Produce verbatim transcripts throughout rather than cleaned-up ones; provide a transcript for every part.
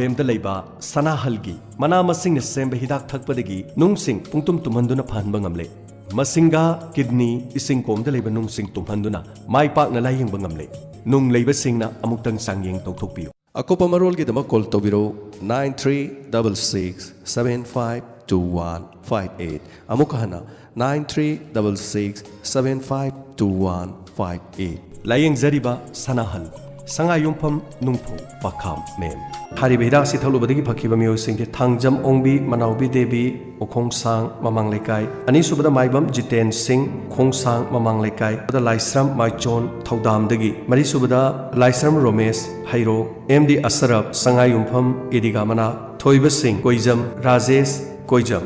ꯄꯦꯝꯗ ꯂꯩꯕ ꯁꯅꯥꯍꯜꯒꯤ ꯃꯅꯥ ꯃꯁꯤꯡꯅ ꯁꯦꯝꯕ ꯍꯤꯗꯥꯛ ꯊꯛꯄꯗꯒꯤ ꯅꯨꯡꯁꯤꯡ ꯄꯨꯡꯇꯨꯝ ꯇꯨꯝꯍꯟꯗꯨꯅ ꯐꯍꯟꯕ ꯉꯝꯂꯦ꯫ ꯃꯁꯤꯡꯒꯥ, ꯀꯤꯗꯅꯤ, ꯏꯁꯤꯡ ꯀꯣꯝꯗ ꯂꯩꯕ ꯅꯨꯡꯁꯤꯡ ꯇꯨꯝꯍꯟꯗꯨꯅ ꯃꯥꯏ ꯄꯥꯛꯅ ꯂꯥꯌꯦꯡꯕ ꯉꯝꯂꯦ꯫ ꯅꯨꯡ ꯂꯩꯕꯁꯤꯡꯅ ꯑꯃꯨꯛꯇꯪ ꯆꯥꯡꯌꯦꯡ ꯇꯧꯊꯣꯛꯄꯤꯌꯨ꯫ ꯑꯀꯨꯞꯄ ꯃꯔꯣꯜꯒꯤꯗꯃꯛ call ꯇꯧꯕꯤꯔꯧ, nine three double six seven five two one five eight꯫ ꯑꯃꯨꯛꯀ ꯍꯟꯅ, nine three double six seven five two one five eight꯫ ꯂꯥꯌꯦꯡꯖꯔꯤꯕ ꯁꯅꯥꯍꯜ, ꯁꯉꯥꯏꯌꯨꯝꯐꯝ, ꯅꯨꯡꯐꯧ, ꯄꯥꯈꯥꯝ, ꯃꯦꯝ꯫ ꯍꯥꯏꯔꯤꯕ ꯍꯤꯗꯥꯛ ꯑꯁꯤ ꯊꯛꯂꯨꯕꯗꯒꯤ ꯐꯈꯤꯕ ꯃꯤꯑꯣꯏꯁꯤꯡꯗꯤ ꯊꯥꯡꯖꯝ ꯑꯣꯡꯕꯤ, ꯃꯅꯥꯎꯕꯤ ꯗꯦꯕꯤ, ꯎꯈꯣꯡꯁꯥꯡ, ꯃꯃꯥꯡ ꯂꯩꯀꯥꯏ꯫ ꯑꯅꯤꯁꯨꯕꯗ ꯃꯥꯏꯕꯝ ꯖꯤꯇꯦꯟ ꯁꯤꯡ, ꯎꯈꯣꯡꯁꯥꯡ, ꯃꯃꯥꯡ ꯂꯩꯀꯥꯏ꯫ ꯂꯥꯏꯁ꯭ꯔꯝ ꯃꯥꯏꯆꯣꯟ, ꯊꯧꯗꯥꯝꯗꯒꯤ꯫ ꯃꯔꯤꯁꯨꯕꯗ ꯂꯥꯏꯁ꯭ꯔꯝ ꯔꯣꯃꯦꯁ, ꯍꯩꯔꯣꯛ꯫ ꯑꯦꯝ ꯗꯤ ꯑꯁꯔꯞ, ꯁꯉꯥꯏꯌꯨꯝꯐꯝ, ꯏꯗꯤꯒꯥ ꯃꯅꯥꯛ꯫ ꯊꯣꯏꯕ ꯁꯤꯡ, ꯀꯣꯏꯖꯝ꯫ ꯔꯥꯖꯦꯁ, ꯀꯣꯏꯖꯝ꯫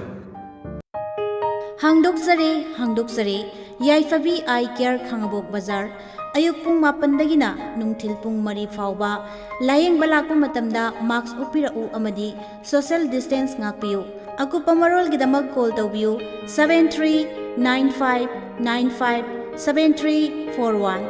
ꯍꯥꯡꯗꯣꯛꯆꯔꯦ, ꯍꯥꯡꯗꯣꯛꯆꯔꯦ꯫ ꯌꯥꯏꯐꯕꯤ ꯑꯥꯏ ꯀꯤꯌꯔ, ꯈꯥꯉꯕꯣꯛ ꯕꯖꯥꯔ꯫ ꯑꯌꯨꯛ ꯄꯨꯡ ꯃꯥꯄꯟꯗꯒꯤꯅ ꯅꯨꯡꯊꯤꯜ ꯄꯨꯡ ꯃꯔꯤ ꯐꯥꯎꯕ꯫ ꯂꯥꯌꯦꯡꯕ ꯂꯥꯛꯄ ꯃꯇꯝꯗ ꯃꯥꯁ꯭ꯛ ꯎꯞꯄꯤꯔꯛꯎ ꯑꯃꯗꯤ ꯁꯣꯁꯤꯌꯦꯜ ꯗꯤꯁꯇꯦꯟꯁ ꯉꯥꯛꯄꯤꯌꯨ꯫ ꯑꯀꯨꯞꯄ ꯃꯔꯣꯜꯒꯤꯗꯃꯛ ꯀꯣꯜ ꯇꯧꯕꯤꯌꯨ, seven three nine five nine five seven three four one꯫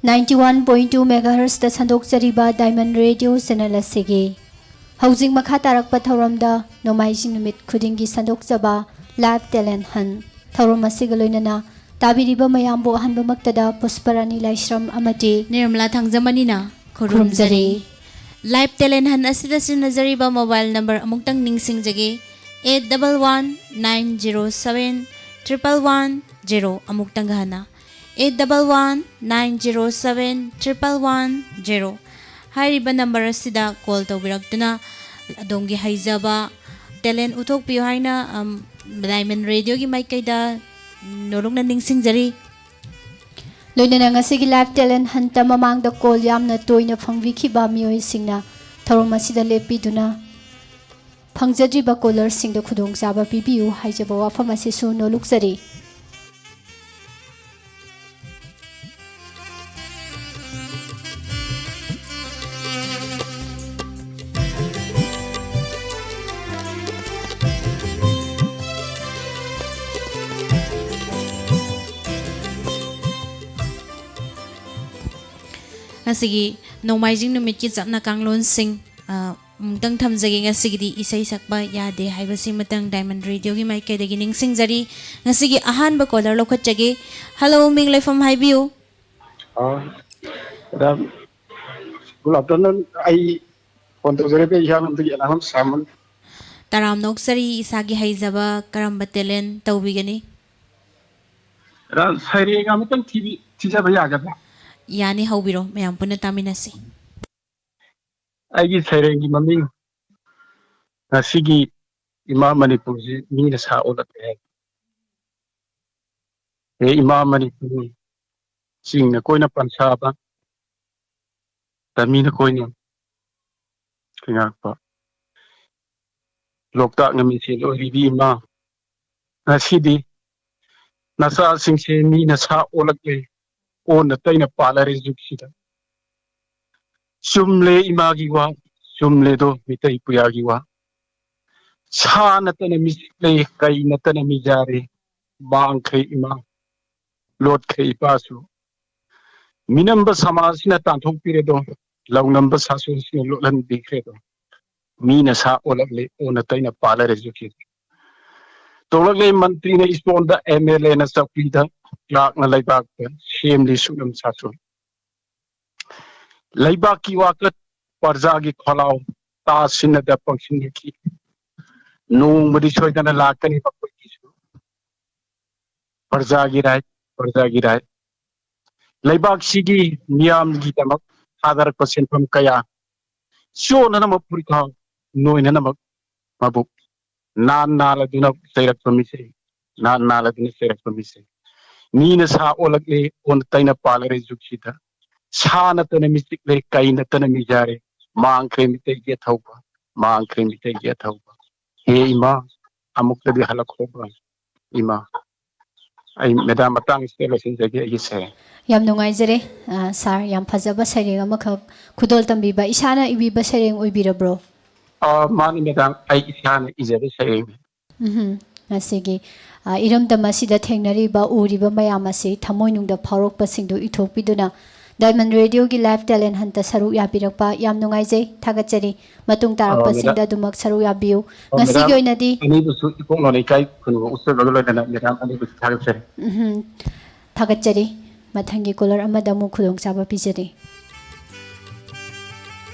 Ninety one point two megahertz ꯇ ꯁꯟꯗꯣꯛꯆꯔꯤꯕ Diamond Radio channel ꯑꯁꯤꯒꯤ ꯍꯧꯖꯤꯛ ꯃꯈꯥ ꯇꯥꯔꯛꯄ ꯊꯧꯔꯝꯗ ꯅꯣꯡꯃꯥꯏꯖꯤꯡ ꯅꯨꯃꯤꯠ ꯈꯨꯗꯤꯡꯒꯤ ꯁꯟꯗꯣꯛꯆꯕ Live Talent Hunt꯫ ꯊꯧꯔꯝ ꯑꯁꯤꯒ ꯂꯣꯏꯅꯅ ꯇꯥꯕꯤꯔꯤꯕ ꯃꯌꯥꯝꯕꯨ ꯑꯍꯥꯟꯕꯃꯛꯇꯗ ꯄꯨꯁꯄꯔꯥꯅꯤ ꯂꯥꯏꯁ꯭ꯔꯝ ꯑꯃꯗꯤ ꯅꯤꯔꯃꯂꯥ ꯊꯥꯡꯖꯃꯅꯤꯅ ꯈꯨꯔꯨꯝꯖꯔꯤ꯫ ꯈꯨꯔꯨꯝꯖꯔꯤ꯫ Live Talent Hunt ꯑꯁꯤꯗ ꯁꯤꯖꯤꯟꯅꯖꯔꯤꯕ mobile number ꯑꯃꯨꯛꯇꯪ ꯅꯤꯡꯁꯤꯡꯖꯒꯦ, eight double one nine zero seven triple one zero꯫ ꯑꯃꯨꯛꯇꯪꯒ ꯍꯟꯅ, eight double one nine zero seven triple one zero꯫ ꯍꯥꯏꯔꯤꯕ number ꯑꯁꯤꯗ call ꯇꯧꯕꯤꯔꯛꯇꯨꯅ ꯑꯗꯣꯝꯒꯤ ꯍꯩꯖꯕ talent ꯎꯠꯊꯣꯛꯄꯤꯌꯨ ꯍꯥꯏꯅ, ꯑꯝ, Diamond Radio ꯒꯤ ꯃꯥꯏꯀꯩꯗ ꯅꯣꯂꯨꯛꯅ ꯅꯤꯡꯁꯤꯡꯖꯔꯤ꯫ ꯂꯣꯏꯅꯅ ꯉꯁꯤꯒꯤ Live Talent Hunt ꯇ ꯃꯃꯥꯡꯗ call ꯌꯥꯝꯅ ꯇꯣꯏꯅ ꯐꯪꯕꯤꯈꯤꯕ ꯃꯤꯑꯣꯏꯁꯤꯡꯅ ꯊꯧꯔꯝ ꯑꯁꯤꯗ ꯂꯦꯞꯄꯤꯗꯨꯅ ꯐꯪꯖꯗ꯭ꯔꯤꯕ ꯀꯣꯂꯔꯁꯤꯡꯗ ꯈꯨꯗꯣꯡꯆꯥꯕ ꯄꯤꯕꯤꯌꯨ ꯍꯥꯏꯖꯕ ꯋꯥꯐꯝ ꯑꯁꯤꯁꯨ ꯅꯣꯜꯂꯨꯛꯆꯔꯤ꯫ ꯉꯁꯤꯒꯤ ꯅꯣꯡꯃꯥꯏꯖꯤꯡ ꯅꯨꯃꯤꯠꯀꯤ ꯆꯠꯅ ꯀꯥꯡꯂꯣꯟꯁꯤꯡ, ꯑ, ꯑꯃꯨꯛꯇꯪ ꯊꯝꯖꯒꯦ꯫ ꯉꯁꯤꯒꯤꯗꯤ ꯏꯁꯩ ꯁꯛꯄ ꯌꯥꯗꯦ ꯍꯥꯏꯕꯁꯤꯃꯇꯪ Diamond Radioꯒꯤ ꯃꯥꯏꯀꯩꯗꯒꯤ ꯅꯤꯡꯁꯤꯡꯖꯔꯤ꯫ ꯉꯁꯤꯒꯤ ꯑꯍꯥꯟꯕ ꯀꯣꯂꯔ ꯂꯧꯈꯠꯆꯒꯦ꯫ ꯍꯜꯂꯣ, ꯃꯤꯡ ꯂꯩꯐꯝ ꯍꯥꯏꯕꯤꯌꯨ꯫ ꯑ, ꯃꯦꯗꯥꯝ, good afternoon꯫ ꯑꯩ ꯐꯣꯟ ꯇꯧꯖꯔꯛꯄ ꯏꯌꯥꯝꯕꯗꯒꯤ ꯑꯅꯥꯂꯝ ꯁꯥꯃꯟ꯫ ꯇꯔꯥꯝꯅ ꯑꯣꯛꯆꯔꯤ꯫ ꯏꯁꯥꯒꯤ ꯍꯩꯖꯕ ꯀꯔꯝꯕ ꯇꯦꯂꯦꯟ ꯇꯧꯕꯤꯒꯅꯤ? ꯃꯦꯗꯥꯝ, ꯁꯩꯔꯦꯡ ꯑꯃꯇꯪ ꯊꯤꯕꯤ-, ꯊꯤꯖꯕ ꯌꯥꯒꯗ꯭ꯔꯥ? ꯌꯥꯅꯤ, ꯍꯧꯕꯤꯔꯣ, ꯃꯌꯥꯝ ꯄꯨꯟꯅ ꯇꯥꯃꯤꯟꯅꯁꯤ꯫ ꯑꯩꯒꯤ ꯁꯩꯔꯦꯡꯒꯤ ꯃꯃꯤꯡ ꯉꯁꯤꯒꯤ ꯏꯃꯥ ꯃꯅꯤꯄꯨꯔꯁꯤ ꯃꯤꯅ ꯁꯥ ꯑꯣꯜꯂꯛꯂꯦ ꯍꯥꯏ꯫ ꯍꯦ ꯏꯃꯥ ꯃꯅꯤꯄꯨꯔ, ꯆꯤꯡꯅ ꯀꯣꯏꯅ ꯄꯟꯁꯥꯕ, ꯇꯃꯤꯅ ꯀꯣꯏꯅ ꯉꯥꯛꯄ, ꯂꯣꯛꯇꯥꯛꯅ ꯃꯤꯡꯁꯦꯜ ꯑꯣꯏꯔꯤꯕꯤ ꯏꯃꯥ, ꯉꯁꯤꯗꯤ ꯅꯆꯥꯁꯤꯡꯁꯦ ꯃꯤꯅ ꯁꯥ ꯑꯣꯜꯂꯛꯂꯦ, ꯑꯣꯟꯅ ꯇꯩꯅ ꯄꯥꯜꯂꯔꯦ ꯖꯨꯛꯁꯤꯗ꯫ ꯆꯨꯝꯂꯦ ꯏꯃꯥꯒꯤ ꯋꯥ, ꯆꯨꯝꯂꯦꯗꯣ ꯃꯤꯇꯩ ꯄꯨꯌꯥꯒꯤ ꯋꯥ꯫ ꯁꯥ ꯅꯠꯇꯅ ꯃꯤꯆꯤꯛ ꯂꯩ, ꯀꯩ ꯅꯠꯇꯅ ꯃꯤꯖꯥꯔꯦ꯫ ꯃꯥꯡꯈ꯭ꯔꯦ ꯏꯃꯥ, ꯂꯣꯠꯈ꯭ꯔꯦ ꯏꯄꯥꯁꯨ꯫ ꯃꯤꯅꯝꯕ ꯁꯃꯥꯖꯁꯤꯅ ꯇꯥꯟꯊꯣꯛꯄꯤꯔꯦꯗꯣ, ꯂꯧꯅꯝꯕ ꯁꯥꯁꯣꯟꯁꯤꯅ ꯂꯣꯠꯍꯟꯕꯤꯈ꯭ꯔꯦꯗꯣ꯫ ꯃꯤꯅ ꯁꯥ ꯑꯣꯜꯂꯛꯂꯦ, ꯑꯣꯟꯅ ꯇꯩꯅ ꯄꯥꯜꯂꯔꯦ ꯖꯨꯛꯁꯤꯗ꯫ ꯇꯧꯔꯛꯂꯦ ꯃꯟꯇ꯭ꯔꯤꯅ ꯏꯁꯄꯣꯟꯗ, ꯑꯦꯝ ꯑꯦꯜ ꯑꯦꯅ ꯆꯧꯀ꯭ꯔꯤꯗ, ꯀ꯭ꯂꯥꯔꯛꯅ ꯂꯩꯕꯥꯛꯇ, ꯁꯦꯝꯂꯤ ꯁꯨꯛꯅꯝ ꯁꯥꯁꯣꯟ꯫ ꯂꯩꯕꯥꯛꯀꯤ ꯋꯥꯀꯠ, ꯄ꯭ꯔꯖꯥꯒꯤ ꯈꯣꯜꯂꯥꯎ, ꯇꯥꯁꯤꯟꯅꯗ ꯄꯪꯁꯤꯟꯅꯈꯤ꯫ ꯅꯣꯡꯃꯗꯤ ꯁꯣꯏꯗꯅ ꯂꯥꯛꯀꯅꯤ ꯃꯈꯣꯏꯒꯤꯁꯨ꯫ ꯄ꯭ꯔꯖꯥꯒꯤ ꯔꯥꯏꯠ, ꯄ꯭ꯔꯖꯥꯒꯤ ꯔꯥꯏꯠ꯫ ꯂꯩꯕꯥꯛꯁꯤꯒꯤ ꯃꯤꯌꯥꯝꯒꯤꯗꯃꯛ ꯊꯥꯗꯔꯛꯄ ꯁꯦꯟꯐꯝ ꯀꯌꯥ ꯆꯣꯟꯅꯅꯕ ꯐꯨꯔꯤꯠꯈꯥꯎ, ꯅꯣꯏꯅꯅꯕ ꯃꯕꯨꯛ꯫ ꯅꯥꯟ ꯅꯥꯜꯂꯗꯨꯅ ꯆꯩꯔꯛꯄ ꯃꯤꯁꯦ, ꯅꯥꯟ ꯅꯥꯜꯂꯗꯨꯅ ꯆꯩꯔꯛꯄ ꯃꯤꯁꯦ꯫ ꯃꯤꯅ ꯁꯥ ꯑꯣꯜꯂꯛꯂꯦ, ꯑꯣꯟꯅ ꯇꯩꯅ ꯄꯥꯜꯂꯔꯦ ꯖꯨꯛꯁꯤꯗ꯫ ꯁꯥ ꯅꯠꯇꯅ ꯃꯤ ꯆꯤꯛꯂꯦ, ꯀꯩ ꯅꯠꯇꯅ ꯃꯤ ꯌꯥꯔꯦ꯫ ꯃꯥꯡꯈ꯭ꯔꯦ ꯃꯤꯇꯩꯒꯤ ꯑꯊꯧꯕ, ꯃꯥꯡꯈ꯭ꯔꯦ ꯃꯤꯇꯩꯒꯤ ꯑꯊꯧꯕ꯫ ꯑꯦ ꯏꯃꯥ, ꯑꯃꯨꯛꯇꯗꯤ ꯍꯜꯂꯛꯈꯣꯕ ꯏꯃꯥ꯫ ꯑꯩ ꯃꯦꯗꯥꯝ ꯃꯇꯥꯡꯁꯤꯗ ꯂꯣꯏꯁꯤꯟꯖꯒꯦ ꯑꯩꯒꯤ ꯁꯩꯔꯦꯡ꯫ ꯌꯥꯝ ꯅꯨꯡꯉꯥꯏꯖꯔꯦ, ꯑ, ꯁꯥꯔ, ꯌꯥꯝ ꯐꯖꯕ ꯁꯩꯔꯦꯡ ꯑꯃꯈꯛ ꯈꯨꯗꯣꯜ ꯇꯝꯕꯤꯕ꯫ ꯏꯁꯥꯅ ꯏꯕꯤꯕ ꯁꯩꯔꯦꯡ ꯑꯣꯏꯕꯤꯔꯕ꯭ꯔꯣ? ꯑ, ꯃꯥꯅꯤ ꯃꯦꯗꯥꯝ, ꯑꯩ ꯏꯁꯥꯅ ꯏꯖꯕ ꯁꯩꯔꯦꯡꯅꯤ꯫ ꯎꯝꯍꯨꯝ꯫ ꯉꯁꯤꯒꯤ, ꯑ, ꯏꯔꯝꯗꯝ ꯑꯁꯤꯗ ꯊꯦꯡꯅꯔꯤꯕ, ꯎꯔꯤꯕ ꯃꯌꯥꯝ ꯑꯁꯤ ꯊꯃꯣꯏꯅꯨꯡꯗ ꯐꯥꯎꯔꯛꯄꯁꯤꯡꯗꯨ ꯏꯊꯣꯛꯄꯤꯗꯨꯅ Diamond Radio ꯒꯤ Live Talent Hunt ꯇ ꯁꯔꯨꯛ ꯌꯥꯕꯤꯔꯛꯄ ꯌꯥꯝ ꯅꯨꯡꯉꯥꯏꯖꯩ, ꯊꯥꯒꯠꯆꯔꯤ꯫ ꯃꯇꯨꯡ ꯑ, ꯇꯥꯔꯛꯄꯁꯤꯡꯗ ꯃꯦꯗꯥꯝ꯫ ꯑꯗꯨꯃꯛ ꯁꯔꯨꯛ ꯌꯥꯕꯤꯌꯨ꯫ ꯑ, ꯉꯁꯤꯒꯤ ꯃꯦꯗꯥꯝ, ꯑꯣꯏꯅꯗꯤ ꯑꯅꯤꯕꯨꯁꯨ ꯏꯄꯣꯛ ꯅꯣꯡꯃꯩ ꯏꯀꯥꯏ ꯈꯨꯅꯨ ꯎꯠꯆꯕꯒ ꯂꯣꯏꯅꯅ ꯃꯦꯗꯥꯝ ꯑꯅꯤꯕꯨꯁꯨ ꯊꯥꯒꯠꯆꯔꯤ꯫ ꯎꯝꯍꯨꯝ꯫ ꯊꯥꯒꯠꯆꯔꯤ꯫ ꯃꯊꯪꯒꯤ caller ꯑꯃꯗ ꯑꯃꯨꯛ ꯈꯨꯗꯣꯡꯆꯥꯕ ꯄꯤꯖꯔꯤ꯫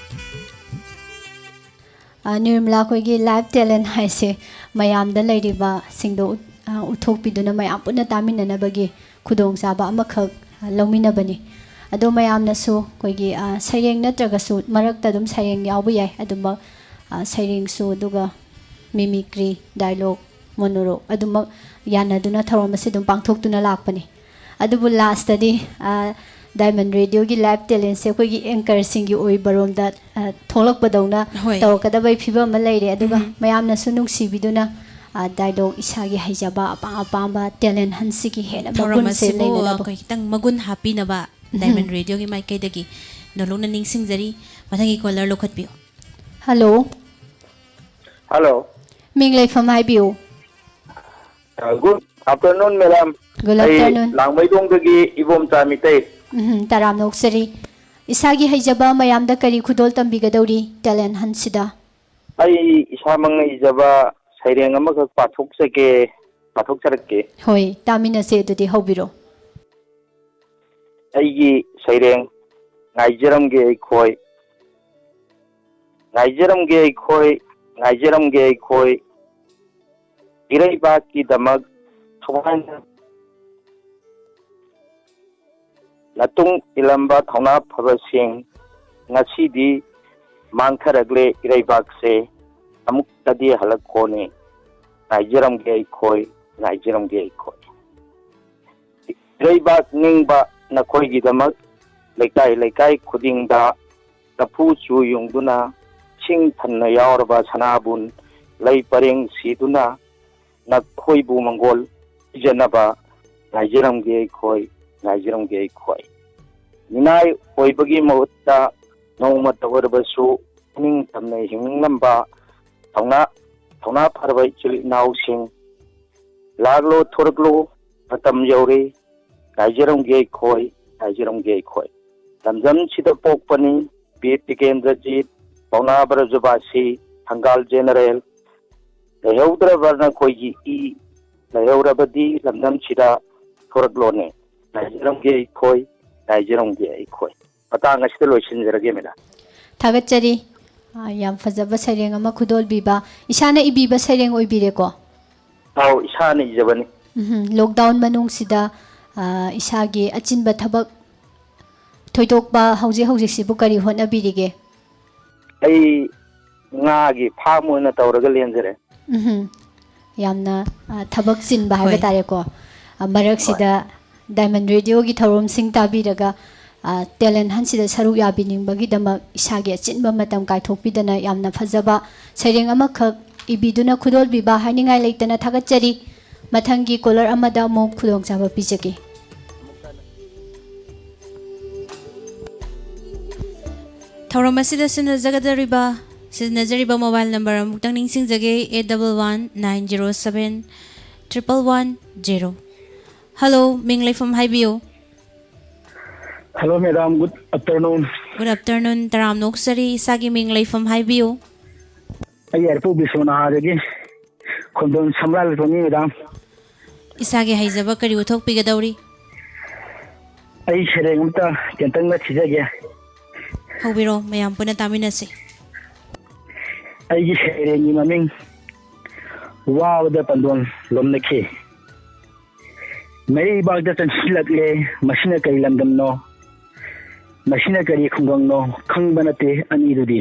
ꯑ, ꯅꯤꯔꯃꯂꯥ, ꯑꯩꯈꯣꯏꯒꯤ Live Talent ꯍꯥꯏꯁꯦ ꯃꯌꯥꯝꯗ ꯂꯩꯔꯤꯕꯁꯤꯡꯗꯣ ꯎꯠ-, ꯑ, ꯎꯠꯊꯣꯛꯄꯤꯗꯨꯅ ꯃꯌꯥꯝ ꯄꯨꯟꯅ ꯇꯥꯃꯤꯟꯅꯅꯕꯒꯤ ꯈꯨꯗꯣꯡꯆꯥꯕ ꯑꯃꯈꯛ, ꯑ, ꯂꯧꯃꯤꯟꯅꯕꯅꯤ꯫ ꯑꯗꯣ ꯃꯌꯥꯝꯅꯁꯨ ꯑꯩꯈꯣꯏꯒꯤ, ꯑ, ꯁꯩꯔꯦꯡ ꯅꯠꯇ꯭ꯔꯒꯁꯨ ꯃꯔꯛꯇ ꯑꯗꯨꯝ ꯁꯩꯔꯦꯡ ꯌꯥꯎꯕ ꯌꯥꯏ, ꯑꯗꯨꯃꯛ, ꯑ, ꯁꯩꯔꯦꯡꯁꯨ ꯑꯗꯨꯒ mimicry, dialogue, monologue ꯑꯗꯨꯃꯛ ꯌꯥꯅꯗꯨꯅ ꯊꯧꯔꯝ ꯑꯁꯤ ꯑꯗꯨꯝ ꯄꯥꯡꯊꯣꯛꯇꯨꯅ ꯂꯥꯛꯄꯅꯤ꯫ ꯑꯗꯨꯕꯨ last ꯇꯗꯤ, ꯑ, Diamond Radio ꯒꯤ Live Talent ꯁꯦ ꯑꯩꯈꯣꯏꯒꯤ anchor ꯁꯤꯡꯒꯤ ꯑꯣꯏꯕꯔꯣꯝꯗ, ꯑ, ꯊꯣꯛꯂꯛꯄꯗꯧꯅ ꯍꯣꯏ꯫ ꯇꯧꯔꯛꯀꯗꯕꯒꯤ ꯐꯤꯕꯝ ꯑꯃ ꯂꯩꯔꯦ꯫ ꯑꯗꯨꯒ ꯎꯝ꯫ ꯃꯌꯥꯝꯅꯁꯨ ꯅꯨꯡꯁꯤꯕꯤꯗꯨꯅ, ꯑ, dialogue ꯏꯁꯥꯒꯤ ꯍꯩꯖꯕ ꯑꯄꯥꯝ ꯑꯄꯥꯝꯕ talent hunt ꯁꯤꯒꯤ ꯍꯦꯟꯅ ꯊꯧꯔꯝ ꯃꯒꯨꯟꯁꯦ ꯑꯁꯤꯕꯨ, ꯑ, ꯂꯩꯅꯅꯕ꯫ ꯑꯩꯈꯣꯏ ꯈꯤꯇꯪ ꯃꯒꯨꯟ ꯍꯥꯞꯄꯤꯅꯕ ꯎꯝ꯫ Diamond Radio ꯒꯤ ꯃꯥꯏꯀꯩꯗꯒꯤ ꯅꯧꯂꯨꯛꯅ ꯅꯤꯡꯁꯤꯡꯖꯔꯤ꯫ ꯃꯊꯪꯒꯤ caller ꯂꯧꯈꯠꯄꯤꯌꯨ꯫ Hello꯫ Hello꯫ ꯃꯤꯡ ꯂꯩꯐꯝ ꯍꯥꯏꯕꯤꯌꯨ꯫ Uh, good afternoon, madam꯫ Good ꯑꯩ afternoon꯫ ꯂꯥꯡꯃꯩꯗꯣꯡꯗꯒꯤ ꯏꯕꯣꯝꯆꯥ ꯃꯤꯇꯩ꯫ ꯎꯝ, ꯇꯔꯥꯝꯅ ꯑꯣꯛꯆꯔꯤ꯫ ꯏꯁꯥꯒꯤ ꯍꯩꯖꯕ ꯃꯌꯥꯝꯗ ꯀꯔꯤ ꯈꯨꯗꯣꯜ ꯇꯝꯕꯤꯒꯗꯧꯔꯤ talent hunt ꯁꯤꯗ? ꯑꯩ ꯏꯁꯥꯃꯛꯅ ꯏꯖꯕ ꯁꯩꯔꯦꯡ ꯑꯃꯈꯛ ꯄꯥꯊꯣꯛꯆꯒꯦ, ꯄꯥꯊꯣꯛꯆꯔꯛꯀꯦ꯫ ꯍꯣꯏ, ꯇꯥꯃꯤꯟꯅꯁꯦ ꯑꯗꯨꯗꯤ, ꯍꯧꯕꯤꯔꯣ꯫ ꯑꯩꯒꯤ ꯁꯩꯔꯦꯡ, ꯉꯥꯏꯖꯔꯝꯒꯦ ꯑꯩꯈꯣꯏ, ꯉꯥꯏꯖꯔꯝꯒꯦ ꯑꯩꯈꯣꯏ, ꯉꯥꯏꯖꯔꯝꯒꯦ ꯑꯩꯈꯣꯏ, ꯏꯔꯩꯕꯥꯛꯀꯤꯗꯃꯛ ꯊꯋꯥꯏꯅ ꯅꯇꯨꯡ ꯏꯜꯂꯝꯕ ꯊꯧꯅꯥ ꯐꯕꯁꯤꯡ, ꯉꯁꯤꯗꯤ ꯃꯥꯡꯊꯔꯛꯂꯦ ꯏꯔꯩꯕꯥꯛꯁꯦ, ꯑꯃꯨꯛꯇꯗꯤ ꯍꯜꯂꯛꯈꯣꯅꯦ, ꯉꯥꯏꯖꯔꯝꯒꯦ ꯑꯩꯈꯣꯏ, ꯉꯥꯏꯖꯔꯝꯒꯦ ꯑꯩꯈꯣꯏ꯫ ꯏꯔꯩꯕꯥꯛ ꯅꯤꯡꯕ ꯅꯈꯣꯏꯒꯤꯗꯃꯛ ꯂꯩꯀꯥꯏ ꯂꯩꯀꯥꯏ ꯈꯨꯗꯤꯡꯗ ꯂꯐꯨ ꯆꯨ ꯌꯨꯡꯗꯨꯅ ꯁꯤꯡ ꯊꯟꯅ ꯌꯥꯎꯔꯕ ꯁꯅꯥꯕꯨꯟ ꯂꯩ ꯄꯔꯦꯡ ꯁꯤꯗꯨꯅ ꯅꯈꯣꯏꯕꯨ ꯃꯪꯒꯣꯜ ꯄꯤꯖꯅꯕ ꯉꯥꯏꯖꯔꯝꯒꯦ ꯑꯩꯈꯣꯏ, ꯉꯥꯏꯖꯔꯝꯒꯦ ꯑꯩꯈꯣꯏ꯫ ꯃꯤꯅꯥꯏ ꯑꯣꯏꯕꯒꯤ ꯃꯍꯨꯠꯇ ꯅꯣꯡꯃꯇ ꯑꯣꯏꯔꯕꯁꯨ ꯄꯨꯛꯅꯤꯡ ꯇꯝꯅ ꯍꯤꯡꯅꯤꯡꯂꯝꯕ ꯊꯧꯅꯥ, ꯊꯧꯅꯥ ꯐꯔꯕ ꯏꯆꯤꯜ ꯏꯅꯥꯎꯁꯤꯡ, ꯂꯥꯛꯂꯣ, ꯊꯣꯔꯛꯂꯣ, ꯃꯇꯝ ꯌꯧꯔꯦ, ꯉꯥꯏꯖꯔꯝꯒꯦ ꯑꯩꯈꯣꯏ, ꯉꯥꯏꯖꯔꯝꯒꯦ ꯑꯩꯈꯣꯏ꯫ ꯂꯝꯗꯝꯁꯤꯗ ꯄꯣꯛꯄꯅꯤ ꯕꯤꯔ ꯇꯤꯀꯦꯟꯗ꯭ꯔꯖꯤꯠ, ꯄꯥꯎꯅꯥ ꯕ꯭ꯔꯖꯕꯥꯁꯤ, ꯊꯪꯒꯥꯜ ꯖꯦꯅꯔꯦꯜ꯫ ꯂꯩꯍꯧꯗ꯭ꯔꯕ ꯅꯈꯣꯏꯒꯤ ꯏ, ꯂꯩꯍꯧꯔꯕꯗꯤ ꯂꯝꯗꯝꯁꯤꯗ ꯊꯣꯔꯛꯂꯣꯅꯦ꯫ ꯉꯥꯏꯖꯔꯝꯒꯦ ꯑꯩꯈꯣꯏ, ꯉꯥꯏꯖꯔꯝꯒꯦ ꯑꯩꯈꯣꯏ꯫ ꯃꯇꯥꯡ ꯑꯁꯤꯗ ꯂꯣꯏꯁꯤꯟꯖꯔꯒꯦ, ꯃꯦꯗꯥꯝ꯫ ꯊꯥꯒꯠꯆꯔꯤ꯫ ꯑ, ꯌꯥꯝ ꯐꯖꯕ ꯁꯩꯔꯦꯡ ꯑꯃ ꯈꯨꯗꯣꯜꯕꯤꯕ꯫ ꯏꯁꯥꯅ ꯏꯕꯤꯕ ꯁꯩꯔꯦꯡ ꯑꯣꯏꯕꯤꯔꯦꯀꯣ? ꯑꯥꯎ, ꯏꯁꯥꯅ ꯏꯖꯕꯅꯤ꯫ ꯎꯝꯍꯨꯝ꯫ ꯂꯣꯛꯗꯥꯎꯟ ꯃꯅꯨꯡꯁꯤꯗ, ꯑ, ꯏꯁꯥꯒꯤ ꯑꯆꯤꯟꯕ ꯊꯕꯛ ꯊꯣꯏꯗꯣꯛꯄ ꯍꯧꯖꯤꯛ ꯍꯧꯖꯤꯛꯁꯤꯕꯨ ꯀꯔꯤ ꯍꯣꯠꯅꯕꯤꯔꯤꯒꯦ? ꯑꯩ ꯉꯥꯒꯤ ꯐꯥꯝ ꯑꯣꯏꯅ ꯇꯧꯔꯒ ꯂꯦꯟꯖꯔꯦ꯫ ꯎꯝꯍꯨꯝ꯫ ꯌꯥꯝꯅ, ꯑ, ꯊꯕꯛ ꯆꯤꯟꯕ ꯍꯥꯏꯕ ꯍꯣꯏ꯫ ꯇꯥꯔꯦꯀꯣ꯫ ꯑ, ꯃꯔꯛꯁꯤꯗ ꯗꯥꯏꯃꯟ ꯔꯦꯗꯤꯑꯣꯒꯤ ꯊꯧꯔꯝꯁꯤꯡ ꯇꯥꯕꯤꯔꯒ, ꯑ, ꯇꯦꯂꯦꯟ ꯍꯟꯁꯤꯗ ꯁꯔꯨꯛ ꯌꯥꯕꯤꯅꯤꯡꯕꯒꯤꯗꯃꯛ ꯏꯁꯥꯒꯤ ꯑꯆꯤꯟꯕ ꯃꯇꯝ ꯀꯥꯏꯊꯣꯛꯄꯤꯗꯅ ꯌꯥꯝꯅ ꯐꯖꯕ ꯁꯩꯔꯦꯡ ꯑꯃꯈꯛ ꯏꯕꯤꯗꯨꯅ ꯈꯨꯗꯣꯜꯕꯤꯕ ꯍꯥꯏꯅꯤꯡꯉꯥꯏ ꯂꯩꯇꯅ ꯊꯥꯒꯠꯆꯔꯤ꯫ ꯃꯊꯪꯒꯤ ꯀꯣꯂꯔ ꯑꯃꯗ ꯑꯃꯨꯛ ꯈꯨꯗꯣꯡꯆꯥꯕ ꯄꯤꯖꯒꯦ꯫ ꯊꯧꯔꯝ ꯑꯁꯤꯗ ꯁꯤꯖꯤꯟꯅꯖꯒꯗꯧꯔꯤꯕ, ꯁꯤꯖꯤꯟꯅꯖꯔꯤꯕ ꯃꯣꯕꯥꯏꯜ ꯅꯝꯕꯔ ꯑꯃꯨꯛꯇꯪ ꯅꯤꯡꯁꯤꯡꯖꯒꯦ, eight double one nine zero seven triple one zero꯫ Hello, ꯃꯤꯡ ꯂꯩꯐꯝ ꯍꯥꯏꯕꯤꯌꯨ꯫ Hello, madam. Good afternoon. Good afternoon. ꯇꯔꯥꯝꯅ ꯑꯣꯛꯆꯔꯤ꯫ ꯏꯁꯥꯒꯤ ꯃꯤꯡ ꯂꯩꯐꯝ ꯍꯥꯏꯕꯤꯌꯨ꯫ ꯑꯩ ꯌꯥꯏꯔꯤꯄꯣꯛ ꯕꯤꯁ꯭ꯋꯥꯅꯥꯊꯗꯒꯤ ꯈꯣꯟꯗꯣꯟ ꯁꯝꯔꯥꯏ ꯂꯩꯐꯝꯅꯤ, madam꯫ ꯏꯁꯥꯒꯤ ꯍꯩꯖꯕ ꯀꯔꯤ ꯎꯠꯊꯣꯛꯄꯤꯒꯗꯧꯔꯤ? ꯑꯩ ꯁꯩꯔꯦꯡ ꯑꯝꯇ ꯇꯦꯟꯇꯛꯅ ꯊꯤꯖꯒꯦ꯫ ꯍꯧꯕꯤꯔꯣ, ꯃꯌꯥꯝ ꯄꯨꯟꯅ ꯇꯥꯃꯤꯟꯅꯁꯤ꯫ ꯑꯩꯒꯤ ꯁꯩꯔꯦꯡꯒꯤ ꯃꯃꯤꯡ ꯋꯥꯕꯗ ꯄꯟꯗꯣꯟ ꯂꯣꯝꯅꯈꯤ꯫ ꯃꯩꯕꯥꯛꯇ ꯆꯪꯁꯤꯜꯂꯛꯂꯦ, ꯃꯁꯤꯅ ꯀꯔꯤ ꯂꯝꯗꯝꯅꯣ? ꯃꯁꯤꯅ ꯀꯔꯤ ꯈꯨꯡꯒꯪꯅꯣ? ꯈꯪꯕ ꯅꯠꯇꯦ ꯑꯅꯤꯗꯨꯗꯤ꯫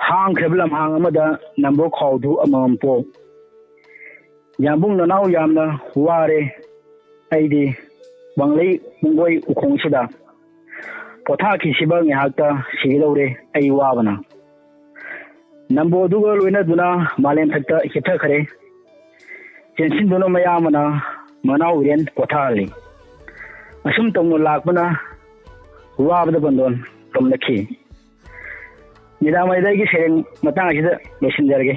ꯍꯥꯡꯈ꯭ꯔꯕ ꯂꯝꯍꯥꯡ ꯑꯃꯗ ꯅꯝꯕꯣ ꯈꯥꯎꯗꯨ ꯑꯃꯃꯝ ꯄꯣꯛ꯫ ꯌꯥꯝꯕꯨꯡ ꯅꯅꯥꯎ ꯌꯥꯝꯅ ꯋꯥꯔꯦ ꯑꯩꯗꯤ ꯋꯥꯡꯂꯩ ꯄꯨꯡꯒꯣꯏ ꯎꯈꯣꯡꯁꯤꯗ꯫ ꯄꯣꯊꯥꯈꯤꯁꯤꯕ ꯉꯥꯏꯍꯥꯛꯇ ꯁꯤꯒꯗꯧꯔꯦ ꯑꯩ ꯋꯥꯕꯅ꯫ ꯅꯝꯕꯣꯗꯨꯒ ꯂꯣꯏꯅꯗꯨꯅ ꯃꯥꯂꯦꯝ ꯊꯛꯇ ꯆꯦꯟꯊꯈ꯭ꯔꯦ꯫ ꯆꯦꯟꯁꯤꯟꯗꯨꯅ ꯃꯌꯥꯝꯕꯅ ꯃꯅꯥꯎ ꯏꯔꯦꯟ ꯄꯣꯊꯥꯍꯜꯂꯤ꯫ ꯑꯁꯨꯝ ꯇꯧꯅ ꯂꯥꯛꯄꯅ ꯋꯥꯕꯗ ꯄꯟꯗꯣꯟ ꯇꯝꯂꯛꯈꯤ꯫ ꯃꯦꯗꯥꯝ ꯑꯩꯗꯤ ꯑꯩꯒꯤ ꯁꯩꯔꯦꯡ ꯃꯇꯥꯡ ꯑꯁꯤꯗ ꯂꯣꯏꯁꯤꯟꯖꯔꯒꯦ꯫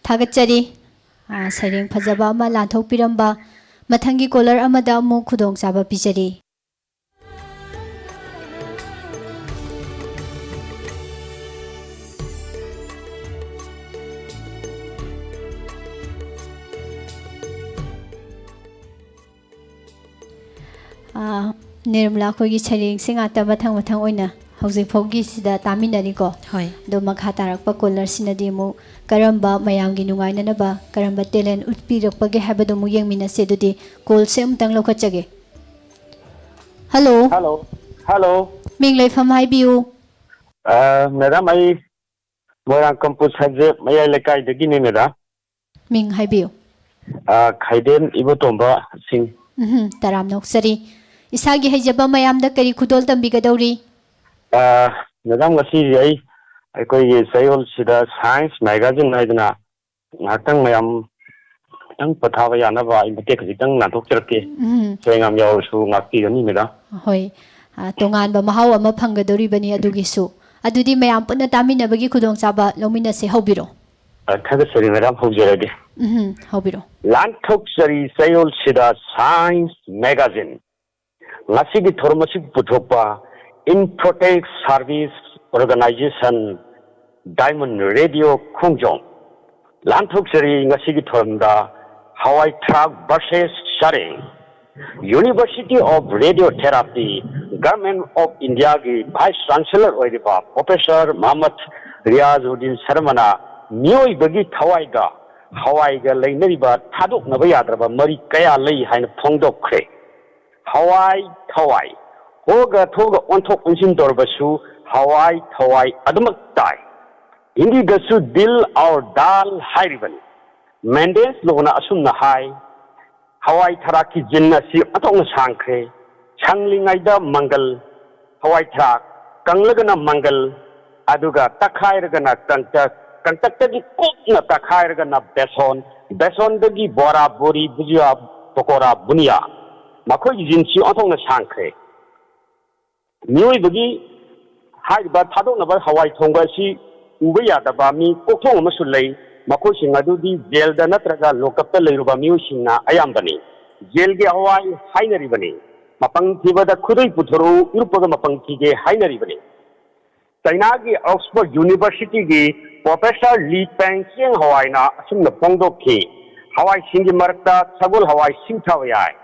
ꯊꯥꯒꯠꯆꯔꯤ꯫ ꯑ, ꯁꯩꯔꯦꯡ ꯐꯖꯕ ꯑꯃ ꯂꯥꯟꯊꯣꯛꯄꯤꯔꯝꯕ꯫ ꯃꯊꯪꯒꯤ caller ꯑꯃꯗ ꯑꯃꯨꯛ ꯈꯨꯗꯣꯡꯆꯥꯕ ꯄꯤꯖꯔꯤ꯫ ꯑꯥ, ꯅꯤꯔꯃꯂꯥ, ꯑꯩꯈꯣꯏꯒꯤ ꯁꯩꯔꯦꯡꯁꯦ ꯉꯥꯛꯇ ꯃꯊꯪ ꯃꯊꯪ ꯑꯣꯏꯅ ꯍꯧꯖꯤꯛ ꯐꯥꯎꯒꯤꯁꯤꯗ ꯇꯥꯃꯤꯟꯅꯔꯤꯀꯣ꯫ ꯍꯣꯏ꯫ ꯑꯗꯣ ꯃꯈꯥ ꯇꯥꯔꯛꯄ caller ꯁꯤꯅꯗꯤ ꯑꯃꯨꯛ ꯀꯔꯝꯕ ꯃꯌꯥꯝꯒꯤ ꯅꯨꯡꯉꯥꯏꯅꯅꯕ ꯀꯔꯝꯕ talent ꯎꯠꯄꯤꯔꯛꯄꯒꯦ ꯍꯥꯏꯕꯗꯣ ꯑꯃꯨꯛ ꯌꯦꯡꯃꯤꯟꯅꯁꯦ꯫ ꯑꯗꯨꯗꯤ call ꯁꯦ ꯑꯃꯨꯛꯇꯪ ꯂꯧꯈꯠꯆꯒꯦ꯫ Hello꯫ Hello꯫ Hello꯫ ꯃꯤꯡ ꯂꯩꯐꯝ ꯍꯥꯏꯕꯤꯌꯨ꯫ ꯑ, madam, ꯑꯩ ꯃꯣꯏꯔꯥꯡ ꯀꯝꯄꯨ ꯁꯕꯖꯦꯛ ꯃꯌꯥꯏ ꯂꯩꯀꯥꯏꯗꯒꯤꯅꯤ, madam꯫ ꯃꯤꯡ ꯍꯥꯏꯕꯤꯌꯨ꯫ ꯑ, ꯈꯥꯏꯗꯦꯝ ꯏꯕꯣꯇꯣꯝꯕ ꯁꯤꯡ꯫ ꯎꯝꯍꯨꯝ, ꯇꯔꯥꯝꯅ ꯑꯣꯛꯆꯔꯤ꯫ ꯏꯁꯥꯒꯤ ꯍꯩꯖꯕ ꯃꯌꯥꯝꯗ ꯀꯔꯤ ꯈꯨꯗꯣꯜ ꯇꯝꯕꯤꯒꯗꯧꯔꯤ? ꯑ, madam, ꯉꯁꯤꯁꯦ ꯑꯩ ꯑꯩꯈꯣꯏꯒꯤ ꯆꯌꯣꯜꯁꯤꯗ Science Magazine ꯍꯥꯏꯗꯅ ꯉꯥꯏꯍꯥꯛꯇꯪ ꯃꯌꯥꯝ ꯈꯤꯇꯪ ꯄꯣꯊꯥꯕ ꯌꯥꯅꯕ ꯑꯩ ꯃꯇꯦꯛ ꯈꯖꯤꯛꯇꯪ ꯅꯥꯟꯊꯣꯛꯆꯔꯛꯀꯦ꯫ ꯎꯝ꯫ ꯁꯦꯡ ꯌꯥꯝ ꯌꯥꯎꯔꯁꯨ ꯉꯥꯛꯄꯤꯒꯅꯤ, madam꯫ ꯍꯣꯏ꯫ ꯑ, ꯇꯣꯉꯥꯟꯕ ꯃꯍꯥꯎ ꯑꯃ ꯐꯪꯒꯗꯧꯔꯤꯕꯅꯤ ꯑꯗꯨꯒꯤꯁꯨ꯫ ꯑꯗꯨꯗꯤ ꯃꯌꯥꯝ ꯄꯨꯟꯅ ꯇꯥꯃꯤꯟꯅꯕꯒꯤ ꯈꯨꯗꯣꯡꯆꯥꯕ ꯂꯧꯃꯤꯟꯅꯁꯦ꯫ ꯍꯧꯕꯤꯔꯣ꯫ ꯑ, ꯊꯥꯒꯠꯆꯔꯤ, madam꯫ ꯍꯧꯖꯔꯒꯦ꯫ ꯎꯝ, ꯍꯧꯕꯤꯔꯣ꯫ ꯂꯥꯟꯊꯣꯛꯆꯔꯤ ꯆꯌꯣꯜꯁꯤꯗ Science Magazine꯫ ꯉꯁꯤꯒꯤ ꯊꯧꯔꯝ ꯑꯁꯤ ꯄꯨꯊꯣꯛꯄ Infotech Service Organization, Diamond Radio ꯈꯣꯡꯖꯣꯝ꯫ ꯂꯥꯟꯊꯣꯛꯆꯔꯤ ꯉꯁꯤꯒꯤ ꯊꯧꯔꯝꯗ ꯍꯋꯥꯏ ꯊ꯭ꯔꯥꯛ versus ꯁꯔꯦꯡ꯫ University of Radiotherapy, Government of India ꯒꯤ Vice Chancellor ꯑꯣꯏꯔꯤꯕ Professor ꯃꯍꯃꯗ ꯔꯤꯌꯥꯖꯨꯗꯤꯟ ꯁꯔꯃꯅ ꯃꯤꯑꯣꯏꯕꯒꯤ ꯊꯋꯥꯏꯒ ꯍꯋꯥꯏꯒ ꯂꯩꯅꯔꯤꯕ ꯊꯥꯗꯣꯛꯅꯕ ꯌꯥꯗ꯭ꯔꯕ ꯃꯔꯤ ꯀꯌꯥ ꯂꯩ ꯍꯥꯏꯅ ꯐꯣꯡꯗꯣꯛꯈ꯭ꯔꯦ꯫ ꯍꯋꯥꯏ ꯊꯋꯥꯏ꯫ ꯍꯣꯒ ꯊꯣꯒ ꯑꯣꯟꯊꯣꯛ ꯑꯣꯟꯁꯤꯟ ꯇꯧꯔꯕꯁꯨ ꯍꯋꯥꯏ ꯊꯋꯥꯏ ꯑꯗꯨꯃꯛ ꯇꯥꯏ꯫ ꯍꯤꯟꯗꯤꯗꯁꯨ ꯗꯤꯜ ꯑꯧꯔ ꯗꯥꯜ ꯍꯥꯏꯔꯤꯕꯅꯤ꯫ ꯃꯦꯟꯗꯦꯁ ꯂꯣꯅ ꯑꯁꯨꯝꯅ ꯍꯥꯏ, "ꯍꯋꯥꯏ ꯊꯔꯥꯛꯀꯤ ꯖꯤꯟ ꯑꯁꯤ ꯑꯣꯟꯊꯣꯛꯅ ꯁꯥꯡꯈ꯭ꯔꯦ꯫ ꯁꯪꯂꯤꯉꯩꯗ ꯃꯪꯒꯜ, ꯍꯋꯥꯏ ꯊꯔꯥꯛ, ꯀꯪꯂꯒꯅ ꯃꯪꯒꯜ, ꯑꯗꯨꯒ ꯇꯛꯈꯥꯏꯔꯒꯅ ꯀꯪꯇꯛ, ꯀꯪꯇꯛꯇꯒꯤ ꯀꯨꯞꯅ ꯇꯛꯈꯥꯏꯔꯒꯅ ꯕꯦꯁꯣꯟ, ꯕꯦꯁꯣꯟꯗꯒꯤ ꯕꯣꯔꯥ, ꯕꯣꯔꯤ, ꯕꯨꯖꯤꯌꯥ, ꯄꯀꯣꯔꯥ, ꯕꯨꯅꯤꯌꯥ, ꯃꯈꯣꯏꯒꯤ ꯖꯤꯟꯁꯤ ꯑꯣꯟꯊꯣꯛꯅ ꯁꯥꯡꯈ꯭ꯔꯦ꯫ ꯃꯤꯑꯣꯏꯕꯒꯤ ꯍꯥꯏꯔꯤꯕ ꯊꯥꯗꯣꯛꯅꯕ ꯍꯋꯥꯏ ꯊꯣꯡꯕ ꯑꯁꯤ ꯎꯕ ꯌꯥꯗꯕ ꯃꯤ ꯀꯣꯛꯊꯣꯡ ꯑꯃꯁꯨ ꯂꯩ꯫ ꯃꯈꯣꯏꯁꯤꯡ ꯑꯗꯨꯗꯤ ꯖꯦꯜꯗ ꯅꯠꯇ꯭ꯔꯒ ꯂꯣꯀꯞꯇ ꯂꯩꯔꯨꯕ ꯃꯤꯑꯣꯏꯁꯤꯡꯅ ꯑꯌꯥꯝꯕꯅꯤ꯫ ꯖꯦꯜꯒꯤ ꯍꯋꯥꯏ ꯍꯥꯏꯅꯔꯤꯕꯅꯤ꯫ ꯃꯄꯪ ꯊꯤꯕꯗ ꯈꯨꯗꯩ ꯄꯨꯊꯣꯔꯛꯎ, ꯏꯔꯨꯞꯄꯒ ꯃꯄꯪ ꯊꯤꯒꯦ ꯍꯥꯏꯅꯔꯤꯕꯅꯤ꯫ ꯆꯩꯅꯥꯒꯤ ꯑꯣꯛꯁꯐꯣꯔꯗ ꯌꯨꯅꯤꯚꯔꯁꯤꯇꯤꯒꯤ ꯄ꯭ꯔꯣꯐꯦꯁꯔ ꯂꯤ ꯄꯦꯡ ꯆꯦꯡ ꯍꯋꯥꯏꯅ ꯑꯁꯨꯝꯅ ꯐꯣꯡꯗꯣꯛꯈꯤ, ꯍꯋꯥꯏꯁꯤꯡꯒꯤ ꯃꯔꯛꯇ ꯁꯒꯣꯜ ꯍꯋꯥꯏ ꯁꯤꯡꯊꯕ ꯌꯥꯏ꯫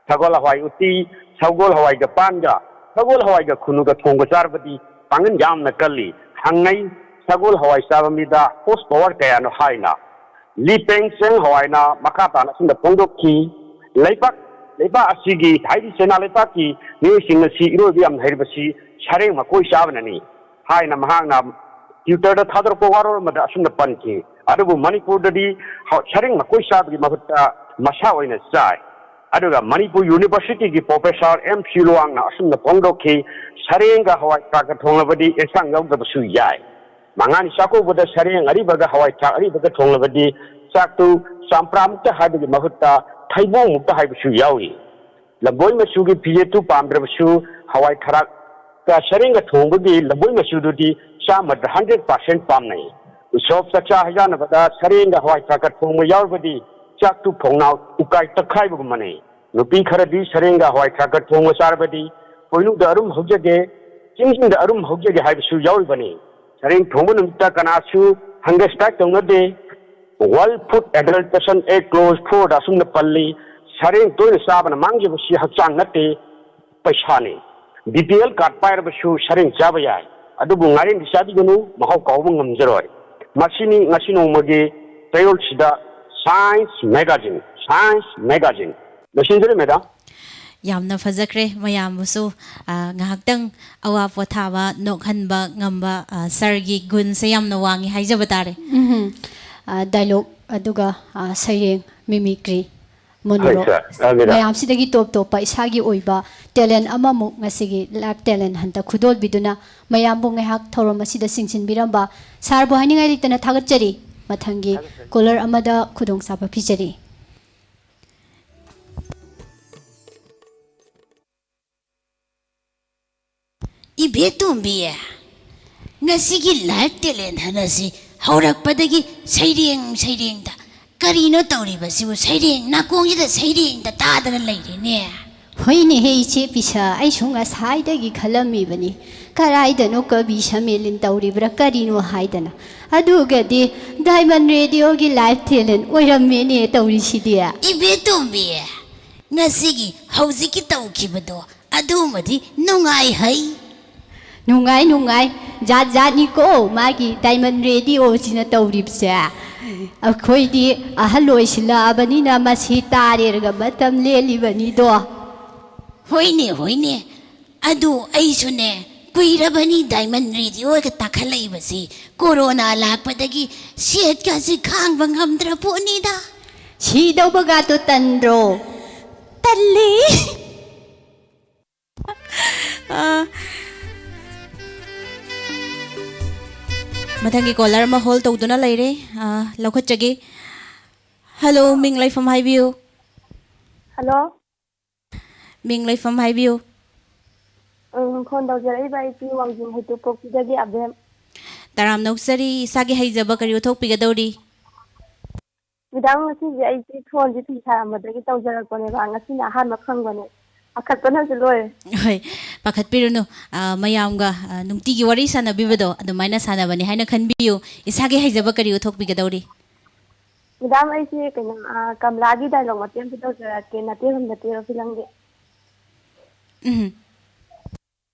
ꯁꯒꯣꯜ ꯍꯋꯥꯏ ꯎꯇꯤ, ꯁꯒꯣꯜ ꯍꯋꯥꯏꯒ ꯄꯥꯟꯒ, ꯁꯒꯣꯜ ꯍꯋꯥꯏꯒ ꯈꯨꯅꯨꯒ ꯊꯣꯡꯕ ꯆꯥꯔꯕꯗꯤ ꯄꯥꯡꯒꯜ ꯌꯥꯝꯅ ꯀꯜꯂꯤ꯫ ꯍꯪꯅꯩ, ꯁꯒꯣꯜ ꯍꯋꯥꯏ ꯆꯥꯕ ꯃꯤꯗ ꯍꯣꯔꯁ ꯄꯋꯥꯔ ꯀꯌꯥꯅꯣ ꯍꯥꯏꯅ꯫ ꯂꯤ ꯄꯦꯡ ꯆꯦꯡ ꯍꯋꯥꯏꯅ ꯃꯈꯥ ꯇꯥꯅ ꯑꯁꯨꯝꯅ ꯐꯣꯡꯗꯣꯛꯈꯤ, ꯂꯩꯕꯥꯛ, ꯂꯩꯕꯥꯛ ꯑꯁꯤꯒꯤ, ꯍꯥꯏꯗꯤ ꯆꯩꯅꯥ ꯂꯩꯕꯥꯛꯀꯤ ꯃꯤꯑꯣꯏꯁꯤꯡ ꯑꯁꯤ ꯏꯔꯣꯏꯕ ꯌꯥꯝꯅ ꯍꯩꯔꯕꯁꯤ ꯁꯔꯦꯡ ꯃꯀꯣꯏ ꯆꯥꯕꯅꯅꯤ ꯍꯥꯏꯅ ꯃꯍꯥꯛꯅ ꯇ꯭ꯋꯤꯇꯔꯗ ꯊꯥꯗꯣꯔꯛꯄ ꯋꯥꯔꯣꯜ ꯑꯃꯗ ꯑꯁꯨꯝꯅ ꯄꯟꯈꯤ꯫ ꯑꯗꯨꯕꯨ ꯃꯅꯤꯄꯨꯔꯗꯗꯤ ꯍ-, ꯁꯔꯦꯡ ꯃꯀꯣꯏ ꯆꯥꯕꯒꯤ ꯃꯍꯨꯠꯇ ꯃꯁꯥ ꯑꯣꯏꯅ ꯆꯥꯏ꯫ ꯑꯗꯨꯒ ꯃꯅꯤꯄꯨꯔ ꯌꯨꯅꯤꯚꯔꯁꯤꯇꯤꯒꯤ ꯄ꯭ꯔꯣꯐꯦꯁꯔ ꯑꯦꯝ ꯁꯤꯂꯨꯋꯥꯡꯅ ꯑꯁꯨꯝꯅ ꯐꯣꯡꯗꯣꯛꯈꯤ, ꯁꯔꯦꯡꯒ ꯍꯋꯥꯏ ꯊ꯭ꯔꯥꯛꯀ ꯊꯣꯡꯂꯕꯗꯤ ꯑꯦꯟꯁꯥꯡ ꯌꯥꯎꯗꯕꯁꯨ ꯌꯥꯏ꯫ ꯃꯉꯥꯅꯤ ꯆꯥꯛꯀꯧꯕꯗ ꯁꯔꯦꯡ ꯑꯔꯤꯕꯒ ꯍꯋꯥꯏ ꯊ꯭ꯔꯥꯛ ꯑꯔꯤꯕꯒ ꯊꯣꯡꯂꯕꯗꯤ ꯆꯥꯛꯇꯨ ꯆꯝꯄ꯭ꯔꯥꯃꯨꯛꯇ ꯍꯥꯏꯕꯒꯤ ꯃꯍꯨꯠꯇ ꯊꯩꯕꯣꯡꯃꯨꯛꯇ ꯍꯥꯏꯕꯁꯨ ꯌꯥꯎꯏ꯫ ꯂꯝꯕꯣꯏ ꯃꯆꯨꯒꯤ ꯐꯤꯖꯦꯠꯇꯨ ꯄꯥꯝꯗ꯭ꯔꯕꯁꯨ ꯍꯋꯥꯏ ꯊ꯭ꯔꯥꯛꯀ ꯁꯔꯦꯡꯒ ꯊꯣꯡꯕꯒꯤ ꯂꯝꯕꯣꯏ ꯃꯆꯨꯗꯨꯗꯤ ꯆꯥꯝꯃꯗ ꯍꯟꯗ꯭ꯔꯦꯠ ꯄꯥꯔꯁꯦꯟ ꯄꯥꯝꯅꯩ꯫ ꯎꯁꯣꯞ ꯆꯥꯛꯆꯥ ꯍꯩꯖꯥꯟꯅꯕꯗ ꯁꯔꯦꯡꯒ ꯍꯋꯥꯏ ꯊ꯭ꯔꯥꯛꯀ ꯊꯣꯡꯕ ꯌꯥꯎꯔꯕꯗꯤ ꯆꯥꯛꯇꯨ ꯐꯧꯅꯥꯎ ꯎꯀꯥꯏ ꯇꯛꯈꯥꯏꯕꯒꯨꯝꯕꯅꯤ꯫ ꯅꯨꯄꯤ ꯈꯔꯗꯤ ꯁꯔꯦꯡꯒ ꯍꯋꯥꯏ ꯊ꯭ꯔꯥꯛꯀ ꯊꯣꯡꯕ ꯆꯥꯔꯕꯗꯤ ꯄꯣꯏꯅꯨꯗ ꯑꯔꯨꯝ ꯍꯧꯖꯒꯦ, ꯆꯤꯡꯖꯤꯡꯗ ꯑꯔꯨꯝ ꯍꯧꯖꯒꯦ ꯍꯥꯏꯕꯁꯨ ꯌꯥꯎꯔꯤꯕꯅꯤ꯫ ꯁꯔꯦꯡ ꯊꯣꯡꯕ ꯅꯨꯃꯤꯠꯇ ꯀꯅꯥꯁꯨ hunger strike ꯇꯧꯅꯗꯦ꯫ World Food Adulteration Act Clause fourꯗ ꯑꯁꯨꯝꯅ ꯄꯜꯂꯤ, "ꯁꯔꯦꯡ ꯇꯣꯏꯅ ꯆꯥꯕꯅ ꯃꯥꯡꯖꯕꯁꯤ ꯍꯛꯆꯥꯡ ꯅꯠꯇꯦ, ꯄꯩꯁꯥꯅꯤ꯫ ꯕꯤ ꯄꯤ ꯑꯦꯜ ꯀꯥꯔꯗ ꯄꯥꯏꯔꯕꯁꯨ ꯁꯔꯦꯡ ꯆꯥꯕ ꯌꯥꯏ, ꯑꯗꯨꯕꯨ ꯉꯥꯔꯦꯟꯗꯤ ꯆꯥꯕꯤꯒꯅꯨ, ꯃꯍꯥꯎ ꯀꯥꯎꯕ ꯉꯝꯖꯔꯣꯏ"꯫ ꯃꯁꯤꯅꯤ ꯉꯁꯤ ꯅꯣꯡꯃꯒꯤ ꯆꯌꯣꯜꯁꯤꯗ Science Magazine, Science Magazine꯫ ꯂꯣꯏꯁꯤꯟꯖꯔꯦ, ꯃꯦꯗꯥꯝ꯫ ꯌꯥꯝꯅ ꯐꯖꯈ꯭ꯔꯦ꯫ ꯃꯌꯥꯝꯕꯨꯁꯨ, ꯑ, ꯉꯥꯏꯍꯥꯛꯇꯪ ꯑꯋꯥ ꯄꯣꯊꯥꯕ, ꯅꯣꯛꯍꯟꯕ ꯉꯝꯕ, ꯑ, ꯁꯥꯔꯒꯤ ꯒꯨꯟꯁꯦ ꯌꯥꯝꯅ ꯋꯥꯡꯉꯤ ꯍꯥꯏꯖꯕ ꯇꯥꯔꯦ꯫ ꯎꯝꯍꯨꯝ꯫ ꯑ, ꯗꯥꯏꯂꯣꯒ ꯑꯗꯨꯒ, ꯑ, ꯁꯩꯔꯦꯡ, ꯃꯤꯃꯤꯀ꯭ꯔꯤ, ꯍꯣꯏ, ꯃꯣꯅꯣꯂꯣꯛ ꯁꯥꯔ, ꯇꯥꯕꯤꯔ? ꯃꯌꯥꯝꯁꯤꯗꯒꯤ ꯇꯣꯞ ꯇꯣꯞꯄ ꯏꯁꯥꯒꯤ ꯑꯣꯏꯕ ꯇꯦꯂꯦꯟ ꯑꯃꯃꯨꯛ ꯉꯁꯤꯒꯤ ꯂꯥꯏꯐ ꯇꯦꯂꯦꯟ ꯍꯟꯇ ꯈꯨꯗꯣꯜꯕꯤꯗꯨꯅ ꯃꯌꯥꯝꯕꯨ ꯉꯥꯏꯍꯥꯛ ꯊꯧꯔꯝ ꯑꯁꯤꯗ ꯆꯤꯡꯁꯤꯟꯕꯤꯔꯝꯕ ꯁꯥꯔꯕꯨ ꯍꯥꯏꯅꯤꯡꯉꯥꯏ ꯂꯩꯇꯅ ꯊꯥꯒꯠꯆꯔꯤ꯫ ꯃꯊꯪꯒꯤ ꯀꯣꯂꯔ ꯑꯃꯗ ꯈꯨꯗꯣꯡꯆꯥꯕ ꯄꯤꯖꯔꯤ꯫ ꯏꯕꯦꯇꯣꯝꯕꯤ, ꯉꯁꯤꯒꯤ ꯂꯥꯏꯐ ꯇꯦꯂꯦꯟ ꯍꯟ ꯑꯁꯤ ꯍꯧꯔꯛꯄꯗꯒꯤ ꯁꯩꯔꯦꯡ ꯁꯩꯔꯦꯡꯗ ꯀꯔꯤꯅꯣ ꯇꯧꯔꯤꯕꯁꯤꯕꯨ? ꯁꯩꯔꯦꯡ ꯅꯥꯀꯣꯡꯁꯤꯗ ꯁꯩꯔꯦꯡꯗ ꯇꯥꯗꯅ ꯂꯩꯔꯦꯅꯦ꯫ ꯍꯣꯏꯅꯦꯍꯦ ꯏꯆꯦ ꯄꯤꯁꯥ, ꯑꯩꯁꯨ ꯉꯁꯥꯏꯗꯒꯤ ꯈꯜꯂꯝꯃꯤꯕꯅꯤ, ꯀꯔꯥꯏꯗꯅꯣ ꯀꯕꯤ ꯁꯃꯦꯂꯤꯟ ꯇꯧꯔꯤꯕ꯭ꯔꯥ ꯀꯔꯤꯅꯣ ꯍꯥꯏꯗꯅ꯫ ꯑꯗꯨꯒꯗꯤ ꯗꯥꯏꯃꯟ ꯔꯦꯗꯤꯑꯣꯒꯤ ꯂꯥꯏꯐ ꯇꯦꯂꯦꯟ ꯑꯣꯏꯔꯝꯃꯦꯅꯦ ꯇꯧꯔꯤꯁꯤꯗꯤ꯫ ꯏꯕꯦꯇꯣꯝꯕꯤ, ꯉꯁꯤꯒꯤ ꯍꯧꯖꯤꯛꯀꯤ ꯇꯧꯈꯤꯕꯗꯣ ꯑꯗꯨꯃꯗꯤ ꯅꯨꯡꯉꯥꯏ ꯍꯩ꯫ ꯅꯨꯡꯉꯥꯏ, ꯅꯨꯡꯉꯥꯏ꯫ ꯖꯥꯠ ꯖꯥꯠꯅꯤꯀꯣ ꯃꯥꯒꯤ ꯗꯥꯏꯃꯟ ꯔꯦꯗꯤꯑꯣꯁꯤꯅ ꯇꯧꯔꯤꯕꯁꯦ꯫ ꯑꯩꯈꯣꯏꯗꯤ ꯑꯍꯜ ꯑꯣꯏꯁꯤꯜꯂꯛꯑꯕꯅꯤꯅ ꯃꯁꯤ ꯇꯥꯔꯦꯔꯒ ꯃꯇꯝ ꯂꯦꯜꯂꯤꯕꯅꯤꯗꯣ꯫ ꯍꯣꯏꯅꯦ, ꯍꯣꯏꯅꯦ꯫ ꯑꯗꯨ ꯑꯩꯁꯨꯅꯦ, ꯀꯨꯏꯔꯕꯅꯤ ꯗꯥꯏꯃꯟ ꯔꯦꯗꯤꯑꯣꯒ ꯇꯥꯈꯠꯂꯛꯏꯕꯁꯤ꯫ ꯀꯣꯔꯣꯅꯥ ꯂꯥꯛꯄꯗꯒꯤ ꯁꯦꯠꯀꯁꯤ ꯈꯥꯡꯕ ꯉꯝꯗ꯭ꯔ ꯄꯣꯠꯅꯤꯗ꯫ ꯁꯤꯗꯧꯕꯒꯥꯇꯣ ꯇꯟꯗ꯭ꯔꯣ? ꯇꯜꯂꯤ꯫ ꯑꯥ, ꯃꯊꯪꯒꯤ ꯀꯣꯂꯔ ꯑꯃ ꯍꯣꯜ ꯇꯧꯗꯨꯅ ꯂꯩꯔꯦ꯫ ꯑꯥ, ꯂꯧꯈꯠꯆꯒꯦ꯫ ꯍꯜꯂꯣ, ꯃꯤꯡ ꯂꯩꯐꯝ ꯍꯥꯏꯕꯤꯌꯨ꯫ ꯍꯜꯂꯣ꯫ ꯃꯤꯡ ꯂꯩꯐꯝ ꯍꯥꯏꯕꯤꯌꯨ꯫ ꯎꯝ, ꯐꯣꯟ ꯇꯧꯖꯔꯛꯏꯕ ꯑꯩꯁꯤ ꯋꯥꯡꯖꯤꯡ ꯍꯩꯇꯨꯞꯄꯣꯛꯄꯤꯗꯒꯤ ꯑꯕꯦꯝ꯫ ꯇꯔꯥꯝꯅ ꯑꯣꯛꯆꯔꯤ꯫ ꯏꯁꯥꯒꯤ ꯍꯩꯖꯕ ꯀꯔꯤ ꯎꯠꯊꯣꯛꯄꯤꯒꯗꯧꯔꯤ? ꯃꯦꯗꯥꯝ, ꯉꯁꯤꯁꯦ ꯑꯩꯁꯦ ꯐꯣꯟꯁꯦ ꯐꯤ ꯁꯥꯔꯝꯕꯗꯒꯤ ꯇꯧꯖꯔꯛꯄꯅꯦꯕ꯫ ꯉꯁꯤꯅ ꯑꯍꯥꯟꯕ ꯐꯪꯕꯅꯦ꯫ ꯄꯥꯈꯠꯄꯅꯁꯨ ꯂꯣꯏꯔꯦ꯫ ꯍꯣꯏ, ꯄꯥꯈꯠꯄꯤꯔꯨꯅꯨ꯫ ꯑ, ꯃꯌꯥꯝꯒ, ꯑ, ꯅꯨꯡꯇꯤꯒꯤ ꯋꯥꯔꯤ ꯁꯥꯟꯅꯕꯤꯕꯗꯣ ꯑꯗꯨꯃꯥꯏꯅ ꯁꯥꯟꯅꯕꯅꯦ ꯍꯥꯏꯅ ꯈꯟꯕꯤꯌꯨ꯫ ꯏꯁꯥꯒꯤ ꯍꯩꯖꯕ ꯀꯔꯤ ꯎꯠꯊꯣꯛꯄꯤꯒꯗꯧꯔꯤ? ꯃꯦꯗꯥꯝ, ꯑꯩꯁꯦ ꯀꯩꯅꯣ, ꯑ, ꯀꯃꯂꯥꯒꯤ ꯗꯥꯏꯂꯣꯛ ꯃꯇꯦꯛ ꯑꯃꯇ ꯇꯧꯖꯔꯛꯀꯦ, ꯅꯠꯇꯦ ꯍꯨꯝ ꯅꯠꯇꯦ ꯐꯤꯂꯝꯒꯤ꯫ ꯎꯝ꯫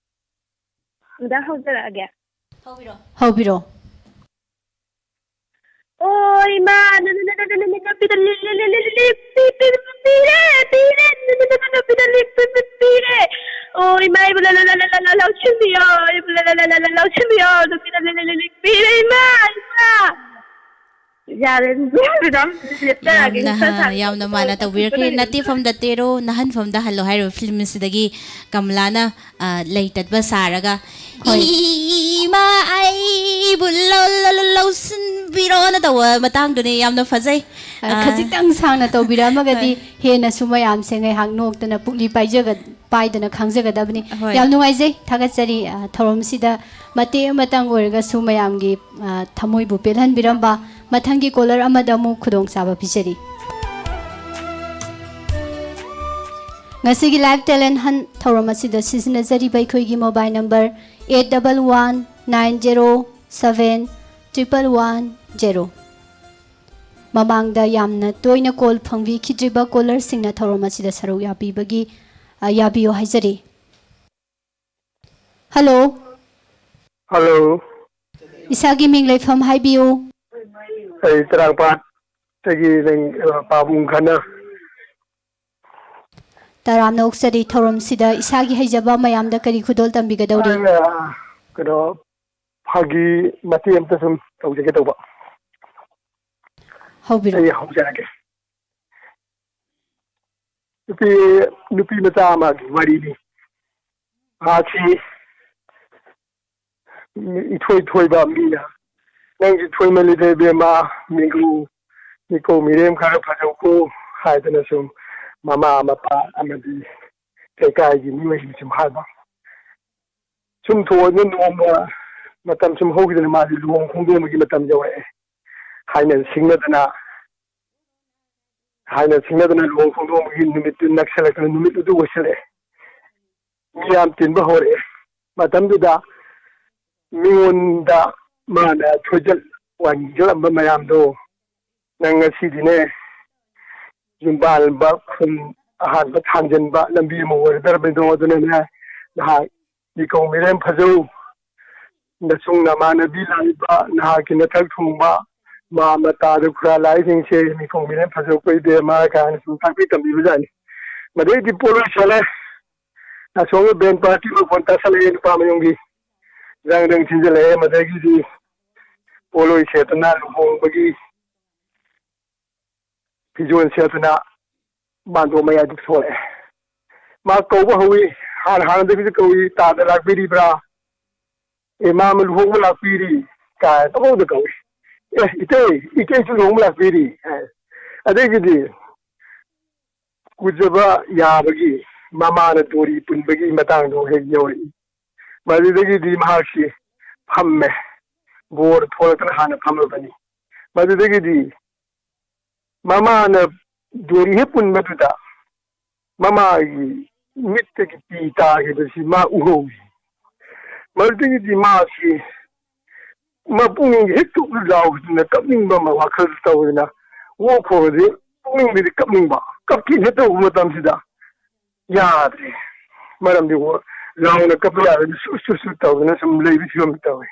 ꯃꯦꯗꯥꯝ, ꯍꯧꯖꯔꯛꯑꯒꯦ꯫ ꯍꯧꯕꯤꯔꯣ꯫ ꯍꯧꯕꯤꯔꯣ꯫ ꯑꯣ ꯏꯃꯥ, ꯅꯨꯄꯤꯗ ꯂꯤꯛ ꯄꯤ-, ꯄꯤ-, ꯄꯤ-, ꯄꯤꯔꯦ, ꯄꯤꯔꯦ, ꯅꯨꯄꯤꯗ ꯂꯤꯛ ꯄꯤ-, ꯄꯤ-, ꯄꯤꯔꯦ꯫ ꯑꯣ ꯏꯃꯥ, ꯏꯕꯨ ꯂ-, ꯂ-, ꯂ-, ꯂ-, ꯂ-, ꯂꯧꯁꯤꯟꯕꯤꯌꯣ, ꯏꯕꯨ ꯂ-, ꯂ-, ꯂ-, ꯂ-, ꯂ-, ꯂꯧꯁꯤꯟꯕꯤꯌꯣ, ꯅꯨꯄꯤꯗ ꯂꯤ-, ꯂꯤ-, ꯂꯤ-, ꯂꯤꯛ ꯄꯤꯔꯦ ꯏꯃꯥ, ꯏꯃꯥ꯫ ꯌꯥꯔꯦ, ꯃꯦꯗꯥꯝ, ꯂꯦꯞꯆꯔꯒꯦ꯫ ꯌꯥꯝꯅ, ꯈꯔ ꯁꯥꯡꯅ ꯌꯥꯝꯅ ꯃꯥꯅ ꯇꯧꯕꯤꯔꯛꯈ꯭ꯔꯦ꯫ ꯅꯠꯇꯦꯐꯝꯗ ꯇꯦꯔꯣ, ꯅꯍꯟꯐꯝꯗ ꯍꯜꯂꯣ ꯍꯥꯏꯔꯤꯕ ꯐꯤꯂꯝ ꯑꯁꯤꯗꯒꯤ ꯀꯃꯂꯥꯅ, ꯑ, ꯂꯩꯇꯠꯄ ꯁꯥꯔꯒ, ꯍꯣꯏ꯫ "ꯏꯃꯥ ꯑꯩꯕꯨ ꯂꯧ-, ꯂꯧ-, ꯂꯧ-, ꯂꯧꯁꯤꯟꯕꯤꯔꯣꯅ" ꯇꯧꯕ ꯃꯇꯥꯡꯗꯨꯅꯤ꯫ ꯌꯥꯝꯅ ꯐꯖꯩ꯫ ꯑ, ꯑ, ꯈꯖꯤꯛꯇꯪ ꯁꯥꯡꯅ ꯇꯧꯕꯤꯔꯝꯃꯒꯗꯤ ꯍꯣꯏ꯫ ꯍꯦꯟꯅꯁꯨ ꯃꯌꯥꯝꯁꯦ ꯉꯥꯏꯍꯥꯛ ꯅꯣꯛꯇꯅ ꯄꯨꯛꯂꯤ ꯄꯥꯏꯖꯒ-, ꯄꯥꯏꯗꯅ ꯈꯪꯖꯒꯗꯕꯅꯤ꯫ ꯍꯣꯏ꯫ ꯌꯥꯝ ꯅꯨꯡꯉꯥꯏꯖꯩ, ꯊꯥꯒꯠꯆꯔꯤ꯫ ꯑ, ꯊꯧꯔꯝꯁꯤꯗ ꯃꯇꯦꯛ ꯑꯃꯇꯪ ꯑꯣꯏꯔꯒꯁꯨ ꯃꯌꯥꯝꯒꯤ, ꯑ, ꯊꯃꯣꯏꯕꯨ ꯄꯦꯜꯍꯟꯕꯤꯔꯝꯕ꯫ ꯃꯊꯪꯒꯤ caller ꯑꯃꯗ ꯑꯃꯨꯛ ꯈꯨꯗꯣꯡꯆꯥꯕ ꯄꯤꯖꯔꯤ꯫ ꯉꯁꯤꯒꯤ Live Talent Hunt ꯊꯧꯔꯝ ꯑꯁꯤꯗ ꯁꯤꯖꯤꯟꯅꯖꯔꯤꯕ ꯑꯩꯈꯣꯏꯒꯤ mobile number eight double one nine zero seven triple one zero꯫ ꯃꯃꯥꯡꯗ ꯌꯥꯝꯅ ꯇꯣꯏꯅ call ꯐꯪꯕꯤꯈꯤꯗ꯭ꯔꯤꯕ callerꯁꯤꯡꯅ ꯊꯧꯔꯝ ꯑꯁꯤꯗ ꯁꯔꯨꯛ ꯌꯥꯕꯤꯕꯒꯤ, ꯑ, ꯌꯥꯕꯤꯌꯨ ꯍꯥꯏꯖꯔꯤ꯫ Hello꯫ Hello꯫ ꯏꯁꯥꯒꯤ ꯃꯤꯡ ꯂꯩꯐꯝ ꯍꯥꯏꯕꯤꯌꯨ꯫ ꯑꯩ ꯆꯔꯥꯡꯄꯥꯠꯇꯒꯤ ꯅꯪ, ꯑ, ꯄꯥꯕꯨꯡ ꯈꯟꯅ꯫ ꯇꯔꯥꯝꯅ ꯑꯣꯛꯆꯔꯤ꯫ ꯊꯧꯔꯝꯁꯤꯗ ꯏꯁꯥꯒꯤ ꯍꯩꯖꯕ ꯃꯌꯥꯝꯗ ꯀꯔꯤ ꯈꯨꯗꯣꯜ ꯇꯝꯕꯤꯒꯗꯧꯔꯤ? ꯑꯩꯅ ꯀꯩꯅꯣ, ꯐꯥꯒꯤ ꯃꯇꯦꯛ ꯑꯃꯇ ꯁꯨꯝ ꯇꯧꯖꯒꯦ ꯇꯧꯕ꯫ ꯍꯧꯕꯤꯔꯣ꯫ ꯑꯩ ꯍꯧꯖꯔꯒꯦ꯫ ꯅꯨꯄꯤ, ꯅꯨꯄꯤ ꯃꯆꯥ ꯑꯃꯒꯤ ꯋꯥꯔꯤꯅꯤ꯫ ꯃꯍꯥꯛꯁꯤ ꯏꯊꯣꯏ ꯊꯣꯏꯕ ꯃꯤꯅ, "ꯅꯪꯁꯤ ꯊꯣꯏꯃꯜꯂꯤꯗ ꯏꯕꯦꯝꯃ, ꯃꯤꯒꯨ, ꯃꯤꯀꯧ ꯃꯤꯔꯦꯝ ꯈꯔ ꯐꯖꯧꯀꯣ" ꯍꯥꯏꯗꯅ ꯁꯨꯝ ꯃꯃꯥ ꯃꯄꯥ ꯑꯃꯗꯤ ꯂꯩꯀꯥꯏꯒꯤ ꯃꯤꯑꯣꯏꯁꯤꯡ ꯁꯨꯝ ꯍꯥꯏꯕ꯫ ꯁꯨꯝ ꯊꯣꯛꯑꯒ ꯅꯣꯡꯃ ꯃꯇꯝ ꯁꯨꯝ ꯍꯧꯈꯤꯗꯅ ꯃꯥꯁꯤ ꯂꯨꯍꯣꯡ ꯈꯣꯡꯗꯣꯡꯕꯒꯤ ꯃꯇꯝ ꯌꯧꯔꯛꯑꯦ꯫ ꯍꯥꯏꯅ ꯁꯤꯡꯅꯗꯅ, ꯍꯥꯏꯅ ꯁꯤꯡꯅꯗꯅ ꯂꯨꯍꯣꯡ ꯈꯣꯡꯗꯣꯡꯕꯒꯤ ꯅꯨꯃꯤꯠꯇꯨ ꯅꯛꯁꯜꯂꯛꯇꯅ ꯅꯨꯃꯤꯠ ꯑꯗꯨ ꯑꯣꯏꯁꯜꯂꯛꯑꯦ꯫ ꯃꯤ ꯌꯥꯝ ꯇꯤꯟꯕ ꯍꯧꯔꯛꯑꯦ꯫ ꯃꯇꯝꯗꯨꯗ ꯃꯤꯉꯣꯟꯗ ꯃꯥꯅ ꯊꯣꯏꯖꯜ ꯋꯥꯟꯖꯜꯂꯝꯕ ꯃꯌꯥꯝꯗꯣ, "ꯅꯪ ꯉꯁꯤꯗꯤꯅꯦ, ꯌꯨꯝꯕꯥꯜꯕ ꯈꯨꯟ ꯑꯍꯥꯟꯕ ꯊꯥꯡꯖꯟꯕ ꯂꯝꯕꯤ ꯑꯃ ꯑꯣꯏꯔꯗꯧꯔꯕꯅꯤꯗꯣ, ꯑꯗꯨꯅꯅꯦ, ꯅꯍꯥꯛ ꯃꯤꯀꯧ ꯃꯤꯔꯦꯝ ꯐꯖꯧ, ꯅꯁꯨꯡ ꯅꯃꯥꯟꯅꯕꯤ ꯂꯥꯛꯏꯕ ꯅꯍꯥꯛꯀꯤ ꯅꯊꯛ ꯊꯣꯡꯕ ꯃꯥ ꯃꯇꯥꯗ ꯈꯨꯔꯥ ꯂꯥꯛꯏꯁꯤꯡꯁꯦ ꯃꯤꯀꯧ ꯃꯤꯔꯦꯝ ꯐꯖꯧꯀꯣ ꯏꯕꯦꯝꯃ" ꯀꯥꯏꯅ ꯁꯨꯝ ꯇꯥꯛꯄꯤ ꯇꯝꯕꯤꯕꯖꯥꯠꯅꯤ꯫ ꯃꯗꯩꯗꯤ ꯄꯣꯠꯂꯣꯏ ꯁꯦꯠꯂꯦ꯫ ꯑꯁꯣꯝꯒꯤ band party ꯃꯈꯣꯟ ꯇꯥꯁꯜꯂꯛꯑꯦ, ꯅꯨꯄꯥ ꯃꯌꯨꯝꯒꯤ ꯖꯪ ꯖꯪ ꯊꯤꯟꯖꯜꯂꯛꯑꯦ꯫ ꯃꯗꯒꯤꯗꯤ ꯄꯣꯠꯂꯣꯏ ꯁꯦꯠꯇꯅ ꯂꯨꯍꯣꯡꯕꯒꯤ ꯐꯤꯖꯣꯜ ꯁꯦꯠꯇꯅ ꯃꯥꯟꯗꯣꯞ ꯃꯌꯥꯏꯗ ꯊꯣꯛꯂꯛꯑꯦ꯫ ꯃꯥ ꯀꯧꯕ ꯍꯧꯏ, ꯍꯥꯟꯅ ꯍꯥꯟꯅꯗꯒꯤꯁꯨ ꯀꯧꯏ, "ꯇꯥꯗ ꯂꯥꯛꯄꯤꯔꯤꯕ꯭ꯔꯥ? ꯑꯦ, ꯃꯥ ꯑꯃ ꯂꯨꯍꯣꯡꯕ ꯂꯥꯛꯄꯤꯔꯤ" ꯀꯥꯏ ꯄꯪꯀꯧꯗ ꯀꯧꯏ꯫ "ꯑꯦ, ꯏꯇꯩ, ꯏꯇꯩꯁꯨ ꯂꯨꯍꯣꯡꯕ ꯂꯥꯛꯄꯤꯔꯤ" ꯍꯥꯏ꯫ ꯑꯗꯒꯤꯗꯤ ꯀꯨꯖꯕ ꯌꯥꯕꯒꯤ ꯃꯃꯥꯅ ꯗꯣꯔꯤ ꯄꯨꯟꯕꯒꯤ ꯃꯇꯥꯡꯗꯣ ꯍꯦꯛ ꯌꯧꯔꯛꯏ꯫ ꯃꯗꯨꯗꯒꯤꯗꯤ ꯃꯍꯥꯛꯁꯤ ꯐꯝꯃꯦ꯫ ꯕꯣꯔ ꯊꯣꯛꯂꯛꯇꯅ ꯍꯥꯟꯅ ꯐꯝꯂꯕꯅꯤ꯫ ꯃꯗꯨꯗꯒꯤꯗꯤ ꯃꯃꯥꯅ ꯗꯣꯔꯤ ꯍꯦꯛ ꯄꯨꯟꯕꯗꯨꯗ ꯃꯃꯥꯒꯤ ꯃꯤꯠꯇꯒꯤ ꯄꯤ ꯇꯥꯈꯤꯕꯁꯤ ꯃꯥ ꯎꯍꯧꯏ꯫ ꯃꯗꯨꯗꯒꯤꯗꯤ ꯃꯥꯁꯤ ꯃꯄꯨꯛꯅꯤꯡ ꯍꯦꯛ ꯊꯨꯛ ꯂꯥꯎꯗꯅ ꯀꯞꯅꯤꯡꯕ ꯑꯃ ꯋꯥꯈꯜ ꯇꯧꯗꯅ ꯑꯣꯛꯈꯣꯡꯗꯤ ꯄꯨꯛꯅꯤꯡꯗꯗꯤ ꯀꯞꯅꯤꯡꯕ, ꯀꯞꯀꯦ ꯍꯦꯛ ꯇꯧꯕ ꯃꯇꯝꯁꯤꯗ ꯌꯥꯗ꯭ꯔꯦ꯫ ꯃꯔꯝꯗꯤ ꯂꯥꯎꯅ ꯀꯞꯄ ꯌꯥꯗꯕ ꯁꯨ ꯁꯨ ꯁꯨ ꯇꯧꯗꯅ ꯁꯨꯝ ꯂꯩꯕ ꯐꯤꯕꯝ ꯇꯧꯋꯤ꯫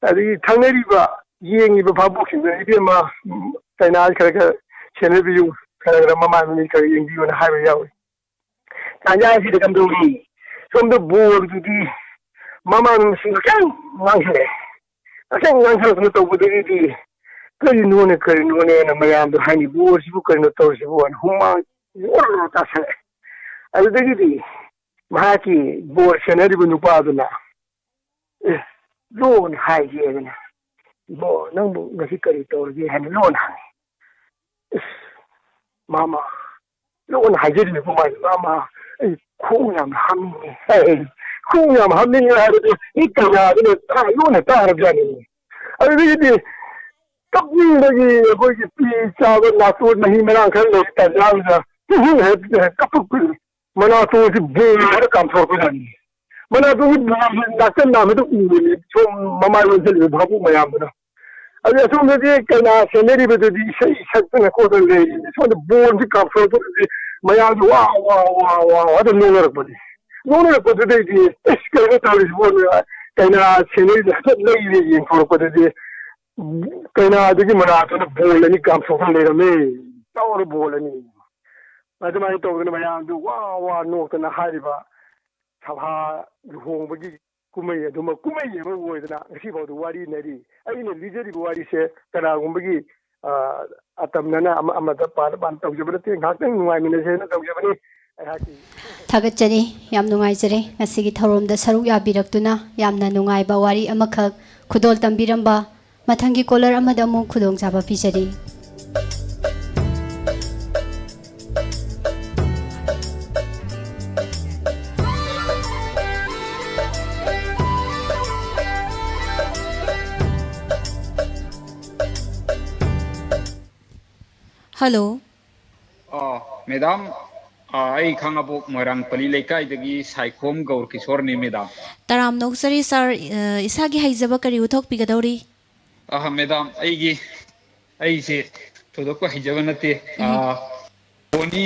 ꯑꯗꯒꯤ ꯊꯪꯅꯔꯤꯕ ꯌꯦꯡꯉꯤꯕ ꯚꯥꯕꯣꯛꯁꯤꯡꯗꯨꯅ, "ꯏꯕꯦꯝꯃ, ꯀꯩꯅꯥꯁꯤ ꯈꯔ ꯈꯔ ꯁꯦꯟꯅꯕꯤꯌꯨ, ꯈꯔ ꯈꯔ ꯃꯃꯥꯏ ꯃꯃꯤꯠ ꯈꯔ ꯌꯦꯡꯕꯤꯌꯨꯅ" ꯍꯥꯏꯕ ꯌꯥꯎꯏ꯫ ꯇꯥꯟꯖꯥꯁꯤꯗ ꯀꯝꯗꯧꯔꯤ? ꯁꯣꯝꯗ ꯕꯣꯔꯗꯨꯗꯤ ꯃꯃꯥ ꯃꯁꯤꯡ ꯉꯥꯛꯇꯪ ꯉꯥꯡꯁꯤꯜꯂꯛꯑꯦ꯫ ꯉꯥꯛꯇꯪ ꯉꯥꯡꯁꯤꯜꯂꯛꯇꯅ ꯇꯧꯕꯗꯒꯤꯗꯤ ꯀꯔꯤꯅꯣꯅꯦ, ꯀꯔꯤꯅꯣꯅꯦꯅ ꯃꯌꯥꯝꯗꯣ ꯍꯥꯏꯅꯤ, "ꯕꯣꯔꯁꯤꯕꯨ ꯀꯔꯤꯅꯣ ꯇꯧꯔꯤꯁꯤꯕꯨ?" ꯍꯥꯏꯅ ꯍꯨꯃꯥꯡ ꯑꯣꯔꯣ ꯑꯣꯔꯣ ꯇꯥꯁꯤꯜꯂꯛꯑꯦ꯫ ꯑꯗꯨꯗꯒꯤꯗꯤ ꯃꯍꯥꯛꯀꯤ ꯕꯣꯔ ꯁꯦꯟꯅꯔꯤꯕ ꯅꯨꯄꯥꯗꯨꯅ, "ꯑꯦ, ꯂꯣꯟ ꯍꯥꯏꯒꯦꯗꯅ, ꯏꯕꯣ, ꯅꯪꯕꯨ ꯉꯁꯤ ꯀꯔꯤ ꯇꯧꯔꯒꯦ?" ꯍꯥꯏꯅ ꯂꯣꯟ ꯍꯪꯉꯤ꯫ "ꯏꯁ, ꯃꯥꯃ", ꯂꯣꯟ ꯍꯥꯏꯖꯔꯤꯅꯤꯀꯣ ꯃꯥꯁꯦ, "ꯃꯥꯃ, ꯑꯩ ꯈꯣꯡ ꯌꯥꯝ ꯍꯥꯝꯅꯤꯡꯉꯦ" ꯍꯥꯏ꯫ ꯈꯣꯡ ꯌꯥꯝ ꯍꯥꯝꯅꯤꯡꯉꯦ ꯍꯥꯏꯕꯗꯨ ꯃꯤ ꯀꯩꯅꯥꯗꯨꯅ ꯇꯥ-, ꯂꯣꯟꯅ ꯇꯥꯔꯕꯖꯥꯠꯅꯤ꯫ ꯑꯗꯨꯗꯒꯤꯗꯤ ꯀꯞꯅꯤꯡꯕꯒꯤ ꯑꯩꯈꯣꯏꯒꯤ ꯄꯤ ꯆꯥꯕ ꯅꯥꯇꯣꯟ ꯃꯍꯤ ꯃꯔꯥꯡ ꯈꯔ ꯂꯩ ꯇꯥꯟꯖꯥꯗꯨꯗ ꯍꯨꯝ ꯍꯨꯝ ꯍꯦꯛ ꯀꯞꯄꯛꯄꯅꯤ꯫ ꯃꯅꯥꯇꯣꯟꯁꯤ ꯕꯣꯝ ꯍꯥꯏꯅ ꯀꯥꯝꯊꯣꯔꯛꯄꯖꯥꯠꯅꯤ꯫ ꯃꯅꯥꯇꯣꯟꯁꯤ ꯕꯣꯝꯁꯤ ꯅꯥꯀꯟ ꯅꯥꯝꯗ ꯎꯕꯅꯤ, ꯁꯣꯝ ꯃꯃꯥꯏ ꯑꯣꯟꯁꯤꯜꯂꯤꯕ ꯚꯥꯕꯣꯛ ꯃꯌꯥꯝꯗꯨꯅ꯫ ꯑꯗꯨ ꯑꯁꯣꯝꯗꯗꯤ ꯀꯩꯅꯥ ꯁꯦꯟꯅꯔꯤꯕꯗꯨꯗꯤ ꯏꯁꯩ ꯁꯛꯇꯅ ꯈꯣꯠꯇꯅ ꯂꯩꯔꯤꯅꯤ꯫ ꯁꯣꯝꯗ ꯕꯣꯝꯁꯤ ꯀꯥꯝꯊꯣꯔꯛꯄꯗꯨꯗꯤ ꯃꯌꯥꯝꯁꯤ ꯋꯥ, ꯋꯥ, ꯋꯥ, ꯋꯥ, ꯋꯥ ꯑꯗꯨꯝ ꯅꯣꯛꯅꯔꯛꯄꯅꯤ꯫ ꯅꯣꯛꯅꯔꯛꯄꯗꯨꯗꯩꯗꯤ, "ꯑꯁ, ꯀꯩꯅꯣ ꯇꯧꯔꯤꯁꯤꯕꯣ?" ꯀꯩꯅꯥ ꯁꯦꯟꯅꯔꯤꯗꯨ ꯍꯥꯏꯐꯦꯠ ꯂꯩꯔꯦ ꯌꯦꯡꯊꯣꯔꯛꯄꯗꯗꯤ, ꯀꯩꯅꯥꯗꯨꯒꯤ ꯃꯅꯥꯛꯇꯨꯗ ꯕꯣꯜ ꯑꯅꯤ ꯀꯥꯝꯊꯣꯛꯇꯅ ꯂꯩꯔꯝꯃꯦ꯫ ꯆꯥꯎꯔ ꯕꯣꯜ ꯑꯅꯤ꯫ ꯑꯗꯨꯃꯥꯏꯅ ꯇꯧꯗꯅ ꯃꯌꯥꯝꯗꯨ ꯋꯥ ꯋꯥ ꯅꯣꯛꯇꯅ ꯍꯥꯏꯔꯤꯕ ꯁꯚꯥ ꯂꯨꯍꯣꯡꯕꯒꯤ ꯀꯨꯝꯍꯩ ꯑꯗꯨꯃꯛ ꯀꯨꯝꯍꯩ ꯑꯃ ꯑꯣꯏꯗꯅ ꯉꯁꯤꯐꯥꯎꯗ ꯋꯥꯔꯤ ꯅꯩꯔꯤ꯫ ꯑꯩꯅ ꯂꯤꯖꯔꯤꯕ ꯋꯥꯔꯤꯁꯦ ꯀꯅꯥꯒꯨꯝꯕꯒꯤ ꯑ, ꯑꯇꯝꯅꯅ ꯑꯃ ꯑꯃꯗ ꯄꯥꯟ ꯄꯥꯟ ꯇꯧꯖꯕ ꯅꯠꯇꯦ, ꯉꯥꯏꯍꯥꯛꯇꯪ ꯅꯨꯡꯉꯥꯏꯃꯤꯟꯅꯁꯦꯅ ꯇꯧꯖꯕꯅꯤ꯫ ꯑꯩꯍꯥꯛꯀꯤ ꯊꯥꯒꯠꯆꯔꯤ꯫ ꯌꯥꯝ ꯅꯨꯡꯉꯥꯏꯖꯔꯦ ꯉꯁꯤꯒꯤ ꯊꯧꯔꯝꯗ ꯁꯔꯨꯛ ꯌꯥꯕꯤꯔꯛꯇꯨꯅ꯫ ꯌꯥꯝꯅ ꯅꯨꯡꯉꯥꯏꯕ ꯋꯥꯔꯤ ꯑꯃꯈꯛ ꯈꯨꯗꯣꯜ ꯇꯝꯕꯤꯔꯝꯕ꯫ ꯃꯊꯪꯒꯤ ꯀꯣꯂꯔ ꯑꯃꯗ ꯑꯃꯨꯛ ꯈꯨꯗꯣꯡꯆꯥꯕ ꯄꯤꯖꯔꯤ꯫ ꯍꯜꯂꯣ꯫ ꯑꯥ, ꯃꯦꯗꯥꯝ, ꯑꯥ, ꯑꯩ ꯈꯥꯉꯕꯣꯛ ꯃꯣꯏꯔꯥꯡ ꯄꯂꯤ ꯂꯩꯀꯥꯏꯗꯒꯤ ꯁꯥꯏꯈꯣꯝ ꯒꯧꯔ ꯀꯤꯁꯣꯔꯅꯤ, ꯃꯦꯗꯥꯝ꯫ ꯇꯔꯥꯝꯅ ꯑꯣꯛꯆꯔꯤ ꯁꯥꯔ, ꯑ, ꯏꯁꯥꯒꯤ ꯍꯩꯖꯕ ꯀꯔꯤ ꯎꯠꯊꯣꯛꯄꯤꯒꯗꯧꯔꯤ? ꯑꯥ, ꯃꯦꯗꯥꯝ, ꯑꯩꯒꯤ, ꯑꯩꯁꯦ ꯊꯣꯏꯗꯣꯛꯄ ꯍꯩꯖꯕ ꯅꯠꯇꯦ꯫ ꯎꯝ꯫ ꯑꯥ, ꯕꯣꯅꯤ,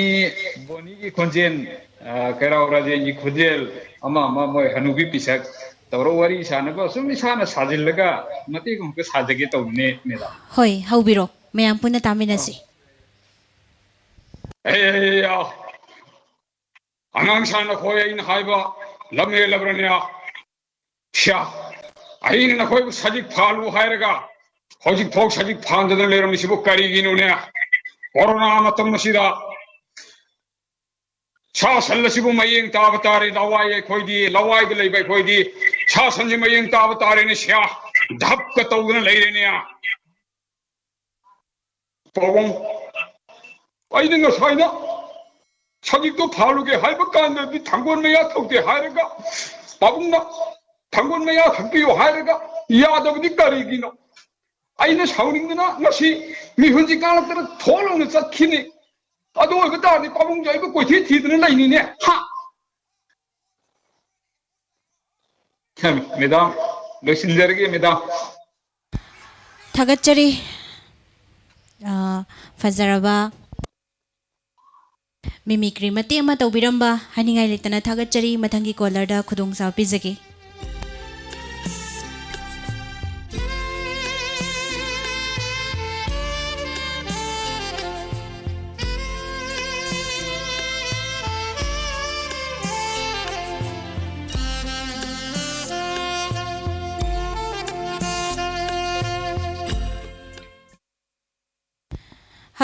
ꯕꯣꯅꯤꯒꯤ ꯈꯣꯟꯖꯦꯜ, ꯑꯥ, ꯀꯩꯔꯥꯎ ꯔꯥꯖꯦꯟꯒꯤ ꯈꯣꯟꯖꯦꯜ, ꯑꯃ ꯑꯃ ꯃꯣꯏ ꯍꯅꯨꯕꯤ ꯄꯤꯁꯛ ꯇꯧꯔ ꯋꯥꯔꯤ ꯁꯥꯟꯅꯕ ꯁꯨꯝ ꯏꯁꯥꯅ ꯁꯥꯖꯤꯜꯂꯒ ꯃꯇꯦꯛ ꯑꯃꯨꯛꯇ ꯁꯥꯖꯒꯦ ꯇꯧꯕꯅꯦ, ꯃꯦꯗꯥꯝ꯫ ꯍꯣꯏ, ꯍꯧꯕꯤꯔꯣ, ꯃꯌꯥꯝ ꯄꯨꯟꯅ ꯇꯥꯃꯤꯟꯅꯁꯤ꯫ ꯑꯦ, ꯑꯉꯥꯡ ꯁꯥ ꯅꯈꯣꯏ ꯑꯩꯅ ꯍꯥꯏꯕ ꯂꯝ ꯍꯦꯜꯂꯕ꯭ꯔꯅꯦ? ꯁ꯭ꯌꯥ, ꯑꯩꯅ ꯅꯈꯣꯏꯕꯨ ꯁꯖꯤꯛ ꯐꯥꯜꯂꯨ ꯍꯥꯏꯔꯒ ꯍꯧꯖꯤꯛ ꯐꯥꯎ ꯁꯖꯤꯛ ꯐꯥꯟꯗꯅ ꯂꯩꯔꯝꯃꯤꯁꯤꯕꯨ ꯀꯔꯤꯒꯤꯅꯣꯅꯦ? ꯀꯣꯔꯣꯅꯥ ꯃꯇꯝ ꯑꯁꯤꯗ ꯁꯥ ꯁꯟ ꯑꯁꯤꯕꯨ ꯃꯌꯦꯡ ꯇꯥꯕ ꯇꯥꯔꯦ꯫ ꯂꯋꯥꯏ ꯑꯩꯈꯣꯏꯗꯤ, ꯂꯋꯥꯏꯗ ꯂꯩꯕ ꯑꯩꯈꯣꯏꯗꯤ ꯁꯥ ꯁꯟꯁꯤ ꯃꯌꯦꯡ ꯇꯥꯕ ꯇꯥꯔꯦꯅꯦ꯫ ꯁ꯭ꯌꯥ, ꯙꯞꯀ ꯇꯧꯗꯅ ꯂꯩꯔꯦꯅꯦ꯫ ꯄꯥꯕꯨꯡ, ꯑꯩꯅ ꯉꯁꯥꯏꯅ ꯁꯖꯤꯛꯇꯣ ꯐꯥꯜꯂꯨꯒꯦ ꯍꯥꯏꯕ ꯀꯥꯟꯗꯗꯤ ꯊꯥꯡꯒꯣꯜ ꯃꯌꯥ ꯊꯧꯗꯦ ꯍꯥꯏꯔꯒ, ꯄꯥꯕꯨꯡꯅ ꯊꯥꯡꯒꯣꯜ ꯃꯌꯥ ꯊꯛꯄꯤꯌꯨ ꯍꯥꯏꯔꯒ ꯌꯥꯗꯕꯗꯤ ꯀꯔꯤꯒꯤꯅꯣ? ꯑꯩꯅ ꯁꯥꯎꯅꯤꯡꯗꯅ ꯉꯁꯤ ꯃꯤꯍꯨꯟꯁꯤ ꯀꯥꯡꯂꯛꯇꯅ ꯊꯣꯛꯂꯣꯅ ꯆꯠꯈꯤꯅꯤ꯫ ꯑꯗꯨ ꯑꯣꯏꯕ ꯇꯥꯔꯗꯤ ꯄꯥꯕꯨꯡꯁꯦ ꯑꯩꯕꯨ ꯀꯣꯏꯊꯤ ꯊꯤꯗꯅ ꯂꯩꯅꯤꯅꯦ꯫ ꯍꯥ? ꯃꯦꯗꯥꯝ, ꯂꯣꯏꯁꯤꯟꯖꯔꯒꯦ, ꯃꯦꯗꯥꯝ꯫ ꯊꯥꯒꯠꯆꯔꯤ꯫ ꯑ, ꯐꯖꯔꯕ ꯃꯤꯃꯤꯀ꯭ꯔꯤ ꯃꯇꯦꯛ ꯑꯃ ꯇꯧꯕꯤꯔꯝꯕ ꯍꯥꯏꯅꯤꯡꯉꯥꯏ ꯂꯩꯇꯅ ꯊꯥꯒꯠꯆꯔꯤ꯫ ꯃꯊꯪꯒꯤ ꯀꯣꯂꯔꯗ ꯈꯨꯗꯣꯡꯆꯥꯕ ꯄꯤꯖꯒꯦ꯫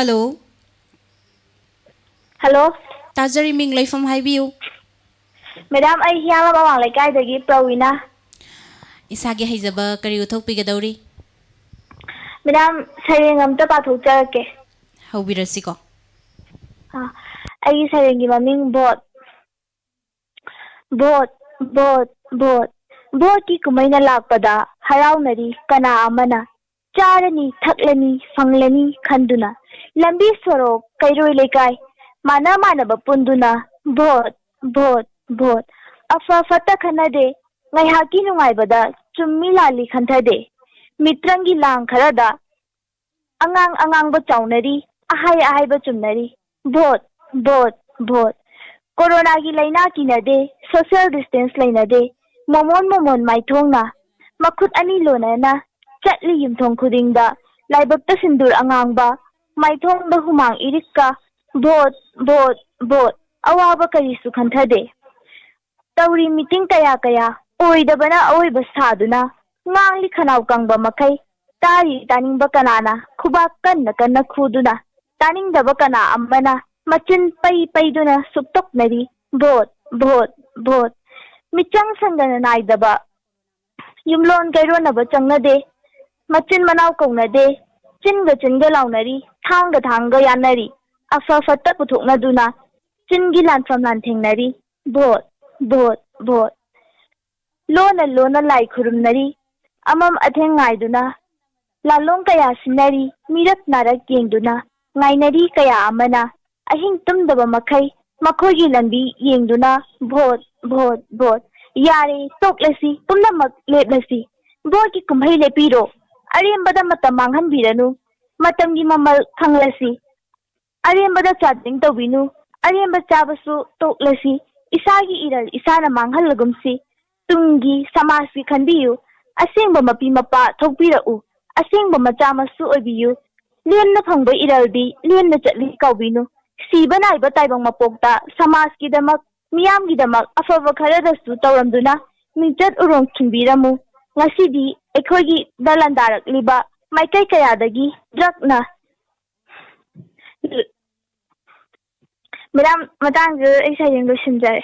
ꯍꯜꯂꯣ꯫ ꯍꯜꯂꯣ꯫ ꯇꯥꯖꯔꯤ, ꯃꯤꯡ ꯂꯩꯐꯝ ꯍꯥꯏꯕꯤꯌꯨ꯫ ꯃꯦꯗꯥꯝ, ꯑꯩ ꯍꯤꯌꯥꯡꯂꯝ ꯑꯋꯥꯡ ꯂꯩꯀꯥꯏꯗꯒꯤ ꯄ꯭ꯔꯋꯤꯅꯥ꯫ ꯏꯁꯥꯒꯤ ꯍꯩꯖꯕ ꯀꯔꯤ ꯎꯠꯊꯣꯛꯄꯤꯒꯗꯧꯔꯤ? ꯃꯦꯗꯥꯝ, ꯁꯩꯔꯦꯡ ꯑꯝꯇ ꯄꯥꯊꯣꯛꯆꯔꯛꯀꯦ꯫ ꯍꯧꯕꯤꯔꯁꯤꯀꯣ꯫ ꯑꯥ, ꯑꯩꯒꯤ ꯁꯩꯔꯦꯡꯒꯤ ꯃꯃꯤꯡ ꯚꯣꯠ꯫ Vote, vote, vote. ꯚꯣꯠꯀꯤ ꯀꯨꯝꯍꯩꯅ ꯂꯥꯛꯄꯗ ꯍꯔꯥꯎꯅꯔꯤ ꯀꯅꯥ ꯑꯃꯅ꯫ ꯆꯥꯔꯅꯤ, ꯊꯛꯂꯅꯤ, ꯐꯪꯂꯅꯤ ꯈꯟꯗꯨꯅ꯫ ꯂꯝꯕꯤ ꯁꯣꯔꯣꯛ, ꯀꯩꯔꯣꯏ ꯂꯩꯀꯥꯏ, ꯃꯥꯟꯅ ꯃꯥꯟꯅꯕ ꯄꯨꯟꯗꯨꯅ꯫ Vote, vote, vote. ꯑꯐ ꯐꯠꯇ ꯈꯟꯅꯗꯦ, ꯉꯥꯏꯍꯥꯛꯀꯤ ꯅꯨꯡꯉꯥꯏꯕꯗ ꯆꯨꯝꯃꯤ ꯂꯥꯜꯂꯤ ꯈꯟꯊꯗꯦ꯫ ꯃꯤꯇ꯭ꯔꯪꯒꯤ ꯂꯥꯡ ꯈꯔꯗ ꯑꯉꯥꯡ ꯑꯉꯥꯡꯕ ꯆꯥꯎꯅꯔꯤ, ꯑꯍꯥꯏ ꯑꯍꯥꯏꯕ ꯆꯨꯝꯅꯔꯤ꯫ Vote, vote, vote. ꯀꯣꯔꯣꯅꯥꯒꯤ ꯂꯥꯏꯅꯥ ꯀꯤꯅꯗꯦ, social distance ꯂꯩꯅꯗꯦ, ꯃꯣꯃꯣꯟ ꯃꯣꯃꯣꯟ ꯃꯥꯏꯊꯣꯡꯅ, ꯃꯈꯨꯠ ꯑꯅꯤ ꯂꯣꯟꯅꯅ ꯆꯠꯂꯤ ꯌꯨꯝꯊꯣꯡ ꯈꯨꯗꯤꯡꯗ, ꯂꯥꯏꯕꯛꯇ ꯁꯤꯟꯗꯨꯔ ꯑꯉꯥꯡꯕ, ꯃꯥꯏꯊꯣꯡꯗ ꯍꯨꯃꯥꯡ ꯏꯔꯤꯛꯀ꯫ Vote, vote, vote. ꯑꯋꯥꯕ ꯀꯔꯤꯁꯨ ꯈꯟꯊꯗꯦ꯫ ꯇꯧꯔꯤ ꯃꯤꯇꯤꯡ ꯀꯌꯥ ꯀꯌꯥ, ꯑꯣꯏꯗꯕꯅ ꯑꯑꯣꯏꯕ ꯁꯥꯗꯨꯅ, ꯉꯥꯡꯂꯤ ꯈꯅꯥꯎ ꯀꯪꯕ ꯃꯈꯩ, ꯇꯥꯔꯤ ꯇꯥꯅꯤꯡꯕ ꯀꯅꯥꯅ ꯈꯨꯕꯥꯛ ꯀꯟꯅ ꯀꯟꯅ ꯈꯨꯗꯨꯅ, ꯇꯥꯅꯤꯡꯗꯕ ꯀꯅꯥ ꯑꯃꯅ ꯃꯆꯤꯟ ꯄꯩ ꯄꯩꯗꯨꯅ ꯁꯨꯛꯇꯣꯛꯅꯔꯤ꯫ Vote, vote, vote. ꯃꯤꯆꯪ ꯁꯪꯗꯅ ꯅꯥꯏꯗꯕ, ꯌꯨꯝꯂꯣꯟ ꯀꯩꯔꯣꯟꯅꯕ ꯆꯪꯅꯗꯦ, ꯃꯆꯤꯟ ꯃꯅꯥꯎ ꯀꯧꯅꯗꯦ, ꯆꯤꯟꯒ ꯆꯤꯟꯒ ꯂꯥꯎꯅꯔꯤ, ꯊꯥꯡꯒ ꯊꯥꯡꯒ ꯌꯥꯅꯔꯤ, ꯑꯐ ꯐꯠꯇ ꯄꯨꯊꯣꯛꯅꯗꯨꯅ ꯆꯤꯟꯒꯤ ꯂꯥꯟꯐꯝ ꯂꯥꯟꯊꯦꯡꯅꯔꯤ꯫ Vote, vote, vote. ꯂꯣꯟꯅ ꯂꯣꯟꯅ ꯂꯥꯏ ꯈꯨꯔꯨꯝꯅꯔꯤ, ꯑꯃꯝ ꯑꯊꯦꯡ ꯉꯥꯏꯗꯨꯅ ꯂꯥꯂꯣꯡ ꯀꯌꯥ ꯁꯤꯟꯅꯔꯤ, ꯃꯤꯔꯛ ꯅꯥꯔꯛ ꯌꯦꯡꯗꯨꯅ ꯉꯥꯏꯅꯔꯤ ꯀꯌꯥ ꯑꯃꯅ꯫ ꯑꯍꯤꯡ ꯇꯨꯝꯗꯕ ꯃꯈꯩ ꯃꯈꯣꯏꯒꯤ ꯂꯝꯕꯤ ꯌꯦꯡꯗꯨꯅ꯫ Vote, vote, vote. ꯌꯥꯔꯦ, ꯇꯣꯛꯂꯁꯤ, ꯄꯨꯝꯅꯃꯛ ꯂꯦꯞꯂꯁꯤ꯫ ꯚꯣꯠꯀꯤ ꯀꯨꯝꯍꯩ ꯂꯦꯞꯄꯤꯔꯣ, ꯑꯔꯦꯝꯕꯗ ꯃꯇꯝ ꯃꯥꯡꯍꯟꯕꯤꯔꯅꯨ꯫ ꯃꯇꯝꯒꯤ ꯃꯃꯜ ꯈꯪꯂꯁꯤ꯫ ꯑꯔꯦꯝꯕꯗ ꯆꯥꯗꯤꯡ ꯇꯧꯕꯤꯅꯨ꯫ ꯑꯔꯦꯝꯕ ꯆꯥꯕꯁꯨ ꯇꯣꯛꯂꯁꯤ꯫ ꯏꯁꯥꯒꯤ ꯏꯔꯜ ꯏꯁꯥꯅ ꯃꯥꯡꯍꯜꯂꯒꯨꯝꯁꯤ꯫ ꯇꯨꯡꯒꯤ ꯁꯃꯥꯖꯀꯤ ꯈꯟꯕꯤꯌꯨ꯫ ꯑꯁꯦꯡꯕ ꯃꯄꯤ ꯃꯄꯥ ꯊꯣꯛꯄꯤꯔꯛꯎ꯫ ꯑꯁꯦꯡꯕ ꯃꯆꯥ ꯃꯁꯨ ꯑꯣꯏꯕꯤꯌꯨ꯫ ꯂꯦꯝꯅ ꯐꯪꯕ ꯏꯔꯜꯗꯤ ꯂꯦꯝꯅ ꯆꯠꯂꯤ ꯀꯥꯎꯕꯤꯅꯨ꯫ ꯁꯤꯕ ꯅꯥꯏꯕ ꯇꯥꯏꯕꯪ ꯃꯄꯣꯛꯇ ꯁꯃꯥꯖꯀꯤꯗꯃꯛ, ꯃꯤꯌꯥꯝꯒꯤꯗꯃꯛ ꯑꯐꯕ ꯈꯔꯗꯁꯨ ꯇꯧꯔꯝꯗꯨꯅ ꯃꯤꯡꯆꯠ ꯎꯔꯣꯡ ꯈꯤꯟꯕꯤꯔꯝꯃꯨ꯫ ꯉꯁꯤꯗꯤ ꯑꯩꯈꯣꯏꯒꯤꯗ ꯂꯥꯟꯗꯥꯔꯛꯂꯤꯕ ꯃꯥꯏꯀꯩ ꯀꯌꯥꯗꯒꯤ ꯗ꯭ꯔꯛꯅ ꯃꯦꯗꯥꯝ, ꯃꯇꯥꯡꯁꯤꯗ ꯑꯩ ꯁꯩꯔꯦꯡ ꯂꯣꯏꯁꯤꯟꯖꯔꯦ꯫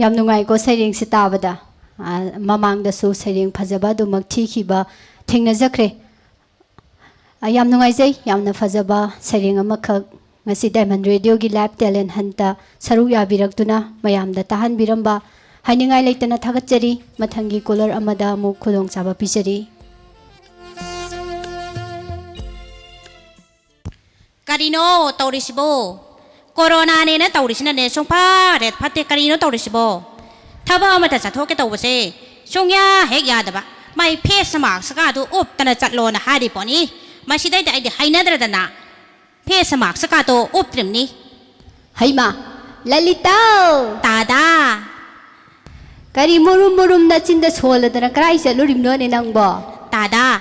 ꯌꯥꯝ ꯅꯨꯡꯉꯥꯏꯀꯣ ꯁꯩꯔꯦꯡꯁꯤ ꯇꯥꯕꯗ꯫ ꯑ, ꯃꯃꯥꯡꯗꯁꯨ ꯁꯩꯔꯦꯡ ꯐꯖꯕ ꯑꯗꯨꯃꯛ ꯊꯤꯈꯤꯕ ꯊꯦꯡꯅꯖꯈ꯭ꯔꯦ꯫ ꯑ, ꯌꯥꯝ ꯅꯨꯡꯉꯥꯏꯖꯩ, ꯌꯥꯝꯅ ꯐꯖꯕ ꯁꯩꯔꯦꯡ ꯑꯃꯈꯛ ꯉꯁꯤ Diamond Radio ꯒꯤ Live Talent Hunt ꯇ ꯁꯔꯨꯛ ꯌꯥꯕꯤꯔꯛꯇꯨꯅ ꯃꯌꯥꯝꯗ ꯇꯥꯍꯟꯕꯤꯔꯝꯕ ꯍꯥꯏꯅꯤꯡꯉꯥꯏ ꯂꯩꯇꯅ ꯊꯥꯒꯠꯆꯔꯤ꯫ ꯃꯊꯪꯒꯤ caller ꯑꯃꯗ ꯑꯃꯨꯛ ꯈꯨꯗꯣꯡꯆꯥꯕ ꯄꯤꯖꯔꯤ꯫ ꯀꯔꯤꯅꯣ ꯇꯧꯔꯤꯁꯤꯕꯣ? ꯀꯣꯔꯣꯅꯥꯅꯦꯅ ꯇꯧꯔꯤꯁꯤꯅꯅꯦ ꯁꯨꯡꯐꯠ ꯍꯦꯛ ꯐꯠꯇꯦ꯫ ꯀꯔꯤꯅꯣ ꯇꯧꯔꯤꯁꯤꯕꯣ? ꯊꯕꯛ ꯑꯃꯇ ꯆꯠꯊꯣꯛꯀꯦ ꯇꯧꯕꯁꯦ ꯁꯨꯡꯌꯥ ꯍꯦꯛ ꯌꯥꯗꯕ꯫ ꯃꯥꯏ face mask ꯀꯥꯗꯨ ꯎꯞꯇꯅ ꯆꯠꯂꯣꯅ ꯍꯥꯏꯔꯤ ꯄꯣꯠꯅꯤ꯫ ꯃꯁꯤꯗꯩꯗꯤ ꯑꯩꯗꯤ ꯍꯩꯅꯗ꯭ꯔꯗꯅ face mask ꯀꯥꯗꯣ ꯎꯞꯇ꯭ꯔꯤꯕꯅꯤ꯫ ꯍꯩꯃꯥ, ꯂꯂꯤꯇꯥ! ꯇꯥꯗꯥ! ꯀꯔꯤ ꯃꯨꯔꯨꯝ ꯃꯨꯔꯨꯝ ꯅꯆꯤꯟꯗ ꯁꯣꯜꯂꯗꯅ ꯀꯔꯥꯏ ꯆꯠꯂꯨꯔꯤꯕꯅꯣꯅꯦ ꯅꯪꯕꯣ? ꯇꯥꯗꯥ,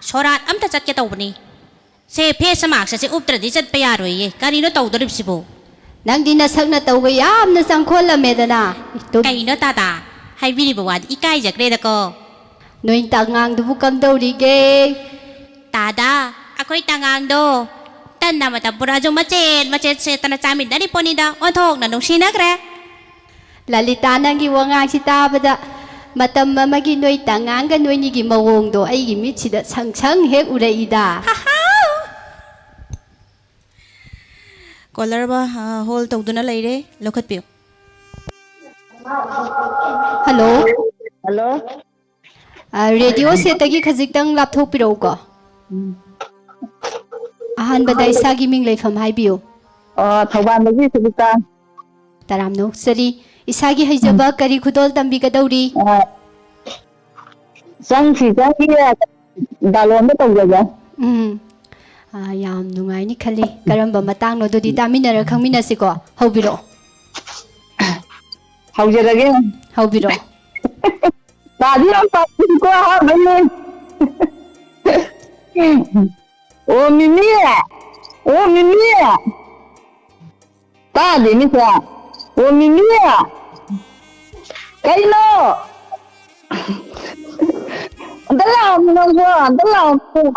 ꯁꯣꯔꯥꯠ ꯑꯝꯇ ꯆꯠꯀꯦ ꯇꯧꯕꯅꯤ꯫ ꯁꯦ, face mask ꯑꯁꯦ ꯎꯞꯇ꯭ꯔꯗꯤ ꯆꯠꯄ ꯌꯥꯔꯣꯏꯌꯦ꯫ ꯀꯔꯤꯅꯣ ꯇꯧꯗꯣꯔꯤꯕꯁꯤꯕꯣ? ꯅꯪꯗꯤ ꯅꯁꯛ ꯅꯇꯧꯒ ꯌꯥꯝꯅ ꯆꯪꯈꯣꯜꯂꯝꯃꯦꯗꯅ꯫ ꯇꯨ- ꯀꯩꯅꯣ ꯇꯥꯗꯥ? ꯍꯥꯏꯕꯤꯔꯤꯕ ꯋꯥꯗꯤ ꯏꯀꯥꯏꯖꯈ꯭ꯔꯦꯗꯀꯣ꯫ ꯅꯣꯏ ꯇꯉꯥꯡꯗꯨꯕꯨ ꯀꯝꯗꯧꯔꯤꯒꯦ? ꯇꯥꯗꯥ, ꯑꯩꯈꯣꯏ ꯇꯉꯥꯡꯗꯣ ꯇꯟ ꯑꯃꯇ ꯄꯨꯔꯛꯑꯁꯨ ꯃꯆꯦꯠ ꯃꯆꯦꯠ ꯁꯦꯠꯇꯅ ꯆꯥꯃꯤꯟꯅꯔꯤ ꯄꯣꯠꯅꯤꯗ, ꯑꯣꯟꯊꯣꯛꯅ ꯅꯨꯡꯁꯤꯅꯈ꯭ꯔꯦ꯫ ꯂꯂꯤꯇꯥ, ꯅꯪꯒꯤ ꯋꯥꯉꯥꯡꯁꯤ ꯇꯥꯕꯗ ꯃꯇꯝ ꯑꯃꯒꯤ ꯅꯣꯏ ꯇꯉꯥꯡꯒ ꯅꯣꯏꯅꯤꯒꯤ ꯃꯑꯣꯡꯗꯣ ꯑꯩꯒꯤ ꯃꯤꯠꯁꯤꯗ ꯁꯪ ꯁꯪ ꯍꯦꯛ ꯎꯔꯛꯏꯗ꯫ ꯍꯥꯍꯥꯎ! Caller ꯑꯃ, ꯑ, hold ꯇꯧꯗꯨꯅ ꯂꯩꯔꯦ, ꯂꯧꯈꯠꯄꯤꯌꯨ꯫ Hello꯫ Hello꯫ ꯑ, radio set ꯇꯒꯤ ꯈꯖꯤꯛꯇꯪ ꯂꯥꯞꯊꯣꯛꯄꯤꯔꯛꯎꯀꯣ꯫ ꯎꯝ꯫ ꯑꯍꯥꯟꯕꯗ ꯏꯁꯥꯒꯤ ꯃꯤꯡ ꯂꯩꯐꯝ ꯍꯥꯏꯕꯤꯌꯨ꯫ ꯑ, ꯊꯧꯕꯥꯜꯗꯒꯤ ꯁꯨꯖꯤꯇꯥ꯫ ꯇꯔꯥꯝꯅ ꯑꯣꯛꯆꯔꯤ꯫ ꯏꯁꯥꯒꯤ ꯍꯩꯖꯕ ꯎꯝ꯫ ꯀꯔꯤ ꯈꯨꯗꯣꯜ ꯇꯝꯕꯤꯒꯗꯧꯔꯤ? ꯑ, ꯆꯪꯁꯤ ꯆꯪꯁꯤ ꯗꯥꯂꯣꯟꯗ ꯇꯧꯖꯒꯦ꯫ ꯎꯝ꯫ ꯑ, ꯌꯥꯝ ꯅꯨꯡꯉꯥꯏꯅꯤ ꯈꯜꯂꯤ꯫ ꯀꯔꯝꯕ ꯃꯇꯥꯡꯅꯣ ꯑꯗꯨꯗꯤ ꯇꯥꯃꯤꯟꯅꯔ ꯈꯪꯃꯤꯟꯅꯁꯤꯀꯣ꯫ ꯍꯧꯕꯤꯔꯛꯑꯣ꯫ ꯍꯧꯖꯔꯒꯦ꯫ ꯍꯧꯕꯤꯔꯛꯑꯣ꯫ ꯇꯥꯗꯤ ꯌꯥꯝ ꯇꯥꯅꯤꯡꯀꯣ, ꯑꯍꯥꯟꯕꯩꯅꯦ꯫ ꯑꯣ, ꯃꯤꯃꯤ! ꯑꯣ, ꯃꯤꯃꯤ! ꯇꯥꯗꯦꯅꯦ, ꯁꯦ꯫ ꯑꯣ, ꯃꯤꯃꯤ! ꯀꯩꯅꯣ? ꯑꯝꯇ ꯂꯥꯛꯑꯣꯃꯤ ꯅꯪꯁꯨ, ꯑꯝꯇ ꯂꯥꯛꯑꯣꯃꯤ꯫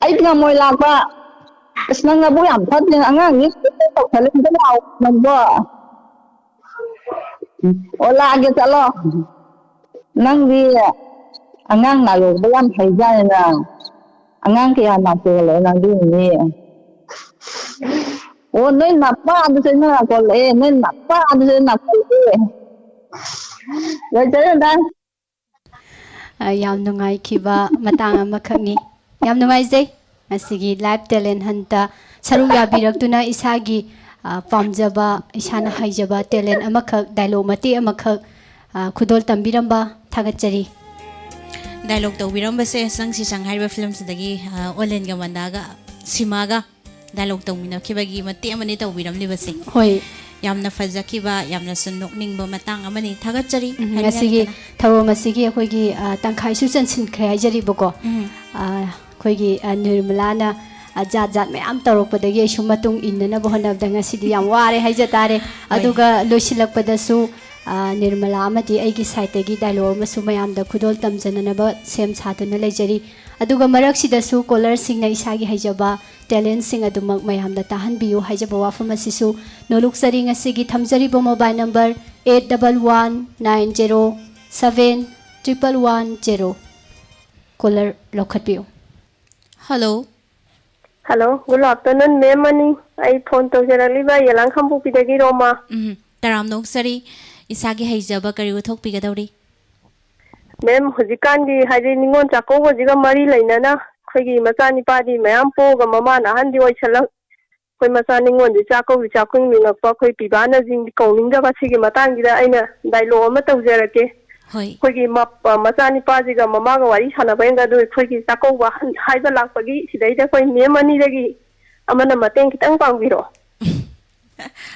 ꯑꯩ ꯉꯝꯃꯣꯏ ꯂꯥꯛꯄ꯫ ꯑꯁ, ꯅꯪ ꯅꯕꯨꯛ ꯌꯥꯝ ꯐꯠꯇꯦ, ꯑꯉꯥꯡꯁꯦ ꯁꯨꯃꯥꯏꯅ ꯇꯧꯁꯜꯂꯦ, ꯑꯝꯇ ꯂꯥꯛꯑꯣ ꯅꯪꯕꯣ꯫ ꯑꯣ, ꯂꯥꯛꯑꯒꯦ, ꯆꯠꯂꯣ꯫ ꯅꯪꯗꯤ ꯑꯉꯥꯡ ꯅꯥꯌꯣꯛꯄ ꯌꯥꯝ ꯍꯩꯖꯥꯠꯅꯤꯅ꯫ ꯑꯉꯥꯡ ꯀꯌꯥ ꯅꯥꯊꯣꯛꯍꯜꯂꯦ ꯅꯪꯗꯤ? ꯑꯣ, ꯅꯣꯏ ꯅꯄꯥꯗꯨꯁꯨ ꯑꯩꯅ ꯅꯥꯀꯣꯜꯂꯛꯑꯦ, ꯅꯣꯏ ꯅꯄꯥꯗꯨꯁꯨ ꯑꯩꯅ ꯅꯥꯀꯣꯜꯂꯛꯑꯦ꯫ ꯂꯣꯏꯖꯔꯦ, ꯃꯦꯗꯥꯝ꯫ ꯑ, ꯌꯥꯝ ꯅꯨꯡꯉꯥꯏꯈꯤꯕ ꯃꯇꯥꯡ ꯑꯃꯈꯛꯅꯤ꯫ ꯌꯥꯝ ꯅꯨꯡꯉꯥꯏꯖꯩ ꯉꯁꯤꯒꯤ Live Talent Hunt ꯇ ꯁꯔꯨꯛ ꯌꯥꯕꯤꯔꯛꯇꯨꯅ ꯏꯁꯥꯒꯤ, ꯑ, ꯄꯥꯝꯖꯕ, ꯏꯁꯥꯅ ꯍꯩꯖꯕ talent ꯑꯃꯈꯛ, dialogue ꯃꯇꯦꯛ ꯑꯃꯈꯛ, ꯑ, ꯈꯨꯗꯣꯜ ꯇꯝꯕꯤꯔꯝꯕ ꯊꯥꯒꯠꯆꯔꯤ꯫ Dialogue ꯇꯧꯕꯤꯔꯝꯕꯁꯦ ꯁꯪ ꯁꯤꯁꯪ ꯍꯥꯏꯔꯤꯕ film ꯁꯤꯗꯒꯤ, ꯑ, ꯑꯣꯂꯦꯟꯒ ꯃꯟꯗꯥꯒ ꯁꯤꯃꯥꯒ dialogue ꯇꯧꯃꯤꯟꯅꯈꯤꯕꯒꯤ ꯃꯇꯦꯛ ꯑꯃꯅꯤ ꯇꯧꯕꯤꯔꯝꯂꯤꯕꯁꯦ꯫ ꯍꯣꯏ꯫ ꯌꯥꯝꯅ ꯐꯖꯈꯤꯕ, ꯌꯥꯝꯅꯁꯨ ꯅꯣꯛꯅꯤꯡꯕ ꯃꯇꯥꯡ ꯑꯃꯅꯤ꯫ ꯊꯥꯒꯠꯆꯔꯤ꯫ ꯎꯝ, ꯍꯥꯏꯅꯤꯡꯉꯥꯏ ꯉꯁꯤꯒꯤ ꯂꯩꯇꯅ꯫ ꯊꯧꯔꯝ ꯑꯁꯤꯒꯤ ꯑꯩꯈꯣꯏꯒꯤ, ꯑ, ꯇꯪꯈꯥꯏꯁꯨ ꯆꯟꯁꯤꯟꯈ꯭ꯔꯦ ꯍꯥꯏꯖꯔꯤꯕꯀꯣ꯫ ꯎꯝ꯫ ꯑ, ꯑꯩꯈꯣꯏꯒꯤ, ꯑ, ꯅꯤꯔꯃꯂꯥꯅ, ꯑ, ꯖꯥꯠ ꯖꯥꯠ ꯃꯌꯥꯝ ꯇꯧꯔꯛꯄꯗꯒꯤ ꯑꯩꯁꯨ ꯃꯇꯨꯡ ꯏꯟꯅꯅꯕ ꯍꯣꯠꯅꯕꯗ ꯉꯁꯤꯗꯤ ꯌꯥꯝ ꯋꯥꯔꯦ ꯍꯥꯏꯖ ꯇꯥꯔꯦ꯫ ꯍꯣꯏ꯫ ꯑꯗꯨꯒ ꯂꯣꯏꯁꯤꯜꯂꯛꯄꯗꯁꯨ, ꯑ, ꯅꯤꯔꯃꯂꯥ ꯑꯃꯗꯤ ꯑꯩꯒꯤ side ꯇꯒꯤ dialogue ꯑꯃꯁꯨ ꯃꯌꯥꯝꯗ ꯈꯨꯗꯣꯜ ꯇꯝꯖꯅꯅꯕ ꯁꯦꯝ ꯁꯥꯗꯨꯅ ꯂꯩꯖꯔꯤ꯫ ꯑꯗꯨꯒ ꯃꯔꯛꯁꯤꯗꯁꯨ caller ꯁꯤꯡꯅ ꯏꯁꯥꯒꯤ ꯍꯩꯖꯕ talent ꯁꯤꯡ ꯑꯗꯨꯃꯛ ꯃꯌꯥꯝꯗ ꯇꯥꯍꯟꯕꯤꯌꯨ ꯍꯥꯏꯖꯕ ꯋꯥꯐꯝ ꯑꯁꯤꯁꯨ ꯅꯣꯂꯨꯛꯆꯔꯤ꯫ ꯉꯁꯤꯒꯤ ꯊꯝꯖꯔꯤꯕ mobile number eight double one nine zero seven triple one zero꯫ Caller ꯂꯧꯈꯠꯄꯤꯌꯨ꯫ Hello꯫ Hello, good afternoon, ma'am ꯃꯅꯤ꯫ ꯑꯩ phone ꯇꯧꯖꯔꯛꯂꯤꯕ ꯌꯦꯂꯥꯡ ꯈꯥꯡꯄꯣꯛꯄꯤꯗꯒꯤ ꯔꯣꯃꯥ꯫ ꯎꯝ, ꯇꯔꯥꯝꯅ ꯑꯣꯛꯆꯔꯤ꯫ ꯏꯁꯥꯒꯤ ꯍꯩꯖꯕ ꯀꯔꯤ ꯎꯠꯊꯣꯛꯄꯤꯒꯗꯧꯔꯤ? Ma'am, ꯍꯧꯖꯤꯛꯀꯥꯟꯒꯤ ꯍꯥꯏꯗꯤ ꯅꯤꯉꯣꯜ ꯆꯥꯛꯀꯧꯕꯁꯤꯒ ꯃꯔꯤ ꯂꯩꯅꯅ ꯑꯩꯈꯣꯏꯒꯤ ꯃꯆꯥꯅꯤꯄꯥꯗꯤ ꯃꯌꯥꯝ ꯄꯣꯛꯑꯒ ꯃꯃꯥꯅ ꯑꯍꯟꯗꯤ ꯑꯣꯏꯁꯜꯂꯛ, ꯑꯩꯈꯣꯏ ꯃꯆꯥ ꯅꯤꯉꯣꯜꯗꯤ ꯆꯥꯛꯀꯧꯕꯤ ꯆꯥꯛꯀꯧꯅꯤꯡꯉꯛꯄ, ꯑꯩꯈꯣꯏ ꯄꯤꯕꯥꯅꯁꯤꯡꯗꯤ ꯀꯧꯅꯤꯡꯗꯕ꯫ ꯁꯤꯒꯤ ꯃꯇꯥꯡꯁꯤꯗ ꯑꯩꯅ dialogue ꯑꯃ ꯇꯧꯖꯔꯛꯀꯦ꯫ ꯍꯣꯏ꯫ ꯑꯩꯈꯣꯏꯒꯤ ꯃ-, ꯑ, ꯃꯆꯥꯅꯤꯄꯥꯁꯤꯒ ꯃꯃꯥꯒ ꯋꯥꯔꯤ ꯁꯥꯟꯅꯕ ꯌꯦꯡꯒ ꯑꯗꯨ ꯑꯩꯈꯣꯏꯒꯤ ꯆꯥꯛꯀꯧꯕ ꯑꯍꯟ ꯍꯥꯏꯕ ꯂꯥꯛꯄꯒꯤ ꯁꯤꯗꯩꯗ ꯑꯩꯈꯣꯏ ma'am ꯑꯅꯤꯗꯒꯤ ꯑꯃꯅ ꯃꯇꯦꯡ ꯈꯤꯇꯪ ꯄꯥꯡꯕꯤꯔꯣ꯫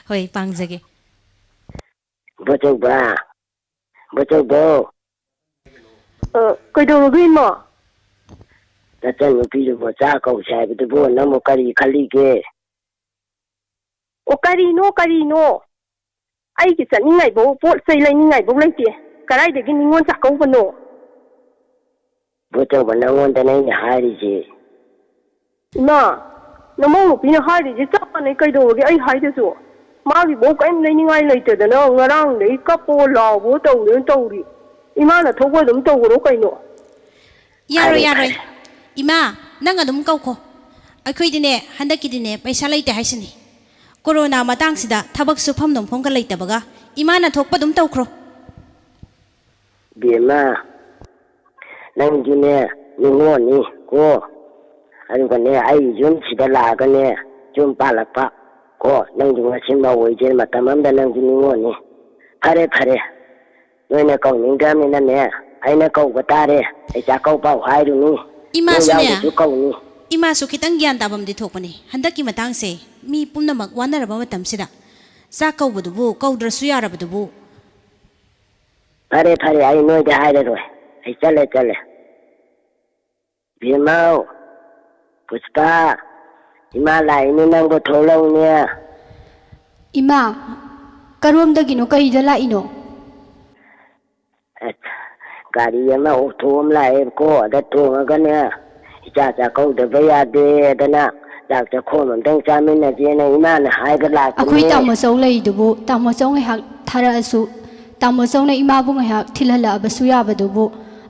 ꯍꯣꯏ, ꯄꯥꯡꯖꯒꯦ꯫ ꯕꯣꯆꯧꯕ, ꯕꯣꯆꯧꯕꯧ꯫ ꯑ, ꯀꯩꯗꯧꯔꯒꯦ, ꯏꯃꯥ? ꯅꯆꯟ ꯅꯨꯄꯤꯗꯨꯕꯨ ꯆꯥ ꯀꯧꯁꯦ ꯍꯥꯏꯕꯗꯨꯕꯨ ꯅꯪꯕꯨ ꯀꯔꯤ ꯈꯜꯂꯤꯒꯦ? ꯑꯣ, ꯀꯔꯤꯅꯣ, ꯀꯔꯤꯅꯣ? ꯑꯩꯒꯤ ꯆꯠꯅꯤꯡꯉꯥꯏꯐꯧ, ꯄꯣꯠ ꯆꯩ ꯂꯩꯅꯤꯡꯉꯥꯏꯐꯧ ꯂꯩꯇꯦ꯫ ꯀꯗꯥꯏꯗꯒꯤ ꯅꯤꯉꯣꯜ ꯆꯥꯛꯀꯧꯕꯅꯣ? ꯕꯣꯆꯧꯕ, ꯅꯪꯉꯣꯟꯗꯅꯦ ꯑꯩꯅ ꯍꯥꯏꯔꯤꯁꯦ꯫ ꯏꯃꯥ! ꯅꯃꯧ ꯅꯨꯄꯤꯅ ꯍꯥꯏꯔꯤꯁꯦ ꯆꯞ ꯃꯥꯟꯅꯩ, ꯀꯩꯗꯧꯔꯒꯦ? ꯑꯩ ꯍꯥꯏꯗꯁꯨ ꯃꯥꯒꯤꯐꯧ ꯀꯔꯤꯝ ꯂꯩꯅꯤꯡꯉꯥꯏ ꯂꯩꯇꯗꯅ ꯉꯔꯥꯡꯗꯒꯤ ꯀꯞꯄꯣ ꯂꯥꯎꯕꯣ ꯇꯧꯗꯅ ꯇꯧꯔꯤ꯫ ꯏꯃꯥꯅ ꯊꯣꯛꯄ ꯑꯗꯨꯝ ꯇꯧꯈ꯭ꯔꯣ ꯀꯩꯅꯣ꯫ ꯌꯥꯔꯣꯏ, ꯐꯔꯦ, ꯌꯥꯔꯣꯏ꯫ ꯐꯔꯦ꯫ ꯏꯃꯥ, ꯅꯪ ꯑꯗꯨꯝ ꯀꯧꯈꯣ꯫ ꯑꯩꯈꯣꯏꯗꯤꯅꯦ, ꯍꯟꯗꯛꯀꯤꯗꯤꯅꯦ, ꯄꯩꯁꯥ ꯂꯩꯇꯦ ꯍꯥꯏꯁꯤꯅꯤ꯫ ꯀꯣꯔꯣꯅꯥ ꯃꯇꯥꯡꯁꯤꯗ ꯊꯕꯛ ꯁꯨꯐꯝ ꯅꯣꯝꯐꯝꯒ ꯂꯩꯇꯕꯒ ꯏꯃꯥꯅ ꯊꯣꯛꯄ ꯑꯗꯨꯝ ꯇꯧꯈ꯭ꯔꯣ꯫ ꯕꯦꯝꯃ, ꯅꯪꯗꯤꯅꯦ ꯅꯤꯉꯣꯜꯅꯤ ꯀꯣ, ꯑꯗꯨꯒꯅꯦ ꯑꯩ ꯌꯨꯝꯁꯤꯗ ꯂꯥꯛꯑꯒꯅꯦ ꯌꯨꯝ ꯄꯥꯜꯂꯛꯄ ꯀꯣ, ꯅꯪꯗꯤ ꯉꯁꯤ ꯃꯧ ꯑꯣꯏꯁꯦ ꯃꯇꯝ ꯑꯃꯗ ꯅꯪꯗꯤ ꯅꯤꯉꯣꯜꯅꯤ꯫ ꯐꯔꯦ ꯐꯔꯦ, ꯅꯣꯏꯅ ꯀꯧꯅꯤꯡꯗ꯭ꯔꯕꯅꯤꯅꯅꯦ ꯑꯩꯅ ꯀꯧꯕ ꯇꯥꯔꯦ꯫ ꯑꯩ ꯆꯥꯛꯀꯧꯕ ꯍꯥꯏꯔꯨꯅꯤ, ꯅꯣꯏ ꯏꯃꯥꯁꯨꯅꯦ꯫ ꯌꯥꯎꯗꯁꯨ ꯀꯧꯅꯤ꯫ ꯏꯃꯥꯁꯨ ꯈꯤꯇꯪ ꯒ꯭ꯌꯥꯟ ꯇꯥꯐꯝꯗꯤ ꯊꯣꯛꯄꯅꯤ꯫ ꯍꯟꯗꯛꯀꯤ ꯃꯇꯥꯡꯁꯦ ꯃꯤ ꯄꯨꯝꯅꯃꯛ ꯋꯥꯅꯔꯕ ꯃꯇꯝꯁꯤꯗ ꯆꯥꯛ ꯀꯧꯕꯗꯨꯕꯨ ꯀꯧꯗ꯭ꯔꯁꯨ ꯌꯥꯔꯕꯗꯨꯕꯨ꯫ ꯐꯔꯦ ꯐꯔꯦ, ꯑꯩ ꯅꯣꯏꯗ ꯍꯥꯏꯔꯔꯣꯏ꯫ ꯑꯩ ꯆꯠꯂꯦ ꯆꯠꯂꯦ꯫ ꯕꯤꯃꯧ, ꯄꯨꯁꯄꯥ, ꯏꯃꯥ ꯂꯥꯛꯏꯅꯦ, ꯅꯪꯕꯨ ꯊꯣꯛꯂꯛꯎꯅꯦ꯫ ꯏꯃꯥ, ꯀꯔꯣꯝꯗꯒꯤꯅꯣ? ꯀꯔꯤꯗ ꯂꯥꯛꯏꯅꯣ? ꯑꯁ, ꯒꯥꯔꯤ ꯑꯃ, ꯑꯣꯛꯊꯣꯛ ꯑꯃ ꯂꯥꯛꯑꯦꯕꯀꯣ, ꯑꯗ ꯇꯣꯡꯉꯒꯅꯦ ꯏꯆꯥ ꯆꯥꯛꯀꯧꯗꯕ ꯌꯥꯗꯦꯗꯅ ꯆꯥꯛ ꯆꯥꯛꯈꯣꯝ ꯑꯝꯇꯪ ꯆꯥꯃꯤꯟꯅꯁꯦꯅ ꯏꯃꯥꯅ ꯍꯥꯏꯕ ꯂꯥꯛꯄꯅꯦ꯫ ꯑꯩꯈꯣꯏ ꯇꯥꯃꯣꯆꯧ ꯂꯩꯗꯨꯕꯨ, ꯇꯥꯃꯣꯆꯧ ꯉꯥꯏꯍꯥꯛ ꯊꯥꯔꯛꯑꯁꯨ, ꯇꯥꯃꯣꯆꯧꯅ ꯏꯃꯥꯕꯨ ꯉꯥꯏꯍꯥꯛ ꯊꯤꯜꯍꯜꯂꯛꯑꯕꯁꯨ ꯌꯥꯕꯗꯨꯕꯨ,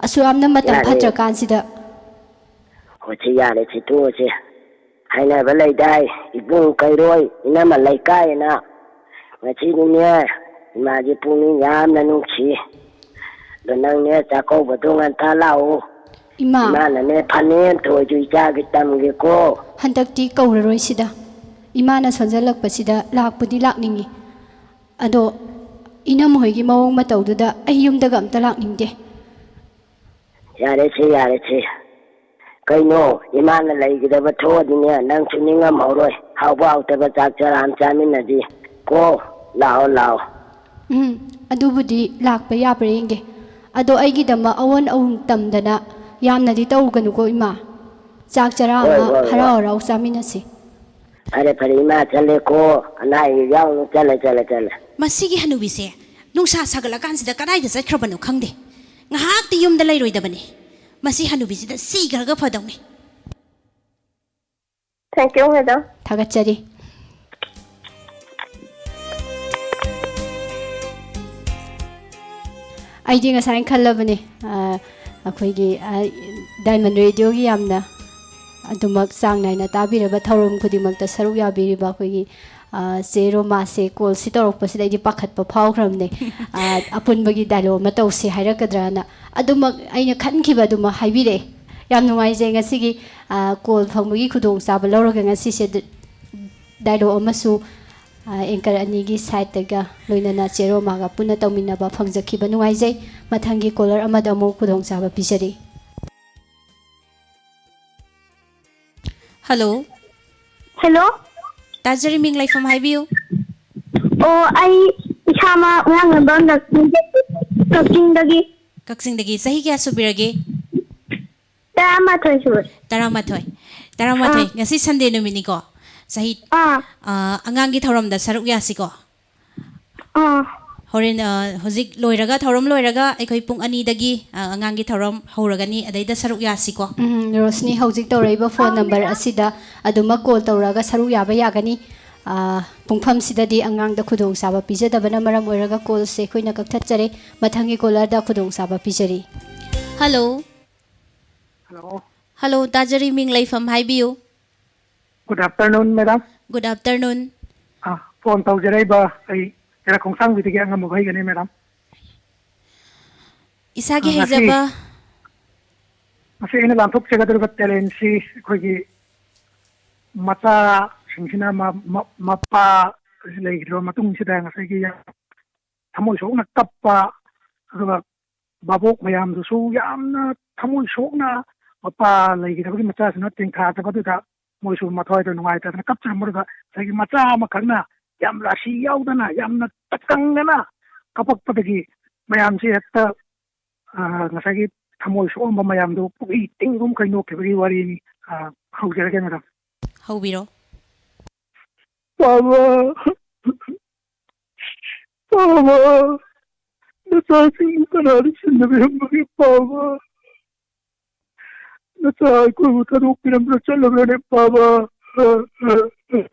ꯑꯁꯨꯛ ꯌꯥꯝꯅ ꯃꯇꯝ ꯌꯥꯔꯦ꯫ ꯐꯠꯇ꯭ꯔꯀꯥꯟꯁꯤꯗ꯫ ꯍꯣꯏꯁꯦ, ꯌꯥꯔꯦ, ꯁꯤ ꯇꯣꯛꯑꯁꯦ꯫ ꯍꯥꯏꯅꯕ ꯂꯩꯗꯥꯏ, ꯏꯕꯨꯡ ꯀꯩꯔꯣꯏ ꯏꯅꯝꯃ ꯂꯩꯀꯥꯏꯅ꯫ ꯉꯁꯤꯗꯤꯅꯦ ꯏꯃꯥꯁꯦ ꯄꯨꯛꯅꯤꯡ ꯌꯥꯝꯅ ꯅꯨꯡꯁꯤ꯫ ꯑꯗꯣ ꯅꯪꯅꯦ ꯆꯥꯛꯀꯧꯕꯗꯣ ꯉꯟꯇꯥ ꯂꯥꯛꯎ꯫ ꯏꯃꯥ, ꯏꯃꯥꯅꯅꯦ ꯐꯅꯦꯛ ꯑꯃ ꯊꯣꯏꯁꯨ ꯏꯆꯥꯒꯤ ꯇꯝꯒꯦꯀꯣ꯫ ꯍꯟꯗꯛꯇꯤ ꯀꯧꯔꯔꯣꯏꯁꯤꯗ꯫ ꯏꯃꯥꯅ ꯁꯣꯟꯖꯜꯂꯛꯄꯁꯤꯗ ꯂꯥꯛꯄꯨꯗꯤ ꯂꯥꯛꯅꯤꯡꯉꯤ, ꯑꯗꯣ ꯏꯅꯝ ꯍꯣꯏꯒꯤ ꯃꯑꯣꯡ ꯃꯇꯧꯗꯨꯗ ꯑꯩ ꯌꯨꯝꯗꯒ ꯑꯝꯇ ꯂꯥꯛꯅꯤꯡꯗꯦ꯫ ꯌꯥꯔꯦꯁꯦ, ꯌꯥꯔꯦꯁꯦ꯫ ꯀꯩꯅꯣ, ꯏꯃꯥꯅ ꯂꯩꯒꯗꯕ ꯊꯣꯛꯑꯗꯤꯅꯦ ꯅꯪꯁꯨ ꯅꯤꯡꯉꯝꯍꯧꯔꯣꯏ꯫ ꯍꯥꯎꯕ ꯍꯥꯎꯇꯕ ꯆꯥꯛ ꯆꯔꯥ ꯑꯃ ꯆꯥꯃꯤꯟꯅꯁꯤ ꯀꯣ꯫ ꯂꯥꯛꯑꯣ, ꯂꯥꯛꯑꯣ꯫ ꯎꯝ, ꯑꯗꯨꯕꯨꯗꯤ ꯂꯥꯛꯄ ꯌꯥꯕ꯭ꯔꯥ ꯌꯦꯡꯒꯦ꯫ ꯑꯗꯣ ꯑꯩꯒꯤꯗꯃꯛ ꯑꯑꯣꯟ ꯑꯍꯨꯝ ꯇꯝꯗꯅ ꯌꯥꯝꯅꯗꯤ ꯇꯧꯒꯅꯨꯀꯣ ꯏꯃꯥ꯫ ꯆꯥꯛ ꯆꯔꯥ ꯍꯣꯏ, ꯑꯃ ꯍꯣꯏ, ꯍꯣꯏ꯫ ꯍꯔꯥꯎ ꯍꯔꯥꯎ ꯆꯥꯃꯤꯟꯅꯁꯤ꯫ ꯐꯔꯦ, ꯐꯔꯦ, ꯏꯃꯥ ꯆꯠꯂꯦꯀꯣ꯫ ꯑꯅꯥ ꯑꯌꯦꯛ ꯌꯥꯎꯅ ꯆꯠꯂꯦ, ꯆꯠꯂꯦ, ꯆꯠꯂꯦ꯫ ꯃꯁꯤꯒꯤ ꯍꯅꯨꯕꯤꯁꯦ ꯅꯨꯡꯁꯥ ꯁꯥꯒꯠꯂꯀꯥꯟꯁꯤꯗ ꯀꯗꯥꯏꯗ ꯆꯠꯈ꯭ꯔꯕꯅꯣ ꯈꯪꯗꯦ꯫ ꯉꯥꯏꯍꯥꯛꯇꯤ ꯌꯨꯝꯗ ꯂꯩꯔꯣꯏꯗꯕꯅꯤ꯫ ꯃꯁꯤ ꯍꯅꯨꯕꯤꯁꯤꯗ ꯁꯤꯈ꯭ꯔꯒ ꯐꯗꯧꯅꯤ꯫ Thank you, madam. ꯊꯥꯒꯠꯆꯔꯤ꯫ ꯑꯩꯗꯤ ꯉꯁꯥꯏꯅ ꯈꯜꯂꯕꯅꯦ, ꯑ, ꯑꯩꯈꯣꯏꯒꯤ, ꯑ, ꯗꯥꯏꯃꯟ ꯔꯦꯗꯤꯑꯣꯒꯤ ꯌꯥꯝꯅ ꯑꯗꯨꯃꯛ ꯆꯥꯡ ꯅꯥꯏꯅ ꯇꯥꯕꯤꯔꯕ, ꯊꯧꯔꯝ ꯈꯨꯗꯤꯡꯃꯛꯇ ꯁꯔꯨꯛ ꯌꯥꯕꯤꯔꯤꯕ ꯑꯩꯈꯣꯏꯒꯤ, ꯑ, ꯆꯦ ꯔꯣꯃꯥꯁꯦ ꯀꯣꯜꯁꯤ ꯇꯧꯔꯛꯄꯁꯤꯗ ꯑꯩꯗꯤ ꯄꯥꯈꯠꯄ ꯐꯥꯎꯈ꯭ꯔꯕꯅꯦ꯫ ꯑ, ꯑꯄꯨꯟꯕꯒꯤ ꯗꯥꯏꯂꯣꯒ ꯑꯃ ꯇꯧꯁꯦ ꯍꯥꯏꯔꯛꯀꯗ꯭ꯔꯅ꯫ ꯑꯗꯨꯃꯛ ꯑꯩꯅ ꯈꯟꯈꯤꯕ ꯑꯗꯨꯃꯛ ꯍꯥꯏꯕꯤꯔꯛꯑꯦ꯫ ꯌꯥꯝ ꯅꯨꯡꯉꯥꯏꯖꯩ ꯉꯁꯤꯒꯤ, ꯑ, ꯀꯣꯜ ꯐꯪꯕꯒꯤ ꯈꯨꯗꯣꯡꯆꯥꯕ ꯂꯧꯔꯒ ꯉꯁꯤꯁꯦ ꯗ-, ꯗꯥꯏꯂꯣꯒ ꯑꯃꯁꯨ, ꯑ, ꯑꯦꯡꯀꯔ ꯑꯅꯤꯒꯤ ꯁꯥꯏꯠꯇꯒ ꯂꯣꯏꯅꯅ ꯆꯦ ꯔꯣꯃꯥꯒ ꯄꯨꯟꯅ ꯇꯧꯃꯤꯟꯅꯕ ꯐꯪꯖꯈꯤꯕ ꯅꯨꯡꯉꯥꯏꯖꯩ꯫ ꯃꯊꯪꯒꯤ ꯀꯣꯂꯔ ꯑꯃꯗ ꯑꯃꯨꯛ ꯈꯨꯗꯣꯡꯆꯥꯕ ꯄꯤꯖꯔꯤ꯫ ꯍꯜꯂꯣ꯫ ꯍꯜꯂꯣ꯫ ꯇꯥꯖꯔꯤ, ꯃꯤꯡ ꯂꯩꯐꯝ ꯍꯥꯏꯕꯤꯌꯨ꯫ ꯑꯣ, ꯑꯩ ꯏꯁꯥꯃꯛ ꯃꯌꯥꯡꯂꯝꯕꯝ ꯂꯛꯁꯃꯤ ꯀꯛꯆꯤꯡꯗꯒꯤ꯫ ꯀꯛꯆꯤꯡꯗꯒꯤ꯫ ꯆꯍꯤ ꯀꯌꯥ ꯁꯨꯕꯤꯔꯒꯦ? ꯇꯔꯥꯃꯥꯊꯣꯏ ꯁꯨꯔꯦ꯫ ꯇꯔꯥꯃꯥꯊꯣꯏ꯫ ꯇꯔꯥꯃꯥꯊꯣꯏ꯫ ꯑꯥ꯫ ꯉꯁꯤ ꯁꯟꯗꯦ ꯅꯨꯃꯤꯠꯅꯤꯀꯣ꯫ ꯆꯍꯤ, ꯑꯥ꯫ ꯑ, ꯑꯉꯥꯡꯒꯤ ꯊꯧꯔꯝꯗ ꯁꯔꯨꯛ ꯌꯥꯁꯤꯀꯣ꯫ ꯑꯥ꯫ ꯍꯣꯔꯦꯟ, ꯑ, ꯍꯧꯖꯤꯛ ꯂꯣꯏꯔꯒ, ꯊꯧꯔꯝ ꯂꯣꯏꯔꯒ ꯑꯩꯈꯣꯏ ꯄꯨꯡ ꯑꯅꯤꯗꯒꯤ, ꯑ, ꯑꯉꯥꯡꯒꯤ ꯊꯧꯔꯝ ꯍꯧꯔꯒꯅꯤ, ꯑꯗꯩꯗ ꯁꯔꯨꯛ ꯌꯥꯁꯤꯀꯣ꯫ ꯎꯝ, ꯔꯣꯁꯅꯤ, ꯍꯧꯖꯤꯛ ꯇꯧꯔꯛꯏꯕ ꯐꯣꯟ ꯅꯝꯕꯔ ꯑꯁꯤꯗ ꯑꯗꯨꯃꯛ ꯀꯣꯜ ꯇꯧꯔꯒ ꯁꯔꯨꯛ ꯌꯥꯕ ꯌꯥꯒꯅꯤ꯫ ꯑ, ꯄꯨꯡꯐꯝꯁꯤꯗꯗꯤ ꯑꯉꯥꯡꯗ ꯈꯨꯗꯣꯡꯆꯥꯕ ꯄꯤꯖꯗꯕꯅ ꯃꯔꯝ ꯑꯣꯏꯔꯒ ꯀꯣꯜꯁꯦ ꯑꯩꯈꯣꯏꯅ ꯀꯛꯊꯠꯆꯔꯦ꯫ ꯃꯊꯪꯒꯤ ꯀꯣꯂꯔꯗ ꯈꯨꯗꯣꯡꯆꯥꯕ ꯄꯤꯖꯔꯤ꯫ ꯍꯜꯂꯣ꯫ ꯍꯜꯂꯣ꯫ ꯍꯜꯂꯣ, ꯇꯥꯖꯔꯤ, ꯃꯤꯡ ꯂꯩꯐꯝ ꯍꯥꯏꯕꯤꯌꯨ꯫ Good afternoon, madam. Good afternoon. ꯑ, ꯐꯣꯟ ꯇꯧꯖꯔꯛꯏꯕ ꯑꯩ ꯇꯦꯔꯥ ꯈꯣꯡꯁꯥꯡꯕꯤꯗꯒꯤ ꯑꯉꯝꯕ ꯚꯩꯒꯅꯤ, madam꯫ ꯏꯁꯥꯒꯤ ꯑ, ꯉꯁꯤ ꯍꯩꯖꯕ꯫ ꯉꯁꯤ ꯑꯩꯅ ꯂꯥꯟꯊꯣꯛꯆꯒꯗꯧꯔꯤꯕ talentꯁꯤ ꯑꯩꯈꯣꯏꯒꯤ ꯃꯆꯥꯁꯤꯡꯁꯤꯅ ꯃ-, ꯃ-, ꯃꯄꯥ ꯂꯩꯈꯤꯗ꯭ꯔꯕ ꯃꯇꯨꯡꯁꯤꯗ ꯉꯁꯥꯏꯒꯤ ꯌꯥꯝ ꯊꯃꯣꯏ ꯁꯣꯛꯅ ꯀꯞꯄ, ꯑꯗꯨꯒ ꯚꯥꯕꯣꯛ ꯃꯌꯥꯝꯗꯨꯁꯨ ꯌꯥꯝꯅ ꯊꯃꯣꯏ ꯁꯣꯛꯅ ꯃꯄꯥ ꯂꯩꯈꯤꯗꯕꯒꯤ ꯃꯆꯥꯁꯤꯡꯅ ꯇꯦꯡꯊꯥꯗꯕꯗꯨꯗ ꯃꯣꯏꯁꯨ ꯃꯊ꯭ꯋꯥꯏꯗ ꯅꯨꯡꯉꯥꯏꯇꯗꯅ ꯀꯞꯆꯔꯝꯕꯗꯨꯗ ꯉꯁꯥꯏꯒꯤ ꯃꯆꯥ ꯑꯃꯈꯛꯅ ꯌꯥꯝ ꯔꯥꯁꯤ ꯌꯥꯎꯗꯅ ꯌꯥꯝꯅ ꯇꯀꯪꯗꯅ ꯀꯞꯄꯛꯄꯗꯒꯤ ꯃꯌꯥꯝꯁꯤ ꯍꯦꯛꯇ, ꯑ, ꯉꯁꯥꯏꯒꯤ ꯊꯃꯣꯏ ꯁꯣꯛꯑꯝꯕ ꯃꯌꯥꯝꯗꯨ ꯄꯨꯛꯏ ꯇꯤꯡꯒꯨꯝ ꯀꯩ ꯅꯣꯛꯈꯤꯕꯒꯤ ꯋꯥꯔꯤꯅꯤ꯫ ꯑ, ꯍꯧꯖꯔꯒꯦ, madam꯫ ꯍꯧꯕꯤꯔꯣ꯫ ꯄꯥꯕ, ꯄꯥꯕ, ꯅꯆꯥꯁꯤꯡꯕꯨ ꯀꯅꯥꯅ ꯁꯤꯟꯅꯕꯤꯔꯝꯕꯒꯦ, ꯄꯥꯕ? ꯅꯆꯥ ꯑꯩꯈꯣꯏꯕꯨ ꯊꯥꯗꯣꯛꯄꯤꯔꯝꯗꯨꯅ ꯆꯠꯂꯕ꯭ꯔꯅꯦ, ꯄꯥꯕ?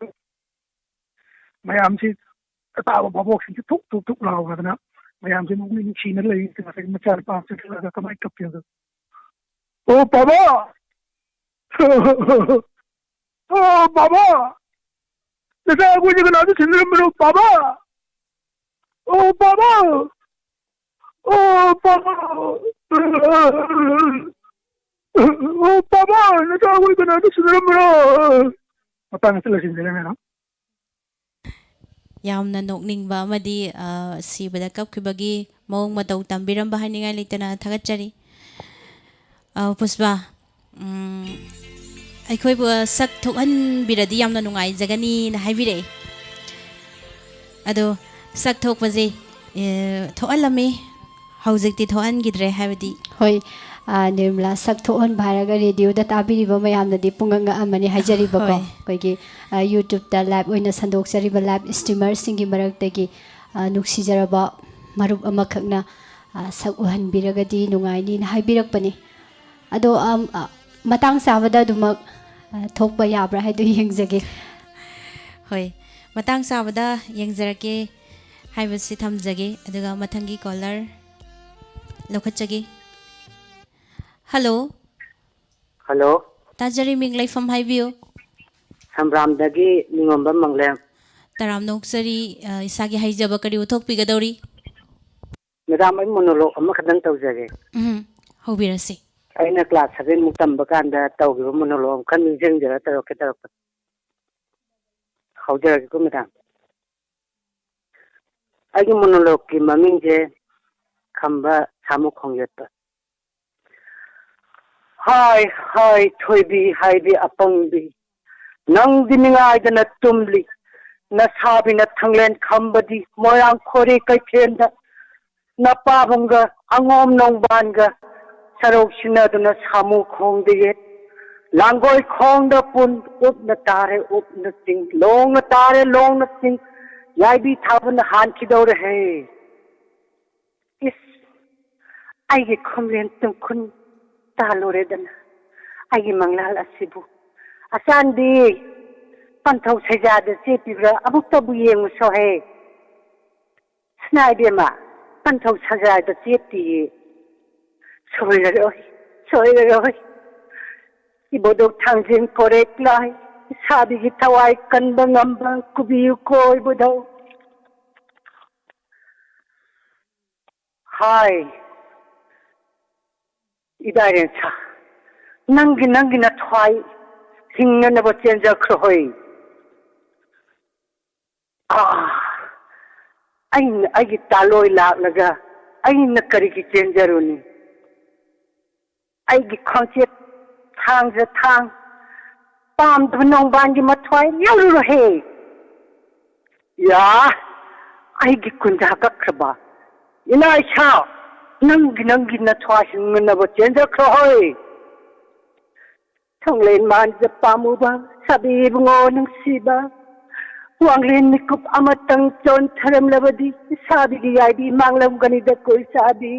ꯃꯌꯥꯝꯁꯤ ꯑꯇꯥꯕ ꯚꯥꯕꯣꯛꯁꯤꯡꯁꯤ ꯊꯨꯛ ꯊꯨꯛ ꯊꯨꯛ ꯂꯥꯎꯔꯗꯅ ꯃꯌꯥꯝꯁꯤ ꯅꯣꯛꯃꯤ ꯅꯨꯡꯁꯤꯅ ꯂꯩ꯫ ꯉꯁꯥꯏꯒꯤ ꯃꯆꯥꯅꯨꯄꯥ ꯑꯃ ꯆꯠꯈ꯭ꯔꯒ ꯀꯃꯥꯏꯅ ꯀꯞꯀꯦ ꯑꯗꯣ? "ꯑꯣ ꯕꯥꯕꯥ! ꯑꯣ ꯕꯥꯕꯥ! ꯅꯆꯥ ꯑꯩꯈꯣꯏꯁꯦ ꯀꯅꯥꯗ ꯁꯤꯟꯅꯔꯝꯕꯅꯣ ꯕꯥꯕꯥ? ꯑꯣ ꯕꯥꯕꯥ! ꯑꯣ ꯕꯥꯕꯥ! ꯑꯣ ꯕꯥꯕꯥ! ꯅꯆꯥ ꯑꯩꯈꯣꯏ ꯀꯅꯥꯗ ꯁꯤꯟꯅꯔꯝꯕꯅꯣ?" ꯃꯇꯥꯡ ꯑꯁꯤꯗ ꯂꯣꯏꯁꯤꯟꯖꯔꯦ, ꯃꯦꯗꯥꯝ꯫ ꯌꯥꯝꯅ ꯅꯣꯛꯅꯤꯡꯕ ꯑꯃꯗꯤ, ꯑ, ꯁꯤꯕꯗ ꯀꯞꯈꯤꯕꯒꯤ ꯃꯑꯣꯡ ꯃꯇꯧ ꯇꯝꯕꯤꯔꯝꯕ ꯍꯥꯏꯅꯤꯡꯉꯥꯏ ꯂꯩꯇꯅ ꯊꯥꯒꯠꯆꯔꯤ꯫ ꯑ, ꯄꯨꯁꯄꯥ, ꯎꯝ, ꯑꯩꯈꯣꯏꯕꯨ ꯁꯛ ꯊꯣꯛꯍꯟꯕꯤꯔꯗꯤ ꯌꯥꯝꯅ ꯅꯨꯡꯉꯥꯏꯖꯒꯅꯤꯅ ꯍꯥꯏꯕꯤꯔꯛꯑꯦ꯫ ꯑꯗꯣ ꯁꯛ ꯊꯣꯛꯄꯁꯦ, ꯑꯦ, ꯊꯣꯛꯍꯜꯂꯝꯃꯤ, ꯍꯧꯖꯤꯛꯇꯤ ꯊꯣꯛꯍꯟꯈꯤꯗ꯭ꯔꯦ, ꯍꯥꯏꯕꯗꯤ ꯍꯣꯏ, ꯑ, ꯅꯤꯔꯃꯂꯥ, ꯁꯛ ꯊꯣꯛꯍꯟꯕ ꯍꯥꯏꯔꯒ ꯔꯦꯗꯤꯑꯣꯗ ꯇꯥꯕꯤꯔꯤꯕ ꯃꯌꯥꯝꯅꯗꯤ ꯄꯨꯡꯉꯛ ꯉꯛꯑꯝꯃꯅꯤ ꯍꯥꯏꯖꯔꯤꯕꯀꯣ꯫ ꯍꯣꯏ꯫ ꯑꯩꯈꯣꯏꯒꯤ, ꯑ, YouTubeꯇ ꯂꯥꯏꯚ ꯑꯣꯏꯅ ꯁꯟꯗꯣꯛꯆꯔꯤꯕ ꯂꯥꯏꯚ ꯁ꯭ꯇ꯭ꯔꯤꯃꯔꯁꯤꯡꯒꯤ ꯃꯔꯛꯇꯒꯤ, ꯑ, ꯅꯨꯡꯁꯤꯖꯔꯕ ꯃꯔꯨꯞ ꯑꯃꯈꯛꯅ, ꯑ, ꯁꯛ ꯎꯍꯟꯕꯤꯔꯒꯗꯤ ꯅꯨꯡꯉꯥꯏꯅꯤꯅ ꯍꯥꯏꯕꯤꯔꯛꯄꯅꯤ꯫ ꯑꯗꯣ, ꯑꯝ, ꯑ, ꯃꯇꯥꯡ ꯆꯥꯕꯗ ꯑꯗꯨꯃꯛ, ꯑ, ꯊꯣꯛꯄ ꯌꯥꯕ꯭ꯔꯥ ꯍꯥꯏꯗꯨ ꯌꯦꯡꯖꯒꯦ꯫ ꯍꯣꯏ, ꯃꯇꯥꯡ ꯆꯥꯕꯗ ꯌꯦꯡꯖꯔꯛꯀꯦ ꯍꯥꯏꯕꯁꯤ ꯊꯝꯖꯒꯦ꯫ ꯑꯗꯨꯒ ꯃꯊꯪꯒꯤ ꯀꯣꯂꯔ ꯂꯧꯈꯠꯆꯒꯦ꯫ ꯍꯜꯂꯣ꯫ ꯍꯜꯂꯣ꯫ ꯇꯥꯖꯔꯤ, ꯃꯤꯡ ꯂꯩꯐꯝ ꯍꯥꯏꯕꯤꯌꯨ꯫ ꯁꯝꯕ꯭ꯔꯥꯝꯗꯒꯤ ꯅꯤꯉꯣꯝꯕꯝ ꯃꯪꯂꯦꯝ꯫ ꯇꯔꯥꯝꯅ ꯑꯣꯛꯆꯔꯤ꯫ ꯑ, ꯏꯁꯥꯒꯤ ꯍꯩꯖꯕ ꯀꯔꯤ ꯎꯠꯊꯣꯛꯄꯤꯒꯗꯧꯔꯤ? ꯃꯦꯗꯥꯝ, ꯑꯩ ꯃꯣꯅꯣꯂꯣꯛ ꯑꯃꯈꯛꯇꯪ ꯇꯧꯖꯒꯦ꯫ ꯎꯝ, ꯍꯧꯕꯤꯔꯁꯤ꯫ ꯑꯩꯅ ꯀ꯭ꯂꯥꯁ ꯁꯚꯦꯟ ꯃꯨꯛ ꯇꯝꯕ ꯀꯥꯟꯗ ꯇꯧꯈꯤꯕ ꯃꯣꯅꯣꯂꯣꯛ ꯑꯃꯈꯛ ꯅꯤꯡꯁꯤꯡꯖꯔ ꯇꯧꯔꯛꯀꯦ ꯇꯧꯔꯛꯄ꯫ ꯍꯧꯖꯔꯒꯦꯀꯣ, ꯃꯦꯗꯥꯝ꯫ ꯑꯩꯒꯤ ꯃꯣꯅꯣꯂꯣꯛꯀꯤ ꯃꯃꯤꯡꯁꯦ ꯈꯝꯕ ꯁꯥꯃꯨ ꯈꯣꯡ ꯌꯣꯠꯄ꯫ ꯍꯥꯏ, ꯍꯥꯏ, ꯊꯣꯏꯕꯤ ꯍꯥꯏꯕꯤ ꯑꯄꯪꯕꯤ, ꯅꯪꯗꯤ ꯅꯤꯡꯉꯥꯏꯗꯅ ꯇꯨꯝꯂꯤ꯫ ꯅꯁꯥꯕꯤꯅ ꯊꯪꯂꯦꯟ ꯈꯝꯕꯗꯤ ꯃꯣꯏꯔꯥꯡ ꯈꯣꯔꯤ ꯀꯩꯊꯦꯜꯗ ꯅꯄꯥꯕꯨꯡꯒ ꯑꯉꯣꯝ ꯅꯣꯡꯕꯥꯟꯒ ꯁꯔꯧ ꯁꯤꯟꯅꯗꯨꯅ ꯁꯥꯃꯨ ꯈꯣꯡꯗ ꯌꯦꯠ, ꯂꯥꯡꯒꯣꯏ ꯈꯣꯡꯗ ꯄꯨꯟ, ꯎꯞꯅ ꯇꯥꯔꯦ ꯎꯞꯅ ꯆꯤꯡ, ꯂꯣꯡꯅ ꯇꯥꯔꯦ ꯂꯣꯡꯅ ꯆꯤꯡ, ꯌꯥꯏꯕꯤ ꯊꯥꯕꯅ ꯍꯥꯟꯈꯤꯗꯧꯔꯦ ꯍꯦ꯫ ꯏꯁ, ꯑꯩꯒꯤ ꯈꯣꯝꯂꯦꯟ ꯇꯨꯝꯈꯨꯟ ꯇꯥꯜꯂꯨꯔꯦꯗꯅ, ꯑꯩꯒꯤ ꯃꯪꯂꯥꯜ ꯑꯁꯤꯕꯨ ꯑꯆꯥꯟꯗꯤ ꯄꯟꯊꯧ ꯁꯩꯖꯥꯗ ꯆꯦꯞꯄꯤꯕ꯭ꯔꯥ? ꯑꯃꯨꯛꯇꯕꯨ ꯌꯦꯡꯉꯨꯁꯣꯍꯦ꯫ ꯁꯅꯥ ꯏꯕꯦꯝꯃ, ꯄꯟꯊꯧ ꯁꯩꯖꯥꯗ ꯆꯦꯞꯇꯤꯌꯦ꯫ ꯁꯣꯏꯔꯔꯣꯏ, ꯁꯣꯏꯔꯔꯣꯏ꯫ ꯏꯕꯣꯗꯧ ꯊꯥꯡꯖꯤꯡ ꯄꯣꯔꯦꯛ ꯂꯥꯏ, ꯏꯁꯥꯕꯤꯒꯤ ꯊꯋꯥꯏ ꯀꯟꯕ ꯉꯝꯕ ꯀꯨꯕꯤꯌꯨ ꯀꯣꯏꯕꯗꯧ꯫ ꯍꯥꯏ, ꯏꯗꯥꯏꯔꯦꯟꯁꯥ, ꯅꯪꯒꯤ, ꯅꯪꯒꯤ ꯅꯊ꯭ꯋꯥꯏ ꯍꯤꯡꯅꯅꯕ ꯆꯦꯟꯖꯈ꯭ꯔꯣ ꯍꯣꯏ꯫ ꯑꯥ, ꯑꯩꯅ ꯑꯩꯒꯤ ꯇꯥꯂꯣꯏ ꯂꯥꯛꯂꯒ ꯑꯩꯅ ꯀꯔꯤꯒꯤ ꯆꯦꯟꯖꯔꯨꯅꯤ? ꯑꯩꯒꯤ ꯈꯣꯡꯆꯦꯠ ꯊꯥꯡꯖ ꯊꯥꯡ ꯄꯥꯝꯗꯕ ꯅꯣꯡꯕꯥꯟꯒꯤ ꯃꯊ꯭ꯋꯥꯏ ꯂꯧꯔꯨꯔꯣꯍꯦ꯫ ꯌꯥ, ꯑꯩꯒꯤ ꯀꯨꯟꯖꯥ ꯀꯛꯈ꯭ꯔꯕ ꯏꯅꯥ ꯏꯁꯥ, ꯅꯪꯒꯤ, ꯅꯪꯒꯤ ꯅꯊ꯭ꯋꯥꯏ ꯍꯤꯡꯅꯅꯕ ꯆꯦꯟꯖꯈ꯭ꯔꯣ ꯍꯣꯏ꯫ ꯊꯣꯡꯂꯦꯟ ꯃꯥꯟꯖ ꯄꯥꯝꯃꯨꯕ ꯁꯥꯕꯤ ꯏꯕꯨꯡꯉꯣ ꯅꯨꯡꯁꯤꯕ, ꯋꯥꯡꯂꯦꯟ ꯃꯤꯀꯨꯞ ꯑꯃꯇꯪ ꯆꯣꯟꯊꯔꯝꯂꯕꯗꯤ ꯏꯁꯥꯕꯤꯒꯤ ꯌꯥꯏꯕꯤ ꯃꯥꯡꯂꯝꯒꯅꯤꯗ ꯀꯣꯏ ꯁꯥꯕꯤ꯫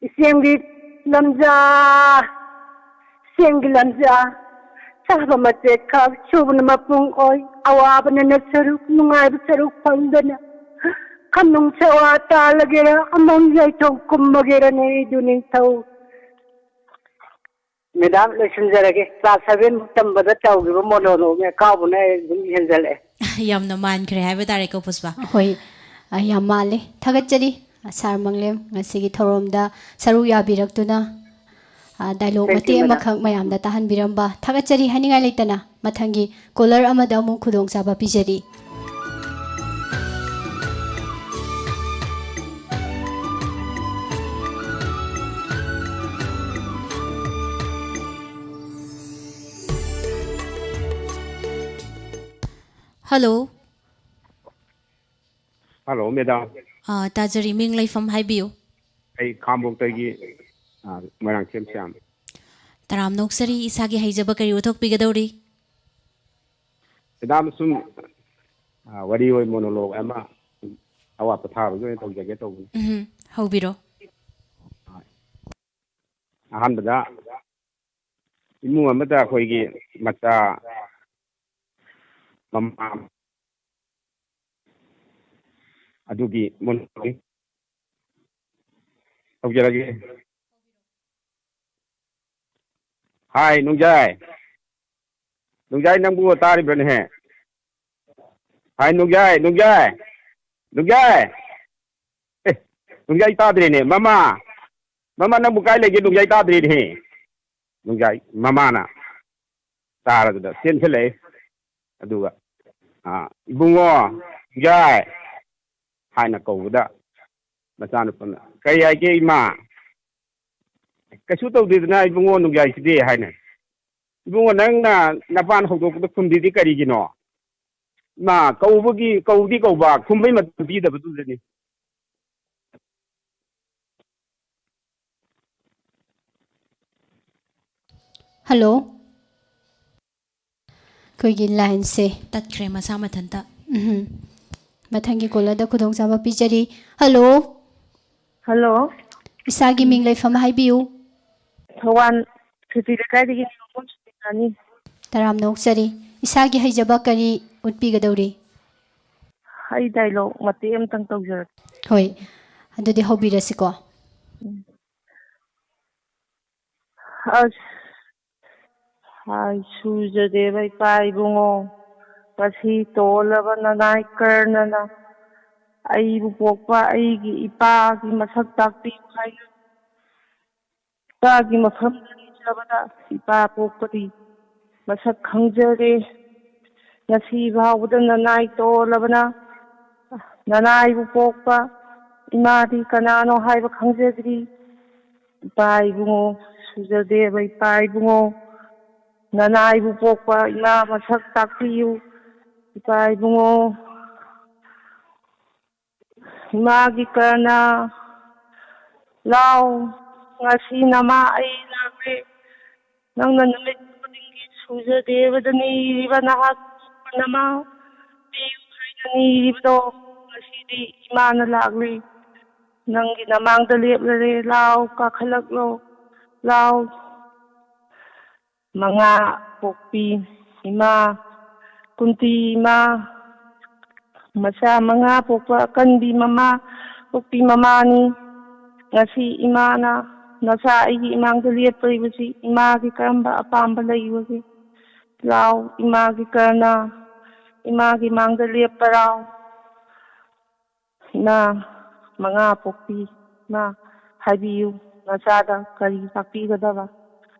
ꯏꯆꯦꯝꯒꯤ ꯂꯝꯖꯥ, ꯏꯆꯦꯝꯒꯤ ꯂꯝꯖꯥ, ꯆꯥꯕ ꯃꯆꯦꯠ ꯈꯛ ꯁꯨꯕꯅ ꯃꯄꯨꯡ ꯑꯣꯏ, ꯑꯋꯥꯕꯅ ꯅꯁꯔꯨꯛ, ꯅꯨꯡꯉꯥꯏꯕ ꯁꯔꯨꯛ ꯐꯪꯗꯅ, ꯈꯝꯅꯨꯡ ꯁꯦꯋꯥ ꯇꯥꯜꯂꯒꯦꯔꯥ, ꯑꯃꯪ ꯌꯥꯏꯊꯣꯡ ꯀꯨꯝꯃꯒꯦꯔꯥ, ꯅꯩꯗꯨ ꯅꯤꯡꯊꯧ꯫ ꯃꯦꯗꯥꯝ, ꯂꯣꯏꯁꯤꯟꯖꯔꯒꯦ꯫ ꯀ꯭ꯂꯥꯁ ꯁꯚꯦꯟ ꯐꯥꯎ ꯇꯝꯕꯗ ꯇꯧꯈꯤꯕ ꯃꯣꯅꯣꯂꯣꯒꯅꯦ, ꯑꯀꯥꯎꯕꯅ ꯑꯩ ꯑꯗꯨꯝ ꯍꯦꯟꯖꯜꯂꯛꯑꯦ꯫ ꯌꯥꯝꯅ ꯃꯥꯟꯈ꯭ꯔꯦ ꯍꯥꯏꯕ ꯇꯥꯔꯦꯀꯣ, ꯄꯨꯁꯄꯥ? ꯍꯣꯏ, ꯑ, ꯌꯥꯝ ꯃꯥꯜꯂꯦ꯫ ꯊꯥꯒꯠꯆꯔꯤ, ꯁꯥꯔ ꯃꯪꯂꯦꯝ, ꯉꯁꯤꯒꯤ ꯊꯧꯔꯝꯗ ꯁꯔꯨꯛ ꯌꯥꯕꯤꯔꯛꯇꯨꯅ, ꯑ, ꯗꯥꯏꯂꯣꯒ Thank you, ꯃꯇꯦꯛ ꯃꯦꯗꯥꯝ꯫ ꯑꯃꯈꯛ ꯃꯌꯥꯝꯗ ꯇꯥꯍꯟꯕꯤꯔꯝꯕ꯫ ꯊꯥꯒꯠꯆꯔꯤ ꯍꯥꯏꯅꯤꯡꯉꯥꯏ ꯂꯩꯇꯅ, ꯃꯊꯪꯒꯤ ꯀꯣꯂꯔ ꯑꯃꯗ ꯑꯃꯨꯛ ꯈꯨꯗꯣꯡꯆꯥꯕ ꯄꯤꯖꯔꯤ꯫ ꯍꯜꯂꯣ꯫ Hello, madam. ꯑꯥ, ꯇꯥꯖꯔꯤ, ꯃꯤꯡ ꯂꯩꯐꯝ ꯍꯥꯏꯕꯤꯌꯨ꯫ ꯑꯩ ꯈꯥꯉꯕꯣꯛꯇꯒꯤ, ꯑꯥ, ꯃꯣꯏꯔꯥꯡꯊꯦꯝ ꯁ꯭ꯌꯥꯝ꯫ ꯇꯔꯥꯝꯅ ꯑꯣꯛꯆꯔꯤ, ꯏꯁꯥꯒꯤ ꯍꯩꯖꯕ ꯀꯔꯤ ꯎꯠꯊꯣꯛꯄꯤꯒꯗꯧꯔꯤ? ꯃꯦꯗꯥꯝ, ꯁꯨꯝ, ꯑꯥ, ꯋꯥꯔꯤ ꯑꯣꯏ ꯃꯣꯅꯣꯂꯣꯒ ꯑꯃ ꯑꯋꯥ ꯄꯣꯊꯥꯕꯒꯤ ꯑꯣꯏꯅ ꯇꯧꯖꯒꯦ ꯇꯧꯕꯅꯤ꯫ ꯎꯝꯍꯨꯝ, ꯍꯧꯕꯤꯔꯣ꯫ ꯑꯥ꯫ ꯑꯍꯥꯟꯕꯗ ꯏꯃꯨꯡ ꯑꯃꯗ ꯑꯩꯈꯣꯏꯒꯤ ꯃꯆꯥ ꯃꯃꯥ ꯑꯗꯨꯒꯤ ꯃꯣꯟ ꯇꯧꯖꯔꯒꯦ꯫ ꯍꯥꯏ, ꯅꯨꯡꯖꯥꯏ꯫ ꯅꯨꯡꯖꯥꯏ, ꯅꯪꯕꯨ ꯇꯥꯔꯤꯕ꯭ꯔꯅꯦꯍꯦ? ꯍꯥꯏ, ꯅꯨꯡꯖꯥꯏ, ꯅꯨꯡꯖꯥꯏ, ꯅꯨꯡꯖꯥꯏ꯫ ꯑꯦ, ꯅꯨꯡꯖꯥꯏ ꯇꯥꯗ꯭ꯔꯦꯅꯦ꯫ ꯃꯃꯥ, ꯃꯃꯥ, ꯅꯪꯕꯨ ꯀꯥꯏ ꯂꯩꯒꯦ? ꯅꯨꯡꯖꯥꯏ ꯇꯥꯗ꯭ꯔꯦꯅꯦꯍꯦ꯫ ꯅꯨꯡꯖꯥꯏ ꯃꯃꯥꯅ ꯇꯥꯔꯗꯨꯗ ꯆꯦꯟꯁꯤꯜꯂꯛꯑꯦ꯫ ꯑꯗꯨꯒ, ꯑ, "ꯏꯕꯨꯡꯉꯣ, ꯅꯨꯡꯖꯥꯏ" ꯍꯥꯏꯅ ꯀꯧꯕꯗ, ꯃꯆꯥꯅꯨꯄꯥꯅ, "ꯀꯔꯤ ꯍꯥꯏꯒꯦ, ꯏꯃꯥ?" "ꯀꯩꯁꯨ ꯇꯧꯗꯦꯗꯅ, ꯏꯕꯨꯡꯉꯣ, ꯅꯨꯡꯖꯥꯏꯁꯤꯗꯤ" ꯍꯥꯏꯅ꯫ "ꯏꯕꯨꯡꯉꯣ, ꯅꯪꯅ ꯅꯄꯥꯟ ꯍꯧꯗꯣꯛꯄꯗ ꯈꯨꯝꯗ꯭ꯔꯤꯗꯤ ꯀꯔꯤꯒꯤꯅꯣ?" ꯏꯃꯥ, ꯀꯧꯕꯒꯤ, ꯀꯧꯗꯤ ꯀꯧꯕ, ꯈꯨꯝꯕꯩ ꯃꯇꯝ ꯄꯤꯗꯕꯗꯨꯗꯅꯤ꯫ ꯍꯜꯂꯣ꯫ ꯑꯩꯈꯣꯏꯒꯤ ꯂꯥꯏꯟꯁꯦ ꯇꯠꯈ꯭ꯔꯦ ꯃꯁꯥ ꯃꯊꯟꯇ꯫ ꯎꯝ꯫ ꯃꯊꯪꯒꯤ ꯀꯣꯂꯔꯗ ꯈꯨꯗꯣꯡꯆꯥꯕ ꯄꯤꯖꯔꯤ꯫ ꯍꯜꯂꯣ꯫ ꯍꯜꯂꯣ꯫ ꯏꯁꯥꯒꯤ ꯃꯤꯡ, ꯂꯩꯐꯝ ꯍꯥꯏꯕꯤꯌꯨ꯫ ꯊꯧꯕꯥꯜ ꯈꯦꯇ꯭ꯔꯤ ꯂꯩꯀꯥꯏꯗꯒꯤ ꯅꯤꯉꯣꯜ ꯁꯨꯇꯤꯅꯤ꯫ ꯇꯔꯥꯝꯅ ꯑꯣꯛꯆꯔꯤ꯫ ꯏꯁꯥꯒꯤ ꯍꯩꯖꯕ ꯀꯔꯤ ꯎꯠꯄꯤꯒꯗꯧꯔꯤ? ꯑꯩ ꯗꯥꯏꯂꯣꯛ ꯃꯇꯦꯛ ꯑꯃꯇꯪ ꯇꯧꯖꯔꯛꯀꯦ꯫ ꯍꯣꯏ, ꯑꯗꯨꯗꯤ ꯍꯧꯕꯤꯔꯁꯤꯀꯣ꯫ ꯎꯝ꯫ ꯑꯁ, ꯍꯥꯏ ꯁꯨꯖꯗꯦꯕ ꯏꯄꯥ ꯏꯕꯨꯡꯉꯣ, ꯉꯁꯤ ꯇꯣꯜꯂꯕ ꯅꯅꯥꯏ ꯀꯔꯅꯅ ꯑꯩꯕꯨ ꯄꯣꯛꯄ ꯑꯩꯒꯤ ꯏꯄꯥꯒꯤ ꯃꯁꯛ ꯇꯥꯛꯄꯤꯌꯨ ꯍꯥꯏꯅ ꯏꯄꯥꯒꯤ ꯃꯐꯝꯗ ꯅꯤꯖꯕꯗ ꯏꯄꯥ ꯄꯣꯛꯄꯗꯤ ꯃꯁꯛ ꯈꯪꯖꯔꯦ꯫ ꯉꯁꯤ ꯐꯥꯎꯕꯗ ꯅꯅꯥꯏ ꯇꯣꯜꯂꯕꯅ ꯅꯅꯥꯏꯕꯨ ꯄꯣꯛꯄ ꯏꯃꯥꯗꯤ ꯀꯅꯥꯅꯣ ꯍꯥꯏꯕ ꯈꯪꯖꯗ꯭ꯔꯤ꯫ ꯏꯄꯥ ꯏꯕꯨꯡꯉꯣ, ꯁꯨꯖꯗꯦꯕ ꯏꯄꯥ ꯏꯕꯨꯡꯉꯣ, ꯅꯅꯥꯏꯕꯨ ꯄꯣꯛꯄ ꯏꯃꯥ ꯃꯁꯛ ꯇꯥꯛꯄꯤꯌꯨ꯫ ꯏꯄꯥ ꯏꯕꯨꯡꯉꯣ, ꯏꯃꯥꯒꯤ ꯀꯔꯅ, ꯂꯥꯎ, ꯉꯁꯤ ꯅꯃꯥ ꯑꯩ ꯂꯥꯛꯂꯦ꯫ ꯅꯪꯅ ꯅꯨꯃꯤꯠ ꯈꯨꯗꯤꯡꯒꯤ ꯁꯨꯖꯗꯦꯕꯗ ꯅꯤꯔꯤꯕ ꯅꯍꯥꯛ ꯅꯃꯥ ꯄꯤꯌꯨ ꯍꯥꯏꯅ ꯅꯤꯔꯤꯕꯗꯣ ꯉꯁꯤꯗꯤ ꯏꯃꯥꯅ ꯂꯥꯛꯂꯤ꯫ ꯅꯪꯒꯤ ꯅꯃꯥꯡꯗ ꯂꯦꯞꯂꯔꯦ꯫ ꯂꯥꯎ, ꯀꯥꯈꯠꯂꯛꯂꯣ꯫ ꯂꯥꯎ꯫ ꯃꯉꯥ ꯄꯣꯛꯄꯤ ꯏꯃꯥ ꯀꯨꯟꯇꯤ ꯏꯃꯥ, ꯃꯆꯥ ꯃꯉꯥ ꯄꯣꯛꯄ ꯑꯀꯟꯕꯤ ꯃꯃꯥ ꯄꯣꯛꯄꯤ ꯃꯃꯥꯅꯤ꯫ ꯉꯁꯤ ꯏꯃꯥꯅ ꯅꯆꯥ ꯑꯩꯒꯤ ꯏꯃꯥꯡꯗ ꯂꯦꯞꯄꯤꯕꯁꯤ ꯏꯃꯥꯒꯤ ꯀꯔꯝꯕ ꯑꯄꯥꯝꯕ ꯂꯩꯕꯒꯦ? ꯂꯥꯎ, ꯏꯃꯥꯒꯤ ꯀꯔꯅ ꯏꯃꯥꯒꯤ ꯃꯥꯡꯗ ꯂꯦꯞꯄꯔꯥꯎ꯫ ꯏꯃꯥ ꯃꯉꯥ ꯄꯣꯛꯄꯤ ꯏꯃꯥ, ꯍꯥꯏꯕꯤꯌꯨ, ꯅꯆꯥꯗ ꯀꯔꯤ ꯇꯥꯛꯄꯤꯒꯗꯕ?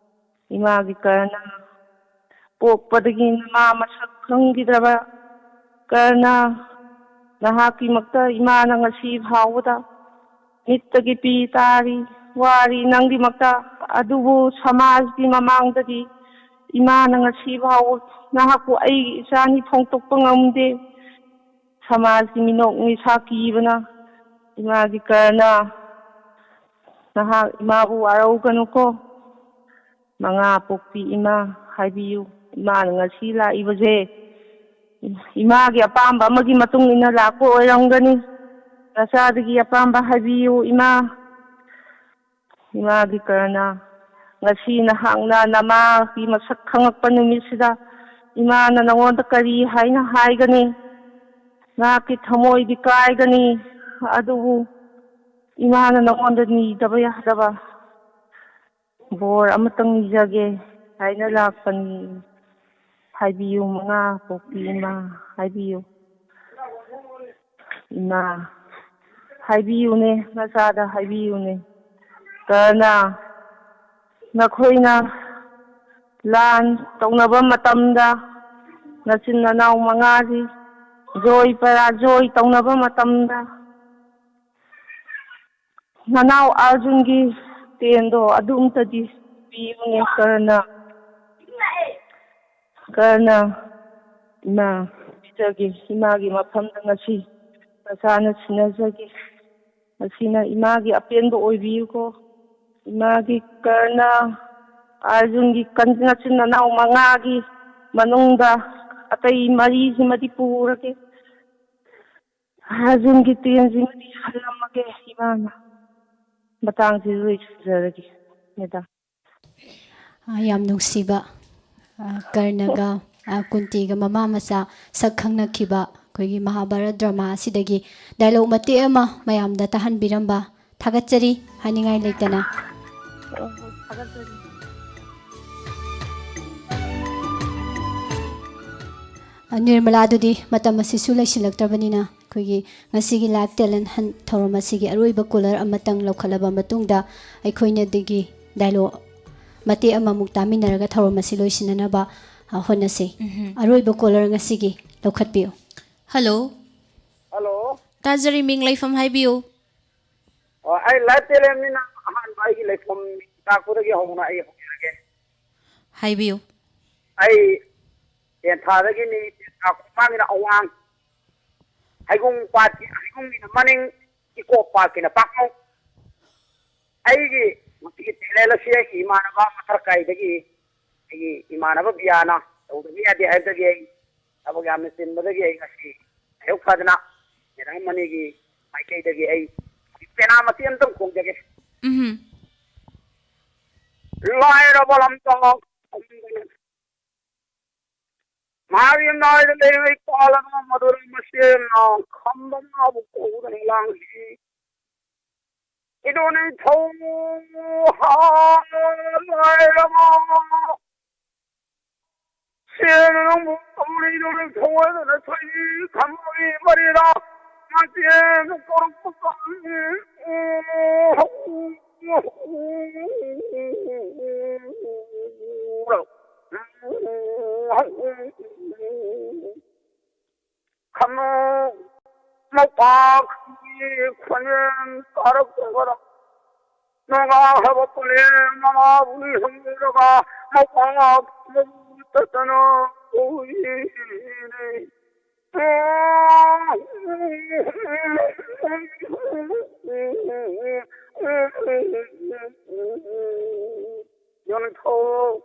ꯏꯃꯥꯒꯤ ꯀꯔꯅ ꯄꯣꯛꯄꯗꯒꯤ ꯅꯃꯥ ꯃꯁꯛ ꯈꯪꯈꯤꯗ꯭ꯔꯕ ꯀꯔꯅ, ꯅꯍꯥꯛꯀꯤꯃꯛꯇ ꯏꯃꯥꯅ ꯉꯁꯤ ꯐꯥꯎꯕꯗ ꯃꯤꯠꯇꯒꯤ ꯄꯤ ꯇꯥꯔꯤ, ꯋꯥꯔꯤ ꯅꯪꯒꯤꯃꯛꯇ꯫ ꯑꯗꯨꯕꯨ ꯁꯃꯥꯖꯒꯤ ꯃꯃꯥꯡꯗꯗꯤ ꯏꯃꯥꯅ ꯉꯁꯤ ꯐꯥꯎꯕ ꯅꯍꯥꯛꯄꯨ ꯑꯩꯒꯤ ꯏꯆꯥꯅꯤ ꯐꯣꯡꯗꯣꯛꯄ ꯉꯝꯗꯦ꯫ ꯁꯃꯥꯖꯀꯤ ꯃꯤꯅꯣꯛ ꯃꯩꯁꯥ ꯀꯤꯕꯅ ꯏꯃꯥꯒꯤ ꯀꯔꯅ ꯅꯍꯥꯛ ꯏꯃꯥꯕꯨ ꯋꯥꯔꯧꯒꯅꯨꯀꯣ꯫ ꯃꯉꯥ ꯄꯣꯛꯄꯤ ꯏꯃꯥ, ꯍꯥꯏꯕꯤꯌꯨ, ꯏꯃꯥꯅ ꯉꯁꯤ ꯂꯥꯛꯏꯕꯁꯦ ꯏꯃꯥꯒꯤ ꯑꯄꯥꯝꯕ ꯑꯃꯒꯤ ꯃꯇꯨꯡ ꯏꯟꯅ ꯂꯥꯛꯄ ꯑꯣꯏꯔꯝꯒꯅꯤ꯫ ꯅꯆꯥꯗꯒꯤ ꯑꯄꯥꯝꯕ ꯍꯥꯏꯕꯤꯌꯨ ꯏꯃꯥ꯫ ꯏꯃꯥꯒꯤ ꯀꯔꯅ, ꯉꯁꯤ ꯅꯍꯥꯛꯅ ꯅꯃꯥꯒꯤ ꯃꯁꯛ ꯈꯪꯉꯛꯄ ꯅꯨꯃꯤꯠꯁꯤꯗ ꯏꯃꯥꯅ ꯅꯉꯣꯟꯗ ꯀꯔꯤ ꯍꯥꯏꯅ ꯍꯥꯏꯒꯅꯤ? ꯅꯍꯥꯛꯀꯤ ꯊꯃꯣꯏꯗꯤ ꯀꯥꯏꯒꯅꯤ, ꯑꯗꯨꯕꯨ ꯏꯃꯥꯅ ꯅꯉꯣꯟꯗ ꯅꯤꯗꯕ ꯌꯥꯗꯕ ꯕꯣꯔ ꯑꯃꯇꯪ ꯅꯤꯖꯒꯦ ꯍꯥꯏꯅ ꯂꯥꯛꯄꯅꯤ꯫ ꯍꯥꯏꯕꯤꯌꯨ, ꯃꯉꯥ ꯄꯣꯛꯄꯤ ꯏꯃꯥ, ꯍꯥꯏꯕꯤꯌꯨ꯫ ꯏꯃꯥ, ꯍꯥꯏꯕꯤꯌꯨꯅꯦ, ꯅꯆꯥꯗ ꯍꯥꯏꯕꯤꯌꯨꯅꯦ꯫ ꯀꯔꯅ, ꯅꯈꯣꯏꯅ ꯂꯥꯟ ꯇꯧꯅꯕ ꯃꯇꯝꯗ ꯅꯆꯤꯟ ꯅꯅꯥꯎ ꯃꯉꯥꯁꯤ ꯖꯣꯏ ꯄꯔꯥꯖꯣꯏ ꯇꯧꯅꯕ ꯃꯇꯝꯗ ꯅꯅꯥꯎ ꯑꯥꯔꯖꯨꯟꯒꯤ ꯇꯦꯟꯗꯣ ꯑꯗꯨꯝꯇꯗꯤ ꯄꯤꯌꯨꯅꯦ ꯀꯔꯅ꯫ ꯀꯔꯅ, ꯏꯃꯥ, ꯄꯤꯖꯒꯦ꯫ ꯏꯃꯥꯒꯤ ꯃꯐꯝꯗ ꯉꯁꯤ ꯅꯆꯥꯅ ꯁꯤꯟꯅꯖꯒꯦ꯫ ꯃꯁꯤꯅ ꯏꯃꯥꯒꯤ ꯑꯄꯦꯟꯕ ꯑꯣꯏꯕꯤꯌꯨꯀꯣ꯫ ꯏꯃꯥꯒꯤ ꯀꯔꯅ, ꯑꯥꯔꯖꯨꯟꯒꯤ ꯀꯟ-, ꯅꯆꯤꯟ ꯅꯅꯥꯎ ꯃꯉꯥꯒꯤ ꯃꯅꯨꯡꯗ ꯑꯇꯩ ꯃꯔꯤꯁꯤꯃꯗꯤ ꯄꯨꯔꯒꯦ꯫ ꯑꯥꯔꯖꯨꯟꯒꯤ ꯇꯦꯟꯁꯤꯃꯗꯤ ꯍꯜꯂꯝꯃꯒꯦ ꯏꯃꯥꯅ꯫ ꯃꯇꯥꯡꯁꯤꯗ ꯂꯣꯏꯁꯤꯟꯖꯔꯒꯦ꯫ ꯍꯥꯏꯅꯤꯡꯉꯦꯗ꯫ ꯑ, ꯌꯥꯝ ꯅꯨꯡꯁꯤꯕ, ꯑ, ꯀꯔꯅꯒ, ꯑ, ꯀꯨꯟꯇꯤꯒ ꯃꯃꯥ ꯃꯆꯥ ꯁꯛ ꯈꯪꯅꯈꯤꯕ ꯑꯩꯈꯣꯏꯒꯤ ꯃꯍꯥꯚꯥꯔꯠ ꯗ꯭ꯔꯃꯥ ꯑꯁꯤꯗꯒꯤ ꯗꯥꯏꯂꯣꯛ ꯃꯇꯦꯛ ꯑꯃ ꯃꯌꯥꯝꯗ ꯇꯥꯍꯟꯕꯤꯔꯝꯕ ꯊꯥꯒꯠꯆꯔꯤ ꯍꯥꯏꯅꯤꯡꯉꯥꯏ ꯂꯩꯇꯅ꯫ ꯑꯣ, ꯊꯥꯒꯠꯆꯔꯤ꯫ ꯑ, ꯅꯤꯔꯃꯂꯥ, ꯑꯗꯨꯗꯤ ꯃꯇꯝ ꯑꯁꯤꯁꯨ ꯂꯩꯁꯤꯜꯂꯛꯇ꯭ꯔꯕꯅꯤꯅ ꯑꯩꯈꯣꯏꯒꯤ ꯉꯁꯤꯒꯤ Live Talent Hunt ꯊꯧꯔꯝ ꯑꯁꯤꯒꯤ ꯑꯔꯣꯏꯕ caller ꯑꯃꯇꯪ ꯂꯧꯈꯠꯂꯕ ꯃꯇꯨꯡꯗ ꯑꯩꯈꯣꯏꯅꯗꯒꯤ ꯗꯥꯏꯂꯣꯛ ꯃꯇꯦꯛ ꯑꯃꯃꯨꯛ ꯇꯥꯃꯤꯟꯅꯔꯒ ꯊꯧꯔꯝ ꯑꯁꯤ ꯂꯣꯏꯁꯤꯟꯅꯅꯕ, ꯑ, ꯍꯣꯠꯅꯁꯤ꯫ ꯎꯝꯍꯨꯝ꯫ ꯑꯔꯣꯏꯕ caller ꯉꯁꯤꯒꯤ ꯂꯧꯈꯠꯄꯤꯌꯨ꯫ ꯍꯜꯂꯣ꯫ ꯍꯜꯂꯣ꯫ ꯇꯥꯖꯔꯤ, ꯃꯤꯡ ꯂꯩꯐꯝ ꯍꯥꯏꯕꯤꯌꯨ꯫ ꯑꯣ, ꯑꯩ Live Talent ꯅꯤꯅ ꯑꯍꯥꯟꯕ ꯑꯩꯒꯤ ꯂꯩꯐꯝ ꯇꯥꯛꯄꯗꯒꯤ ꯍꯧꯅ ꯑꯩ ꯍꯧꯖꯔꯒꯦ꯫ ꯍꯥꯏꯕꯤꯌꯨ꯫ ꯑꯩ ꯇꯦꯟꯊꯥꯗꯒꯤꯅꯤ, ꯇꯦꯟꯊꯥ ꯈꯣꯡꯕꯥꯟꯒꯤꯅ ꯑꯋꯥꯡ, ꯍꯩꯒꯨꯝ ꯄꯥꯠꯀꯤ, ꯍꯩꯒꯨꯝꯒꯤꯅ ꯃꯅꯤꯡ, ꯏꯀꯣ ꯄꯥꯔꯛꯀꯤꯅ ꯄꯥꯛꯅꯧ꯫ ꯑꯩꯒꯤ ꯉꯁꯤꯒꯤ talent ꯑꯁꯤ ꯑꯩꯒꯤ ꯏꯃꯥꯟꯅꯕ ꯃꯊꯔꯀꯥꯏꯗꯒꯤ, ꯑꯩꯒꯤ ꯏꯃꯥꯟꯅꯕ ꯕꯤꯌꯥꯅ ꯇꯧꯗꯕ ꯌꯥꯗꯦ ꯍꯥꯏꯕꯗꯒꯤ ꯑꯩ ꯊꯕꯛ ꯌꯥꯝꯅ ꯆꯤꯟꯕꯗꯒꯤ ꯑꯩ ꯉꯁꯤ ꯂꯥꯏꯕꯛ ꯐꯗꯅ ꯃꯦꯗꯥꯝ ꯑꯅꯤꯒꯤ ꯃꯥꯏꯀꯩꯗꯒꯤ ꯑꯩ ꯄꯦꯅꯥ ꯃꯇꯦꯛ ꯑꯃꯇꯪ ꯈꯣꯡꯖꯒꯦ꯫ ꯎꯝꯍꯨꯝ꯫ ꯂꯥꯏꯔꯕ ꯂꯝꯗ ꯃꯍꯥꯛꯀꯤ ꯅꯥꯏꯗ ꯂꯩꯔꯤꯉꯩ ꯄꯥꯜꯂꯕ ꯃꯗꯨꯗ ꯃꯆꯦꯅ ꯈꯝꯕ ꯃꯥꯕꯨ ꯀꯧꯗꯨꯅ ꯂꯥꯡꯈꯤ꯫ ꯏꯗꯨ ꯅꯤꯡꯊꯧ ꯍꯥ ꯂꯥꯏꯔꯕ ꯆꯦꯅ ꯅꯪꯕꯨ ꯀꯧꯔꯤ, ꯏꯗꯨ ꯅꯤꯡꯊꯧ ꯍꯥꯏꯗꯨꯅ ꯊꯣꯏꯕꯤ ꯈꯝꯕꯒꯤ ꯃꯔꯤꯗ ꯃꯆꯦꯅ ꯀꯧꯔꯛꯄ ꯀꯥꯟꯗ ꯈꯝꯅꯨ ꯃꯄꯥꯛꯀꯤ ꯈꯣꯟꯖꯦꯜ ꯇꯥꯔꯛꯇꯕꯗ ꯅꯣꯡꯒꯥ ꯍꯥꯏꯕ ꯄꯔꯦꯡ ꯃꯃꯥꯕꯨ ꯅꯤꯡꯁꯤꯡꯂꯒ ꯃꯄꯥꯛ ꯇꯠꯇꯅ ꯎꯏꯔꯦ꯫ ꯌꯣꯟꯊꯣꯛ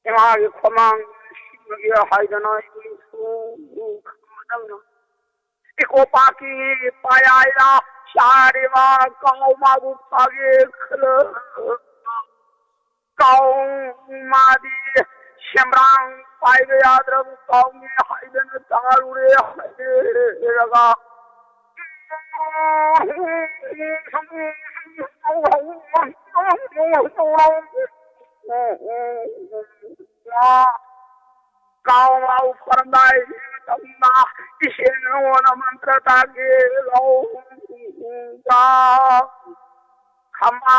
ꯏꯃꯥꯒꯤ ꯈꯣꯃꯥꯡ ꯁꯤꯕꯒꯤ ꯍꯥꯏꯗꯅ ꯏꯕꯨꯡꯁꯨ ꯈꯪꯒꯗꯕꯅꯤ꯫ ꯏꯀꯣ ꯄꯥꯔꯛꯀꯤ ꯄꯥꯌꯥꯏꯗ ꯆꯥꯔꯤꯕ ꯀꯥꯎ ꯃꯥꯕꯨ ꯐꯥꯒꯦ ꯈꯜꯂ ꯀꯥꯎ ꯃꯥꯗꯤ ꯁꯦꯝꯕ꯭ꯔꯥꯡ ꯄꯥꯏꯕ ꯌꯥꯗ꯭ꯔꯕ ꯀꯥꯎꯅꯤ ꯍꯥꯏꯗꯅ ꯇꯥꯔꯨꯔꯦ ꯍꯥꯏꯔꯒ ꯀꯥꯎ ꯃꯥꯕꯨ ꯈꯣꯏꯔꯝꯕ ꯍꯥꯏ ꯃꯇꯝꯗ ꯏꯁꯦꯟ ꯅꯉꯣꯟꯗ ꯃꯟꯇ꯭ꯔ ꯇꯥꯒꯦ ꯂꯥꯎ꯫ ꯈꯝꯕ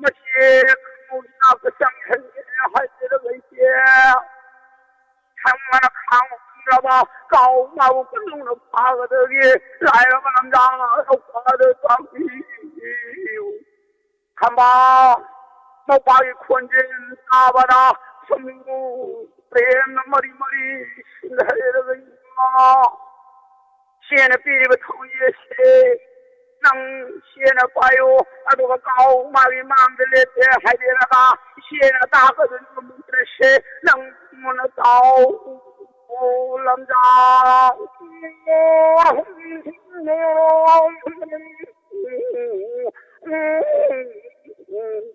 ꯃꯆꯦ ꯈꯝꯕꯒꯤ ꯅꯥꯛꯇ ꯆꯪꯍꯟꯒꯦ ꯍꯥꯏꯖꯔꯒ ꯏꯆꯦ ꯁꯪꯕꯅ ꯈꯥꯡꯕ ꯉꯝꯗ꯭ꯔꯕ ꯀꯥꯎ ꯃꯥꯕꯨ ꯀꯔꯝꯅ ꯐꯥꯒꯗꯒꯦ ꯂꯥꯏꯔꯕ ꯂꯝꯖꯥ ꯂꯧꯈꯥꯗ ꯇꯥꯛꯄꯤꯌꯨ꯫ ꯈꯝꯕ ꯃꯧꯄꯥꯒꯤ ꯈꯣꯟꯖꯦꯜ ꯇꯥꯕꯗ ꯁꯨꯝ ꯄ꯭ꯔꯦꯝꯅ ꯃꯔꯤ ꯃꯔꯤ ꯁꯤꯟꯊꯔꯒ ꯏꯃꯥ ꯏꯆꯦꯅ ꯄꯤꯔꯤꯕ ꯊꯧꯔꯤ ꯑꯁꯤ ꯅꯪ ꯏꯆꯦꯅ ꯄꯥꯏꯌꯨ꯫ ꯑꯗꯨꯒ ꯀꯥꯎ ꯃꯥꯒꯤ ꯃꯥꯡꯗ ꯂꯦꯞꯄꯦ ꯍꯥꯏꯕꯤꯔꯒ ꯏꯆꯦꯅ ꯇꯥꯛꯀꯗꯧꯔꯤꯕ ꯃꯟꯇ꯭ꯔꯁꯦ ꯅꯪ ꯃꯨꯟꯅ ꯇꯥꯎ꯫ ꯑꯣ ꯂꯝꯖꯥ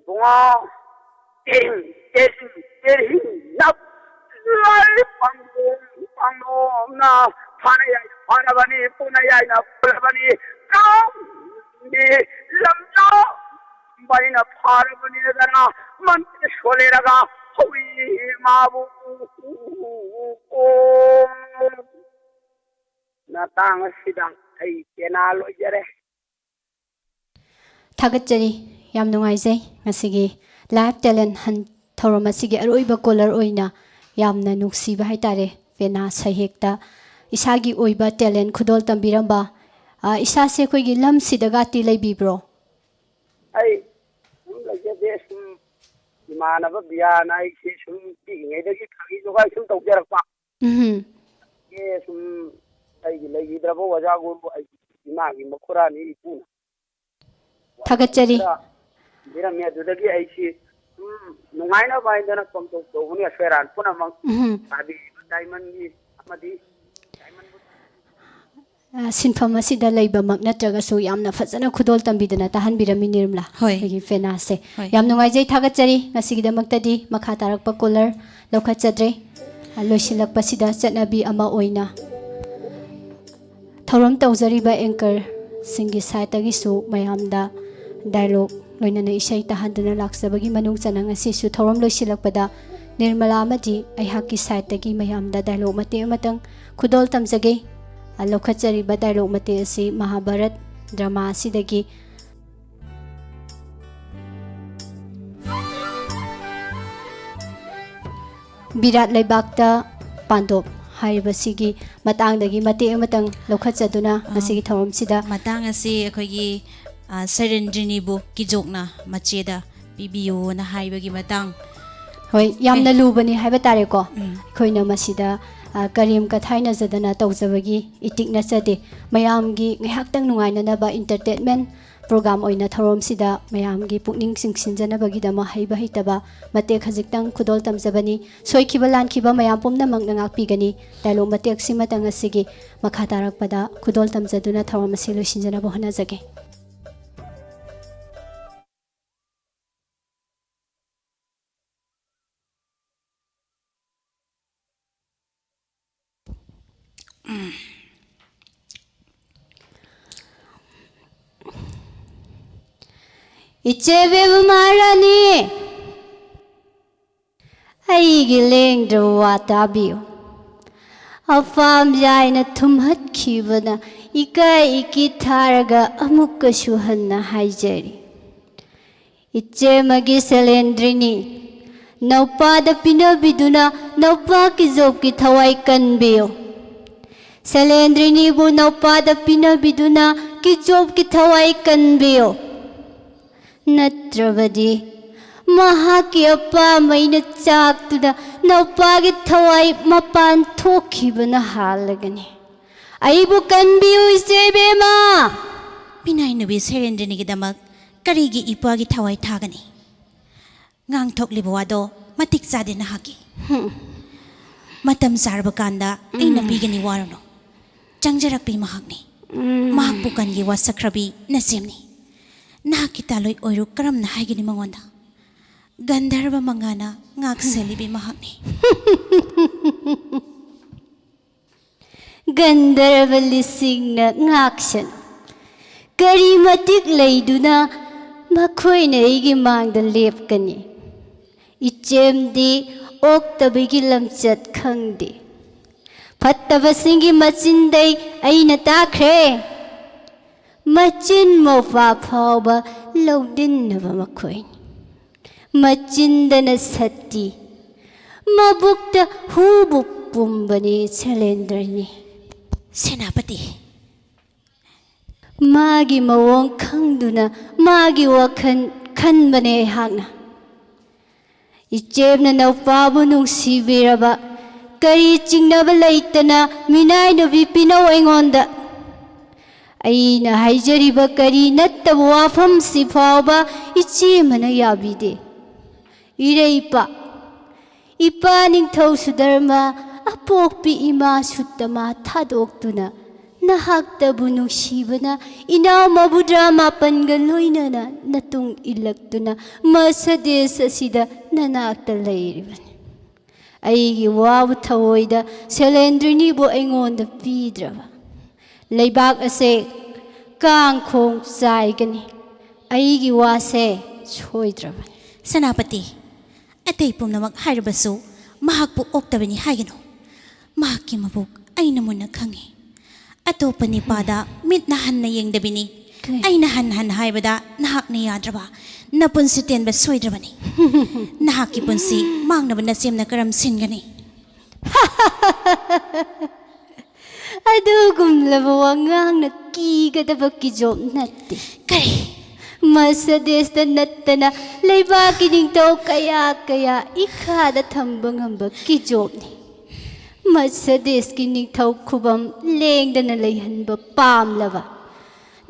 ꯕꯨꯡꯉꯣ꯫ ꯇꯦꯔꯤꯡ, ꯇꯦꯔꯤꯡ, ꯇꯦꯔꯤꯡ, ꯅꯞ꯫ ꯂꯥꯏ ꯄꯥꯡꯗꯣꯝ, ꯄꯥꯡꯗꯣꯝꯅ ꯐꯥꯅ ꯌꯥꯏꯅ ꯐꯥꯔꯕꯅꯤ, ꯄꯨꯅ ꯌꯥꯏꯅ ꯄꯨꯔꯕꯅꯤ꯫ ꯀꯥꯝꯕꯤ ꯂꯝꯖꯥꯎꯕ ꯑꯩꯅ ꯐꯥꯔꯕꯅꯤꯗꯅ ꯃꯟꯇ꯭ꯔ ꯁꯣꯜꯂꯦꯔꯒ ꯍꯧꯏ ꯃꯥꯕꯨ꯫ ꯃꯇꯥꯡ ꯑꯁꯤꯗ ꯑꯩ ꯄꯦꯅꯥ ꯂꯣꯏꯖꯔꯦ꯫ ꯊꯥꯒꯠꯆꯔꯤ꯫ ꯌꯥꯝ ꯅꯨꯡꯉꯥꯏꯖꯩ꯫ ꯉꯁꯤꯒꯤ Live Talent Hunt ꯊꯧꯔꯝ ꯑꯁꯤꯒꯤ ꯑꯔꯣꯏꯕ caller ꯑꯣꯏꯅ ꯌꯥꯝꯅ ꯅꯨꯡꯁꯤꯕ ꯍꯥꯏꯇꯥꯔꯦ, ꯄꯦꯅꯥ ꯁꯩꯍꯦꯛꯇ ꯏꯁꯥꯒꯤ ꯑꯣꯏꯕ talent ꯈꯨꯗꯣꯜ ꯇꯝꯕꯤꯔꯝꯕ, ꯑ, ꯏꯁꯥꯁꯦ ꯑꯩꯈꯣꯏꯒꯤ ꯂꯝꯁꯤꯗꯒꯥꯇꯤ ꯂꯩꯕꯤꯕ꯭ꯔꯣ? ꯑꯩ ꯁꯨꯝ ꯂꯩꯖꯗꯦ, ꯁꯨꯝ ꯏꯃꯥꯟꯅꯕ ꯕꯤꯌꯥꯅ ꯑꯩꯁꯦ ꯁꯨꯝ ꯄꯤꯛꯏꯉꯩꯗꯒꯤ ꯈꯥꯒꯤ ꯖꯣꯒꯥꯏ ꯁꯨꯝ ꯇꯧꯖꯔꯛꯄ꯫ ꯎꯝ꯫ ꯑꯦ, ꯁꯨꯝ ꯑꯩꯒꯤ ꯂꯩꯈꯤꯗ꯭ꯔꯕ ꯑꯣꯖꯥ ꯒꯨꯔꯨ, ꯑꯩꯒꯤ ꯏꯃꯥꯒꯤ ꯃꯈꯨꯔꯥꯅꯤ ꯏꯄꯨꯅ꯫ ꯊꯥꯒꯠꯆꯔꯤ꯫ ꯈꯔ ꯄꯤꯔꯝꯃꯦ꯫ ꯑꯗꯨꯗꯒꯤ ꯑꯩꯁꯤ ꯁꯨꯝ ꯅꯨꯡꯉꯥꯏꯅꯕ ꯍꯥꯏꯗꯅ ꯄꯪꯇꯧ ꯇꯧꯕꯅꯤ꯫ ꯑꯁꯣꯏ ꯑꯔꯥꯟ ꯄꯨꯝꯅꯃꯛ ꯎꯝ꯫ ꯇꯥꯕꯤꯔꯤꯕ ꯗꯥꯏꯃꯟꯒꯤ ꯑꯃꯗꯤ ꯗꯥꯏꯃꯟꯕꯨ ꯑ, ꯁꯤꯟꯐꯝ ꯑꯁꯤꯗ ꯂꯩꯕꯃꯛ ꯅꯠꯇ꯭ꯔꯒꯁꯨ ꯌꯥꯝꯅ ꯐꯖꯅ ꯈꯨꯗꯣꯜ ꯇꯝꯕꯤꯗꯅ ꯇꯥꯍꯟꯕꯤꯔꯝꯃꯤ, ꯅꯤꯔꯃꯂꯥ꯫ ꯍꯣꯏ꯫ ꯑꯩꯒꯤ ꯐꯦꯅꯥꯁꯦ꯫ ꯍꯣꯏ꯫ ꯌꯥꯝ ꯅꯨꯡꯉꯥꯏꯖꯩ, ꯊꯥꯒꯠꯆꯔꯤ꯫ ꯉꯁꯤꯒꯤꯗꯃꯛꯇꯗꯤ ꯃꯈꯥ ꯇꯥꯔꯛꯄ ꯀꯣꯂꯔ ꯂꯧꯈꯠꯆꯗ꯭ꯔꯦ꯫ ꯑ, ꯂꯣꯏꯁꯤꯜꯂꯛꯄꯁꯤꯗ ꯆꯠꯅꯕꯤ ꯑꯃ ꯑꯣꯏꯅ ꯊꯧꯔꯝ ꯇꯧꯖꯔꯤꯕ ꯑꯦꯡꯀꯔꯁꯤꯡꯒꯤ ꯁꯥꯏꯠꯇꯒꯤꯁꯨ ꯃꯌꯥꯝꯗ ꯗꯥꯏꯂꯣꯒ ꯂꯣꯏꯅꯅ ꯏꯁꯩ ꯇꯥꯍꯟꯗꯨꯅ ꯂꯥꯛꯆꯕꯒꯤ ꯃꯅꯨꯡ ꯆꯟꯅ ꯉꯁꯤꯁꯨ ꯊꯧꯔꯝ ꯂꯣꯏꯁꯤꯜꯂꯛꯄꯗ ꯅꯤꯔꯃꯂꯥ ꯑꯃꯗꯤ ꯑꯩꯍꯥꯛꯀꯤ ꯁꯥꯏꯠꯇꯒꯤ ꯃꯌꯥꯝꯗ ꯗꯥꯏꯂꯣꯒ ꯃꯇꯦꯛ ꯑꯃꯇꯪ ꯈꯨꯗꯣꯜ ꯇꯝꯖꯒꯦ꯫ ꯑ, ꯂꯧꯈꯠꯆꯔꯤꯕ ꯗꯥꯏꯂꯣꯒ ꯃꯇꯦꯛ ꯑꯁꯤ ꯃꯍꯥꯚꯥꯔꯠ ꯗ꯭ꯔꯃꯥ ꯑꯁꯤꯗꯒꯤ ꯕꯤꯔꯥꯠ ꯂꯩꯕꯥꯛꯇ ꯄꯥꯟꯗꯣꯞ ꯍꯥꯏꯔꯤꯕꯁꯤꯒꯤ ꯃꯇꯥꯡꯗꯒꯤ ꯃꯇꯦꯛ ꯑꯃꯇꯪ ꯂꯧꯈꯠꯆꯗꯨꯅ ꯑꯥ, ꯉꯁꯤꯒꯤ ꯊꯧꯔꯝꯁꯤꯗ ꯃꯇꯥꯡ ꯑꯁꯤ ꯑꯩꯈꯣꯏꯒꯤ, ꯑ, ꯁꯩꯔꯦꯟꯗ꯭ꯔꯤꯅꯤꯕꯨ ꯀꯤꯖꯣꯛꯅ ꯃꯆꯦꯗ ꯄꯤꯕꯤꯌꯨꯅ ꯍꯥꯏꯕꯒꯤ ꯃꯇꯥꯡ꯫ ꯍꯣꯏ, ꯌꯥꯝꯅ ꯑꯦ꯫ ꯂꯨꯕꯅꯤ ꯍꯥꯏꯕ ꯇꯥꯔꯦꯀꯣ꯫ ꯎꯝ꯫ ꯑꯩꯈꯣꯏꯅ ꯃꯁꯤꯗ, ꯑ, ꯀꯔꯦꯝ ꯀꯊꯥꯏꯅꯖꯗꯅ ꯇꯧꯖꯕꯒꯤ ꯏꯇꯤꯛ ꯅꯠꯆꯗꯦ꯫ ꯃꯌꯥꯝꯒꯤ ꯉꯥꯏꯍꯥꯛꯇꯪ ꯅꯨꯡꯉꯥꯏꯅꯅꯕ entertainment program ꯑꯣꯏꯅ ꯊꯧꯔꯝꯁꯤꯗ ꯃꯌꯥꯝꯒꯤ ꯄꯨꯛꯅꯤꯡ ꯆꯤꯡꯁꯤꯟꯖꯅꯕꯒꯤꯗꯃꯛ ꯍꯩꯕ ꯍꯩꯇꯕ ꯃꯇꯦꯛ ꯈꯖꯤꯛꯇꯪ ꯈꯨꯗꯣꯜ ꯇꯝꯖꯕꯅꯤ꯫ ꯁꯣꯏꯈꯤꯕ ꯂꯥꯟꯈꯤꯕ ꯃꯌꯥꯝ ꯄꯨꯝꯅꯃꯛꯅ ꯉꯥꯛꯄꯤꯒꯅꯤ꯫ ꯗꯥꯏꯂꯣꯒ ꯃꯇꯦꯛꯁꯤꯃꯇꯪ ꯑꯁꯤꯒꯤ ꯃꯈꯥ ꯇꯥꯔꯛꯄꯗ ꯈꯨꯗꯣꯜ ꯇꯝꯖꯗꯨꯅ ꯊꯧꯔꯝ ꯑꯁꯤ ꯂꯣꯏꯁꯤꯟꯖꯅꯕ ꯍꯣꯠꯅꯖꯒꯦ꯫ ꯏꯆꯦ ꯕꯦꯕ ꯃꯍꯥꯔꯥꯅꯤ, ꯑꯩꯒꯤ ꯂꯦꯡꯗ꯭ꯔꯕ ꯋꯥ ꯇꯥꯕꯤꯌꯨ꯫ ꯑꯄꯥꯝ ꯌꯥꯏꯅ ꯊꯨꯝꯍꯠꯈꯤꯕꯅ ꯏꯀꯥꯏ ꯏꯀꯤ ꯊꯥꯔꯒ ꯑꯃꯨꯛꯀꯁꯨ ꯍꯟꯅ ꯍꯥꯏꯖꯔꯤ꯫ ꯏꯆꯦꯃꯒꯤ ꯁꯦꯂꯦꯟꯗ꯭ꯔꯤꯅꯤ, ꯅꯧꯄꯥꯗ ꯄꯤꯅꯕꯤꯗꯨꯅ ꯅꯧꯄꯥ ꯀꯤꯖꯣꯞꯀꯤ ꯊꯋꯥꯏ ꯀꯟꯕꯤꯌꯨ꯫ ꯁꯦꯂꯦꯟꯗ꯭ꯔꯤꯅꯤꯕꯨ ꯅꯧꯄꯥꯗ ꯄꯤꯅꯕꯤꯗꯨꯅ ꯀꯤꯖꯣꯞꯀꯤ ꯊꯋꯥꯏ ꯀꯟꯕꯤꯌꯨ꯫ ꯅꯠꯇ꯭ꯔꯕꯗꯤ ꯃꯍꯥꯛꯀꯤ ꯑꯄꯥꯝꯕꯩꯅ ꯆꯥꯛꯇꯨꯅ ꯅꯧꯄꯥꯒꯤ ꯊꯋꯥꯏ ꯃꯄꯥꯟ ꯊꯣꯛꯈꯤꯕꯅ ꯍꯥꯜꯂꯒꯅꯤ꯫ ꯑꯩꯕꯨ ꯀꯟꯕꯤꯌꯨ, ꯏꯆꯦ ꯏꯕꯦꯝꯃ! ꯃꯤꯅꯥꯏ ꯅꯨꯄꯤ ꯁꯦꯔꯦꯟꯗ꯭ꯔꯤꯅꯤꯒꯤꯗꯃꯛ ꯀꯔꯤꯒꯤ ꯏꯄꯥꯒꯤ ꯊꯋꯥꯏ ꯊꯥꯒꯅꯤ? ꯉꯥꯡꯊꯣꯛꯂꯤꯕ ꯋꯥꯗꯣ ꯃꯇꯤꯛ ꯆꯥꯗꯦ ꯅꯍꯥꯛꯀꯤ꯫ ꯍꯨꯝ꯫ ꯃꯇꯝ ꯆꯥꯔꯕ ꯀꯥꯟꯗ ꯑꯩꯅ ꯎꯝ꯫ ꯄꯤꯒꯅꯤ, ꯋꯥꯔꯨꯅꯨ꯫ ꯆꯪꯖꯔꯛꯄꯤ ꯃꯍꯥꯛꯅꯤ꯫ ꯃꯍꯥꯛꯄꯨ ꯀꯟꯒꯤ ꯋꯥꯁꯛꯈ꯭ꯔꯕꯤ ꯅꯆꯦꯝꯅꯤ꯫ ꯅꯍꯥꯛꯀꯤ ꯇꯥꯂꯣꯏ ꯑꯣꯏꯔꯨ ꯀꯔꯝꯅ ꯍꯥꯏꯒꯅꯤ ꯃꯉꯣꯟꯗ? ꯒꯟꯙꯔꯕ ꯃꯉꯥꯅ ꯉꯥꯛꯁꯦꯜꯂꯤꯕꯤ ꯃꯍꯥꯛꯅꯤ꯫ ꯒꯟꯙꯔꯕ ꯂꯤꯁꯤꯡꯅ ꯉꯥꯛꯁꯦꯜ꯫ ꯀꯔꯤ ꯃꯇꯤꯛ ꯂꯩꯗꯨꯅ ꯃꯈꯣꯏꯅ ꯑꯩꯒꯤ ꯃꯥꯡꯗ ꯂꯦꯞꯀꯅꯤ? ꯏꯆꯦꯝꯗꯤ ꯑꯣꯛꯇꯕꯒꯤ ꯂꯝꯆꯠ ꯈꯪꯗꯦ꯫ ꯐꯠꯇꯕꯁꯤꯡꯒꯤ ꯃꯆꯤꯟꯗꯩ ꯑꯩꯅ ꯇꯥꯈ꯭ꯔꯦ꯫ ꯃꯆꯤꯟ ꯃꯧꯄ꯭ꯋꯥ ꯐꯥꯎꯕ ꯂꯧꯗꯤꯟꯅꯕ ꯃꯈꯣꯏꯅꯤ꯫ ꯃꯆꯤꯟꯗꯅ ꯁꯇꯤ, ꯃꯕꯨꯛꯇ ꯍꯨꯕꯨ ꯄꯨꯝꯕꯅꯤ ꯁꯦꯂꯦꯟꯗ꯭ꯔꯅꯤ꯫ ꯁꯦꯅꯥꯄꯇꯤ꯫ ꯃꯥꯒꯤ ꯃꯑꯣꯡ ꯈꯪꯗꯨꯅ ꯃꯥꯒꯤ ꯋꯥꯈꯜ ꯈꯟꯕꯅꯦ ꯑꯩꯍꯥꯛꯅ꯫ ꯏꯆꯦꯝꯅ ꯅꯧꯄꯥꯕꯨ ꯅꯨꯡꯁꯤꯕꯤꯔꯕ, ꯀꯔꯤ ꯆꯤꯡꯅꯕ ꯂꯩꯇꯅ ꯃꯤꯅꯥꯏ ꯅꯨꯄꯤ ꯄꯤꯅꯧ ꯑꯩꯉꯣꯟꯗ꯫ ꯑꯩꯅ ꯍꯥꯏꯖꯔꯤꯕ ꯀꯔꯤ ꯅꯠꯇꯕ ꯋꯥꯐꯝꯁꯤ ꯐꯥꯎꯕ ꯏꯆꯦꯃꯅ ꯌꯥꯕꯤꯗꯦ꯫ ꯏꯔꯩꯄꯥꯛ, ꯏꯄꯥ ꯅꯤꯡꯊꯧ ꯁꯨꯙꯔꯃ, ꯑꯄꯣꯛꯄꯤ ꯏꯃꯥ ꯁꯨꯠꯇꯃꯥ ꯊꯥꯗꯣꯛꯇꯨꯅ ꯅꯍꯥꯛꯇꯕꯨ ꯅꯨꯡꯁꯤꯕꯅ ꯏꯅꯥꯎ ꯃꯧꯗ꯭ꯔꯥ ꯃꯥꯄꯟꯒ ꯂꯣꯏꯅꯅ ꯅꯇꯨꯡ ꯏꯜꯂꯛꯇꯨꯅ ꯃꯁꯗꯦꯁ ꯑꯁꯤꯗ ꯅꯅꯥꯛꯇ ꯂꯩꯔꯤꯕꯅꯤ꯫ ꯑꯩꯒꯤ ꯋꯥꯕꯨ ꯊꯑꯣꯏꯗ ꯁꯦꯂꯦꯟꯗ꯭ꯔꯤꯅꯤꯕꯨ ꯑꯩꯉꯣꯟꯗ ꯄꯤꯗ꯭ꯔꯕ, ꯂꯩꯕꯥꯛ ꯑꯁꯦ ꯀꯥꯡꯈꯣꯡ ꯆꯥꯏꯒꯅꯤ꯫ ꯑꯩꯒꯤ ꯋꯥꯁꯦ ꯁꯣꯏꯗ꯭ꯔꯕꯅꯤ꯫ ꯁꯦꯅꯥꯄꯇꯤ, ꯑꯇꯩ ꯄꯨꯝꯅꯃꯛ ꯍꯥꯏꯔꯕꯁꯨ ꯃꯍꯥꯛꯄꯨ ꯑꯣꯛꯇꯕꯅꯤ ꯍꯥꯏꯒꯅꯨ꯫ ꯃꯍꯥꯛꯀꯤ ꯃꯕꯨꯛ ꯑꯩꯅ ꯃꯨꯟꯅ ꯈꯪꯉꯤ꯫ ꯑꯇꯣꯞꯄ ꯅꯤꯄꯥꯗ ꯃꯤꯠꯅ ꯍꯟꯅ ꯌꯦꯡꯗꯕꯤꯅꯤ꯫ ꯀꯩ? ꯑꯩꯅ ꯍꯟ ꯍꯟ ꯍꯥꯏꯕꯗ ꯅꯍꯥꯛꯅ ꯌꯥꯗ꯭ꯔꯕ꯫ ꯅꯄꯨꯟꯁꯤ ꯇꯦꯟꯕ ꯁꯣꯏꯗ꯭ꯔꯕꯅꯤ꯫ ꯅꯍꯥꯛꯀꯤ ꯄꯨꯟꯁꯤ ꯃꯥꯡꯅꯕ ꯅꯆꯦꯝꯅ ꯀꯔꯝ ꯁꯤꯟꯒꯅꯤ? ꯑꯗꯨꯒꯨꯝꯂꯕ ꯋꯥꯉꯥꯡꯅ ꯀꯤꯒꯗꯕ ꯀꯤꯖꯣꯞ ꯅꯠꯇꯦ꯫ ꯀꯔꯤ? ꯃꯁꯗꯦꯁꯇ ꯅꯠꯇꯅ ꯂꯩꯕꯥꯛꯀꯤ ꯅꯤꯡꯊꯧ ꯀꯌꯥ ꯀꯌꯥ ꯏꯈꯥꯗ ꯊꯝꯕ ꯉꯝꯕ ꯀꯤꯖꯣꯞꯅꯤ꯫ ꯃꯁꯗꯦꯁꯀꯤ ꯅꯤꯡꯊꯧ ꯈꯨꯕꯝ ꯂꯦꯡꯗꯅ ꯂꯩꯍꯟꯕ ꯄꯥꯝꯂꯕ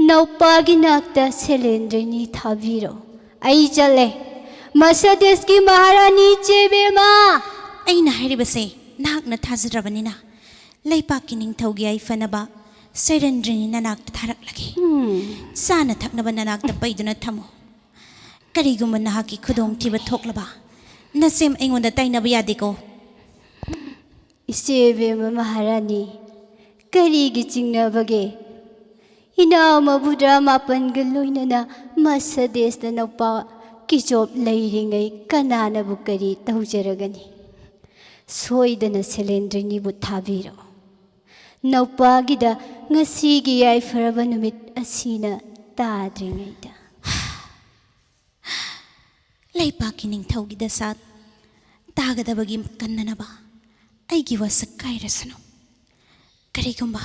ꯅꯧꯄꯥꯒꯤ ꯅꯥꯛꯇ ꯁꯦꯂꯦꯟꯗ꯭ꯔꯤꯅꯤ ꯊꯥꯕꯤꯔꯣ꯫ ꯑꯩ ꯆꯠꯂꯦ꯫ ꯃꯁꯗꯦꯁꯀꯤ ꯃꯍꯥꯔꯥꯅꯤ ꯏꯆꯦꯕꯦꯝꯃ! ꯑꯩꯅ ꯍꯥꯏꯔꯤꯕꯁꯦ ꯅꯍꯥꯛꯅ ꯊꯥꯖꯗ꯭ꯔꯕꯅꯤꯅ ꯂꯩꯄꯥꯛꯀꯤ ꯅꯤꯡꯊꯧꯒꯤ ꯌꯥꯏꯐꯅꯕ ꯁꯩꯔꯦꯟꯗ꯭ꯔꯤꯅꯤ ꯅꯅꯥꯛꯇ ꯊꯥꯔꯛꯂꯒꯦ꯫ ꯆꯥꯅ ꯊꯛꯅꯕ ꯅꯅꯥꯛꯇ ꯄꯩꯗꯨꯅ ꯊꯝꯃꯨ꯫ ꯀꯔꯤꯒꯨꯝꯕ ꯅꯍꯥꯛꯀꯤ ꯈꯨꯗꯣꯡꯊꯤꯕ ꯊꯣꯛꯂꯕ, ꯅꯁꯦꯝ ꯑꯩꯉꯣꯟꯗ ꯇꯥꯏꯅꯕ ꯌꯥꯗꯦꯀꯣ꯫ ꯏꯆꯦ ꯏꯕꯦꯝꯃ ꯃꯍꯥꯔꯥꯅꯤ, ꯀꯔꯤꯒꯤ ꯆꯤꯡꯅꯕꯒꯦ? ꯏꯅꯥꯎ ꯃꯕꯨꯗ꯭ꯔ ꯃꯥꯄꯟꯒ ꯂꯣꯏꯅꯅ ꯃꯁꯗꯦꯁꯇ ꯅꯨꯄꯥ ꯀꯤꯆꯣꯞ ꯂꯩꯔꯤꯉꯩ ꯀꯅꯥꯅꯕꯨ ꯀꯔꯤ ꯇꯧꯖꯔꯒꯅꯤ? ꯁꯣꯏꯗꯅ ꯁꯦꯂꯦꯟꯗ꯭ꯔꯤꯅꯤꯕꯨ ꯊꯥꯕꯤꯔꯣ꯫ ꯅꯧꯄꯥꯒꯤꯗ ꯉꯁꯤꯒꯤ ꯌꯥꯏꯐꯔꯕ ꯅꯨꯃꯤꯠ ꯑꯁꯤꯅ ꯇꯥꯗ꯭ꯔꯤꯉꯩꯗ꯫ ꯂꯩꯄꯥꯛꯀꯤ ꯅꯤꯡꯊꯧꯒꯤ ꯗꯁꯥ ꯇꯥꯒꯗꯕꯒꯤ ꯀꯟꯅꯅꯕ ꯑꯩꯒꯤ ꯋꯥꯁꯛ ꯀꯥꯏꯔꯁꯅꯨ꯫ ꯀꯔꯤꯒꯨꯝꯕ,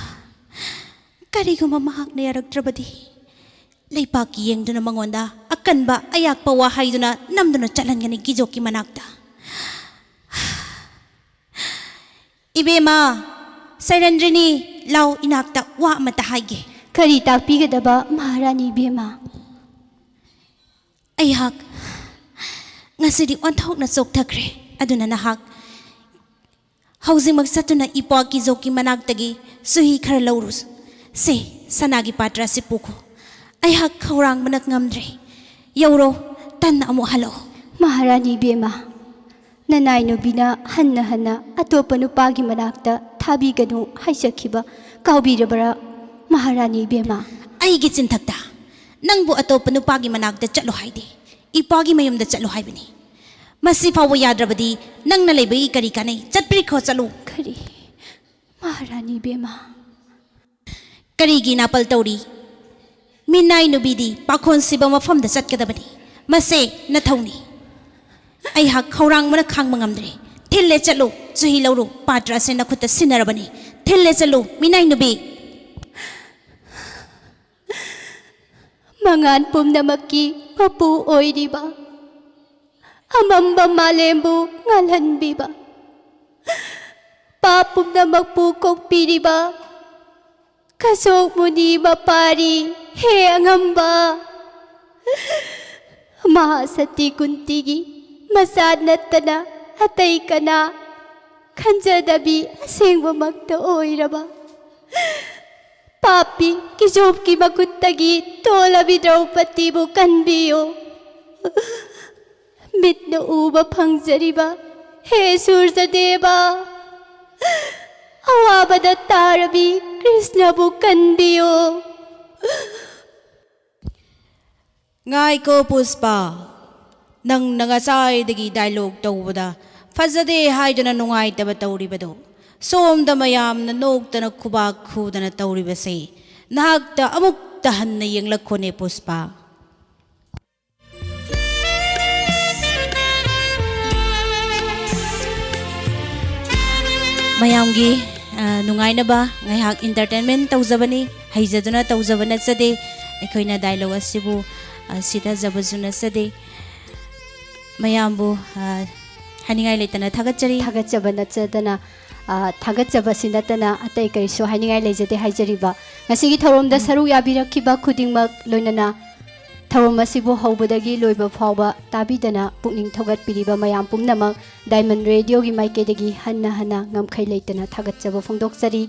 ꯀꯔꯤꯒꯨꯝꯕ ꯃꯍꯥꯛꯅ ꯌꯥꯔꯛꯇ꯭ꯔꯕꯗꯤ, ꯂꯩꯄꯥꯛꯀꯤ ꯌꯦꯡꯗꯨꯅ ꯃꯉꯣꯟꯗ ꯑꯀꯟꯕ ꯑꯌꯥꯛꯄ ꯋꯥ ꯍꯥꯏꯗꯨꯅ ꯅꯝꯗꯨꯅ ꯆꯠꯍꯟꯒꯅꯤ ꯀꯤꯖꯣꯛꯀꯤ ꯃꯅꯥꯛꯇ꯫ ꯏꯕꯦꯝꯃ, ꯁꯩꯔꯦꯟꯗ꯭ꯔꯤꯅꯤ, ꯂꯥꯎ ꯏꯅꯥꯛꯇ ꯋꯥ ꯑꯃꯇ ꯍꯥꯏꯒꯦ꯫ ꯀꯔꯤ ꯇꯥꯛꯄꯤꯒꯗꯕ ꯃꯍꯥꯔꯥꯅꯤ ꯏꯕꯦꯝꯃ? ꯑꯩꯍꯥꯛ ꯉꯁꯤꯗꯤ ꯑꯣꯟꯊꯣꯛꯅ ꯆꯣꯛꯊꯈ꯭ꯔꯦ꯫ ꯑꯗꯨꯅ ꯅꯍꯥꯛ ꯍꯧꯖꯤꯛꯃꯛ ꯆꯠꯇꯨꯅ ꯏꯄ꯭ꯋꯥ ꯀꯤꯖꯣꯛꯀꯤ ꯃꯅꯥꯛꯇꯒꯤ ꯆꯨꯍꯤ ꯈꯔ ꯂꯧꯔꯨ꯫ ꯁꯦ, ꯁꯅꯥꯒꯤ ꯄꯥꯇ꯭ꯔ ꯑꯁꯤ ꯄꯨꯈꯣ꯫ ꯑꯩꯍꯥꯛ ꯈꯧꯔꯥꯡꯕꯅ ꯉꯝꯗ꯭ꯔꯦ꯫ ꯌꯧꯔꯣ, ꯇꯟꯅ ꯑꯃꯨꯛ ꯍꯜꯂꯛꯑꯣ꯫ ꯃꯍꯥꯔꯥꯅꯤ ꯏꯕꯦꯝꯃ, ꯅꯅꯥꯏ ꯅꯨꯄꯤꯅ ꯍꯟꯅ ꯍꯟꯅ ꯑꯇꯣꯞꯄ ꯅꯨꯄꯥꯒꯤ ꯃꯅꯥꯛꯇ ꯊꯥꯕꯤꯒꯅꯨ ꯍꯥꯏꯖꯈꯤꯕ ꯀꯥꯎꯕꯤꯔꯕ꯭ꯔꯥ, ꯃꯍꯥꯔꯥꯅꯤ ꯏꯕꯦꯝꯃ? ꯑꯩꯒꯤ ꯆꯤꯟꯊꯛꯇ ꯅꯪꯕꯨ ꯑꯇꯣꯞꯄ ꯅꯨꯄꯥꯒꯤ ꯃꯅꯥꯛꯇ ꯆꯠꯂꯣ ꯍꯥꯏꯗꯦ, ꯏꯄ꯭ꯋꯥꯒꯤ ꯃꯌꯨꯝꯗ ꯆꯠꯂꯣ ꯍꯥꯏꯕꯅꯤ꯫ ꯃꯁꯤ ꯐꯥꯎꯕ ꯌꯥꯗ꯭ꯔꯕꯗꯤ ꯅꯪꯅ ꯂꯩꯕꯒꯤ ꯀꯔꯤ ꯀꯥꯟꯅꯩ? ꯆꯠꯄꯤꯈ꯭ꯔꯣ, ꯆꯠꯂꯨ꯫ ꯀꯔꯤ? ꯃꯍꯥꯔꯥꯅꯤ ꯏꯕꯦꯝꯃ꯫ ꯀꯔꯤꯒꯤ ꯅꯥꯄꯜ ꯇꯧꯔꯤ? ꯃꯤꯅꯥꯏ ꯅꯨꯄꯤꯗꯤ ꯄꯥꯈꯣꯟ ꯁꯤꯕ ꯃꯐꯝꯗ ꯆꯠꯀꯗꯕꯅꯤ꯫ ꯃꯁꯦ ꯅꯊꯧꯅꯤ꯫ ꯑꯩꯍꯥꯛ ꯈꯧꯔꯥꯡꯕꯅ ꯈꯥꯡꯕ ꯉꯝꯗ꯭ꯔꯦ꯫ ꯊꯤꯜꯂꯦ ꯆꯠꯂꯨ, ꯆꯨꯍꯤ ꯂꯧꯔꯨ, ꯄꯥꯇ꯭ꯔ ꯑꯁꯦ ꯅꯈꯨꯠꯇ ꯁꯤꯟꯅꯔꯕꯅꯤ꯫ ꯊꯤꯜꯂꯦ ꯆꯠꯂꯨ, ꯃꯤꯅꯥꯏ ꯅꯨꯄꯤ꯫ ꯃꯉꯥꯟ ꯄꯨꯝꯅꯃꯛꯀꯤ ꯃꯄꯨ ꯑꯣꯏꯔꯤꯕ, ꯑꯃꯝꯕ ꯃꯥꯂꯦꯝꯕꯨ ꯉꯥꯜꯍꯟꯕꯤꯕ, ꯄꯥꯞ ꯄꯨꯝꯅꯃꯛꯄꯨ ꯀꯣꯛꯄꯤꯔꯤꯕ, ꯀꯁꯣꯛ ꯃꯨꯅꯤ ꯃꯄꯥꯔꯤ, ꯍꯦ ꯑꯉꯝꯕ! ꯃꯍꯥꯁꯇꯤ ꯀꯨꯟꯇꯤꯒꯤ ꯃꯆꯥ ꯅꯠꯇꯅ ꯑꯇꯩ ꯀꯅꯥ? ꯈꯟꯖꯗꯕꯤ ꯑꯁꯦꯡꯕꯃꯛꯇ ꯑꯣꯏꯔꯕ ꯄꯥꯄꯤ ꯀꯤꯖꯣꯞꯀꯤ ꯃꯈꯨꯠꯇꯒꯤ ꯇꯣꯂꯕꯤ ꯗ꯭ꯔꯧꯄꯗꯤꯕꯨ ꯀꯟꯕꯤꯌꯨ꯫ ꯃꯤꯠꯅ ꯎꯕ ꯐꯪꯖꯔꯤꯕ ꯍꯦ ꯁꯨꯔꯖꯗꯦꯕ, ꯑꯋꯥꯕꯗ ꯇꯥꯔꯕꯤ ꯀ꯭ꯔꯤꯁꯅꯕꯨ ꯀꯟꯕꯤꯌꯨ꯫ ꯉꯥꯏꯀꯣ ꯄꯨꯁꯄꯥ, ꯅꯪꯅ ꯉꯁꯥꯏꯗꯒꯤ ꯗꯥꯏꯂꯣꯒ ꯇꯧꯕꯗ ꯐꯖꯗꯦ ꯍꯥꯏꯗꯨꯅ ꯅꯨꯡꯉꯥꯏꯇꯕ ꯇꯧꯔꯤꯕꯗꯣ, ꯁꯣꯝꯗ ꯃꯌꯥꯝꯅ ꯅꯣꯛꯇꯅ ꯈꯨꯕꯥꯛ ꯈꯨꯗꯅ ꯇꯧꯔꯤꯕꯁꯦ ꯅꯍꯥꯛꯇ ꯑꯃꯨꯛꯇ ꯍꯟꯅ ꯌꯦꯡꯂꯛꯈꯣꯅꯦ ꯄꯨꯁꯄꯥ꯫ ꯃꯌꯥꯝꯒꯤ, ꯑ, ꯅꯨꯡꯉꯥꯏꯅꯕ ꯉꯥꯏꯍꯥꯛ ꯏꯟꯇꯔꯇꯦꯟꯃꯦꯟ ꯇꯧꯖꯕꯅꯤ꯫ ꯍꯩꯖꯗꯨꯅ ꯇꯧꯖꯕ ꯅꯠꯆꯗꯦ꯫ ꯑꯩꯈꯣꯏꯅ ꯗꯥꯏꯂꯣꯒ ꯑꯁꯤꯕꯨ, ꯑ, ꯁꯤꯊꯖꯕꯁꯨ ꯅꯠꯆꯗꯦ꯫ ꯃꯌꯥꯝꯕꯨ, ꯑ, ꯍꯥꯏꯅꯤꯡꯉꯥꯏ ꯂꯩꯇꯅ ꯊꯥꯒꯠꯆꯔꯤ꯫ ꯊꯥꯒꯠꯆꯕ ꯅꯠꯆꯗꯅ, ꯑ, ꯊꯥꯒꯠꯆꯕꯁꯤ ꯅꯠꯇꯅ ꯑꯇꯩ ꯀꯔꯤꯁꯨ ꯍꯥꯏꯅꯤꯡꯉꯥꯏ ꯂꯩꯖꯗꯦ ꯍꯥꯏꯖꯔꯤꯕ꯫ ꯉꯁꯤꯒꯤ ꯊꯧꯔꯝꯗ ꯁꯔꯨꯛ ꯌꯥꯕꯤꯔꯛꯈꯤꯕ ꯈꯨꯗꯤꯡꯃꯛ, ꯂꯣꯏꯅꯅ ꯊꯧꯔꯝ ꯑꯁꯤꯕꯨ ꯍꯧꯕꯗꯒꯤ ꯂꯣꯏꯕ ꯐꯥꯎꯕ ꯇꯥꯕꯤꯗꯅ ꯄꯨꯛꯅꯤꯡ ꯊꯧꯒꯠꯄꯤꯔꯤꯕ ꯃꯌꯥꯝ ꯄꯨꯝꯅꯃꯛ ꯗꯥꯏꯃꯟ ꯔꯦꯗꯤꯑꯣꯒꯤ ꯃꯥꯏꯀꯩꯗꯒꯤ ꯍꯟꯅ ꯍꯟꯅ ꯉꯝꯈꯩ ꯂꯩꯇꯅ ꯊꯥꯒꯠꯆꯕ ꯐꯣꯡꯗꯣꯛꯆꯔꯤ꯫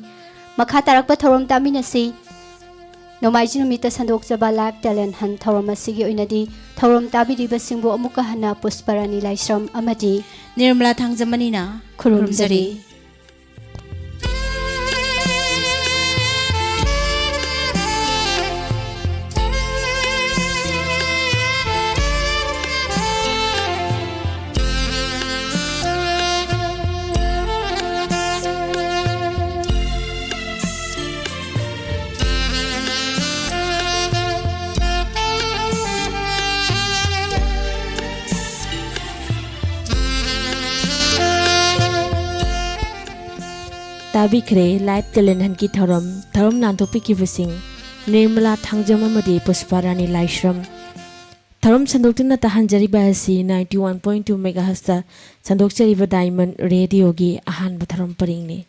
ꯃꯈꯥ ꯇꯥꯔꯛꯄ ꯊꯧꯔꯝ ꯇꯥꯃꯤꯟꯅꯁꯤ꯫ ꯅꯣꯡꯃꯥꯏꯖꯤꯡ ꯅꯨꯃꯤꯠꯇ ꯁꯟꯗꯣꯛꯆꯕ ꯂꯥꯏꯚ ꯇꯦꯂꯦꯟ ꯍꯟ ꯊꯧꯔꯝ ꯑꯁꯤꯒꯤ ꯑꯣꯏꯅꯗꯤ ꯊꯧꯔꯝ ꯇꯥꯕꯤꯔꯤꯕꯁꯤꯡꯕꯨ ꯑꯃꯨꯛꯀ ꯍꯟꯅ ꯄꯨꯁꯄꯔꯥꯅꯤ ꯂꯥꯏꯁ꯭ꯔꯝ ꯑꯃꯗꯤ ꯅꯤꯔꯃꯂꯥ ꯊꯥꯡꯖꯃꯅꯤꯅ ꯈꯨꯔꯨꯝꯖꯔꯤ꯫ ꯈꯨꯔꯨꯝꯖꯔꯤ꯫ ꯇꯥꯕꯤꯈ꯭ꯔꯦ ꯂꯥꯏꯚ ꯇꯦꯂꯦꯟ ꯍꯟꯀꯤ ꯊꯧꯔꯝ꯫ ꯊꯧꯔꯝ ꯂꯥꯟꯊꯣꯛꯄꯤꯈꯤꯕꯁꯤꯡ ꯅꯤꯔꯃꯂꯥ ꯊꯥꯡꯖꯝ ꯑꯃꯗꯤ ꯄꯨꯁꯄꯥꯔꯥꯅꯤ ꯂꯥꯏꯁ꯭ꯔꯝ꯫ ꯊꯧꯔꯝ ꯁꯟꯗꯣꯛꯇꯨꯅ ꯇꯥꯍꯟꯖꯔꯤꯕ ꯑꯁꯤ ninety one point two megahertzꯇ ꯁꯟꯗꯣꯛꯆꯔꯤꯕ ꯗꯥꯏꯃꯟ ꯔꯦꯗꯤꯑꯣꯒꯤ ꯑꯍꯥꯟꯕ ꯊꯧꯔꯝ ꯄꯔꯤꯡꯅꯤ꯫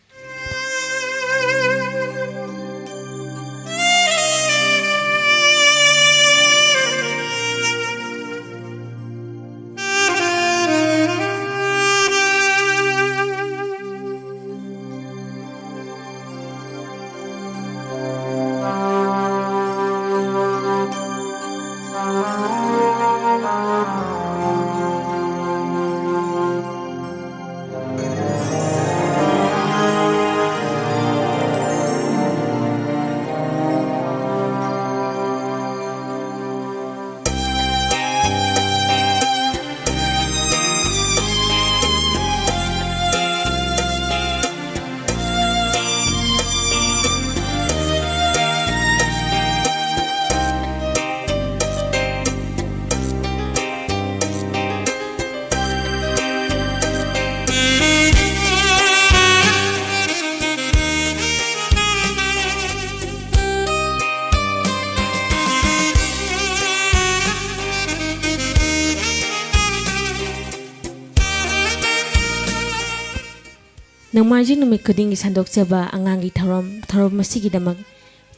ꯅꯣꯡꯃꯥꯏꯖꯤꯡ ꯅꯨꯃꯤꯠ ꯈꯨꯗꯤꯡꯒꯤ ꯁꯟꯗꯣꯛꯆꯕ ꯑꯉꯥꯡꯒꯤ ꯊꯧꯔꯝ, ꯊꯧꯔꯝ ꯑꯁꯤꯒꯤꯗꯃꯛ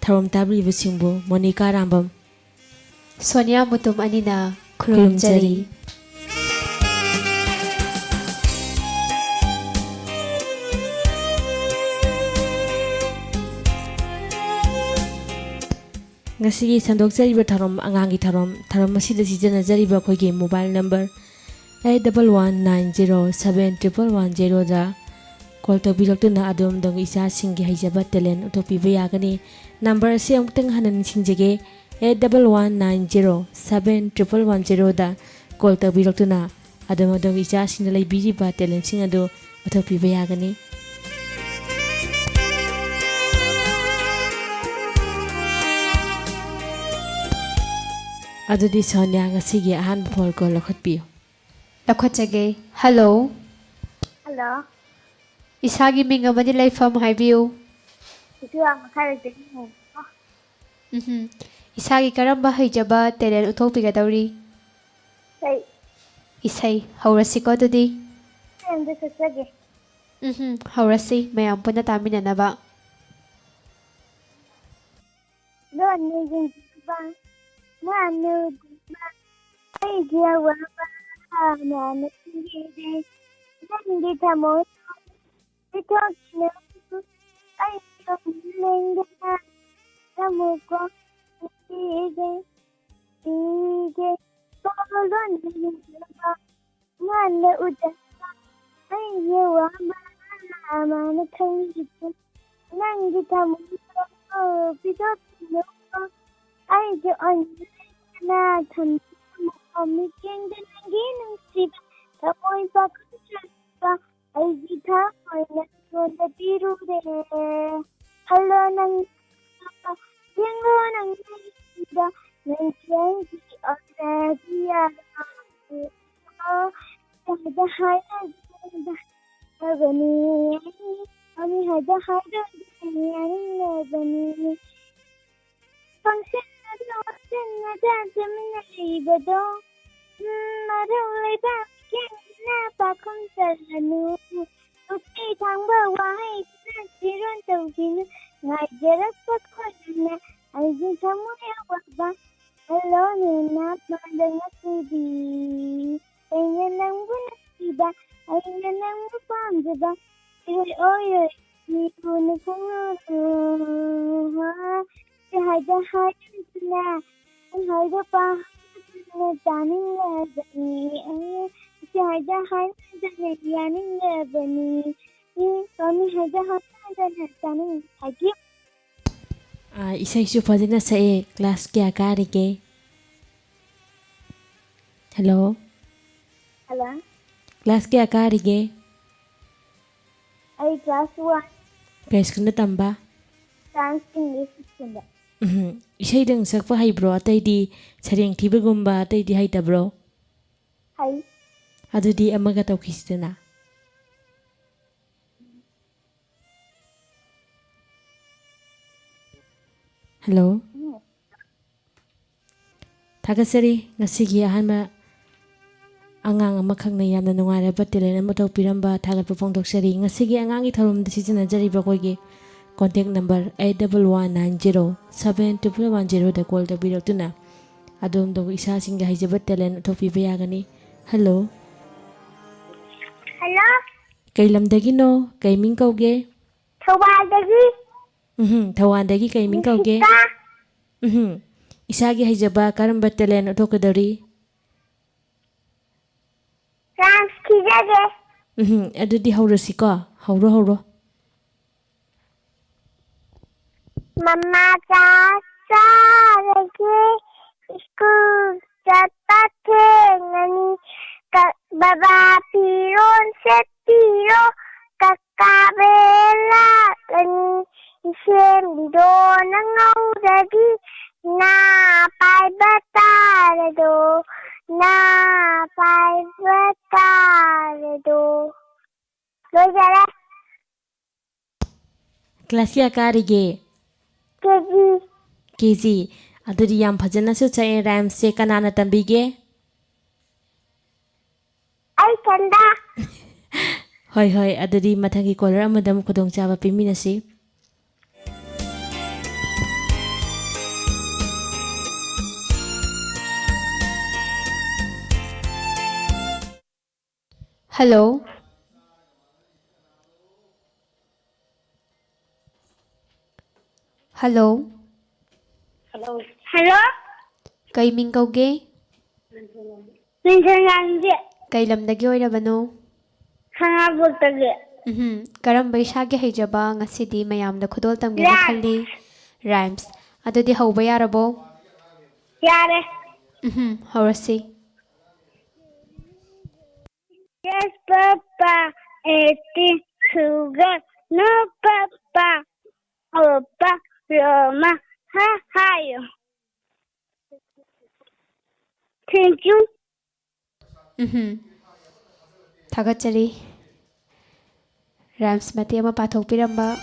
ꯊꯧꯔꯝ ꯇꯥꯕꯤꯔꯤꯕꯁꯤꯡꯕꯨ ꯃꯣꯅꯤꯀꯥ ꯔꯥꯝꯕꯝ, ꯁꯣꯅꯤꯌꯥ ꯃꯨꯇꯨꯝ ꯑꯅꯤꯅ ꯈꯨꯔꯨꯝꯖꯔꯤ꯫ ꯈꯨꯔꯨꯝꯖꯔꯤ꯫ ꯉꯁꯤꯒꯤ ꯁꯟꯗꯣꯛꯆꯔꯤꯕ ꯊꯧꯔꯝ, ꯑꯉꯥꯡꯒꯤ ꯊꯧꯔꯝ, ꯊꯧꯔꯝ ꯑꯁꯤꯗ ꯁꯤꯖꯤꯟꯅꯖꯔꯤꯕ ꯑꯩꯈꯣꯏꯒꯤ mobile number eight double one nine zero seven triple one zero ꯗ call ꯇꯧꯕꯤꯔꯛꯇꯨꯅ ꯑꯗꯣꯝ ꯑꯗꯣꯝꯒꯤ ꯏꯆꯥꯁꯤꯡꯒꯤ ꯍꯩꯖꯕ talent ꯎꯠꯊꯣꯛꯄꯤꯕ ꯌꯥꯒꯅꯤ꯫ Number ꯑꯁꯤ ꯑꯃꯨꯛꯇꯪ ꯍꯟꯅ ꯅꯤꯡꯁꯤꯡꯖꯒꯦ, eight double one nine zero seven triple one zero ꯗ call ꯇꯧꯕꯤꯔꯛꯇꯨꯅ ꯑꯗꯣꯝ ꯑꯗꯣꯝꯒꯤ ꯏꯆꯥꯁꯤꯡꯗ ꯂꯩꯕꯤꯔꯤꯕ talentꯁꯤꯡ ꯑꯗꯨ ꯎꯠꯊꯣꯛꯄꯤꯕ ꯌꯥꯒꯅꯤ꯫ ꯑꯗꯨꯗꯤ ꯁꯣꯅꯤꯌꯥ, ꯉꯁꯤꯒꯤ ꯑꯍꯥꯟꯕ phone call ꯂꯧꯈꯠꯄꯤꯌꯨ꯫ ꯂꯧꯈꯠꯆꯒꯦ꯫ Hello꯫ Hello꯫ ꯏꯁꯥꯒꯤ ꯃꯤꯡ ꯑꯃꯗꯤ ꯂꯩꯐꯝ ꯍꯥꯏꯕꯤꯌꯨ꯫ ꯏꯆꯦ ꯋꯥꯡꯃꯈꯥ ꯂꯩꯖꯩ꯫ ꯎꯝꯍꯨꯝ꯫ ꯏꯁꯥꯒꯤ ꯀꯔꯝꯕ ꯍꯩꯖꯕ talent ꯎꯠꯊꯣꯛꯄꯤꯒꯗꯧꯔꯤ? ꯏꯁꯩ꯫ ꯏꯁꯩ꯫ ꯍꯧꯔꯁꯤꯀꯣ ꯑꯗꯨꯗꯤ꯫ ꯏꯁꯩ ꯑꯝꯇ ꯁꯛꯆꯒꯦ꯫ ꯎꯝꯍꯨꯝ꯫ ꯍꯧꯔꯁꯤ, ꯃꯌꯥꯝ ꯄꯨꯟꯅ ꯇꯥꯃꯤꯟꯅꯅꯕ꯫ ꯂꯣꯟꯅ ꯌꯦꯡꯕꯤꯕ, ꯃꯥꯅ ꯎꯕꯤꯕ, ꯑꯩꯒꯤ ꯑꯋꯥꯕ ꯃꯥꯅ ꯈꯪꯕꯤꯔꯦ꯫ ꯅꯪꯒꯤ ꯊꯃꯣꯏ ꯄꯤꯊꯣꯛꯇꯨꯅ ꯑꯩꯒꯤ ꯂꯦꯡꯗꯅ ꯊꯃꯣꯏ ꯀꯣꯟꯕꯤꯒꯦ, ꯄꯤꯒꯦ꯫ ꯂꯣꯟꯅ ꯌꯦꯡꯕꯤꯕ, ꯃꯥꯅ ꯎꯖꯕ ꯑꯩꯒꯤ ꯋꯥ ꯃꯥꯅ ꯈꯪꯕꯤꯕ, ꯅꯪꯒꯤ ꯊꯃꯣꯏꯗꯣ ꯄꯤꯊꯣꯛꯄꯤꯌꯨꯀꯣ꯫ ꯑꯩꯒꯤ ꯑꯣꯏꯅ ꯂꯩꯇꯅ ꯊꯝꯕꯤꯔꯝꯃꯨꯀꯣ꯫ ꯃꯤꯠꯌꯦꯡꯗ ꯅꯪꯒꯤ ꯅꯨꯡꯁꯤꯕ, ꯊꯃꯣꯏ ꯄꯥꯈꯪ ꯆꯥꯛꯄ, ꯑꯩꯒꯤ ꯊꯃꯣꯏ ꯅꯉꯣꯟꯗ ꯄꯤꯔꯨꯔꯦ꯫ ꯈꯜꯂꯣ ꯅꯪ, ꯌꯦꯡꯂꯣ ꯅꯪ ꯑꯩꯉꯣꯟꯗ, ꯅꯪꯁꯦ ꯑꯩꯒꯤ already ꯑꯔꯥꯞꯄ꯫ ꯍꯥꯏꯗ ꯍꯥꯏꯔꯒ ꯍꯥꯏꯕꯅꯤ, ꯑꯩ ꯍꯥꯏꯗ ꯍꯥꯏꯔꯒ ꯌꯥꯅꯤꯡꯂꯕꯅꯤ꯫ ꯄꯪꯁꯤꯟꯅꯗ ꯋꯥꯁꯤꯟꯅꯗ ꯇꯨꯃꯤꯟꯅ ꯂꯩꯕꯗꯣ, ꯎꯝ, ꯃꯔꯧ ꯂꯩꯕꯥꯛ ꯀꯦꯡꯗꯅ ꯄꯥꯈꯨꯝ ꯆꯜꯂꯅꯨ꯫ ꯅꯨꯄꯤ ꯊꯥꯡꯕ ꯍꯥꯏꯖꯕ, ꯏꯔꯣꯏ ꯑꯣꯏꯔꯣꯏ, ꯃꯤꯕꯨ ꯅꯤꯡꯈꯨꯝꯂꯨ ꯍꯥ꯫ ꯁꯤ ꯍꯥꯏꯗ ꯍꯥꯏꯗꯨꯅ, ꯁꯤ ꯍꯥꯏꯗ ꯄꯥꯗꯨꯅ ꯆꯥꯅꯤꯡꯂꯕꯅꯤ꯫ ꯑꯦ, ꯁꯤ ꯍꯥꯏꯗ ꯍꯥꯏꯗꯨꯅ ꯌꯥꯅꯤꯡꯂꯕꯅꯤ꯫ ꯏ, ꯀꯃꯤ ꯍꯥꯏꯗ ꯍꯥꯏꯗꯨꯅ ꯆꯥꯅꯤꯡ ꯍꯥꯏꯒꯤ꯫ ꯑꯥ, ꯏꯁꯩꯁꯨ ꯐꯖꯅ ꯁꯛꯑꯦ꯫ ꯀ꯭ꯂꯥꯁ ꯀꯌꯥ ꯀꯥꯔꯤꯒꯦ? ꯍꯜꯂꯣ꯫ ꯍꯜꯂꯣ꯫ ꯀ꯭ꯂꯥꯁ ꯀꯌꯥ ꯀꯥꯔꯤꯒꯦ? ꯑꯩ ꯀ꯭ꯂꯥꯁ ꯋꯥꯟ꯫ ꯀꯩ ꯁ꯭ꯀꯨꯜꯗ ꯇꯝꯕ? ꯐ꯭ꯔꯥꯟꯁ ꯏꯪꯂꯤꯁ ꯁ꯭ꯀꯨꯜꯗ꯫ ꯎꯝ, ꯏꯁꯩꯗꯪ ꯁꯛꯄ ꯍꯩꯕ꯭ꯔꯣ? ꯑꯇꯩꯗꯤ ꯁꯩꯔꯦꯡ ꯊꯤꯕꯒꯨꯝꯕ ꯑꯇꯩꯗꯤ ꯍꯩꯇꯕ꯭ꯔꯣ? ꯍꯩ꯫ ꯑꯗꯨꯗꯤ ꯑꯃꯒ ꯇꯧꯈꯤꯁꯤꯗꯅ꯫ ꯍꯜꯂꯣ꯫ ꯎꯝ꯫ ꯊꯥꯒꯠꯆꯔꯤ꯫ ꯉꯁꯤꯒꯤ ꯑꯍꯥꯟꯕ ꯑꯉꯥꯡ ꯑꯃꯈꯛꯅ ꯌꯥꯝꯅ ꯅꯨꯡꯉꯥꯏꯔꯕ talent ꯑꯃ ꯎꯠꯊꯣꯛꯄꯤꯔꯝꯕ ꯊꯥꯒꯠꯄ ꯐꯣꯡꯗꯣꯛꯆꯔꯤ꯫ ꯉꯁꯤꯒꯤ ꯑꯉꯥꯡꯒꯤ ꯊꯧꯔꯝꯗ ꯁꯤꯖꯤꯟꯅꯖꯔꯤꯕ ꯑꯩꯈꯣꯏꯒꯤ contact number eight double one nine zero seven triple one zeroꯗ call ꯇꯧꯕꯤꯔꯛꯇꯨꯅ ꯑꯗꯣꯝꯗ ꯏꯁꯥꯁꯤꯡꯒꯤ ꯍꯩꯖꯕ talent ꯎꯠꯊꯣꯛꯄꯤꯕ ꯌꯥꯒꯅꯤ꯫ ꯍꯜꯂꯣ꯫ ꯍꯜꯂꯣ꯫ ꯀꯩ ꯂꯝꯗꯒꯤꯅꯣ? ꯀꯩ ꯃꯤꯡ ꯀꯧꯒꯦ? ꯊꯧꯕꯥꯜꯗꯒꯤ꯫ ꯎꯝꯍꯨꯝ, ꯊꯧꯕꯥꯜꯗꯒꯤ ꯀꯩ ꯃꯤꯡ ꯀꯧꯒꯦ? ꯅꯨꯡꯁꯤꯠꯀ꯫ ꯎꯝꯍꯨꯝ, ꯏꯁꯥꯒꯤ ꯍꯩꯖꯕ ꯀꯔꯝꯕ talent ꯎꯠꯊꯣꯛꯀꯗꯧꯔꯤ? Rhymes ꯊꯤꯖꯒꯦ꯫ ꯎꯝꯍꯨꯝ, ꯑꯗꯨꯗꯤ ꯍꯧꯔꯁꯤꯀꯣ꯫ ꯍꯧꯔꯣ, ꯍꯧꯔꯣ꯫ ꯃꯃꯥ ꯆꯥꯛ ꯆꯥꯔꯒꯦ, ꯁ꯭ꯀꯨꯜ ꯆꯠꯄ ꯊꯦꯡꯉꯅꯤ꯫ ꯀ-, ꯕꯕꯥ ꯐꯤꯔꯣꯟ ꯁꯦꯠꯄꯤꯔꯣ, ꯀꯀꯥ ꯕꯦꯜ ꯂꯥꯛꯂꯅꯤ꯫ ꯏꯁꯦꯝꯕꯤꯗꯣ ꯅꯪ ꯉꯧꯔꯗꯤ ꯅꯥ ꯄꯥꯏꯕ ꯇꯥꯔꯗꯣ, ꯅꯥ ꯄꯥꯏꯕ ꯇꯥꯔꯗꯣ꯫ ꯂꯣꯏꯖꯔꯦ꯫ ꯀ꯭ꯂꯥꯁ ꯀꯌꯥ ꯀꯥꯔꯤꯒꯦ? ꯀꯦ ꯖꯤ꯫ ꯀꯦ ꯖꯤ꯫ ꯑꯗꯨꯗꯤ ꯌꯥꯝ ꯐꯖꯅꯁꯨ ꯁꯛꯑꯦ꯫ Rhymes ꯁꯦ ꯀꯅꯥꯅ ꯇꯝꯕꯤꯒꯦ? ꯑꯩ ꯏꯊꯟꯗ꯫ ꯍꯣꯏ, ꯍꯣꯏ, ꯑꯗꯨꯗꯤ ꯃꯊꯪꯒꯤ caller ꯑꯃꯗ ꯑꯃꯨꯛ ꯈꯨꯗꯣꯡꯆꯥꯕ ꯄꯤꯃꯤꯟꯅꯁꯤ꯫ ꯍꯜꯂꯣ꯫ ꯍꯜꯂꯣ꯫ ꯍꯜꯂꯣ꯫ ꯀꯩ ꯃꯤꯡ ꯀꯧꯒꯦ? ꯃꯤꯡꯊꯣꯏꯉꯥꯟꯕꯤ꯫ ꯀꯩ ꯂꯝꯗꯒꯤ ꯑꯣꯏꯔꯕꯅꯣ? ꯈꯥꯉꯕꯣꯛꯇꯒꯤ꯫ ꯎꯝꯍꯨꯝ꯫ ꯀꯔꯝꯕ ꯏꯁꯥꯒꯤ ꯍꯩꯖꯕ ꯉꯁꯤꯗꯤ ꯃꯌꯥꯝꯗ ꯈꯨꯗꯣꯜ ꯇꯝꯒꯦꯅ Rhymes꯫ ꯈꯜꯂꯤ? Rhymes꯫ ꯑꯗꯨꯗꯤ ꯍꯧꯕ ꯌꯥꯔꯕꯣ? ꯌꯥꯔꯦ꯫ ꯎꯝꯍꯨꯝ꯫ ꯍꯧꯔꯁꯤ꯫ Yes, Papa, eating sugar. No, Papa, Opa, Roma, ha, hayo. Thank you. ꯎꯝꯍꯨꯝ꯫ ꯊꯥꯒꯠꯆꯔꯤ꯫ Rhymes ꯃꯇꯦꯛ ꯑꯃ ꯄꯥꯊꯣꯛꯄꯤꯔꯝꯕ꯫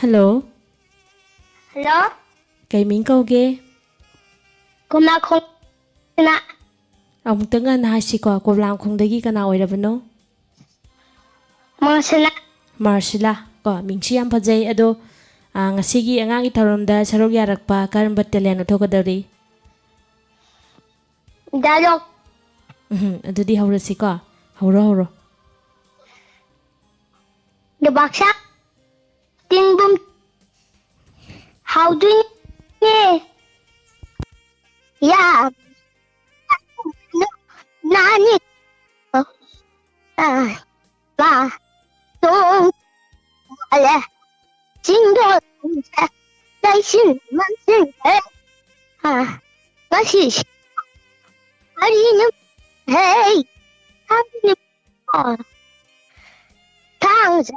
ꯍꯜꯂꯣ꯫ ꯍꯜꯂꯣ꯫ ꯀꯩ ꯃꯤꯡ ꯀꯧꯒꯦ? ꯀꯣꯃꯥꯈꯣꯡꯅ꯫ ꯑꯃꯨꯛꯇꯪ ꯉꯟꯅ ꯍꯥꯏꯁꯤꯀꯣ, ꯀꯣꯝꯂꯥꯡꯈꯣꯡꯗꯒꯤ ꯀꯅꯥ ꯑꯣꯏꯔꯕꯅꯣ? ꯃꯣꯁꯅ꯫ ꯃꯥꯔꯁꯤꯂꯥ꯫ ꯀꯣ, ꯃꯤꯡꯁꯤ ꯌꯥꯝ ꯐꯖꯩ꯫ ꯑꯗꯣ, ꯑ, ꯉꯁꯤꯒꯤ ꯑꯉꯥꯡꯒꯤ ꯊꯧꯔꯝꯗ ꯁꯔꯨꯛ ꯌꯥꯔꯛꯄ ꯀꯔꯝꯕ talent ꯎꯠꯊꯣꯛꯀꯗꯧꯔꯤ? Dialogue꯫ ꯎꯝ, ꯑꯗꯨꯗꯤ ꯍꯧꯔꯁꯤꯀꯣ꯫ ꯍꯧꯔꯣ, ꯍꯧꯔꯣ꯫ ꯂꯨꯕꯥꯛꯁꯥ꯫ ꯇꯤꯡꯕꯨꯝ꯫ ꯍꯥꯎꯗꯣꯏꯅꯦ꯫ ꯌꯥ꯫ ꯅꯥꯅꯤ꯫ ꯑ꯫ ꯃꯥ꯫ ꯇꯣꯡ꯫ ꯑꯂꯦ꯫ ꯆꯤꯡꯗꯣꯟꯁꯦ꯫ ꯂꯩꯁꯤꯟ ꯃꯟꯁꯤꯟꯈ꯭ꯔꯦ꯫ ꯑ꯫ ꯉꯁꯤꯁꯦ꯫ ꯀꯔꯤꯅꯣ? ꯍꯦ꯫ ꯍꯥꯏꯕꯅꯤ꯫ ꯑ꯫ ꯊꯥꯡꯖ꯫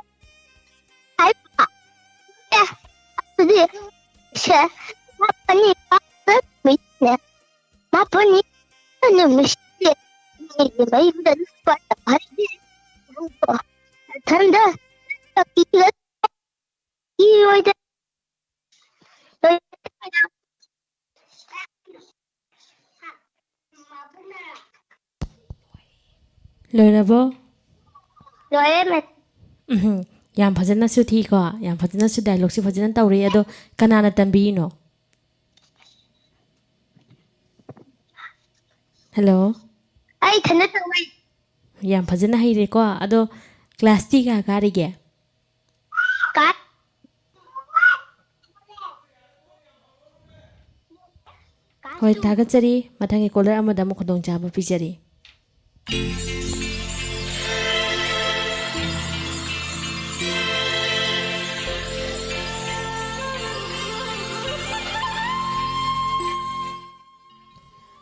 ꯍꯥꯏꯕ꯫ ꯑꯦ꯫ ꯑꯗꯨꯗꯤ꯫ ꯁꯦ꯫ ꯃꯥꯄꯅꯤ꯫ ꯃꯥꯄꯅꯤ꯫ ꯃꯥꯄꯅꯤ꯫ ꯅꯨꯃꯤꯠꯁꯦ꯫ ꯃꯤꯒꯤ ꯃꯌꯨꯝꯗ ꯂꯨꯞꯄ ꯍꯥꯏꯗꯤ꯫ ꯃꯊꯟꯗ꯫ ꯏꯔꯣꯏꯗ꯫ ꯂꯣꯏꯔꯕꯣ? ꯂꯣꯏꯔꯦ, ꯃꯦꯝ꯫ ꯎꯝ, ꯌꯥꯝ ꯐꯖꯅꯁꯨ ꯊꯤꯀꯣ, ꯌꯥꯝ ꯐꯖꯅꯁꯨ dialogueꯁꯦ ꯐꯖꯅ ꯇꯧꯔꯤ꯫ ꯑꯗꯣ ꯀꯅꯥꯅ ꯇꯝꯕꯤꯔꯤꯅꯣ? ꯍꯜꯂꯣ꯫ ꯑꯩ ꯏꯊꯟꯗ ꯇꯧꯋꯦ꯫ ꯌꯥꯝ ꯐꯖꯅ ꯍꯩꯔꯦꯀꯣ꯫ ꯑꯗꯣ ꯀ꯭ꯂꯥꯁꯇꯤ ꯀꯌꯥ ꯀꯥꯔꯤꯒꯦ? ꯀꯥ- ꯍꯣꯏ, ꯊꯥꯒꯠꯆꯔꯤ꯫ ꯃꯊꯪꯒꯤ ꯀꯣꯂꯔ ꯑꯃꯗ ꯑꯃꯨꯛ ꯈꯨꯗꯣꯡꯆꯥꯕ ꯄꯤꯖꯔꯤ꯫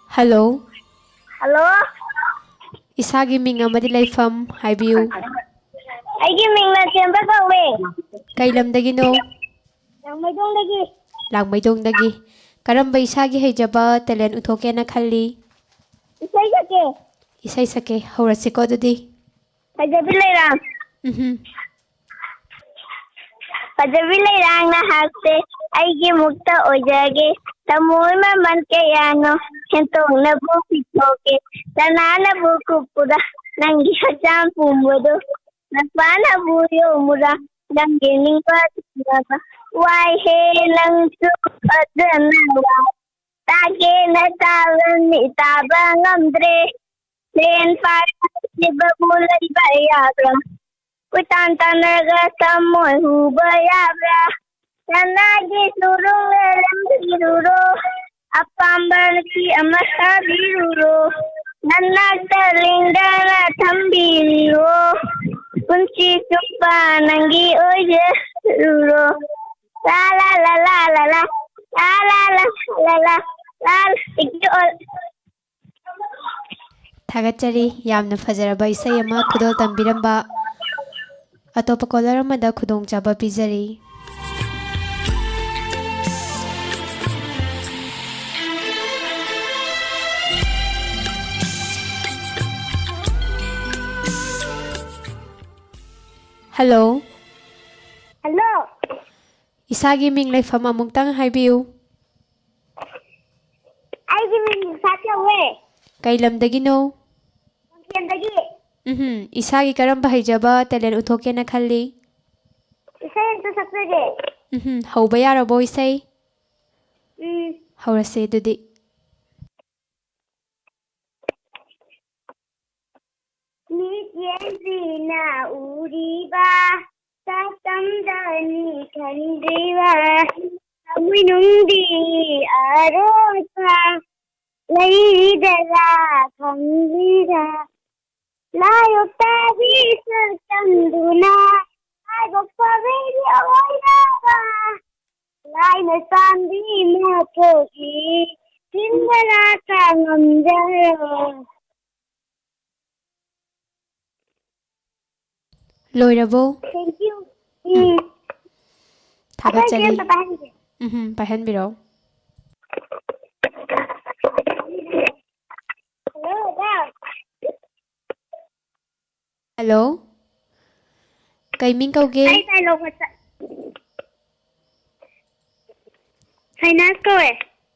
ꯍꯜꯂꯣ꯫ ꯍꯜꯂꯣ꯫ ꯏꯁꯥꯒꯤ ꯃꯤꯡ ꯑꯃꯗꯤ ꯂꯩꯐꯝ ꯍꯥꯏꯕꯤꯌꯨ꯫ ꯑꯩꯒꯤ ꯃꯤꯡ ꯂꯟꯆꯦꯟꯕ ꯀꯧꯋꯦ꯫ ꯀꯩ ꯂꯝꯗꯒꯤꯅꯣ? ꯂꯥꯡꯃꯩꯗꯣꯡꯗꯒꯤ꯫ ꯂꯥꯡꯃꯩꯗꯣꯡꯗꯒꯤ꯫ ꯀꯔꯝꯕ ꯏꯁꯥꯒꯤ ꯍꯩꯖꯕ talent ꯎꯠꯊꯣꯛꯀꯦꯅ ꯈꯜꯂꯤ? ꯏꯁꯩ ꯁꯛꯀꯦ꯫ ꯏꯁꯩ ꯁꯛꯀꯦ꯫ ꯍꯧꯔꯁꯤꯀꯣ ꯑꯗꯨꯗꯤ꯫ ꯐꯖꯕꯤ ꯂꯩꯔꯥꯡ꯫ ꯎꯝꯍꯨꯝ꯫ ꯐꯖꯕꯤ ꯂꯩꯔꯥꯡ ꯅꯍꯥꯛꯁꯦ ꯑꯩꯒꯤ ꯃꯨꯛꯇ ꯑꯣꯏꯖꯒꯦ꯫ ꯊꯃꯣꯏ ꯃꯃꯜ ꯀꯌꯥꯅꯣ ꯍꯦꯟꯇꯣꯛꯅꯕꯨ ꯄꯤꯊꯣꯛꯀꯦ꯫ ꯁꯅꯥꯅꯕꯨ ꯀꯨꯞꯄꯨꯔꯥ ꯅꯪꯒꯤ ꯍꯛꯆꯥꯡ ꯄꯨꯝꯕꯗꯣ꯫ ꯅꯨꯄꯥꯅꯕꯨ ꯌꯣꯝꯃꯨꯔꯥ ꯅꯪꯒꯤ ꯅꯤꯡꯕ ꯊꯨꯡꯅꯕ꯫ ꯋꯥꯏꯍꯦ ꯅꯪꯁꯨ ꯐꯖꯅ ꯋꯥꯏ꯫ ꯇꯥꯒꯦꯅ ꯇꯥꯕꯅꯤ ꯇꯥꯕ ꯉꯝꯗ꯭ꯔꯦ꯫ ꯂꯦꯟ ꯄꯥꯠ ꯁꯤꯕꯕꯨ ꯂꯩꯕ ꯌꯥꯕ꯭ꯔꯥ? ꯀꯣꯏꯇꯥꯟ ꯇꯥꯟꯅꯔꯒ ꯊꯃꯣꯏ ꯍꯨꯕ ꯌꯥꯕ꯭ꯔꯥ? ꯁꯅꯥꯒꯤ ꯆꯨꯔꯨꯡ ꯂꯩꯔꯝꯕꯤꯔꯨꯔꯣ꯫ ꯑꯄꯥꯝꯕ ꯅꯨꯄꯤ ꯑꯃ ꯁꯥꯕꯤꯔꯨꯔꯣ꯫ ꯅꯅꯥꯛꯇ ꯂꯦꯡꯗꯅ ꯊꯝꯕꯤꯔꯣ꯫ ꯄꯨꯟꯁꯤ ꯆꯨꯞꯄ ꯅꯪꯒꯤ ꯑꯣꯏꯖꯔꯨꯔꯣ꯫ ꯂꯥ ꯂꯥ ꯂꯥ ꯂꯥ ꯂꯥ ꯂꯥ꯫ ꯂꯥ ꯂꯥ ꯂꯥ ꯂꯥ ꯂꯥ꯫ Thank you all. ꯊꯥꯒꯠꯆꯔꯤ꯫ ꯌꯥꯝꯅ ꯐꯖꯔꯕ ꯏꯁꯩ ꯑꯃ ꯈꯨꯗꯣꯜ ꯇꯝꯕꯤꯔꯝꯕ꯫ ꯑꯇꯣꯞꯄ ꯀꯣꯂꯔ ꯑꯃꯗ ꯈꯨꯗꯣꯡꯆꯥꯕ ꯄꯤꯖꯔꯤ꯫ ꯍꯜꯂꯣ꯫ ꯍꯜꯂꯣ꯫ ꯏꯁꯥꯒꯤ ꯃꯤꯡ ꯂꯩꯐꯝ ꯑꯃꯨꯛꯇꯪ ꯍꯥꯏꯕꯤꯌꯨ꯫ ꯑꯩꯒꯤ ꯃꯤꯡ ꯅꯤꯁꯥ ꯀꯧꯋꯦ꯫ ꯀꯩ ꯂꯝꯗꯒꯤꯅꯣ? ꯂꯝꯐꯦꯜꯗꯒꯤ꯫ ꯎꯝꯍꯨꯝ, ꯏꯁꯥꯒꯤ ꯀꯔꯝꯕ ꯍꯩꯖꯕ talent ꯎꯠꯊꯣꯛꯀꯦꯅ ꯈꯜꯂꯤ? ꯏꯁꯩ ꯑꯝꯇ ꯁꯛꯆꯒꯦ꯫ ꯎꯝꯍꯨꯝ, ꯍꯧꯕ ꯌꯥꯔꯕꯣ ꯏꯁꯩ? ꯎꯝ꯫ ꯍꯧꯔꯁꯦ ꯑꯗꯨꯗꯤ꯫ ꯑꯩꯁꯤꯅ ꯎꯔꯤꯕ ꯁꯛꯇꯝꯗꯅꯤ ꯈꯟꯗ꯭ꯔꯤꯕ ꯊꯃꯣꯏꯅꯨꯡꯗꯤ ꯑꯔꯣꯠꯄ ꯂꯩꯔꯤꯗꯔꯥ ꯈꯪꯗ꯭ꯔꯤꯔꯥ ꯂꯥꯏꯑꯣꯛꯇꯒꯤ ꯁꯛꯇꯝꯗꯨꯅ ꯂꯥꯏꯕꯛ ꯐꯕꯒꯤ ꯑꯣꯏꯔꯕ ꯂꯥꯏꯅ ꯆꯥꯟꯕꯤ ꯃꯄꯣꯛꯀꯤ ꯊꯤꯟꯕ ꯂꯥꯛꯄ ꯉꯝꯖꯔꯣꯏ꯫ ꯂꯣꯏꯔꯕꯣ? Thank you. ꯎꯝ꯫ ꯊꯥꯒꯠꯆꯔꯤ꯫ ꯑꯇꯩ ꯑꯝꯇ ꯄꯥꯏꯍꯟꯒꯦ꯫ ꯎꯝ, ꯄꯥꯏꯍꯟꯕꯤꯔꯛꯑꯣ꯫ Hello, ꯑꯣꯖꯥ꯫ Hello, ꯀꯩ ꯃꯤꯡ ꯀꯧꯒꯦ? ꯑꯩ dialogue ꯃꯆꯥ꯫ ꯁꯥꯏꯅꯥꯁ ꯀꯧꯋꯦ꯫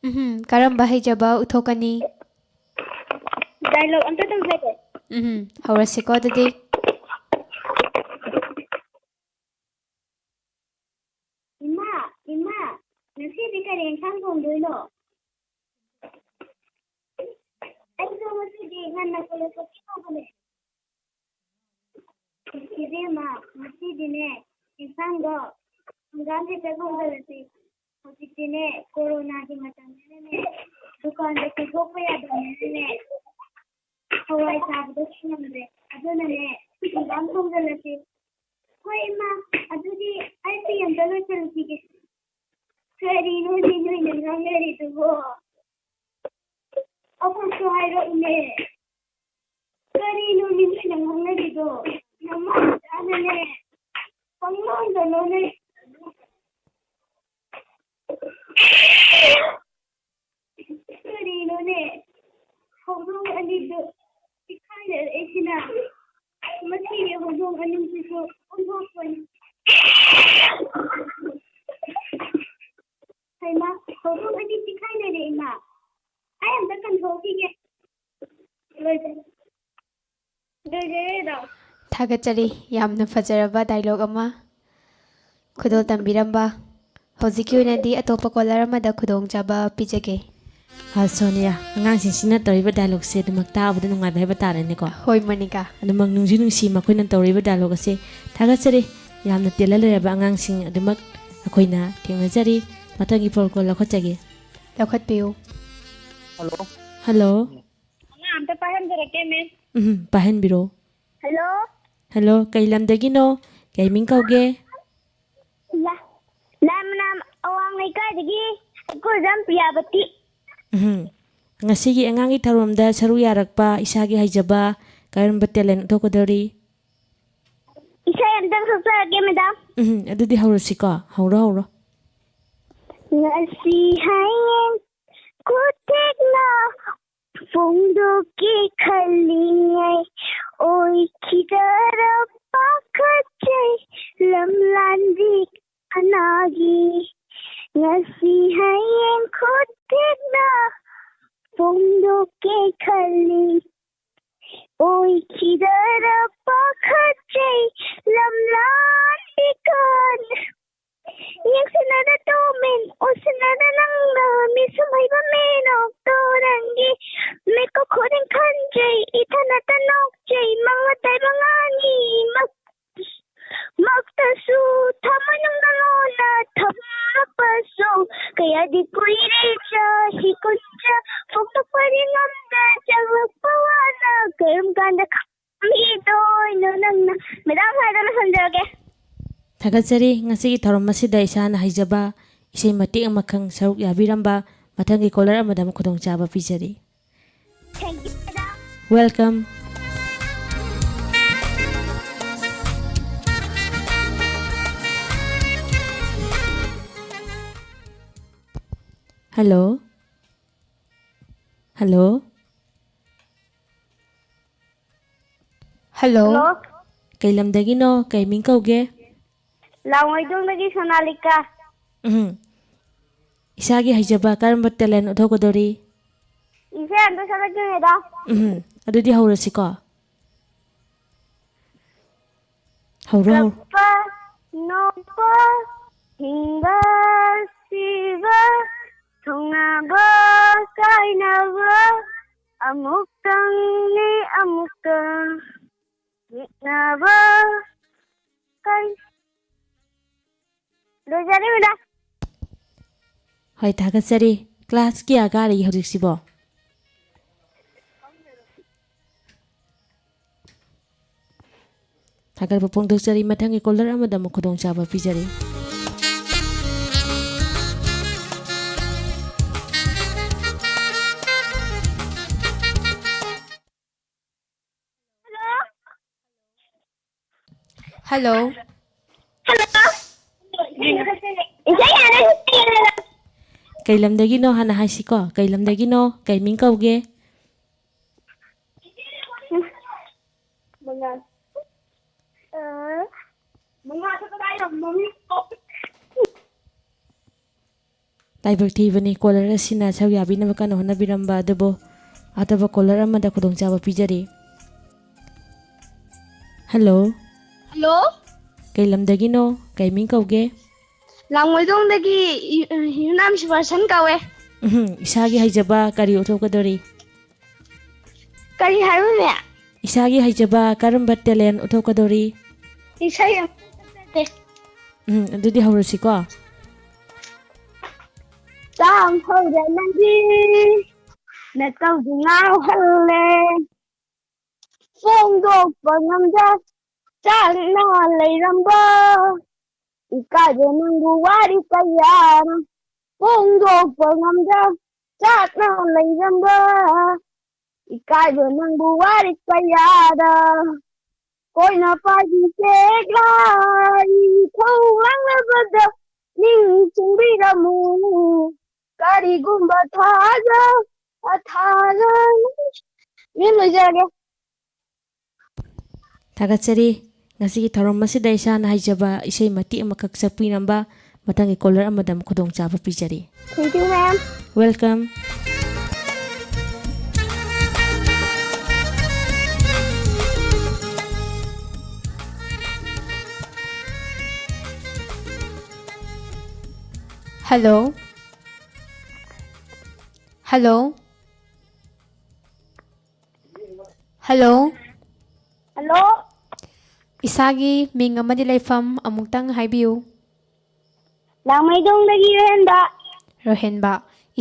ꯎꯝ, ꯀꯔꯝꯕ ꯍꯩꯖꯕ ꯎꯠꯊꯣꯛꯀꯅꯤ? Dialogue ꯑꯝꯇ ꯇꯧꯖꯒꯦ꯫ ꯎꯝ, ꯍꯧꯔꯁꯤꯀꯣ ꯑꯗꯨꯗꯤ꯫ ꯏꯃꯥ, ꯏꯃꯥ, ꯉꯁꯤꯗꯤ ꯀꯔꯤ ꯏꯟꯁꯥꯡ ꯊꯣꯡꯗꯣꯏꯅꯣ? ꯑꯩꯁꯨ ꯉꯁꯤꯗꯤ ꯉꯟꯅ ꯀꯣꯂꯦꯖ ꯆꯠꯀꯦ ꯇꯧꯕꯅꯦ꯫ ꯏꯕꯦꯝꯃ, ꯉꯁꯤꯗꯤꯅꯦ, ꯏꯟꯁꯥꯡꯗꯣ ꯍꯪꯒꯥꯝ ꯍꯦꯛꯇ ꯊꯣꯡꯖꯜꯂꯁꯤ꯫ ꯍꯧꯖꯤꯛꯇꯤꯅꯦ, ꯀꯣꯔꯣꯅꯥꯒꯤ ꯃꯇꯝꯅꯤꯅꯅꯦ, ꯗꯨꯀꯥꯟꯗꯁꯨ ꯊꯣꯛꯄ ꯌꯥꯗꯕꯅꯤꯅꯅꯦ, ꯍꯋꯥꯏ ꯆꯥꯕꯗꯣ ꯉꯝꯗ꯭ꯔꯦ꯫ ꯑꯗꯨꯅꯅꯦ, ꯍꯪꯒꯥꯝ ꯊꯣꯡꯖꯜꯂꯁꯤ꯫ ꯍꯣꯏ ꯏꯃꯥ, ꯑꯗꯨꯗꯤ ꯑꯩ ꯐꯤ ꯑꯝꯇ ꯂꯣꯏꯁꯜꯂꯨꯈꯤꯒꯦ꯫ ꯀꯔꯤꯅꯣꯅꯦ ꯅꯣꯏꯅ ꯉꯥꯡꯅꯔꯤꯗꯨꯕꯣ? ꯑꯃꯨꯛꯁꯨ ꯍꯥꯏꯔꯛꯎꯅꯦ꯫ ꯀꯔꯤꯅꯣ ꯅꯣꯏꯅ ꯉꯥꯡꯅꯔꯤꯗꯣ? ꯅꯃꯥ ꯃꯆꯥꯅꯅꯦ ꯄꯪꯂꯣꯟꯗ ꯂꯣꯟꯅꯔꯤ꯫ ꯀꯔꯤꯅꯣꯅꯦ? ꯍꯧꯗꯣꯡ ꯑꯅꯤꯗꯨ ꯆꯤꯛꯈꯥꯏꯅꯔꯛꯏꯁꯤꯅ? ꯃꯁꯤꯒꯤ ꯍꯧꯗꯣꯡ ꯑꯅꯤꯁꯤꯁꯨ ꯑꯣꯟꯊꯣꯛꯄꯅꯤ꯫ ꯍꯩꯃꯥ, ꯍꯧꯗꯣꯡ ꯑꯅꯤ ꯆꯤꯛꯈꯥꯏꯅꯔꯦ ꯏꯃꯥ꯫ ꯑꯩ ꯑꯝꯇ ꯀꯟꯊꯣꯛꯈꯤꯒꯦ꯫ ꯂꯣꯏꯖꯔꯦ꯫ ꯂꯣꯏꯖꯔꯦ ꯑꯗꯣ꯫ ꯊꯥꯒꯠꯆꯔꯤ, ꯌꯥꯝꯅ ꯐꯖꯔꯕ dialogue ꯑꯃ ꯈꯨꯗꯣꯜ ꯇꯝꯕꯤꯔꯝꯕ꯫ ꯍꯧꯖꯤꯛꯀꯤ ꯑꯣꯏꯅꯗꯤ ꯑꯇꯣꯞꯄ caller ꯑꯃꯗ ꯈꯨꯗꯣꯡꯆꯥꯕ ꯄꯤꯖꯒꯦ꯫ ꯑ, ꯁꯣꯅꯤꯌꯥ, ꯑꯉꯥꯡꯁꯤꯡꯁꯤꯅ ꯇꯧꯔꯤꯕ dialogue-ꯁꯦ ꯑꯗꯨꯃꯛ ꯇꯥꯕꯗ ꯅꯨꯡꯉꯥꯏꯕ ꯍꯥꯏꯕ ꯇꯥꯔꯦꯅꯦꯀꯣ꯫ ꯍꯣꯏ, ꯃꯣꯅꯤꯀꯥ꯫ ꯑꯗꯨꯃꯛ ꯅꯨꯡꯁꯨ ꯅꯨꯡꯁꯤ ꯃꯈꯣꯏꯅ ꯇꯧꯔꯤꯕ dialogue ꯑꯁꯦ꯫ ꯊꯥꯒꯠꯆꯔꯤ꯫ ꯌꯥꯝꯅ talent ꯂꯩꯔꯕ ꯑꯉꯥꯡꯁꯤꯡ ꯑꯗꯨꯃꯛ ꯑꯩꯈꯣꯏꯅ ꯊꯦꯡꯅꯖꯔꯤ꯫ ꯃꯊꯪꯒꯤ phone call ꯂꯧꯈꯠꯆꯒꯦ꯫ ꯂꯧꯈꯠꯄꯤꯌꯨ꯫ ꯍꯜꯂꯣ꯫ ꯍꯜꯂꯣ꯫ ꯑꯉꯥꯡ ꯑꯝꯇ ꯄꯥꯏꯍꯟꯖꯔꯛꯀꯦ, ꯃꯦꯝ꯫ ꯎꯝ, ꯄꯥꯏꯍꯟꯕꯤꯔꯣ꯫ ꯍꯜꯂꯣ꯫ ꯍꯜꯂꯣ, ꯀꯩ ꯂꯝꯗꯒꯤꯅꯣ? ꯀꯩ ꯃꯤꯡ ꯀꯧꯒꯦ? ꯂꯥ-, ꯂꯥꯏꯃꯅꯥꯝ ꯑꯋꯥꯡ ꯂꯩꯀꯥꯏꯗꯒꯤ ꯑꯩꯈꯣꯏ ꯑꯣꯖꯥ ꯄ꯭ꯔꯤꯌꯥꯕꯇꯤ꯫ ꯎꯝ, ꯉꯁꯤꯒꯤ ꯑꯉꯥꯡꯒꯤ ꯊꯧꯔꯝꯗ ꯁꯔꯨꯛ ꯌꯥꯔꯛꯄ ꯏꯁꯥꯒꯤ ꯍꯩꯖꯕ ꯀꯔꯝꯕ talent ꯎꯠꯊꯣꯛꯀꯗꯧꯔꯤ? ꯏꯁꯩ ꯑꯝꯇꯪ ꯁꯛꯆꯔꯛꯀꯦ, ꯃꯦꯗꯥꯝ꯫ ꯎꯝ, ꯑꯗꯨꯗꯤ ꯍꯧꯔꯁꯤꯀꯣ꯫ ꯍꯧꯔꯣ, ꯍꯧꯔꯣ꯫ ꯉꯁꯤ ꯍꯌꯦꯡ ꯈꯨꯊꯦꯛꯅ ꯐꯣꯡꯗꯣꯛꯀꯦ ꯈꯜꯂꯤꯉꯩ, ꯑꯣꯏꯈꯤꯗꯔ ꯄꯥꯈꯠꯆꯩ ꯂꯝꯂꯥꯟꯕꯤ ꯀꯅꯥꯒꯤ꯫ ꯉꯁꯤ ꯍꯌꯦꯡ ꯈꯨꯊꯦꯛꯅ ꯐꯣꯡꯗꯣꯛꯀꯦ ꯈꯜꯂꯤ, ꯑꯣꯏꯈꯤꯗꯔ ꯄꯥꯈꯠꯆꯩ ꯂꯝꯂꯥꯟꯕꯤ ꯀꯅꯥ꯫ ꯌꯦꯡꯁꯤꯟꯅꯗ ꯇꯨꯃꯤꯟ, ꯎꯁꯤꯟꯅꯗ ꯅꯪꯅ, ꯃꯤꯁꯨꯝ ꯍꯩꯕ ꯃꯤꯅꯣꯛꯇꯣ ꯅꯪꯒꯤ꯫ ꯃꯤꯀꯨꯞ ꯈꯨꯗꯤꯡ ꯈꯟꯖꯩ, ꯏꯊꯟꯇ ꯅꯣꯛꯆꯩ, ꯃꯪꯂꯥꯇꯩꯕ ꯉꯥꯅꯤ ꯃꯛ-, ꯃꯛꯇꯁꯨ, ꯊꯃꯣꯏꯅꯨꯡꯗ ꯂꯣꯟꯅ ꯊꯝꯂꯛꯄꯁꯨ꯫ ꯀꯌꯥꯗꯤ ꯀꯨꯏꯔꯦ ꯆꯍꯤ ꯀꯨꯟꯊ꯭ꯔꯥ, ꯐꯣꯡꯗꯣꯛꯄꯗꯤ ꯉꯝꯗ ꯆꯪꯂꯛꯄ ꯋꯥꯅ꯫ ꯀꯔꯝ ꯀꯥꯟꯗ ꯈꯪ-, ꯃꯤꯗꯣꯏꯅꯣ ꯅꯪꯅ꯫ ꯃꯦꯗꯥꯝ, ꯍꯥꯏꯗꯅ ꯍꯟꯖꯔꯒꯦ꯫ ꯊꯥꯒꯠꯆꯔꯤ꯫ ꯉꯁꯤꯒꯤ ꯊꯧꯔꯝ ꯑꯁꯤꯗ ꯏꯁꯥꯅ ꯍꯩꯖꯕ ꯏꯁꯩ ꯃꯇꯦꯛ ꯑꯃꯈꯪ ꯁꯔꯨꯛ ꯌꯥꯕꯤꯔꯝꯕ꯫ ꯃꯊꯪꯒꯤ caller ꯑꯃꯗ ꯑꯃꯨꯛ ꯈꯨꯗꯣꯡꯆꯥꯕ ꯄꯤꯖꯔꯤ꯫ Thank you, madam. Welcome. Hello. Hello. Hello. Hello. ꯀꯩ ꯂꯝꯗꯒꯤꯅꯣ? ꯀꯩ ꯃꯤꯡ ꯀꯧꯒꯦ? ꯂꯥꯡꯃꯩꯗꯣꯡꯗꯒꯤ ꯁꯣꯅꯥꯂꯤꯀꯥ꯫ ꯎꯝ꯫ ꯏꯁꯥꯒꯤ ꯍꯩꯖꯕ ꯀꯔꯝꯕ talent ꯎꯠꯊꯣꯛꯀꯗꯧꯔꯤ? ꯏꯁꯩ ꯑꯝꯇ ꯁꯛꯂꯛꯀꯦ, ꯃꯦꯗꯥꯝ꯫ ꯎꯝ꯫ ꯑꯗꯨꯗꯤ ꯍꯧꯔꯁꯤꯀꯣ꯫ ꯍꯧꯔꯣ, ꯍꯧꯔꯣ꯫ ꯀꯞꯄ, ꯅꯣꯛꯄ, ꯍꯤꯡꯕ, ꯁꯤꯕ, ꯊꯨꯡꯅꯕ, ꯑꯃꯨꯛꯇꯪꯅꯤ ꯑꯃꯨꯛꯇꯪ ꯌꯦꯛꯅꯕ ꯀꯩ ꯂꯣꯏꯖꯔꯦ, ꯃꯦꯗꯥꯝ꯫ ꯍꯣꯏ, ꯊꯥꯒꯠꯆꯔꯤ꯫ ꯀ꯭ꯂꯥꯁ ꯀꯌꯥ ꯀꯥꯔꯤꯒꯦ ꯍꯧꯖꯤꯛꯁꯤꯕꯣ? ꯊꯥꯒꯠꯄ ꯐꯣꯡꯗꯣꯛꯆꯔꯤ꯫ ꯃꯊꯪꯒꯤ ꯀꯣꯂꯔ ꯑꯃꯗ ꯑꯃꯨꯛ ꯈꯨꯗꯣꯡꯆꯥꯕ ꯄꯤꯖꯔꯤ꯫ ꯍꯜꯂꯣ꯫ ꯍꯜꯂꯣ꯫ ꯏꯆꯦ ꯌꯥꯔꯦ, ꯏꯆꯦ ꯌꯥꯔꯦ꯫ ꯀꯩ ꯂꯝꯗꯒꯤꯅꯣ ꯍꯥꯟꯅ ꯍꯥꯏꯁꯤꯀꯣ? ꯀꯩ ꯂꯝꯗꯒꯤꯅꯣ? ꯀꯩ ꯃꯤꯡ ꯀꯧꯒꯦ? ꯃꯉꯥ꯫ ꯑ, ꯃꯉꯥꯗꯣ ꯀꯗꯥꯏꯗ? ꯃꯃꯤꯡ ꯀꯧ-, ꯂꯥꯏꯕꯛ ꯊꯤꯕꯅꯤ, ꯀꯣꯂꯔ ꯑꯁꯤꯅ ꯁꯔꯨꯛ ꯌꯥꯕꯤꯅꯕ ꯀꯟꯅ ꯍꯣꯠꯅꯕꯤꯔꯝꯕ ꯑꯗꯨꯕꯨ ꯑꯇꯣꯞꯄ ꯀꯣꯂꯔ ꯑꯃꯗ ꯈꯨꯗꯣꯡꯆꯥꯕ ꯄꯤꯖꯔꯤ꯫ ꯍꯜꯂꯣ꯫ ꯍꯜꯂꯣ꯫ ꯀꯩ ꯂꯝꯗꯒꯤꯅꯣ? ꯀꯩ ꯃꯤꯡ ꯀꯧꯒꯦ? ꯂꯥꯡꯃꯩꯗꯣꯡꯗꯒꯤ ꯏ-, ꯌꯨꯝꯅꯥꯝ ꯁꯨꯕꯥꯁꯟ ꯀꯧꯋꯦ꯫ ꯎꯝꯍꯨꯝ, ꯏꯁꯥꯒꯤ ꯍꯩꯖꯕ ꯀꯔꯤ ꯎꯠꯊꯣꯛꯀꯗꯧꯔꯤ? ꯀꯔꯤ ꯍꯥꯏꯕꯅꯦ? ꯏꯁꯥꯒꯤ ꯍꯩꯖꯕ ꯀꯔꯝꯕ ꯇꯦꯂꯦꯟ ꯎꯠꯊꯣꯛꯀꯗꯧꯔꯤ? ꯏꯁꯩ ꯑꯃ ꯁꯛꯆꯒꯦ꯫ ꯎꯝ, ꯑꯗꯨꯗꯤ ꯍꯧꯔꯁꯤꯀꯣ꯫ ꯆꯥꯝ ꯍꯧꯔꯦ ꯅꯪꯒꯤ ꯅꯇꯧꯗꯨ ꯉꯥꯎꯍꯜꯂꯦ꯫ ꯐꯣꯡꯗꯣꯛꯄ ꯉꯝꯗ ꯆꯥꯛꯅ ꯂꯩꯔꯝꯕ ꯏꯀꯥꯏꯕ ꯅꯪꯕꯨ ꯋꯥꯔꯤ ꯀꯌꯥꯅ ꯐꯣꯡꯗꯣꯛꯄ ꯉꯝꯗ ꯆꯥꯛꯅ ꯂꯩꯔꯝꯕ ꯏꯀꯥꯏꯕ ꯅꯪꯕꯨ ꯋꯥꯔꯤ ꯀꯌꯥꯗ ꯀꯣꯏꯅ ꯄꯥꯏꯕꯤ ꯆꯦꯛꯂꯥꯏ ꯈꯣꯡꯂꯪꯂꯕꯗ ꯅꯤꯡꯁꯤꯡꯕꯤꯔꯝꯃꯨ꯫ ꯀꯔꯤꯒꯨꯝꯕ ꯊꯥꯖ ꯑꯊꯥꯖ ꯃꯦꯝ, ꯂꯣꯏꯖꯔꯒꯦ꯫ ꯊꯥꯒꯠꯆꯔꯤ꯫ ꯉꯁꯤꯒꯤ ꯊꯧꯔꯝ ꯑꯁꯤꯗ ꯏꯁꯥꯅ ꯍꯩꯖꯕ ꯏꯁꯩ ꯃꯇꯦꯛ ꯑꯃꯈꯛ ꯁꯛꯄꯤꯔꯝꯕ꯫ ꯃꯊꯪꯒꯤ ꯀꯣꯂꯔ ꯑꯃꯗ ꯑꯃꯨꯛ ꯈꯨꯗꯣꯡꯆꯥꯕ ꯄꯤꯖꯔꯤ꯫ Thank you, ma'am. Welcome. Hello. Hello. Hello. Hello. ꯏꯁꯥꯒꯤ ꯃꯤꯡ ꯑꯃꯗꯤ ꯂꯩꯐꯝ ꯑꯃꯨꯛꯇꯪ ꯍꯥꯏꯕꯤꯌꯨ꯫ ꯂꯥꯡꯃꯩꯗꯣꯡꯗꯒꯤ ꯔꯣꯍꯦꯟꯕ꯫ ꯔꯣꯍꯦꯟꯕ,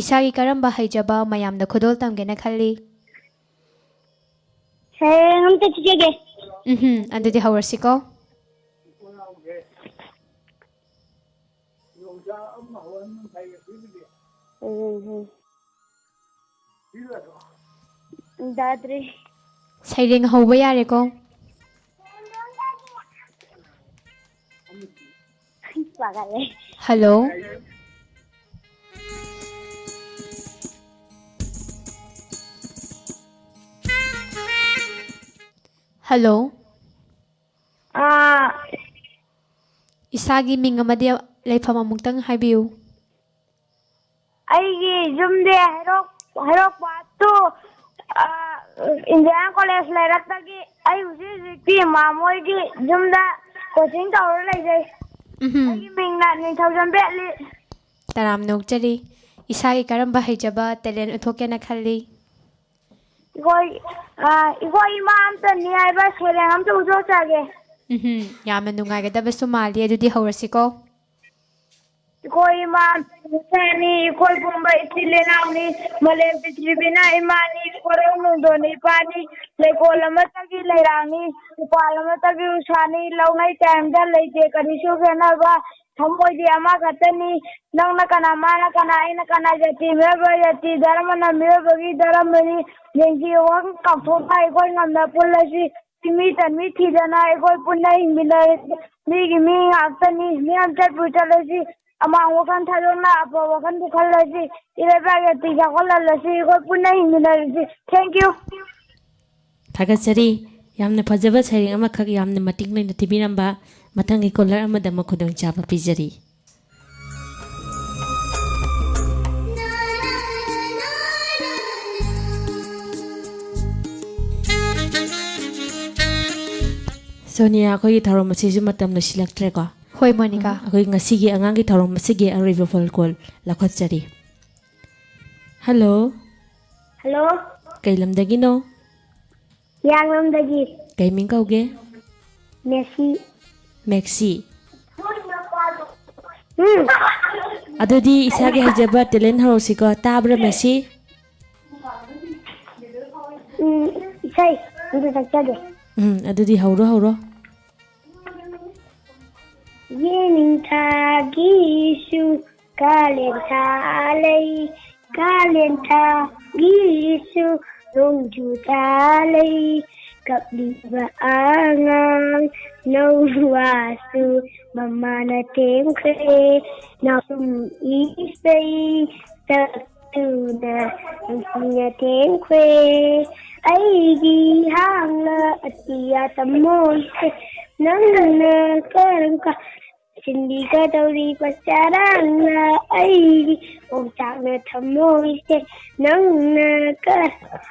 ꯏꯁꯥꯒꯤ ꯀꯔꯝꯕ ꯍꯩꯖꯕ ꯃꯌꯥꯝꯗ ꯈꯨꯗꯣꯜ ꯇꯝꯒꯦꯅ ꯈꯜꯂꯤ? ꯁꯩꯔꯦꯡ ꯑꯝꯇ ꯊꯤꯖꯒꯦ꯫ ꯎꯝꯍꯨꯝ, ꯑꯗꯨꯗꯤ ꯍꯧꯔꯁꯤꯀꯣ꯫ ꯎꯝ, ꯎꯝ꯫ ꯇꯥꯗ꯭ꯔꯤ꯫ ꯁꯩꯔꯦꯡ ꯍꯧꯕ ꯌꯥꯔꯦꯀꯣ꯫ ꯄꯥꯒꯠꯂꯦ꯫ ꯍꯜꯂꯣ꯫ ꯍꯜꯂꯣ꯫ ꯑꯥ꯫ ꯏꯁꯥꯒꯤ ꯃꯤꯡ ꯑꯃꯗꯤ ꯂꯩꯐꯝ ꯑꯃꯨꯛꯇꯪ ꯍꯥꯏꯕꯤꯌꯨ꯫ ꯑꯩꯒꯤ ꯌꯨꯝꯗꯤ ꯍꯩꯔꯣꯛ, ꯍꯩꯔꯣꯛ ꯄꯥꯠꯇꯨ, ꯑ, ꯏꯟꯗꯤꯌꯥ ꯀꯣꯂꯦꯖ ꯂꯩꯔꯛꯇꯒꯤ ꯑꯩ ꯍꯧꯖꯤꯛ ꯍꯧꯖꯤꯛꯇꯤ ꯃꯥꯃꯣꯏꯒꯤ ꯌꯨꯝꯗ ꯀꯣꯆꯤꯡ ꯇꯧꯔ ꯂꯩꯖꯩ꯫ ꯎꯝꯍꯨꯝ꯫ ꯑꯩꯒꯤ ꯃꯤꯡꯅ ꯅꯤꯡꯊꯧꯖꯝ ꯕꯦꯠꯂꯤ꯫ ꯇꯔꯥꯝꯅ ꯑꯣꯛꯆꯔꯤ꯫ ꯏꯁꯥꯒꯤ ꯀꯔꯝꯕ ꯍꯩꯖꯕ, ꯇꯦꯂꯦꯟ ꯎꯠꯊꯣꯛꯀꯦꯅ ꯈꯜꯂꯤ? ꯏꯈꯣꯏ, ꯑ, ꯏꯈꯣꯏ ꯏꯃꯥ ꯑꯝꯇꯅꯤ ꯍꯥꯏꯕ ꯁꯩꯔꯦꯡ ꯑꯝꯇ ꯎꯠꯊꯣꯛꯆꯒꯦ꯫ ꯎꯝꯍꯨꯝ, ꯌꯥꯝꯅ ꯅꯨꯡꯉꯥꯏꯒꯗꯕꯁꯨ ꯃꯥꯜꯂꯤ꯫ ꯑꯗꯨꯗꯤ ꯍꯧꯔꯁꯤꯀꯣ꯫ ꯏꯈꯣꯏ ꯏꯃꯥ ꯃꯆꯥꯅꯤ, ꯏꯈꯣꯏ ꯄꯨꯝꯕ ꯏꯆꯤꯜ ꯏꯅꯥꯎꯅꯤ, ꯃꯥꯂꯦꯝ ꯄ꯭ꯔꯤꯊꯤꯕꯤꯅ ꯏꯃꯥꯅꯤ, ꯀꯣꯔꯧ ꯅꯣꯡꯗꯣꯟꯅ ꯏꯄꯥꯅꯤ, ꯂꯩꯀꯣꯜ ꯑꯃꯠꯇꯒꯤ ꯂꯩꯔꯥꯡꯅꯤ, ꯎꯄꯥꯜ ꯑꯃꯠꯇꯒꯤ ꯎꯁꯥꯅꯤ, ꯂꯧꯅꯩ ꯇꯥꯏꯝꯗ ꯂꯩꯇꯦ ꯀꯔꯤꯁꯨ ꯈꯦꯠꯅꯕ, ꯊꯃꯣꯏꯗꯤ ꯑꯃꯈꯛꯇꯅꯤ, ꯅꯪꯅ ꯀꯅꯥ, ꯃꯥꯅ ꯀꯅꯥ, ꯑꯩꯅ ꯀꯅꯥ, ꯖꯥꯇꯤ ꯃꯤꯑꯣꯏꯕ ꯖꯥꯇꯤ, ꯙꯔꯃꯅ ꯃꯤꯑꯣꯏꯕꯒꯤ ꯙꯔꯃꯅꯤ, ꯌꯦꯡꯊꯤ ꯋꯥꯍꯪ ꯀꯥꯎꯊꯣꯛꯅ ꯑꯩꯈꯣꯏ ꯉꯝꯅ ꯄꯨꯜꯂꯁꯤ, ꯃꯤ ꯇꯟꯃꯤ ꯊꯤꯗꯅ ꯑꯩꯈꯣꯏ ꯄꯨꯟꯅ ꯍꯤꯡꯃꯤꯟꯅꯔꯁꯤ, ꯃꯤꯒꯤ ꯃꯤ ꯉꯥꯛꯇꯅꯤ, ꯃꯤꯌꯥꯝ ꯆꯠꯄꯨ ꯆꯠꯂꯁꯤ, ꯑꯃꯥꯡ ꯋꯥꯈꯜ ꯊꯥꯗꯣꯛꯅ ꯑꯐꯕ ꯋꯥꯈꯜꯕꯨ ꯈꯜꯂꯁꯤ, ꯏꯔꯩꯕꯥꯛ ꯖꯥꯇꯤ ꯆꯥꯎꯈꯠꯍꯜꯂꯁꯤ, ꯑꯩꯈꯣꯏ ꯄꯨꯟꯅ ꯍꯤꯡꯃꯤꯟꯅꯔꯁꯤ꯫ Thank you꯫ ꯊꯥꯒꯠꯆꯔꯤ꯫ ꯌꯥꯝꯅ ꯐꯖꯕ ꯁꯩꯔꯦꯡ ꯑꯃꯈꯛ ꯌꯥꯝꯅ ꯃꯇꯤꯛ ꯂꯩꯅ ꯊꯤꯕꯤꯔꯝꯕ꯫ ꯃꯊꯪꯒꯤ ꯀꯣꯂꯔ ꯑꯃꯗ ꯑꯃꯨꯛ ꯈꯨꯗꯣꯡꯆꯥꯕ ꯄꯤꯖꯔꯤ꯫ ꯁꯣꯅꯤꯌꯥ, ꯑꯩꯈꯣꯏꯒꯤ ꯊꯧꯔꯝ ꯑꯁꯤꯁꯨ ꯃꯇꯝ ꯂꯣꯏꯁꯤꯜꯂꯛꯇ꯭ꯔꯦꯀꯣ꯫ ꯍꯣꯏ, ꯃꯣꯅꯤꯀꯥ꯫ ꯑꯩꯈꯣꯏ ꯉꯁꯤꯒꯤ ꯑꯉꯥꯡꯒꯤ ꯊꯧꯔꯝ ꯑꯁꯤꯒꯤ ꯑꯔꯣꯏꯕ ꯐꯣꯟ ꯀꯣꯜ ꯂꯧꯈꯠꯆꯔꯤ꯫ ꯍꯜꯂꯣ꯫ ꯍꯜꯂꯣ꯫ ꯀꯩ ꯂꯝꯗꯒꯤꯅꯣ? ꯍꯤꯌꯥꯡꯂꯝꯗꯒꯤ꯫ ꯀꯩ ꯃꯤꯡ ꯀꯧꯒꯦ? ꯃꯦꯁꯤ꯫ ꯃꯦꯛꯁꯤ꯫ ꯎꯝ꯫ ꯑꯗꯨꯗꯤ ꯏꯁꯥꯒꯤ ꯍꯩꯖꯕ ꯇꯦꯂꯦꯟ ꯍꯧꯔꯛꯁꯤꯀꯣ꯫ ꯇꯥꯕ꯭ꯔꯥ, ꯃꯦꯁꯤ? ꯎꯝ, ꯏꯁꯩ ꯑꯝꯇ ꯁꯛꯆꯒꯦ꯫ ꯎꯝ, ꯑꯗꯨꯗꯤ ꯍꯧꯔꯣ, ꯍꯧꯔꯣ꯫ ꯌꯦꯅꯤꯡꯊꯥꯒꯤꯁꯨ ꯀꯥꯂꯦꯟ ꯊꯥ ꯂꯩ, ꯀꯥꯂꯦꯟ ꯊꯥꯒꯤꯁꯨ ꯅꯣꯡꯖꯨ ꯊꯥ ꯂꯩ꯫ ꯀꯞꯂꯤꯕ ꯑꯉꯥꯡ ꯅꯧꯋꯥꯁꯨ ꯃꯃꯥꯅ ꯊꯦꯝꯈ꯭ꯔꯦ꯫ ꯅꯥꯎꯁꯨꯝ ꯏꯁꯩ ꯁꯛꯇꯨꯅ ꯅꯨꯡꯁꯤꯅ ꯊꯦꯝꯈ꯭ꯔꯦ꯫ ꯑꯩꯒꯤ ꯍꯥꯡꯂ ꯑꯇꯤꯌꯥ ꯊꯃꯣꯏꯁꯦ ꯅꯪꯅ ꯀꯔꯝ ꯀꯥꯟ ꯁꯤꯟꯕꯤꯒꯗꯧꯔꯤꯕ ꯆꯔꯥꯡꯅ ꯑꯩꯒꯤ ꯑꯣꯝꯆꯥꯛꯅ ꯊꯃꯣꯏꯁꯦ ꯅꯪꯅ ꯀꯔꯝ ꯀꯥꯟ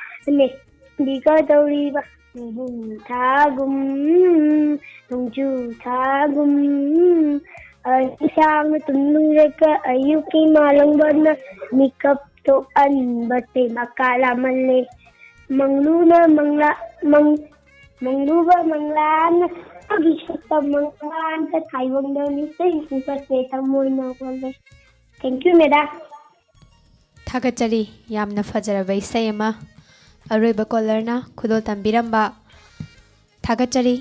ꯁꯤꯟꯕꯤꯒꯗꯧꯔꯤꯕ ꯅꯣꯡꯖꯨ ꯊꯥꯒꯨꯝ, ꯅꯣꯡꯖꯨ ꯊꯥꯒꯨꯝ꯫ ꯑꯍꯤꯡ ꯁꯥꯡꯅ ꯇꯨꯝꯂꯨꯔꯒ ꯑꯌꯨꯛꯀꯤ ꯃꯥꯂꯪꯕꯅ ꯃꯤꯀꯞ ꯊꯣꯛꯍꯟꯕꯁꯦ ꯃꯀꯥ ꯂꯥꯝꯍꯜꯂꯦ꯫ ꯃꯪꯂꯨꯅ ꯃꯪꯂꯥ, ꯃꯪ-, ꯃꯪꯂꯨꯕ ꯃꯪꯂꯥꯅ ꯑꯩꯒꯤ ꯁꯛꯇ ꯃꯪꯂꯥꯟꯗ ꯇꯥꯏꯕꯪꯗ ꯃꯤꯠꯇꯒꯤ ꯎꯕꯁꯦ ꯊꯃꯣꯏꯅ ꯍꯣꯜꯂꯦ꯫ Thank you, madam꯫ ꯊꯥꯒꯠꯆꯔꯤ꯫ ꯌꯥꯝꯅ ꯐꯖꯔꯕ ꯏꯁꯩ ꯑꯃ꯫ ꯑꯔꯣꯏꯕ ꯀꯣꯂꯔꯅ ꯈꯨꯗꯣꯜ ꯇꯝꯕꯤꯔꯝꯕ꯫ ꯊꯥꯒꯠꯆꯔꯤ꯫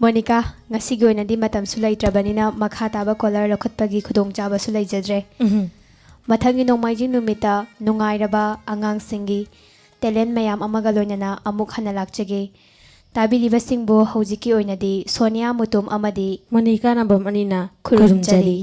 ꯃꯣꯅꯤꯀꯥ, ꯉꯁꯤꯒꯤ ꯑꯣꯏꯅꯗꯤ ꯃꯇꯝꯁꯨ ꯂꯩꯇ꯭ꯔꯕꯅꯤꯅ ꯃꯈꯥ ꯇꯥꯕ ꯀꯣꯂꯔ ꯂꯧꯈꯠꯄꯒꯤ ꯈꯨꯗꯣꯡꯆꯥꯕꯁꯨ ꯂꯩꯖꯗ꯭ꯔꯦ꯫ ꯎꯝꯍꯨꯝ꯫ ꯃꯊꯪꯒꯤ ꯅꯣꯡꯃꯥꯏꯖꯤꯡ ꯅꯨꯃꯤꯠꯇ ꯅꯨꯡꯉꯥꯏꯔꯕ ꯑꯉꯥꯡꯁꯤꯡꯒꯤ ꯇꯦꯂꯦꯟ ꯃꯌꯥꯝ ꯑꯃꯒ ꯂꯣꯏꯅꯅ ꯑꯃꯨꯛ ꯍꯟꯅ ꯂꯥꯛꯆꯒꯦ꯫ ꯇꯥꯕꯤꯔꯤꯕꯁꯤꯡꯕꯨ ꯍꯧꯖꯤꯛꯀꯤ ꯑꯣꯏꯅꯗꯤ ꯁꯣꯅꯤꯌꯥ ꯃꯨꯇꯨꯝ ꯑꯃꯗꯤ ꯃꯣꯅꯤꯀꯥ ꯅꯥꯕꯝ ꯑꯅꯤꯅ ꯈꯨꯔꯨꯝꯖꯔꯤ꯫ ꯈꯨꯔꯨꯝꯖꯔꯤ꯫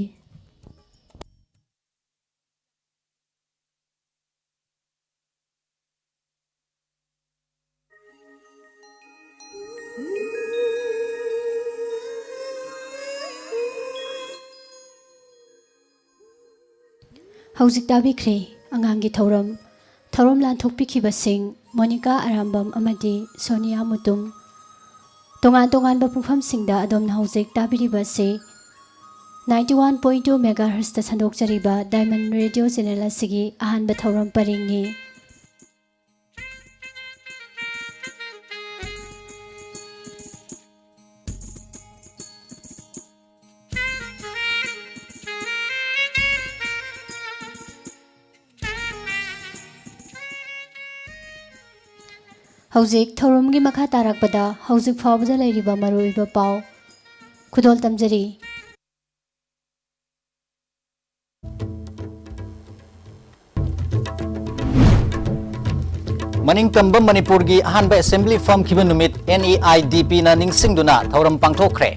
ꯍꯧꯖꯤꯛ ꯇꯥꯕꯤꯈ꯭ꯔꯦ ꯑꯉꯥꯡꯒꯤ ꯊꯧꯔꯝ꯫ ꯊꯧꯔꯝ ꯂꯥꯟꯊꯣꯛꯄꯤꯈꯤꯕꯁꯤꯡ ꯃꯣꯅꯤꯀꯥ ꯑꯔꯥꯝꯕꯝ ꯑꯃꯗꯤ ꯁꯣꯅꯤꯌꯥ ꯃꯨꯇꯨꯝ꯫ ꯇꯣꯉꯥꯟ ꯇꯣꯉꯥꯟꯕ ꯄꯨꯡꯐꯝꯁꯤꯡꯗ ꯑꯗꯣꯝꯅ ꯍꯧꯖꯤꯛ ꯇꯥꯕꯤꯔꯤꯕ ꯑꯁꯤ ninety one point two megahertzꯇ ꯁꯟꯗꯣꯛꯆꯔꯤꯕ Diamond Radio Channel ꯑꯁꯤꯒꯤ ꯑꯍꯥꯟꯕ ꯊꯧꯔꯝ ꯄꯔꯤꯡꯅꯤ꯫ ꯍꯧꯖꯤꯛ ꯊꯧꯔꯝꯒꯤ ꯃꯈꯥ ꯇꯥꯔꯛꯄꯗ ꯍꯧꯖꯤꯛ ꯐꯥꯎꯕꯗ ꯂꯩꯔꯤꯕ ꯃꯔꯨꯑꯣꯏꯕ ꯄꯥꯎ ꯈꯨꯗꯣꯜ ꯇꯝꯖꯔꯤ꯫ ꯃꯅꯤꯡꯇꯝꯕ ꯃꯅꯤꯄꯨꯔꯒꯤ ꯑꯍꯥꯟꯕ ꯑꯦꯁꯦꯝꯕ꯭ꯂꯤ ꯐꯝꯈꯤꯕ ꯅꯨꯃꯤꯠ NEIDPꯅ ꯅꯤꯡꯁꯤꯡꯗꯨꯅ ꯊꯧꯔꯝ ꯄꯥꯡꯊꯣꯛꯈ꯭ꯔꯦ꯫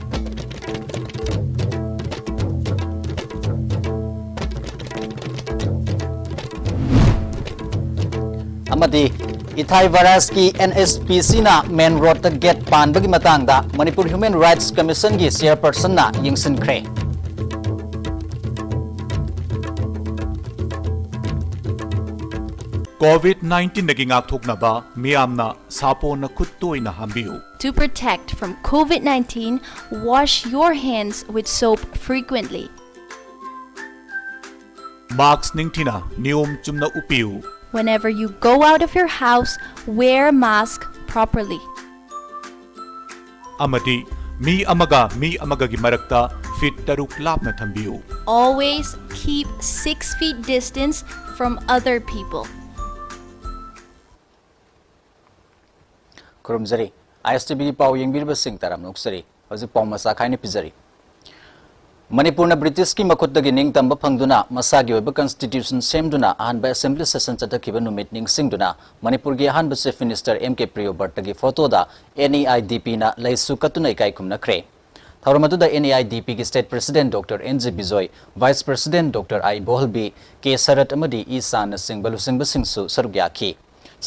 ꯑꯃꯗꯤ ꯏꯊꯥꯏ ꯚꯥꯏꯔꯁꯀꯤ NHPCꯅ ꯃꯦꯟ ꯔꯣꯗꯇ ꯒꯦꯠ ꯄꯥꯟꯕꯒꯤ ꯃꯇꯥꯡꯗ ꯃꯅꯤꯄꯨꯔ ꯍ꯭ꯌꯨꯃꯦꯟ ꯔꯥꯏꯠꯁ ꯀꯃꯤꯁꯟꯒꯤ ꯆꯤꯌꯔꯄꯔꯁꯟꯅ ꯌꯦꯡꯁꯤꯟꯈ꯭ꯔꯦ꯫ COVID nineteenꯗꯒꯤ ꯉꯥꯛꯊꯣꯛꯅꯕ ꯃꯤꯌꯥꯝꯅ ꯁꯥꯄꯣꯟꯅ ꯈꯨꯠ ꯇꯣꯏꯅ ꯍꯥꯝꯕꯤꯌꯨ꯫ To protect from COVID nineteen, wash your hands with soap frequently. Mask ꯅꯤꯡꯊꯤꯅ ꯅꯤꯌꯣꯝ ꯆꯨꯝꯅ ꯎꯞꯄꯤꯌꯨ꯫ Whenever you go out of your house, wear mask properly. ꯑꯃꯗꯤ ꯃꯤ ꯑꯃꯒ ꯃꯤ ꯑꯃꯒꯒꯤ ꯃꯔꯛꯇ ꯐꯤꯠ ꯇꯔꯨꯛ ꯂꯥꯞꯅ ꯊꯝꯕꯤꯌꯨ꯫ Always keep six feet distance from other people. ꯈꯨꯔꯨꯝꯖꯔꯤ꯫ ISTVꯒꯤ ꯄꯥꯎ ꯌꯦꯡꯕꯤꯔꯤꯕꯁꯤꯡ ꯇꯔꯥꯝꯅ ꯑꯣꯛꯆꯔꯤ꯫ ꯍꯧꯖꯤꯛ ꯄꯥꯎ ꯃꯆꯥ ꯈꯥꯏꯅ ꯄꯤꯖꯔꯤ꯫ ꯃꯅꯤꯄꯨꯔꯅ ꯕ꯭ꯔꯤꯇꯤꯁꯀꯤ ꯃꯈꯨꯠꯇꯒꯤ ꯅꯤꯡꯇꯝꯕ ꯐꯪꯗꯨꯅ ꯃꯁꯥꯒꯤ ꯑꯣꯏꯕ constitution ꯁꯦꯝꯗꯨꯅ ꯑꯍꯥꯟꯕ assembly session ꯆꯠꯊꯈꯤꯕ ꯅꯨꯃꯤꯠ ꯅꯤꯡꯁꯤꯡꯗꯨꯅ ꯃꯅꯤꯄꯨꯔꯒꯤ ꯑꯍꯥꯟꯕ Chief Minister M K ꯄ꯭ꯔꯤꯌꯣꯕꯔꯇꯒꯤ photoꯗ NEIDPꯅ ꯂꯩꯁꯨ ꯀꯠꯇꯨꯅ ꯏꯀꯥꯏ ꯈꯨꯝꯅꯈ꯭ꯔꯦ꯫ ꯊꯧꯔꯝ ꯑꯗꯨꯗ NEIDPꯒꯤ State President Doctor N G Bijoy, Vice President Doctor I ꯏꯕꯣꯍꯜꯕꯤ, K ꯁꯔꯠ ꯑꯃꯗꯤ ꯏ ꯁꯥꯟꯅꯆꯤꯡꯕ ꯂꯨꯆꯤꯡꯕꯁꯤꯡꯁꯨ ꯁꯔꯨꯛ ꯌꯥꯈꯤ꯫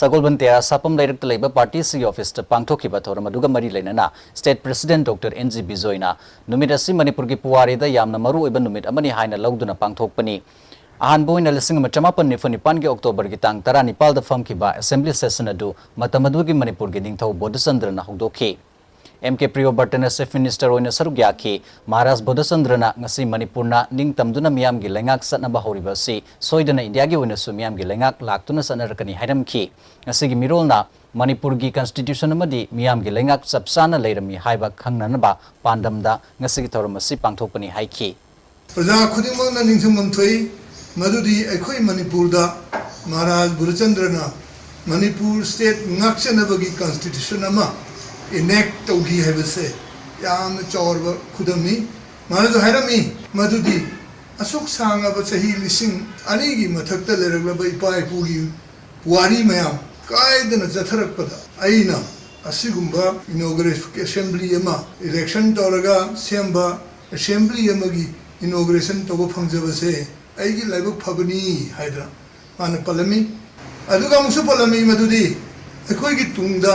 ꯁꯒꯣꯜꯕꯟ ꯇꯦꯔꯥ ꯁꯥꯄꯝ ꯂꯩꯔꯛꯇ ꯂꯩꯕ partyꯁꯤꯒꯤ officeꯇ ꯄꯥꯡꯊꯣꯛꯈꯤꯕ ꯊꯧꯔꯝ ꯑꯗꯨꯒ ꯃꯔꯤ ꯂꯩꯅꯅ State President Doctor N G ꯕꯤꯖꯣꯏꯅ ꯅꯨꯃꯤꯠ ꯑꯁꯤ ꯃꯅꯤꯄꯨꯔꯒꯤ ꯄꯨꯋꯥꯔꯤꯗ ꯌꯥꯝꯅ ꯃꯔꯨꯑꯣꯏꯕ ꯅꯨꯃꯤꯠ ꯑꯃꯅꯤ ꯍꯥꯏꯅ ꯂꯧꯗꯨꯅ ꯄꯥꯡꯊꯣꯛꯄꯅꯤ꯫ ꯑꯍꯥꯟꯕ ꯑꯣꯏꯅ ꯂꯤꯁꯤꯡ ꯑꯃ ꯆꯃꯥꯄꯟ ꯅꯤꯐꯨ ꯅꯤꯄꯥꯟꯒꯤ ꯑꯣꯛꯇꯣꯕꯔꯒꯤ ꯇꯥꯡ ꯇꯔꯥꯅꯤꯄꯥꯜꯗ ꯐꯝꯈꯤꯕ ꯑꯦꯁꯦꯝꯕ꯭ꯂꯤ ꯁꯦꯁꯟ ꯑꯗꯨ ꯃꯇꯝ ꯑꯗꯨꯒꯤ ꯃꯅꯤꯄꯨꯔꯒꯤ ꯅꯤꯡꯊꯧ ꯕꯣꯙꯆꯟꯗ꯭ꯔꯅ ꯍꯧꯗꯣꯛꯈꯤ꯫ ꯑꯦꯝ ꯀꯦ ꯄ꯭ꯔꯤꯌꯣꯕ꯭ꯔꯇꯅ ꯆꯤꯐ ꯃꯤꯅꯤꯁꯇꯔ ꯑꯣꯏꯅ ꯁꯔꯨꯛ ꯌꯥꯈꯤ꯫ ꯃꯍꯥꯔꯥꯖ ꯕꯣꯙꯆꯟꯗ꯭ꯔꯅ ꯉꯁꯤ ꯃꯅꯤꯄꯨꯔꯅ ꯅꯤꯡꯇꯝꯗꯨꯅ ꯃꯤꯌꯥꯝꯒꯤ ꯂꯩꯉꯥꯛ ꯆꯠꯅꯕ ꯍꯧꯔꯤꯕ ꯑꯁꯤ ꯁꯣꯏꯗꯅ ꯏꯟꯗꯤꯌꯥꯒꯤ ꯑꯣꯏꯅꯁꯨ ꯃꯤꯌꯥꯝꯒꯤ ꯂꯩꯉꯥꯛ ꯂꯥꯛꯇꯨꯅ ꯆꯠꯅꯔꯛꯀꯅꯤ ꯍꯥꯏꯔꯝꯈꯤ꯫ ꯉꯁꯤꯒꯤ ꯃꯤꯔꯣꯜꯅ ꯃꯅꯤꯄꯨꯔꯒꯤ ꯀꯟꯁꯇꯤꯇ꯭ꯌꯨꯁꯟ ꯑꯃꯗꯤ ꯃꯤꯌꯥꯝꯒꯤ ꯂꯩꯉꯥꯛ ꯆꯞ ꯆꯥꯅ ꯂꯩꯔꯝꯃꯤ ꯍꯥꯏꯕ ꯈꯪꯅꯅꯕ ꯄꯥꯟꯗꯝꯗ ꯉꯁꯤꯒꯤ ꯊꯧꯔꯝ ꯑꯁꯤ ꯄꯥꯡꯊꯣꯛꯄꯅꯤ ꯍꯥꯏꯈꯤ꯫ ꯄ꯭ꯔꯖꯥ ꯈꯨꯗꯤꯡꯃꯛꯅ ꯅꯤꯡꯁꯤꯡꯐꯝ ꯊꯣꯛꯏ ꯃꯗꯨꯗꯤ ꯑꯩꯈꯣꯏ ꯃꯅꯤꯄꯨꯔꯗ ꯃꯍꯥꯔꯥꯖ ꯕꯨꯙꯆꯟꯗ꯭ꯔꯅ ꯃꯅꯤꯄꯨꯔ ꯁ꯭ꯇꯦꯠ ꯉꯥꯛꯆꯅꯕꯒꯤ ꯀꯟꯁꯇꯤꯇ꯭ꯌꯨꯁꯟ ꯑꯃ ꯏꯅꯦꯛ ꯇꯧꯈꯤ ꯍꯥꯏꯕꯁꯦ ꯌꯥꯝꯅ ꯆꯥꯎꯔꯕ ꯈꯨꯗꯝꯅꯤ꯫ ꯃꯍꯥꯔꯥꯖ ꯍꯥꯏꯔꯝꯃꯤ ꯃꯗꯨꯗꯤ ꯑꯁꯨꯛ ꯁꯥꯡꯉꯕ ꯆꯍꯤ ꯂꯤꯁꯤꯡ ꯑꯅꯤꯒꯤ ꯃꯊꯛꯇ ꯂꯩꯔꯛꯂꯕ ꯏꯄꯥ ꯏꯄꯨꯒꯤ ꯄꯨꯋꯥꯔꯤ ꯃꯌꯥꯝ ꯀꯥꯏꯗꯅ ꯆꯠꯊꯔꯛꯄꯗ ꯑꯩꯅ ꯑꯁꯤꯒꯨꯝꯕ ꯏꯅꯣꯒ꯭ꯔꯦꯁ ꯑꯦꯁꯦꯝꯕ꯭ꯂꯤ ꯑꯃ ꯏꯂꯦꯛꯁꯟ ꯇꯧꯔꯒ ꯁꯦꯝꯕ ꯑꯦꯁꯦꯝꯕ꯭ꯂꯤ ꯑꯃꯒꯤ ꯏꯅꯣꯒ꯭ꯔꯦꯁꯟ ꯇꯧꯕ ꯐꯪꯖꯕꯁꯦ ꯑꯩꯒꯤ ꯂꯥꯏꯕꯛ ꯐꯕꯅꯤ ꯍꯥꯏꯗꯅ ꯃꯥꯅ ꯄꯜꯂꯝꯃꯤ꯫ ꯑꯗꯨꯒ ꯑꯃꯨꯛꯁꯨ ꯄꯜꯂꯝꯃꯤ ꯃꯗꯨꯗꯤ ꯑꯩꯈꯣꯏꯒꯤ ꯇꯨꯡꯗ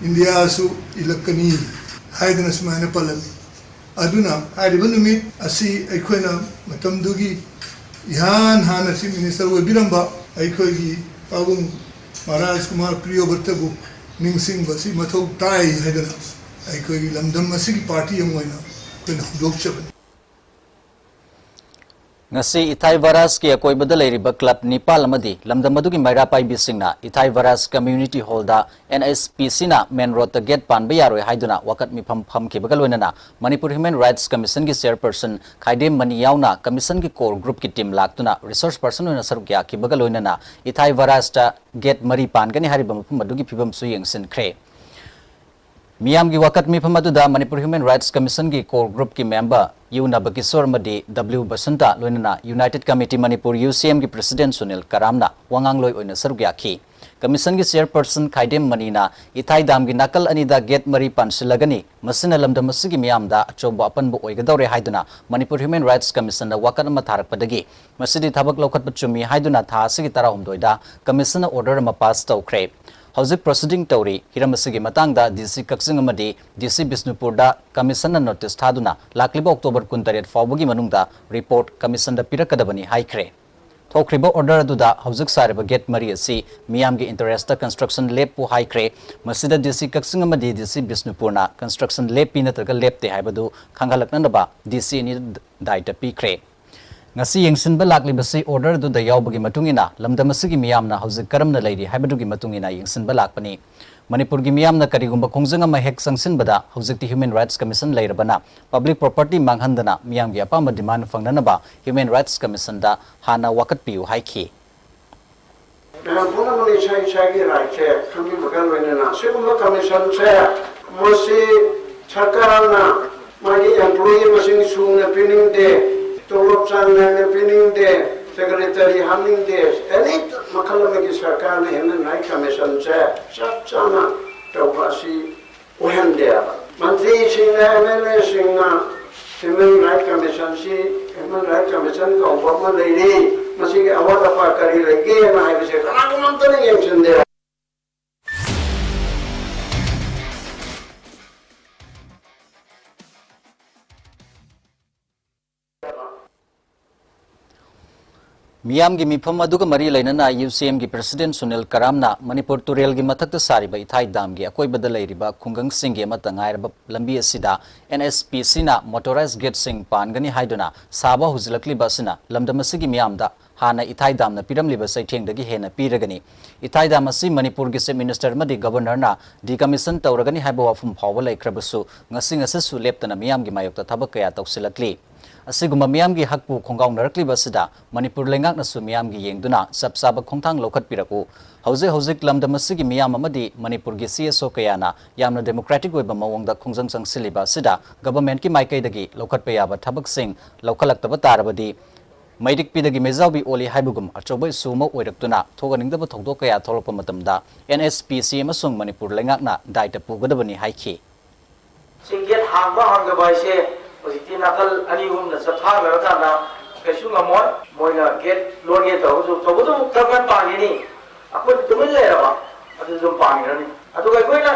ꯏꯟꯗꯤꯌꯥꯁꯨ ꯏꯜꯂꯛꯀꯅꯤ ꯍꯥꯏꯗꯅ ꯁꯨꯃꯥꯏꯅ ꯄꯜꯂꯝꯃꯤ꯫ ꯑꯗꯨꯅ ꯍꯥꯏꯔꯤꯕ ꯅꯨꯃꯤꯠ ꯑꯁꯤ ꯑꯩꯈꯣꯏꯅ ꯃꯇꯝꯗꯨꯒꯤ ꯏꯍꯥꯟ ꯍꯥꯟꯅ ꯆꯤꯐ ꯃꯤꯅꯤꯁꯇꯔ ꯑꯣꯏꯕꯤꯔꯝꯕ ꯑꯩꯈꯣꯏꯒꯤ ꯄꯥꯕꯨꯡ ꯃꯍꯥꯔꯥꯖ ꯀꯨꯃꯥꯔ ꯄ꯭ꯔꯤꯌꯣꯕ꯭ꯔꯇꯕꯨ ꯅꯤꯡꯁꯤꯡꯕ ꯑꯁꯤ ꯃꯊꯧ ꯇꯥꯏ ꯍꯥꯏꯗꯅ ꯑꯩꯈꯣꯏꯒꯤ ꯂꯝꯗꯝ ꯑꯁꯤꯒꯤ ꯄꯥꯔꯇꯤ ꯑꯃ ꯑꯣꯏꯅ ꯑꯩꯈꯣꯏꯅ ꯍꯧꯗꯣꯛꯆꯕꯅꯤ꯫ ꯉꯁꯤ ꯏꯊꯥꯏ ꯚꯔꯥꯖꯀꯤ ꯑꯀꯣꯏꯕꯗ ꯂꯩꯔꯤꯕ ꯀ꯭ꯂꯕ ꯅꯤꯄꯥꯜ ꯑꯃꯗꯤ ꯂꯝꯗꯝ ꯑꯗꯨꯒꯤ ꯃꯩꯔꯥ ꯄꯥꯏꯕꯤꯁꯤꯡꯅ ꯏꯊꯥꯏ ꯚꯔꯥꯖ ꯀꯝꯃ꯭ꯌꯨꯅꯤꯇꯤ ꯍꯣꯜꯗ ꯑꯦꯟ ꯑꯩꯆ ꯄꯤ ꯁꯤꯅ ꯃꯦꯟ ꯔꯣꯗꯇ ꯒꯦꯠ ꯄꯥꯟꯕ ꯌꯥꯔꯣꯏ ꯍꯥꯏꯗꯨꯅ ꯋꯥꯀꯠ ꯃꯤꯐꯝ ꯐꯝꯈꯤꯕꯒ ꯂꯣꯏꯅꯅ ꯃꯅꯤꯄꯨꯔ ꯍ꯭ꯌꯨꯃꯦꯟ ꯔꯥꯏꯠꯁ ꯀꯃꯤꯁꯟꯒꯤ ꯆꯦꯌꯔꯄꯔꯁꯟ ꯈꯥꯏꯗꯦꯝ ꯃꯅꯤ ꯌꯥꯎꯅ ꯀꯃꯤꯁꯟꯒꯤ ꯀꯣꯔ ꯒ꯭ꯔꯨꯞꯀꯤ ꯇꯤꯝ ꯂꯥꯛꯇꯨꯅ ꯔꯤꯁꯣꯔꯁ ꯄꯔꯁꯟ ꯑꯣꯏꯅ ꯁꯔꯨꯛ ꯌꯥꯈꯤꯕꯒ ꯂꯣꯏꯅꯅ ꯏꯊꯥꯏ ꯚꯔꯥꯖꯇ ꯒꯦꯠ ꯃꯔꯤ ꯄꯥꯟꯒꯅꯤ ꯍꯥꯏꯔꯤꯕ ꯃꯐꯝ ꯑꯗꯨꯒꯤ ꯐꯤꯕꯝꯁꯨ ꯌꯦꯡꯁꯤꯟꯈ꯭ꯔꯦ꯫ ꯃꯤꯌꯥꯝꯒꯤ ꯋꯥꯀꯠ ꯃꯤꯐꯝ ꯑꯗꯨꯗ ꯃꯅꯤꯄꯨꯔ ꯍ꯭ꯌꯨꯃꯦꯟ ꯔꯥꯏꯠꯁ ꯀꯃꯤꯁꯟꯒꯤ ꯀꯣꯔ ꯒ꯭ꯔꯨꯞꯀꯤ ꯃꯦꯝꯕꯔ ꯌꯨ ꯅꯕꯀꯤꯁꯣꯔ ꯑꯃꯗꯤ ꯗꯕ꯭ꯂꯤꯎ ꯕꯁꯟꯇ ꯂꯣꯏꯅꯅ ꯌꯨꯅꯥꯏꯇꯦꯗ ꯀꯃꯤꯇꯤ ꯃꯅꯤꯄꯨꯔ, ꯌꯨ ꯁꯤ ꯑꯦꯝꯒꯤ ꯄ꯭ꯔꯁꯤꯗꯦꯟ ꯁꯨꯅꯤꯜ ꯀꯔꯥꯝꯅ ꯋꯥꯉꯥꯡꯂꯣꯏ ꯑꯣꯏꯅ ꯁꯔꯨꯛ ꯌꯥꯈꯤ꯫ ꯀꯃꯤꯁꯟꯒꯤ ꯆꯦꯌꯔꯄꯔꯁꯟ ꯈꯥꯏꯗꯦꯝ ꯃꯅꯤꯅ ꯏꯊꯥꯏ ꯗꯥꯝꯒꯤ ꯅꯥꯀꯜ ꯑꯅꯤꯗ ꯒꯦꯠ ꯃꯔꯤ ꯄꯥꯟꯁꯤꯜꯂꯒꯅꯤ, ꯃꯁꯤꯅ ꯂꯝꯗꯝ ꯑꯁꯤꯒꯤ ꯃꯤꯌꯥꯝꯗ ꯑꯆꯧꯕ ꯑꯄꯟꯕ ꯑꯣꯏꯒꯗꯧꯔꯦ ꯍꯥꯏꯗꯨꯅ ꯃꯅꯤꯄꯨꯔ ꯍ꯭ꯌꯨꯃꯦꯟ ꯔꯥꯏꯠꯁ ꯀꯃꯤꯁꯟꯗ ꯋꯥꯀꯠ ꯑꯃ ꯊꯥꯔꯛꯄꯗꯒꯤ ꯃꯁꯤꯗꯤ ꯊꯕꯛ ꯂꯧꯈꯠꯄ ꯆꯨꯝꯃꯤ ꯍꯥꯏꯗꯨꯅ ꯊꯥ ꯑꯁꯤꯒꯤ ꯇꯔꯥꯍꯨꯝꯗꯣꯏꯗ ꯀꯃꯤꯁꯟꯅ ꯑꯣꯔꯗꯔ ꯑꯃ ꯄꯥꯁ ꯇꯧꯈ꯭ꯔꯦ꯫ ꯍꯧꯖꯤꯛ ꯄ꯭ꯔꯣꯁꯤꯗꯤꯡ ꯇꯧꯔꯤ꯫ ꯍꯤꯔꯝ ꯑꯁꯤꯒꯤ ꯃꯇꯥꯡꯗ ꯗꯤ ꯁꯤ ꯀꯛꯆꯤꯡ ꯑꯃꯗꯤ ꯗꯤ ꯁꯤ ꯕꯤꯁꯅꯨꯄꯨꯔꯗ ꯀꯃꯤꯁꯟꯅ ꯅꯣꯇꯤꯁ ꯊꯥꯗꯨꯅ ꯂꯥꯛꯂꯤꯕ ꯑꯣꯛꯇꯣꯕꯔ ꯀꯨꯟꯇꯔꯦꯠ ꯐꯥꯎꯕꯒꯤ ꯃꯅꯨꯡꯗ ꯔꯤꯄꯣꯔꯠ ꯀꯃꯤꯁꯟꯗ ꯄꯤꯔꯛꯀꯗꯕꯅꯤ ꯍꯥꯏꯈ꯭ꯔꯦ꯫ ꯊꯣꯛꯈ꯭ꯔꯤꯕ order ꯑꯗꯨꯗ ꯍꯧꯖꯤꯛ ꯁꯥꯔꯤꯕ gate ꯃꯔꯤ ꯑꯁꯤ ꯃꯤꯌꯥꯝꯒꯤ interest construction ꯂꯦꯞꯄꯨ ꯍꯥꯏꯈ꯭ꯔꯦ꯫ ꯃꯁꯤꯗ DC ꯀꯛꯆꯤꯡ ꯑꯃꯗꯤ DC ꯕꯤꯁꯅꯨꯄꯨꯔꯅ construction ꯂꯦꯞꯄꯤ ꯅꯠꯇ꯭ꯔꯒ ꯂꯦꯞꯇꯦ ꯍꯥꯏꯕꯗꯨ ꯈꯪꯍꯜꯂꯛꯅꯅꯕ DC ꯑꯅꯤꯗ ꯗꯥꯏꯇ ꯄꯤꯈ꯭ꯔꯦ꯫ ꯉꯁꯤ ꯌꯦꯡꯁꯤꯟꯕ ꯂꯥꯛꯂꯤꯕꯁꯤ order ꯑꯗꯨꯗ ꯌꯥꯎꯕꯒꯤ ꯃꯇꯨꯡ ꯏꯟꯅ ꯂꯝꯗꯝ ꯑꯁꯤꯒꯤ ꯃꯤꯌꯥꯝꯅ ꯍꯧꯖꯤꯛ ꯀꯔꯝꯅ ꯂꯩꯔꯤ ꯍꯥꯏꯕꯗꯨꯒꯤ ꯃꯇꯨꯡ ꯏꯟꯅ ꯌꯦꯡꯁꯤꯟꯕ ꯂꯥꯛꯄꯅꯤ꯫ ꯃꯅꯤꯄꯨꯔꯒꯤ ꯃꯤꯌꯥꯝꯅ ꯀꯔꯤꯒꯨꯝꯕ ꯈꯣꯡꯖꯪ ꯑꯃ ꯍꯦꯛ ꯆꯪꯁꯤꯟꯕꯗ ꯍꯧꯖꯤꯛꯇꯤ Human Rights Commission ꯂꯩꯔꯕꯅ public property ꯃꯥꯡꯍꯟꯗꯅ ꯃꯤꯌꯥꯝꯒꯤ ꯑꯄꯥꯝꯕ demand ꯐꯪꯅꯅꯕ Human Rights Commissionꯗ ꯍꯥꯟꯅ ꯋꯥꯀꯠꯄꯤꯌꯨ ꯍꯥꯏꯈꯤ꯫ ꯃꯌꯥꯝ ꯄꯨꯝꯅꯃꯛꯅ ꯏꯁꯥ ꯏꯁꯥꯒꯤ rightꯁꯦ ꯈꯪꯕꯤꯕꯒ ꯂꯣꯏꯅꯅ ꯁꯤꯒꯨꯝꯕ commissionꯁꯦ ꯃꯁꯤ ꯁꯔꯀꯥꯔꯅ ꯃꯥꯒꯤ employee ꯃꯁꯤꯡ ꯁꯨꯅ ꯄꯤꯅꯤꯡꯗꯦ, ꯇꯣꯂꯣꯞ ꯆꯥꯡ ꯅꯥꯏꯅ ꯄꯤꯅꯤꯡꯗꯦ, secretary ꯍꯥꯞꯅꯤꯡꯗꯦ, any ꯃꯈꯜ ꯑꯃꯒꯤ ꯁꯔꯀꯥꯔꯅ Human Rights Commissionꯁꯦ ꯆꯞ ꯆꯥꯅ ꯇꯧꯕ ꯑꯁꯤ ꯑꯣꯏꯍꯟꯗꯦꯕ꯫ ꯃꯟꯇ꯭ꯔꯤꯁꯤꯡꯅ, MLAꯁꯤꯡꯅ Human Rights Commissionꯁꯤ, Human Rights Commission ꯀꯧꯕ ꯑꯃ ꯂꯩꯔꯤ, ꯃꯁꯤꯒꯤ ꯑꯋꯥꯠ ꯑꯄꯥ ꯀꯔꯤ ꯂꯩꯒꯦꯅ ꯍꯥꯏꯕꯁꯦ ꯀꯅꯥꯒꯨꯝꯕ ꯑꯝꯇꯅ ꯌꯦꯡꯁꯤꯟꯗꯦ꯫ ꯃꯤꯌꯥꯝꯒꯤ ꯃꯤꯐꯝ ꯑꯗꯨꯒ ꯃꯔꯤ ꯂꯩꯅꯅ UCMꯒꯤ president ꯁꯨꯅꯤꯜ ꯀꯔꯥꯝꯅ ꯃꯅꯤꯄꯨꯔ ꯇꯨꯔꯦꯜꯒꯤ ꯃꯊꯛꯇ ꯁꯥꯔꯤꯕ ꯏꯊꯥꯏ damꯒꯤ ꯑꯀꯣꯏꯕꯗ ꯂꯩꯔꯤꯕ ꯈꯨꯡꯒꯪꯁꯤꯡꯒꯤ ꯑꯃꯠꯇ ꯉꯥꯏꯔꯕ ꯂꯝꯕꯤ ꯑꯁꯤꯗ NHPCꯅ motorized gateꯁꯤꯡ ꯄꯥꯟꯒꯅꯤ ꯍꯥꯏꯗꯨꯅ ꯁꯥꯕ ꯍꯧꯖꯤꯜꯂꯛꯂꯤꯕ ꯑꯁꯤꯅ ꯂꯝꯗꯝ ꯑꯁꯤꯒꯤ ꯃꯤꯌꯥꯝꯗ ꯍꯥꯟꯅ ꯏꯊꯥꯏ damꯅ ꯄꯤꯔꯝꯂꯤꯕ ꯆꯩꯊꯦꯡꯗꯒꯤ ꯍꯦꯟꯅ ꯄꯤꯔꯒꯅꯤ꯫ ꯏꯊꯥꯏ dam ꯑꯁꯤ ꯃꯅꯤꯄꯨꯔꯒꯤ Chief Ministerꯃꯗꯤ Governorꯅ decommission ꯇꯧꯔꯒꯅꯤ ꯍꯥꯏꯕ ꯋꯥꯐꯝ ꯐꯥꯎꯕ ꯂꯩꯈ꯭ꯔꯕꯁꯨ ꯉꯁꯤ ꯉꯁꯤꯁꯨ ꯂꯦꯞꯇꯅ ꯃꯤꯌꯥꯝꯒꯤ ꯃꯥꯌꯣꯛꯇ ꯊꯕꯛ ꯀꯌꯥ ꯇꯧꯁꯤꯜꯂꯛꯂꯤ꯫ ꯑꯁꯤꯒꯨꯝꯕ ꯃꯤꯌꯥꯝꯒꯤ ꯍꯛꯄꯨ ꯈꯣꯡꯒꯥꯎꯅꯔꯛꯂꯤꯕ ꯑꯁꯤꯗ ꯃꯅꯤꯄꯨꯔ ꯂꯩꯉꯥꯛꯅꯁꯨ ꯃꯤꯌꯥꯝꯒꯤ ꯌꯦꯡꯗꯨꯅ ꯆꯞ ꯆꯥꯕ ꯈꯣꯡꯊꯥꯡ ꯂꯧꯈꯠꯄꯤꯔꯛꯎ꯫ ꯍꯧꯖꯤꯛ ꯍꯧꯖꯤꯛ ꯂꯝꯗꯝ ꯑꯁꯤꯒꯤ ꯃꯤꯌꯥꯝ ꯑꯃꯗꯤ ꯃꯅꯤꯄꯨꯔꯒꯤ CSO ꯀꯌꯥꯅ ꯌꯥꯝꯅ democratic ꯑꯣꯏꯕ ꯃꯑꯣꯡꯗ ꯈꯣꯡꯖꯪ ꯆꯪꯁꯤꯜꯂꯤꯕ ꯑꯁꯤꯗ governmentꯀꯤ ꯃꯥꯏꯀꯩꯗꯒꯤ ꯂꯧꯈꯠꯄ ꯌꯥꯕ ꯊꯕꯛꯁꯤꯡ ꯂꯧꯈꯠꯂꯛꯇꯕ ꯇꯥꯔꯕꯗꯤ ꯃꯩꯔꯤꯛ ꯄꯤꯗꯒꯤ ꯃꯩꯖꯥꯎꯕꯤ ꯑꯣꯜꯂꯤ ꯍꯥꯏꯕꯒꯨꯝ ꯑꯆꯧꯕ issue ꯑꯃ ꯑꯣꯏꯔꯛꯇꯨꯅ ꯊꯣꯛꯍꯟꯅꯤꯡꯗꯕ ꯊꯧꯗꯣꯛ ꯀꯌꯥ ꯊꯣꯛꯂꯛꯄ ꯃꯇꯝꯗ NHPC ꯑꯃꯁꯨꯡ ꯃꯅꯤꯄꯨꯔ ꯂꯩꯉꯥꯛꯅ ꯗꯥꯏꯇ ꯄꯨꯒꯗꯕꯅꯤ ꯍꯥꯏꯈꯤ꯫ ꯁꯤ gate ꯍꯥꯡꯕ ꯍꯥꯡꯗꯕ ꯍꯥꯏꯁꯦ ꯍꯧꯖꯤꯛꯇꯤ ꯅꯥꯀꯜ ꯑꯅꯤ ꯑꯍꯨꯝꯅ ꯆꯞꯊꯥꯅꯔꯀꯥꯟꯗ ꯀꯩꯁꯨ ꯉꯝꯃꯣꯏ꯫ ꯃꯣꯏꯅ gate ꯂꯣꯟꯒꯦ ꯇꯧꯔꯁꯨ, ꯇꯧꯕꯇꯕꯨ ꯀꯔꯝ ꯀꯥꯟ ꯄꯥꯟꯒꯅꯤ? ꯑꯩꯈꯣꯏ ꯇꯨꯃꯤꯟ ꯂꯩꯔꯕ ꯑꯗꯨ ꯑꯗꯨꯝ ꯄꯥꯟꯈ꯭ꯔꯅꯤ꯫ ꯑꯗꯨꯒ ꯑꯩꯈꯣꯏꯅ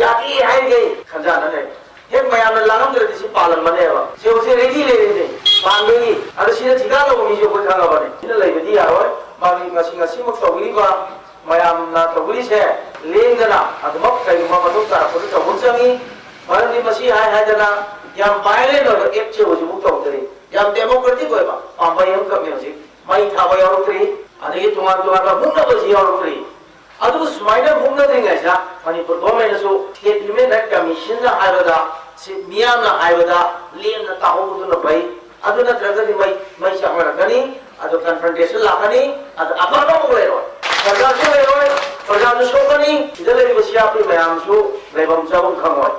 ꯌꯥꯗꯦ ꯍꯥꯏꯔꯤꯈꯩ ꯈꯟꯖꯥꯅ ꯂꯩ꯫ ꯍꯦꯛ ꯃꯌꯥꯝꯅ ꯂꯥꯡꯉꯝꯗ꯭ꯔꯗꯤ ꯁꯤ ꯄꯥꯜꯂꯝꯃꯅꯦꯕ꯫ ꯁꯤ ꯍꯧꯖꯤꯛ ready ꯂꯩꯔꯤꯅꯦ꯫ ꯄꯥꯟꯕꯒꯤ꯫ ꯑꯗꯣ ꯁꯤꯗ ꯊꯤꯀꯥ ꯂꯧꯕ ꯃꯤꯁꯨ ꯑꯩꯈꯣꯏ ꯈꯪꯉꯕꯅꯤ꯫ ꯁꯤꯗ ꯂꯩꯕꯗꯤ ꯌꯥꯔꯣꯏ꯫ ꯃꯥꯒꯤ ꯉꯁꯤ, ꯉꯁꯤꯃꯛ ꯇꯧꯕꯤꯔꯤꯕ ꯃꯌꯥꯝꯅ ꯇꯧꯕꯤꯔꯤꯁꯦ ꯂꯦꯡꯗꯅ ꯑꯗꯨꯃꯛ ꯀꯩꯒꯨꯝꯕ ꯃꯇꯨꯡ ꯇꯥꯔꯛꯄꯗ ꯇꯧꯕ ꯑꯃ ꯆꯪꯉꯤ꯫ ꯃꯔꯝꯗꯤ ꯃꯁꯤ ꯍꯥꯏ ꯍꯥꯏꯗꯅ ꯌꯥꯝ violent ꯑꯣꯏꯕ actꯁꯦ ꯍꯧꯖꯤꯛꯐꯥꯎ ꯇꯧꯗ꯭ꯔꯤ꯫ ꯌꯥꯝ democratic ꯑꯣꯏꯕ ꯄꯥꯝꯕꯩ ꯑꯃꯈꯛꯅꯤ ꯍꯧꯖꯤꯛ꯫ ꯃꯩ ꯊꯥꯕ ꯌꯥꯎꯔꯛꯇ꯭ꯔꯤ, ꯑꯗꯒꯤ ꯇꯣꯉꯥꯟ ꯇꯣꯉꯥꯟꯕ ꯃꯨꯛꯅꯕꯁꯤ ꯌꯥꯎꯔꯛꯇ꯭ꯔꯤ꯫ ꯑꯗꯨꯕꯨ ꯁꯨꯃꯥꯏꯅ ꯃꯨꯛꯅꯗ꯭ꯔꯤꯉꯩꯗ ꯃꯅꯤꯄꯨꯔ governmentꯅꯁꯨ State Human Rights Commissionꯅ ꯍꯥꯏꯕꯗ, ꯁꯤ ꯃꯤꯌꯥꯝꯅ ꯍꯥꯏꯕꯗ ꯂꯦꯝꯅ ꯇꯥꯍꯧꯕꯗꯨꯅ ꯐꯩ꯫ ꯑꯗꯨ ꯅꯠꯇ꯭ꯔꯒꯗꯤ ꯃꯩ, ꯃꯩ ꯆꯥꯛꯅꯔꯛꯀꯅꯤ, ꯑꯗꯨ confrontation ꯂꯥꯛꯀꯅꯤ, ꯑꯗꯨ ꯑꯐꯕ ꯑꯃꯨꯛ ꯂꯩꯔꯣꯏ꯫ ꯄ꯭ꯔꯖꯥꯁꯨ ꯂꯩꯔꯣꯏ, ꯄ꯭ꯔꯖꯥꯁꯨ ꯁꯣꯛꯀꯅꯤ, ꯁꯤꯗ ꯂꯩꯔꯤꯕ ꯁꯤ ꯑꯥꯔ ꯄꯤ ꯃꯌꯥꯝꯁꯨ ꯂꯩꯐꯝ ꯆꯥꯐꯝ ꯈꯪꯉꯣꯏ꯫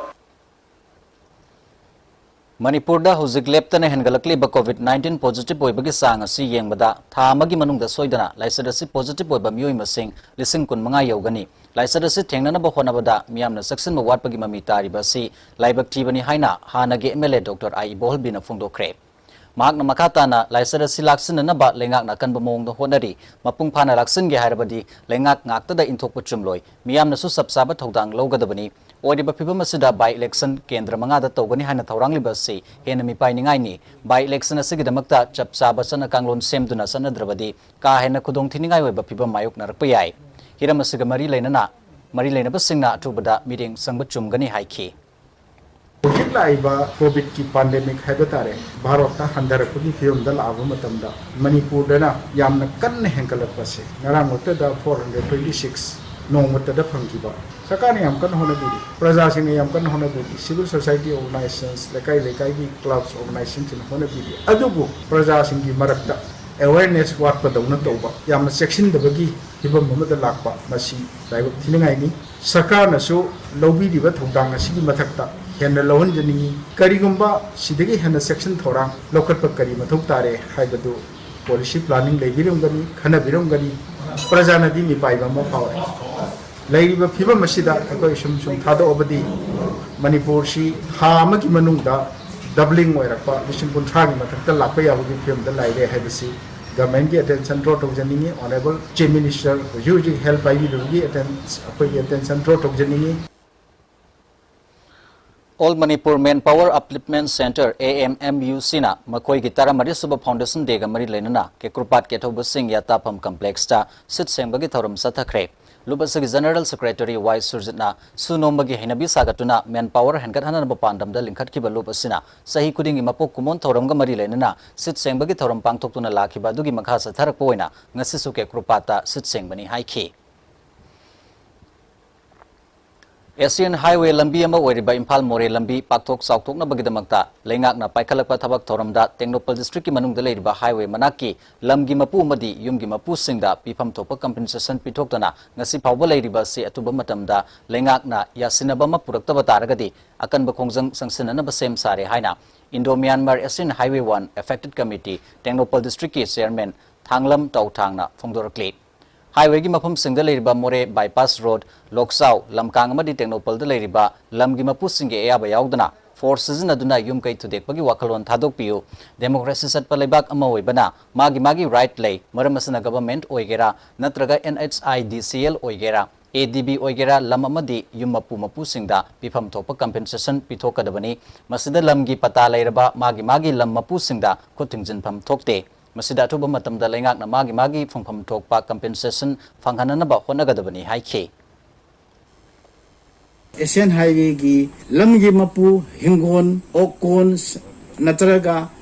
ꯃꯅꯤꯄꯨꯔꯗ ꯍꯧꯖꯤꯛ ꯂꯦꯞꯇꯅ ꯍꯦꯟꯒꯠꯂꯛꯂꯤꯕ COVID nineteen positive ꯑꯣꯏꯕꯒꯤ ꯆꯥꯡ ꯑꯁꯤ ꯌꯦꯡꯕꯗ ꯊꯥ ꯑꯃꯒꯤ ꯃꯅꯨꯡꯗ ꯁꯣꯏꯗꯅ ꯂꯥꯏꯆꯠ ꯑꯁꯤ positive ꯑꯣꯏꯕ ꯃꯤꯑꯣꯏ ꯃꯁꯤꯡ ꯂꯤꯁꯤꯡ ꯀꯨꯟ ꯃꯉꯥ ꯌꯧꯒꯅꯤ꯫ ꯂꯥꯏꯆꯠ ꯑꯁꯤ ꯊꯦꯡꯅꯅꯕ ꯍꯣꯠꯅꯕꯗ ꯃꯤꯌꯥꯝꯅ ꯆꯦꯛꯁꯤꯟꯕ ꯋꯥꯠꯄꯒꯤ ꯃꯃꯤ ꯇꯥꯔꯤꯕ ꯑꯁꯤ ꯂꯥꯏꯕꯛ ꯊꯤꯕꯅꯤ ꯍꯥꯏꯅ ꯍꯥꯟꯅꯒꯤ MLA Doctor I ꯏꯕꯣꯍꯜꯕꯤꯅ ꯐꯣꯡꯗꯣꯛꯈ꯭ꯔꯦ꯫ ꯃꯍꯥꯛꯅ ꯃꯈꯥ ꯇꯥꯅ ꯂꯥꯏꯆꯠ ꯑꯁꯤ ꯂꯥꯛꯁꯤꯟꯅꯅꯕ ꯂꯩꯉꯥꯛꯅ ꯑꯀꯟꯕ ꯃꯑꯣꯡꯗ ꯍꯣꯠꯅꯔꯤ꯫ ꯃꯄꯨꯡ ꯐꯥꯅ ꯂꯥꯛꯁꯤꯟꯒꯦ ꯍꯥꯏꯔꯕꯗꯤ ꯂꯩꯉꯥꯛ ꯉꯥꯛꯇꯗ ꯏꯟꯊꯣꯛꯄ ꯆꯨꯝꯂꯣꯏ꯫ ꯃꯤꯌꯥꯝꯅꯁꯨ ꯆꯞ ꯆꯥꯕ ꯊꯧꯗꯥꯡ ꯂꯧꯒꯗꯕꯅꯤ꯫ ꯑꯣꯏꯔꯤꯕ ꯐꯤꯚꯝ ꯑꯁꯤꯗ by election ꯀꯦꯟꯗ꯭ꯔ ꯃꯉꯥꯗ ꯇꯧꯒꯅꯤ ꯍꯥꯏꯅ ꯊꯧꯔꯥꯡꯂꯤꯕ ꯑꯁꯤ ꯍꯦꯟꯅ ꯃꯤꯄꯥꯏꯅꯤꯡꯉꯥꯏꯅꯤ꯫ By election ꯑꯁꯤꯒꯤꯗꯃꯛꯇ ꯆꯞ ꯆꯥꯕ ꯆꯠꯅ ꯀꯥꯡꯂꯣꯟ ꯁꯦꯝꯗꯨꯅ ꯆꯠꯅꯗ꯭ꯔꯕꯗꯤ ꯀꯥ ꯍꯦꯟꯅ ꯈꯨꯗꯣꯡꯊꯤꯅꯤꯡꯉꯥꯏ ꯑꯣꯏꯕ ꯐꯤꯚꯝ ꯃꯥꯌꯣꯛꯅꯔꯛꯄ ꯌꯥꯏ꯫ ꯍꯤꯔꯝ ꯑꯁꯤꯒ ꯃꯔꯤ ꯂꯩꯅꯅ ꯃꯔꯤ ꯂꯩꯅꯕꯁꯤꯡꯅ ꯑꯊꯨꯕꯗ ꯃꯤꯠꯌꯦꯡ ꯆꯪꯕ ꯆꯨꯝꯒꯅꯤ ꯍꯥꯏꯈꯤ꯫ ꯍꯧꯖꯤꯛ ꯂꯥꯛꯏꯕ COVID ꯀꯤ pandemic ꯍꯥꯏꯕ ꯇꯥꯔꯦ, ꯚꯥꯔꯠꯇ ꯍꯟꯊꯔꯛꯄꯒꯤ ꯐꯤꯕꯝꯗ ꯂꯥꯛꯑꯕ ꯃꯇꯝꯗ ꯃꯅꯤꯄꯨꯔꯗꯅ ꯌꯥꯝꯅ ꯀꯟꯅ ꯍꯦꯟꯒꯠꯂꯛꯄꯁꯦ, ꯉꯔꯥꯡꯃꯛꯇꯗ four hundred twenty six ꯅꯣꯡꯃꯇꯗ ꯐꯪꯈꯤꯕ꯫ ꯁꯔꯀꯥꯔꯅ ꯌꯥꯝ ꯀꯟꯅ ꯍꯣꯠꯅꯕꯤꯔꯤ, ꯄ꯭ꯔꯖꯥꯁꯤꯡꯅ ꯌꯥꯝ ꯀꯟꯅ ꯍꯣꯠꯅꯕꯤꯔꯤ, civil society organizations, ꯂꯩꯀꯥꯏ ꯂꯩꯀꯥꯏꯒꯤ clubs organizationꯁꯤꯡꯅ ꯍꯣꯠꯅꯕꯤꯔꯤ꯫ ꯑꯗꯨꯕꯨ ꯄ꯭ꯔꯖꯥꯁꯤꯡꯒꯤ ꯃꯔꯛꯇ awareness ꯋꯥꯠꯄꯗꯧꯅ ꯇꯧꯕ, ꯌꯥꯝꯅ ꯆꯦꯛꯁꯤꯟꯗꯕꯒꯤ ꯐꯤꯕꯝ ꯑꯃꯗ ꯂꯥꯛꯄ, ꯃꯁꯤ ꯂꯥꯏꯕꯛ ꯊꯤꯅꯤꯡꯉꯥꯏꯅꯤ꯫ ꯁꯔꯀꯥꯔꯅꯁꯨ ꯂꯧꯕꯤꯔꯤꯕ ꯊꯧꯗꯥꯡ ꯑꯁꯤꯒꯤ ꯃꯊꯛꯇ ꯍꯦꯟꯅ ꯂꯧꯍꯟꯖꯅꯤꯡꯏ꯫ ꯀꯔꯤꯒꯨꯝꯕ ꯁꯤꯗꯒꯤ ꯍꯦꯟꯅ ꯆꯦꯛꯁꯤꯟ ꯊꯧꯔꯥꯡ ꯂꯧꯈꯠꯄ ꯀꯔꯤ ꯃꯊꯧ ꯇꯥꯔꯦ ꯍꯥꯏꯕꯗꯨ policy planning ꯂꯩꯕꯤꯔꯝꯒꯅꯤ, ꯈꯟꯅꯕꯤꯔꯝꯒꯅꯤ꯫ ꯄ꯭ꯔꯖꯥꯅꯗꯤ ꯃꯤꯄꯥꯏꯕ ꯑꯃ ꯐꯥꯎꯔꯦ꯫ ꯂꯩꯔꯤꯕ ꯐꯤꯕꯝ ꯑꯁꯤꯗ ꯑꯩꯈꯣꯏ ꯁꯨꯝ ꯁꯨꯝ ꯊꯥꯗꯣꯛꯑꯕꯗꯤ ꯃꯅꯤꯄꯨꯔꯁꯤ ꯊꯥ ꯑꯃꯒꯤ ꯃꯅꯨꯡꯗ doubling ꯑꯣꯏꯔꯛꯄ, ꯂꯤꯁꯤꯡ ꯀꯨꯟꯊ꯭ꯔꯥꯒꯤ ꯃꯊꯛꯇ ꯂꯥꯛꯄ ꯌꯥꯕꯒꯤ ꯐꯤꯕꯝꯗ ꯂꯩꯔꯦ ꯍꯥꯏꯕꯁꯤ government ꯀꯤ attention draw ꯇꯧꯖꯅꯤꯡꯏ꯫ Honourable Chief Minister ꯍꯧꯖꯤꯛ ꯍꯧꯖꯤꯛ helm ꯄꯥꯏꯕꯤꯔꯤꯕꯒꯤ atten-, ꯑꯩꯈꯣꯏꯒꯤ attention draw ꯇꯧꯖꯅꯤꯡꯏ꯫ All Manipur Manpower Upliftment Centre, A M M U C ꯅ ꯃꯈꯣꯏꯒꯤ ꯇꯔꯥꯃꯔꯤ ꯁꯨꯕ Foundation Day ꯒ ꯃꯔꯤ ꯂꯩꯅꯅ ꯀꯦꯀ꯭ꯔꯨꯄꯥꯠ ꯀꯦꯊꯧꯕꯁꯤꯡ ꯌꯥꯇꯥꯐꯝ complex ꯇ ꯁꯤꯠ ꯁꯦꯡꯕꯒꯤ ꯊꯧꯔꯝ ꯆꯠꯊꯈ꯭ꯔꯦ꯫ ꯂꯨꯞ ꯑꯁꯤꯒꯤ General Secretary ꯋꯥꯏ ꯁꯨꯔꯖꯤꯠꯅ ꯁꯨ ꯅꯣꯝꯕꯒꯤ ꯍꯩꯅꯕꯤ ꯁꯥꯒꯠꯇꯨꯅ manpower ꯍꯦꯟꯒꯠꯍꯟꯅꯕ ꯄꯥꯟꯗꯝꯗ ꯂꯤꯡꯈꯠꯈꯤꯕ ꯂꯨꯞ ꯑꯁꯤꯅ ꯆꯍꯤ ꯈꯨꯗꯤꯡꯒꯤ ꯃꯄꯣꯛ ꯀꯨꯝꯑꯣꯟ ꯊꯧꯔꯝꯒ ꯃꯔꯤ ꯂꯩꯅꯅ ꯁꯤꯠ ꯁꯦꯡꯕꯒꯤ ꯊꯧꯔꯝ ꯄꯥꯡꯊꯣꯛꯇꯨꯅ ꯂꯥꯛꯈꯤꯕ ꯑꯗꯨꯒꯤ ꯃꯈꯥ ꯆꯠꯊꯔꯛꯄ ꯑꯣꯏꯅ ꯉꯁꯤꯁꯨ ꯀꯦꯀ꯭ꯔꯨꯄꯥꯠꯇ ꯁꯤꯠ ꯁꯦꯡꯕꯅꯤ ꯍꯥꯏꯈꯤ꯫ Asian Highway ꯂꯝꯕꯤ ꯑꯃ ꯑꯣꯏꯔꯤꯕ ꯏꯝꯐꯥꯜ ꯃꯣꯔꯦ ꯂꯝꯕꯤ ꯄꯥꯛꯊꯣꯛ ꯆꯥꯎꯊꯣꯛꯅꯕꯒꯤꯗꯃꯛꯇ ꯂꯩꯉꯥꯛꯅ ꯄꯥꯏꯈꯠꯂꯛꯄ ꯊꯕꯛ ꯊꯧꯔꯝꯗ ꯇꯦꯡꯅꯧꯄꯜ district ꯀꯤ ꯃꯅꯨꯡꯗ ꯂꯩꯔꯤꯕ highway ꯃꯅꯥꯛꯀꯤ ꯂꯝꯒꯤ ꯃꯄꯨ ꯑꯃꯗꯤ ꯌꯨꯝꯒꯤ ꯃꯄꯨꯁꯤꯡꯗ ꯄꯤꯐꯝ ꯊꯣꯛꯄ compensation ꯄꯤꯊꯣꯛꯇꯅ ꯉꯁꯤ ꯐꯥꯎꯕ ꯂꯩꯔꯤꯕ ꯑꯁꯤ ꯑꯊꯨꯕ ꯃꯇꯝꯗ ꯂꯩꯉꯥꯛꯅ ꯌꯥꯁꯤꯟꯅꯕ ꯑꯃ ꯄꯨꯔꯛꯇꯕ ꯇꯥꯔꯒꯗꯤ ꯑꯀꯟꯕ ꯈꯣꯡꯖꯪ ꯆꯪꯁꯤꯟꯅꯅꯕ ꯁꯦꯝ ꯁꯥꯔꯦ ꯍꯥꯏꯅ Indo Myanmar Asian Highway one Affected Committee Tengnoupal district ꯀꯤ chairman ꯊꯥꯡꯂꯝ ꯇꯧꯊꯥꯡꯅ ꯐꯣꯡꯗꯣꯔꯛꯂꯤ꯫ Highway ꯒꯤ ꯃꯐꯝꯁꯤꯡꯗ ꯂꯩꯔꯤꯕ ꯃꯣꯔꯦ Bypass Road, ꯂꯣꯛꯆꯥꯎ, ꯂꯝꯀꯥꯡ ꯑꯃꯗꯤ ꯇꯦꯡꯅꯧꯄꯜꯗ ꯂꯩꯔꯤꯕ ꯂꯝꯒꯤ ꯃꯄꯨꯁꯤꯡꯒꯤ ꯑꯌꯥꯕ ꯌꯥꯎꯗꯅ force ꯁꯤꯖꯤꯟꯅꯗꯨꯅ ꯌꯨꯝ ꯀꯩ ꯊꯨꯗꯦꯛꯄꯒꯤ ꯋꯥꯈꯜꯂꯣꯟ ꯊꯥꯗꯣꯛꯄꯤꯌꯨ꯫ Democracy ꯆꯠꯄ ꯂꯩꯕꯥꯛ ꯑꯃ ꯑꯣꯏꯕꯅ ꯃꯥꯒꯤ ꯃꯥꯒꯤ right ꯂꯩ꯫ ꯃꯔꯝ ꯑꯁꯤꯅ government ꯑꯣꯏꯒꯦꯔꯥ ꯅꯠꯇ꯭ꯔꯒ N H I D C L ꯑꯣꯏꯒꯦꯔꯥ, A D B ꯑꯣꯏꯒꯦꯔꯥ, ꯂꯝ ꯑꯃꯗꯤ ꯌꯨꯝ ꯃꯄꯨ ꯃꯄꯨꯁꯤꯡꯗ ꯄꯤꯐꯝ ꯊꯣꯛꯄ compensation ꯄꯤꯊꯣꯛꯀꯗꯕꯅꯤ꯫ ꯃꯁꯤꯗ ꯂꯝꯒꯤ ꯄꯇꯥ ꯂꯩꯔꯕ ꯃꯥꯒꯤ ꯃꯥꯒꯤ ꯂꯝ ꯃꯄꯨꯁꯤꯡꯗ ꯈꯨꯠ ꯊꯤꯡꯖꯤꯟꯐꯝ ꯊꯣꯛꯇꯦ꯫ ꯃꯁꯤꯗ ꯑꯊꯨꯕ ꯃꯇꯝꯗ ꯂꯩꯉꯥꯛꯅ ꯃꯥꯒꯤ ꯃꯥꯒꯤ ꯐꯪꯐꯝ ꯊꯣꯛꯄ compensation ꯐꯪꯍꯟꯅꯅꯕ ꯍꯣꯠꯅꯒꯗꯕꯅꯤ ꯍꯥꯏꯈꯤ꯫ Asian Highway ꯒꯤ ꯂꯝꯒꯤ ꯃꯄꯨ, ꯍꯤꯡꯒꯣꯜ, ꯑꯣꯛꯀꯣꯟ ꯅꯠꯇ꯭ꯔꯒ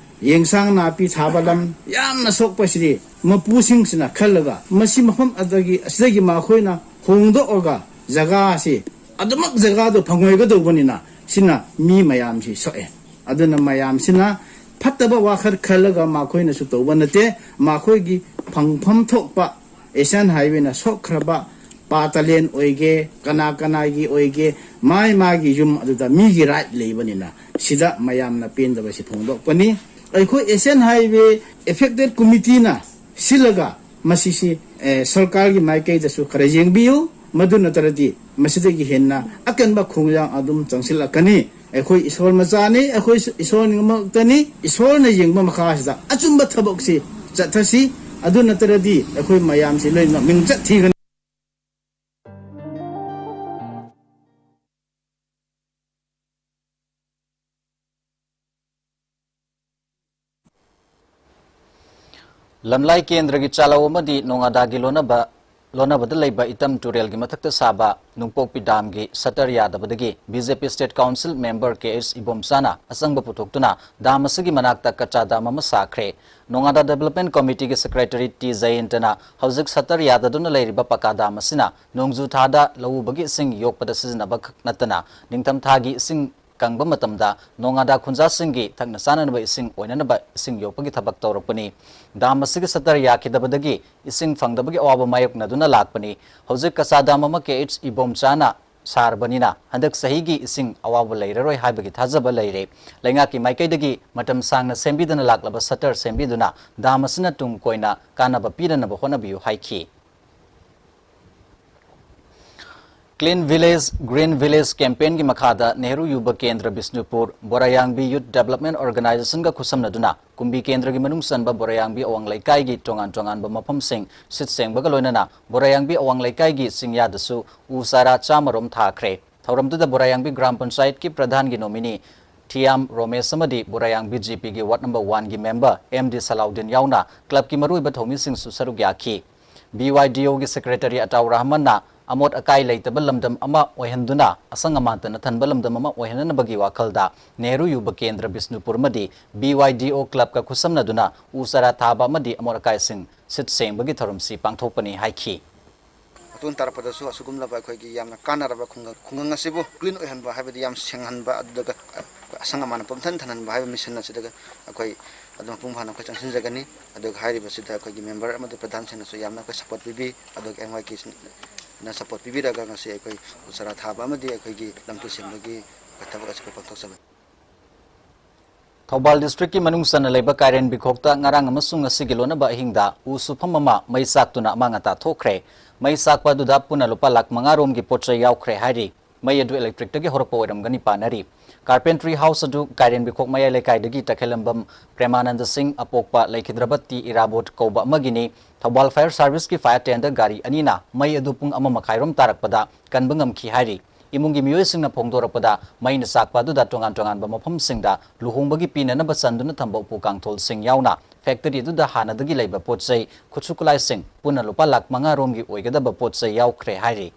ꯌꯦꯟꯁꯥꯡ ꯅꯥꯄꯤ ꯊꯥꯕ ꯂꯝ ꯌꯥꯝꯅ ꯁꯣꯛꯄꯁꯤꯗꯤ ꯃꯄꯨꯁꯤꯡꯁꯤꯅ ꯈꯜꯂꯒ ꯃꯁꯤ ꯃꯐꯝ ꯑꯗꯒꯤ ꯑꯁꯤꯗꯒꯤ ꯃꯈꯣꯏꯅ ꯍꯣꯡꯗꯣꯛꯑꯒ ꯖꯒꯥꯁꯤ ꯑꯗꯨꯃꯛ ꯖꯒꯥꯗꯣ ꯐꯪꯉꯣꯏꯒꯗꯧꯕꯅꯤꯅ ꯁꯤꯅ ꯃꯤ ꯃꯌꯥꯝꯁꯤ ꯁꯣꯛꯑꯦ꯫ ꯑꯗꯨꯅ ꯃꯌꯥꯝꯁꯤꯅ ꯐꯠꯇꯕ ꯋꯥꯈꯜ ꯈꯜꯂꯒ ꯃꯈꯣꯏꯅꯁꯨ ꯇꯧꯕ ꯅꯠꯇꯦ꯫ ꯃꯈꯣꯏꯒꯤ ꯐꯪꯐꯝ ꯊꯣꯛꯄ Asian Highway ꯅ ꯁꯣꯛꯈ꯭ꯔꯕ ꯄꯥꯇꯂꯦꯟ ꯑꯣꯏꯒꯦ, ꯀꯅꯥ ꯀꯅꯥꯒꯤ ꯑꯣꯏꯒꯦ, ꯃꯥꯏ ꯃꯥꯒꯤ ꯌꯨꯝ ꯑꯗꯨꯗ ꯃꯤꯒꯤ right ꯂꯩꯕꯅꯤꯅ ꯁꯤꯗ ꯃꯌꯥꯝꯅ ꯄꯦꯟꯗꯕꯁꯤ ꯐꯣꯡꯗꯣꯛꯄꯅꯤ꯫ ꯑꯩꯈꯣꯏ Asian Highway Affected Committee ꯅ ꯁꯤꯜꯂꯒ ꯃꯁꯤꯁꯤ, ꯑꯦ, ꯁꯔꯀꯥꯔꯒꯤ ꯃꯥꯏꯀꯩꯗꯁꯨ ꯈꯔ ꯌꯦꯡꯕꯤꯌꯨ, ꯃꯗꯨ ꯅꯠꯇ꯭ꯔꯗꯤ ꯃꯁꯤꯗꯒꯤ ꯍꯦꯟꯅ ꯑꯀꯟꯕ ꯈꯣꯡꯖꯪ ꯑꯗꯨꯝ ꯆꯪꯁꯤꯜꯂꯛꯀꯅꯤ꯫ ꯑꯩꯈꯣꯏ ꯏꯁꯣꯔ ꯃꯆꯥꯅꯤ, ꯑꯩꯈꯣꯏ ꯏꯁꯣꯔ ꯅꯤꯡꯃꯛꯇꯅꯤ꯫ ꯏꯁꯣꯔꯅ ꯌꯦꯡꯕ ꯃꯈꯥꯁꯤꯗ ꯑꯆꯨꯝꯕ ꯊꯕꯛꯁꯤ ꯆꯠꯊꯁꯤ, ꯑꯗꯨ ꯅꯠꯇ꯭ꯔꯗꯤ ꯑꯩꯈꯣꯏ ꯃꯌꯥꯝꯁꯤ ꯂꯣꯏꯅꯃꯛ ꯃꯤꯡꯆꯠ ꯊꯤꯒꯅꯤ꯫ ꯂꯝꯂꯥꯏ ꯀꯦꯟꯗ꯭ꯔꯒꯤ ꯆꯥꯂꯧ ꯑꯃꯗꯤ ꯅꯣꯉꯥꯗꯥꯒꯤ ꯂꯣꯟꯅꯕ ꯂꯣꯟꯅꯕꯗ ꯂꯩꯕ ꯏꯇꯝ ꯇꯨꯔꯦꯜꯒꯤ ꯃꯊꯛꯇ ꯁꯥꯕ ꯅꯨꯡꯄꯣꯛꯄꯤ ꯗꯥꯝꯒꯤ ꯁꯇꯔ ꯌꯥꯗꯕꯗꯒꯤ ꯕꯤ ꯖꯦ ꯄꯤ ꯁ꯭ꯇꯦꯠ ꯀꯥꯎꯟꯁꯤꯜ ꯃꯦꯝꯕꯔ ꯀꯦ ꯑꯩꯆ ꯏꯕꯣꯝꯆꯥꯅ ꯑꯆꯪꯕ ꯄꯨꯊꯣꯛꯇꯨꯅ ꯗꯥꯝ ꯑꯁꯤꯒꯤ ꯃꯅꯥꯛꯇ ꯀꯆꯥ ꯗꯥꯝ ꯑꯃ ꯁꯥꯈ꯭ꯔꯦ꯫ ꯅꯣꯉꯥꯗꯥ ꯗꯤꯕꯦꯂꯞꯃꯦꯟ ꯀꯣꯃꯤꯇꯤꯒꯤ ꯁꯦꯀ꯭ꯔꯦꯇꯔꯤ ꯇꯤ ꯖꯌꯟꯇꯅ ꯍꯧꯖꯤꯛ ꯁꯇꯔ ꯌꯥꯗꯗꯨꯅ ꯂꯩꯔꯤꯕ ꯄꯀꯥ ꯗꯥꯝ ꯑꯁꯤꯅ ꯅꯣꯡꯖꯨ ꯊꯥꯗ ꯂꯧꯎꯕꯒꯤ ꯏꯁꯤꯡ ꯌꯣꯛꯄꯗ ꯁꯤꯖꯤꯟꯅꯕ ꯈꯛ ꯅꯠꯇꯅ ꯅꯤꯡꯊꯝ ꯊꯥꯒꯤ ꯏꯁꯤꯡ ꯀꯪꯕ ꯃꯇꯝꯗ ꯅꯣꯉꯥꯗꯥ ꯈꯨꯟꯖꯥꯁꯤꯡꯒꯤ ꯊꯛꯅ ꯆꯥꯅꯅꯕ ꯏꯁꯤꯡ ꯑꯣꯏꯅꯅꯕ ꯏꯁꯤꯡ ꯌꯣꯛꯄꯒꯤ ꯊꯕꯛ ꯇꯧꯔꯛꯄꯅꯤ꯫ ꯗꯥꯝ ꯑꯁꯤꯒꯤ ꯁꯇꯔ ꯌꯥꯈꯤꯗꯕꯗꯒꯤ ꯏꯁꯤꯡ ꯐꯪꯗꯕꯒꯤ ꯑꯋꯥꯕ ꯃꯥꯌꯣꯛꯅꯗꯨꯅ ꯂꯥꯛꯄꯅꯤ꯫ ꯍꯧꯖꯤꯛ ꯀꯆꯥ ꯗꯥꯝ ꯑꯃ ꯀꯦ ꯑꯩꯆ ꯏꯕꯣꯝꯆꯥꯅ ꯁꯥꯔꯕꯅꯤꯅ ꯍꯟꯗꯛ ꯆꯍꯤꯒꯤ ꯏꯁꯤꯡ ꯑꯋꯥꯕ ꯂꯩꯔꯔꯣꯏ ꯍꯥꯏꯕꯒꯤ ꯊꯥꯖꯕ ꯂꯩꯔꯦ꯫ ꯂꯩꯉꯥꯛꯀꯤ ꯃꯥꯏꯀꯩꯗꯒꯤ ꯃꯇꯝ ꯁꯥꯡꯅ ꯁꯦꯝꯕꯤꯗꯅ ꯂꯥꯛꯂꯕ ꯁꯇꯔ ꯁꯦꯝꯕꯤꯗꯨꯅ ꯗꯥꯝ ꯑꯁꯤꯅ ꯇꯨꯡ ꯀꯣꯏꯅ ꯀꯥꯟꯅꯕ ꯄꯤꯗꯅꯕ ꯍꯣꯠꯅꯕꯤꯌꯨ ꯍꯥꯏꯈꯤ꯫ Clean Village, Green Village campaignꯒꯤ ꯃꯈꯥꯗ ꯅꯦꯍꯔꯨ ꯌꯨꯕ ꯀꯦꯟꯗ꯭ꯔ ꯕꯤꯁꯅꯨꯄꯨꯔ, ꯕꯣꯔꯥꯌꯥꯡꯕꯤ Youth Development Organizationꯒ ꯈꯨꯠꯁꯝꯅꯗꯨꯅ ꯀꯨꯝꯕꯤ ꯀꯦꯟꯗ꯭ꯔꯒꯤ ꯃꯅꯨꯡ ꯆꯟꯕ ꯕꯣꯔꯥꯌꯥꯡꯕꯤ ꯑꯋꯥꯡ ꯂꯩꯀꯥꯏꯒꯤ ꯇꯣꯉꯥꯟ ꯇꯣꯉꯥꯟꯕ ꯃꯐꯝꯁꯤꯡ ꯁꯤꯠ ꯁꯦꯡꯕꯒ ꯂꯣꯏꯅꯅ ꯕꯣꯔꯥꯌꯥꯡꯕꯤ ꯑꯋꯥꯡ ꯂꯩꯀꯥꯏꯒꯤ ꯆꯤꯡꯌꯥꯗꯁꯨ ꯎ ꯆꯥꯔꯥ ꯆꯥꯝꯃ ꯔꯣꯝ ꯊꯥꯈ꯭ꯔꯦ꯫ ꯊꯧꯔꯝꯗꯨꯗ ꯕꯣꯔꯥꯌꯥꯡꯕꯤ ꯒ꯭ꯔꯥꯝ ꯄꯟꯆꯥꯌꯠꯀꯤ ꯄ꯭ꯔꯙꯥꯟꯒꯤ ꯅꯣꯃꯤꯅꯤ ꯊꯤꯌꯥꯝ ꯔꯣꯃꯦꯁ ꯑꯃꯗꯤ ꯕꯣꯔꯥꯌꯥꯡꯕꯤ ꯖꯤ ꯄꯤꯒꯤ ꯋꯥꯔꯗ ꯅꯝꯕꯔ ꯋꯥꯟꯒꯤ ꯃꯦꯝꯕꯔ ꯑꯦꯝ ꯗꯤ ꯁꯂꯥꯎꯗꯤꯟ ꯌꯥꯎꯅ ꯀ꯭ꯂꯕꯀꯤ ꯃꯔꯨꯑꯣꯏꯕ ꯊꯧꯃꯤꯁꯤꯡꯁꯨ ꯁꯔꯨꯛ ꯌꯥꯈꯤ꯫ ꯕꯤ ꯋꯥꯏ ꯗꯤ ꯑꯣꯒꯤ ꯁꯦꯀ꯭ꯔꯦꯇꯔꯤ ꯑꯇꯥꯎ ꯔꯍꯃꯟꯅ ꯑꯃꯣꯠ ꯑꯀꯥꯏ ꯂꯩꯇꯕ ꯂꯝꯗꯝ ꯑꯃ ꯑꯣꯏꯍꯟꯗꯨꯅ ꯑꯁꯪ ꯑꯃꯥꯟꯇꯅ ꯊꯟꯕ ꯂꯝꯗꯝ ꯑꯃ ꯑꯣꯏꯍꯟꯅꯅꯕꯒꯤ ꯋꯥꯈꯜꯗ ꯅꯦꯍꯔꯨ ꯌꯨꯕ ꯀꯦꯟꯗ꯭ꯔ ꯕꯤꯁꯅꯨꯄꯨꯔ ꯑꯃꯗꯤ ꯕꯤ ꯋꯥꯏ ꯗꯤ ꯑꯣ ꯀ꯭ꯂꯕꯀ ꯈꯨꯠꯁꯝꯅꯗꯨꯅ ꯎ ꯆꯥꯔꯥ ꯊꯥꯕ ꯑꯃꯗꯤ ꯑꯃꯣꯠ ꯑꯀꯥꯏꯁꯤꯡ ꯁꯤꯠ ꯁꯦꯡꯕꯒꯤ ꯊꯧꯔꯝꯁꯤ ꯄꯥꯡꯊꯣꯛꯄꯅꯤ ꯍꯥꯏꯈꯤ꯫ ꯃꯇꯨꯡ ꯇꯥꯔꯛꯄꯗꯁꯨ ꯑꯁꯤꯒꯨꯝꯂꯕ ꯑꯩꯈꯣꯏꯒꯤ ꯌꯥꯝꯅ ꯀꯥꯟꯅꯔꯕ ꯈꯨꯡꯒꯪ, ꯈꯨꯡꯒꯪ ꯑꯁꯤꯕꯨ clean ꯑꯣꯏꯍꯟꯕ ꯍꯥꯏꯕꯗꯤ ꯌꯥꯝ ꯁꯦꯡꯍꯟꯕ, ꯑꯗꯨꯒ ꯑꯁꯪ ꯑꯃꯥꯟ ꯄꯨꯝꯊꯟ ꯊꯟꯍꯟꯕ ꯍꯥꯏꯕ mission ꯑꯁꯤꯗ ꯑꯩꯈꯣꯏ ꯑꯗꯨꯝ ꯃꯄꯨꯡ ꯐꯥꯅ ꯑꯩꯈꯣꯏ ꯆꯪꯁꯤꯟꯖꯒꯅꯤ꯫ ꯑꯗꯨꯒ ꯍꯥꯏꯔꯤꯕꯁꯤꯗ ꯑꯩꯈꯣꯏꯒꯤ member ꯑꯃꯗꯤ ꯄ꯭ꯔꯙꯥꯟꯁꯤꯡꯅꯁꯨ ꯌꯥꯝꯅ ꯑꯩꯈꯣꯏ support ꯄꯤꯕꯤ, ꯑꯗꯨꯒ ꯑꯦꯝ ꯋꯥꯏ ꯀꯦꯁꯤꯅ support ꯄꯤꯕꯤꯔꯒ ꯉꯁꯤ ꯑꯩꯈꯣꯏ ꯎ ꯆꯥꯔꯥ ꯊꯥꯕ ꯑꯃꯗꯤ ꯑꯩꯈꯣꯏꯒꯤ ꯂꯝ ꯇꯨ ꯁꯦꯝꯕꯒꯤ ꯊꯕꯛ ꯑꯁꯤ ꯑꯩꯈꯣꯏ ꯄꯥꯡꯊꯣꯛꯆꯕꯅꯤ꯫ ꯊꯧꯕꯥꯜ districtꯀꯤ ꯃꯅꯨꯡ ꯆꯟꯅ ꯂꯩꯕ ꯀꯥꯏꯔꯦꯟꯕꯤꯈꯣꯛꯇ ꯉꯔꯥꯡ ꯑꯃꯁꯨꯡ ꯉꯁꯤꯒꯤ ꯂꯣꯟꯅꯕ ꯑꯍꯤꯡꯗ ꯎ ꯁꯨꯐꯝ ꯑꯃ ꯃꯩ ꯆꯥꯛꯇꯨꯅ ꯑꯃꯥꯡ ꯑꯇꯥ ꯊꯣꯛꯈ꯭ꯔꯦ꯫ ꯃꯩ ꯆꯥꯛꯄ ꯑꯗꯨꯗ ꯄꯨꯟꯅ ꯂꯨꯄꯥ ꯂꯥꯈ ꯃꯉꯥ ꯔꯣꯝꯒꯤ ꯄꯣꯠ ꯆꯩ ꯌꯥꯎꯈ꯭ꯔꯦ ꯍꯥꯏꯔꯤ꯫ ꯃꯩ ꯑꯗꯨ electricꯇꯒꯤ ꯍꯧꯔꯛꯄ ꯑꯣꯏꯔꯝꯒꯅꯤ ꯄꯥꯅꯔꯤ꯫ Carpentry house ꯑꯗꯨ ꯀꯥꯏꯔꯦꯟꯕꯤꯈꯣꯛ ꯃꯌꯥꯏ ꯂꯩꯀꯥꯏꯗꯒꯤ ꯇꯈꯦꯜꯂꯝꯕꯝ ꯄ꯭ꯔꯦꯃꯥꯅꯟꯗ ꯁꯤꯡ, ꯑꯄꯣꯛꯄ ꯂꯩꯈꯤꯗ꯭ꯔꯕ ꯇꯤ ꯏꯔꯥꯕꯣꯠ ꯀꯧꯕ ꯑꯃꯒꯤꯅꯤ꯫ ꯊꯧꯕꯥꯜ fire serviceꯀꯤ fire tenderꯒꯥꯔꯤ ꯑꯅꯤꯅ ꯃꯩ ꯑꯗꯨ ꯄꯨꯡ ꯑꯃ ꯃꯈꯥꯏꯔꯣꯝ ꯇꯥꯔꯛꯄꯗ ꯀꯟꯕ ꯉꯝꯈꯤ ꯍꯥꯏꯔꯤ꯫ ꯏꯃꯨꯡꯒꯤ ꯃꯤꯑꯣꯏꯁꯤꯡꯅ ꯐꯣꯡꯗꯣꯔꯛꯄꯗ, ꯃꯩꯅ ꯆꯥꯛꯄ ꯑꯗꯨꯗ ꯇꯣꯉꯥꯟ ꯇꯣꯉꯥꯟꯕ ꯃꯐꯝꯁꯤꯡꯗ ꯂꯨꯍꯣꯡꯕꯒꯤ ꯄꯤꯅꯅꯕ ꯆꯟꯗꯨꯅ ꯊꯝꯕ ꯎꯄꯨ ꯀꯥꯡꯊꯣꯜꯁꯤꯡ ꯌꯥꯎꯅ ꯐꯦꯛꯇꯔꯤ ꯑꯗꯨꯗ ꯍꯥꯟꯅꯗꯒꯤ ꯂꯩꯕ ꯄꯣꯠ ꯆꯩ, ꯈꯨꯠꯁꯨ ꯈꯨꯠꯂꯥꯏꯁꯤꯡ ꯄꯨꯟꯅ ꯂꯨꯄꯥ ꯂꯥꯈ ꯃꯉꯥ ꯔꯣꯝꯒꯤ ꯑꯣꯏꯒꯗꯕ ꯄꯣꯠ ꯆꯩ ꯌꯥꯎꯈ꯭ꯔꯦ ꯍꯥꯏꯔꯤ꯫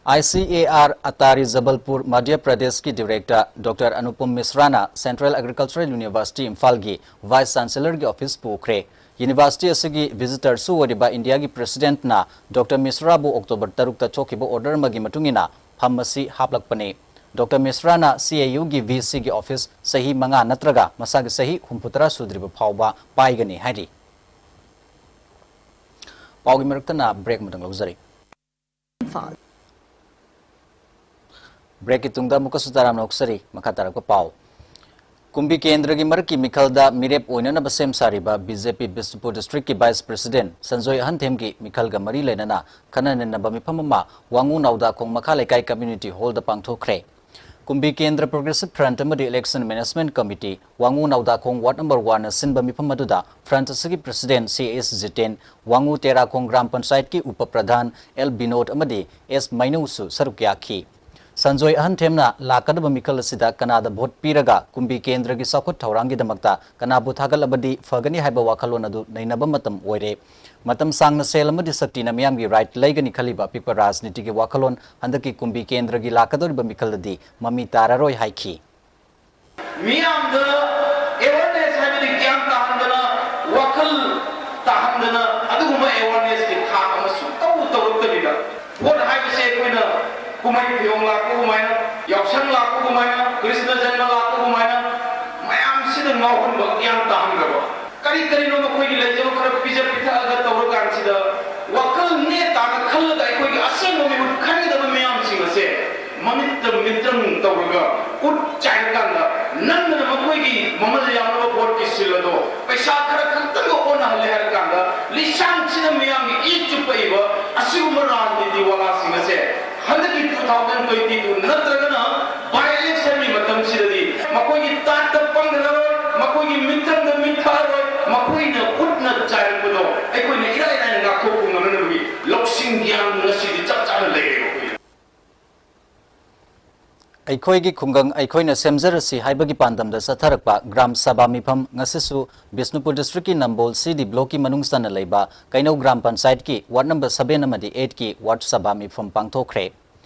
I C A R ꯑꯇꯥꯔꯤ Jabalpur, Madhya ꯄ꯭ꯔꯗꯦꯁꯀꯤ ꯗꯤꯔꯦꯛꯇꯔ ꯗꯣꯛꯇꯔ ꯑꯅꯨꯄꯝ ꯃꯤꯁ꯭ꯔꯥꯅ ꯁꯦꯟꯇ꯭ꯔꯦꯜ ꯑꯦꯒ꯭ꯔꯤꯀꯜꯆꯔꯦꯜ ꯌꯨꯅꯤꯚꯔꯁꯤꯇꯤ ꯏꯝꯐꯥꯜꯒꯤ ꯚꯥꯏꯁ ꯆꯥꯟꯁꯦꯂꯔꯒꯤ ꯑꯣꯐꯤꯁ ꯄꯨꯈ꯭ꯔꯦ꯫ ꯌꯨꯅꯤꯚꯔꯁꯤꯇꯤ ꯑꯁꯤꯒꯤ ꯚꯤꯖꯤꯇꯔꯁꯨ ꯑꯣꯏꯔꯤꯕ ꯏꯟꯗꯤꯌꯥꯒꯤ ꯄ꯭ꯔꯦꯁꯤꯗꯦꯟꯠꯅ ꯗꯣꯛꯇꯔ ꯃꯤꯁ꯭ꯔꯥꯕꯨ ꯑꯣꯛꯇꯣꯕꯔ ꯇꯔꯨꯛꯇ ꯊꯣꯛꯈꯤꯕ ꯑꯣꯔꯗꯔ ꯑꯃꯒꯤ ꯃꯇꯨꯡ ꯏꯟꯅ ꯐꯝ ꯑꯁꯤ ꯍꯥꯞꯂꯛꯄꯅꯤ꯫ ꯗꯣꯛꯇꯔ ꯃꯤꯁ꯭ꯔꯥꯅ ꯁꯤ ꯑꯦ ꯌꯨꯒꯤ ꯚꯤ ꯁꯤꯒꯤ ꯑꯣꯐꯤꯁ ꯆꯍꯤ ꯃꯉꯥ ꯅꯠꯇ꯭ꯔꯒ ꯃꯁꯥꯒꯤ ꯆꯍꯤ ꯍꯨꯝꯐꯨꯇꯔꯥ ꯁꯨꯗ꯭ꯔꯤꯕ ꯐꯥꯎꯕ ꯄꯥꯏꯒꯅꯤ ꯍꯥꯏꯔꯤ꯫ ꯄꯥꯎꯒꯤ ꯃꯔꯛꯇꯅ ꯕ꯭ꯔꯦꯛ ꯑꯃꯇꯪ ꯂꯧꯖꯔꯤ꯫ ꯏꯝꯐꯥꯜ꯫ ꯕ꯭ꯔꯦꯛꯀꯤ ꯇꯨꯡꯗ ꯑꯃꯨꯛꯀꯁꯨ ꯇꯔꯥꯝꯅ ꯑꯣꯛꯆꯔꯤ꯫ ꯃꯈꯥ ꯇꯥꯔꯛꯄ ꯄꯥꯎ꯫ ꯀꯨꯝꯕꯤ ꯀꯦꯟꯗ꯭ꯔꯒꯤ ꯃꯔꯛꯀꯤ ꯃꯤꯈꯜꯗ ꯃꯤꯔꯦꯞ ꯑꯣꯏꯅꯅꯕ ꯁꯦꯝ ꯁꯥꯔꯤꯕ ꯕꯤ ꯖꯦ ꯄꯤ ꯕꯤꯁꯅꯨꯄꯨꯔ ꯗꯤꯁꯇ꯭ꯔꯤꯛꯀꯤ ꯚꯥꯏꯁ ꯄ꯭ꯔꯦꯁꯤꯗꯦꯟꯠ ꯁꯟꯖꯣꯏ ꯑꯍꯟꯊꯦꯝꯒꯤ ꯃꯤꯈꯜꯒ ꯃꯔꯤ ꯂꯩꯅꯅ ꯈꯟꯅ ꯅꯩꯅꯕ ꯃꯤꯐꯝ ꯑꯃ ꯋꯥꯉꯨ ꯅꯥꯎꯗꯥꯈꯣꯡ ꯃꯈꯥ ꯂꯩꯀꯥꯏ ꯀꯝꯃ꯭ꯌꯨꯅꯤꯇꯤ ꯍꯣꯜꯗ ꯄꯥꯡꯊꯣꯛꯈ꯭ꯔꯦ꯫ ꯀꯨꯝꯕꯤ ꯀꯦꯟꯗ꯭ꯔ ꯄ꯭ꯔꯣꯒ꯭ꯔꯦꯁꯤꯚ ꯐ꯭ꯔꯟꯠ ꯑꯃꯗꯤ ꯏꯂꯦꯛꯁꯟ ꯃꯦꯅꯦꯖꯃꯦꯟꯠ ꯀꯃꯤꯇꯤ, ꯋꯥꯉꯨ ꯅꯥꯎꯗꯥꯈꯣꯡ ꯋꯥꯔꯗ ꯅꯝꯕꯔ ꯋꯥꯟꯅ ꯁꯤꯟꯕ ꯃꯤꯐꯝ ꯑꯗꯨꯗ ꯐ꯭ꯔꯟꯠ ꯑꯁꯤꯒꯤ president C S Jiten, ꯋꯥꯉꯨ ꯇꯦꯔꯥꯈꯣꯡ gram ꯄꯟꯆꯥꯌꯠꯀꯤ ꯎꯄ ꯄ꯭ꯔꯙꯥꯟ ꯑꯦꯜ ꯕꯤꯅꯣꯗ ꯑꯃꯗꯤ ꯑꯦꯁ ꯃꯩꯅꯧꯁꯨ ꯁꯔꯨꯛ ꯌꯥꯈꯤ꯫ ꯁꯟꯖꯣꯏ ꯑꯍꯟꯊꯦꯝꯅ ꯂꯥꯛꯀꯗꯕ ꯃꯤꯈꯜ ꯑꯁꯤꯗ ꯀꯅꯥꯗ ꯚꯣꯠ ꯄꯤꯔꯒ ꯀꯨꯝꯕꯤ ꯀꯦꯟꯗ꯭ꯔꯒꯤ ꯆꯥꯎꯈꯠ ꯊꯧꯔꯥꯡꯒꯤꯗꯃꯛꯇ ꯀꯅꯥꯕꯨ ꯊꯥꯒꯠꯂꯕꯗꯤ ꯐꯒꯅꯤ ꯍꯥꯏꯕ ꯋꯥꯈꯜꯂꯣꯟ ꯑꯗꯨ ꯅꯩꯅꯕ ꯃꯇꯝ ꯑꯣꯏꯔꯦ꯫ ꯃꯇꯝ ꯁꯥꯡꯅ ꯁꯦꯜ ꯑꯃꯗꯤ ꯁꯛꯇꯤꯅ ꯃꯤꯌꯥꯝꯒꯤ ꯔꯥꯏꯠ ꯂꯩꯒꯅꯤ ꯈꯜꯂꯤꯕ ꯑꯄꯤꯛꯄ ꯔꯥꯖꯅꯤꯇꯤꯒꯤ ꯋꯥꯈꯜꯂꯣꯟ ꯍꯟꯗꯛꯀꯤ ꯀꯨꯝꯕꯤ ꯀꯦꯟꯗ꯭ꯔꯒꯤ ꯂꯥꯛꯀꯗꯧꯔꯤꯕ ꯃꯤꯈꯜꯗꯗꯤ ꯃꯃꯤ ꯇꯥꯔꯔꯣꯏ ꯍꯥꯏꯈꯤ꯫ ꯃꯤꯌꯥꯝꯗ ꯑꯦꯋꯦꯔꯅꯦꯁ ꯍꯥꯏꯕꯗꯤ ꯒ꯭ꯌꯥꯟ ꯇꯥꯍꯟꯗꯅ, ꯋꯥꯈꯜ ꯇꯥꯍꯟꯗꯅ, ꯑꯗꯨꯒꯨꯝꯕ ꯑꯦꯋꯦꯔꯅꯦꯁꯀꯤ ꯊꯥꯛ ꯑꯃ ꯁꯨꯡꯇꯧ ꯇꯧꯔꯛꯇꯕꯤꯗ, ꯚꯣꯠ ꯍꯥꯏꯕꯁꯦ ꯑꯩꯈꯣꯏꯅ ꯀꯨꯝꯍꯩ ꯐꯤꯌꯣꯡ ꯂꯥꯛꯄꯒꯨꯃꯥꯏꯅ, ꯌꯥꯎꯁꯪ ꯂꯥꯛꯄꯒꯨꯃꯥꯏꯅ, ꯀ꯭ꯔꯤꯁꯅ ꯖꯟꯃ ꯂꯥꯛꯄꯒꯨꯃꯥꯏꯅ, ꯃꯌꯥꯝꯁꯤꯗ ꯉꯥꯎꯍꯟꯕ, ꯒ꯭ꯌꯥꯟ ꯇꯥꯍꯟꯗꯕ, ꯀꯔꯤ ꯀꯔꯤꯅꯣ ꯃꯈꯣꯏꯒꯤ ꯂꯩꯖꯕ ꯈꯔ ꯄꯤꯖ ꯄꯤꯊꯛꯑꯒ ꯇꯧꯔꯀꯥꯟꯁꯤꯗ, ꯋꯥꯈꯜ ꯅꯦ ꯇꯥꯅ ꯈꯜꯂꯒ ꯑꯩꯈꯣꯏꯒꯤ ꯑꯁꯦꯡꯕ ꯃꯤꯍꯨꯠ ꯈꯟꯒꯗꯕ ꯃꯤꯌꯥꯝꯁꯤꯡ ꯑꯁꯦ ꯃꯃꯤꯠꯇ ꯃꯤꯠꯇ꯭ꯔꯪ ꯇꯧꯔꯒ ꯎꯠ ꯆꯥꯏꯔꯀꯥꯟꯗ, ꯅꯝꯗꯅ ꯃꯈꯣꯏꯒꯤ ꯃꯃꯜ ꯌꯥꯝꯂꯕ ꯚꯣꯠꯀꯤ ꯁꯤꯜ ꯑꯗꯣ ꯄꯩꯁꯥ ꯈꯔ ꯈꯛꯇꯪꯒ ꯑꯣꯟꯅꯍꯜꯂꯦ ꯍꯥꯏꯔꯀꯥꯟꯗ, ꯂꯤꯁꯥꯡ ꯁꯤꯗ ꯃꯤꯌꯥꯝꯒꯤ ꯏ ꯆꯨꯞꯄꯛꯏꯕ ꯑꯁꯤꯒꯨꯝꯕ ꯔꯥꯖꯅꯤꯇꯤ ꯋꯥꯂꯥꯁꯤꯡ ꯑꯁꯦ ꯍꯟꯗꯛꯀꯤ two thousand twenty two ꯅꯠꯇ꯭ꯔꯒꯅ by election ꯒꯤ ꯃꯇꯝꯁꯤꯗꯗꯤ ꯃꯈꯣꯏꯒꯤ ꯇꯥꯠꯇ ꯄꯪꯗꯅꯔꯣꯏ, ꯃꯈꯣꯏꯒꯤ ꯃꯤꯠꯇꯪꯗ ꯃꯤꯠ ꯊꯛꯑꯔꯣꯏ, ꯃꯈꯣꯏꯅ ꯎꯠꯅ ꯆꯥꯏꯔꯛꯄꯗꯣ ꯑꯩꯈꯣꯏꯅ ꯏꯔꯥꯏ ꯂꯥꯏꯅ ꯉꯥꯛꯊꯣꯛꯄ ꯉꯝꯅꯅꯕꯒꯤ ꯂꯧꯁꯤꯡ ꯒ꯭ꯌꯥꯟ ꯉꯁꯤꯗꯤ ꯆꯞ ꯆꯥꯅ ꯂꯩꯔꯦꯕ ꯑꯩꯈꯣꯏꯅ꯫ ꯑꯩꯈꯣꯏꯒꯤ ꯈꯨꯡꯒꯪ ꯑꯩꯈꯣꯏꯅ ꯁꯦꯝꯖꯔꯁꯤ ꯍꯥꯏꯕꯒꯤ ꯄꯥꯟꯗꯝꯗ ꯆꯠꯊꯔꯛꯄ ꯒ꯭ꯔꯥꯝ ꯁꯚꯥ ꯃꯤꯐꯝ ꯉꯁꯤꯁꯨ ꯕꯤꯁꯅꯨꯄꯨꯔ ꯗꯤꯁꯇ꯭ꯔꯤꯛꯀꯤ ꯅꯝꯕꯣꯜ ꯁꯤ ꯗꯤ ꯕ꯭ꯂꯣꯛꯀꯤ ꯃꯅꯨꯡ ꯆꯟꯅ ꯂꯩꯕ ꯀꯩꯅꯧ ꯒ꯭ꯔꯥꯝ ꯄꯟꯆꯥꯌꯠꯀꯤ ꯋꯥꯔꯗ ꯅꯝꯕꯔ ꯁꯚꯦꯟ ꯑꯃꯗꯤ ꯑꯩꯠꯀꯤ ꯋꯥꯔꯗ ꯁꯚꯥ ꯃꯤꯐꯝ ꯄꯥꯡꯊꯣꯛꯈ꯭ꯔꯦ꯫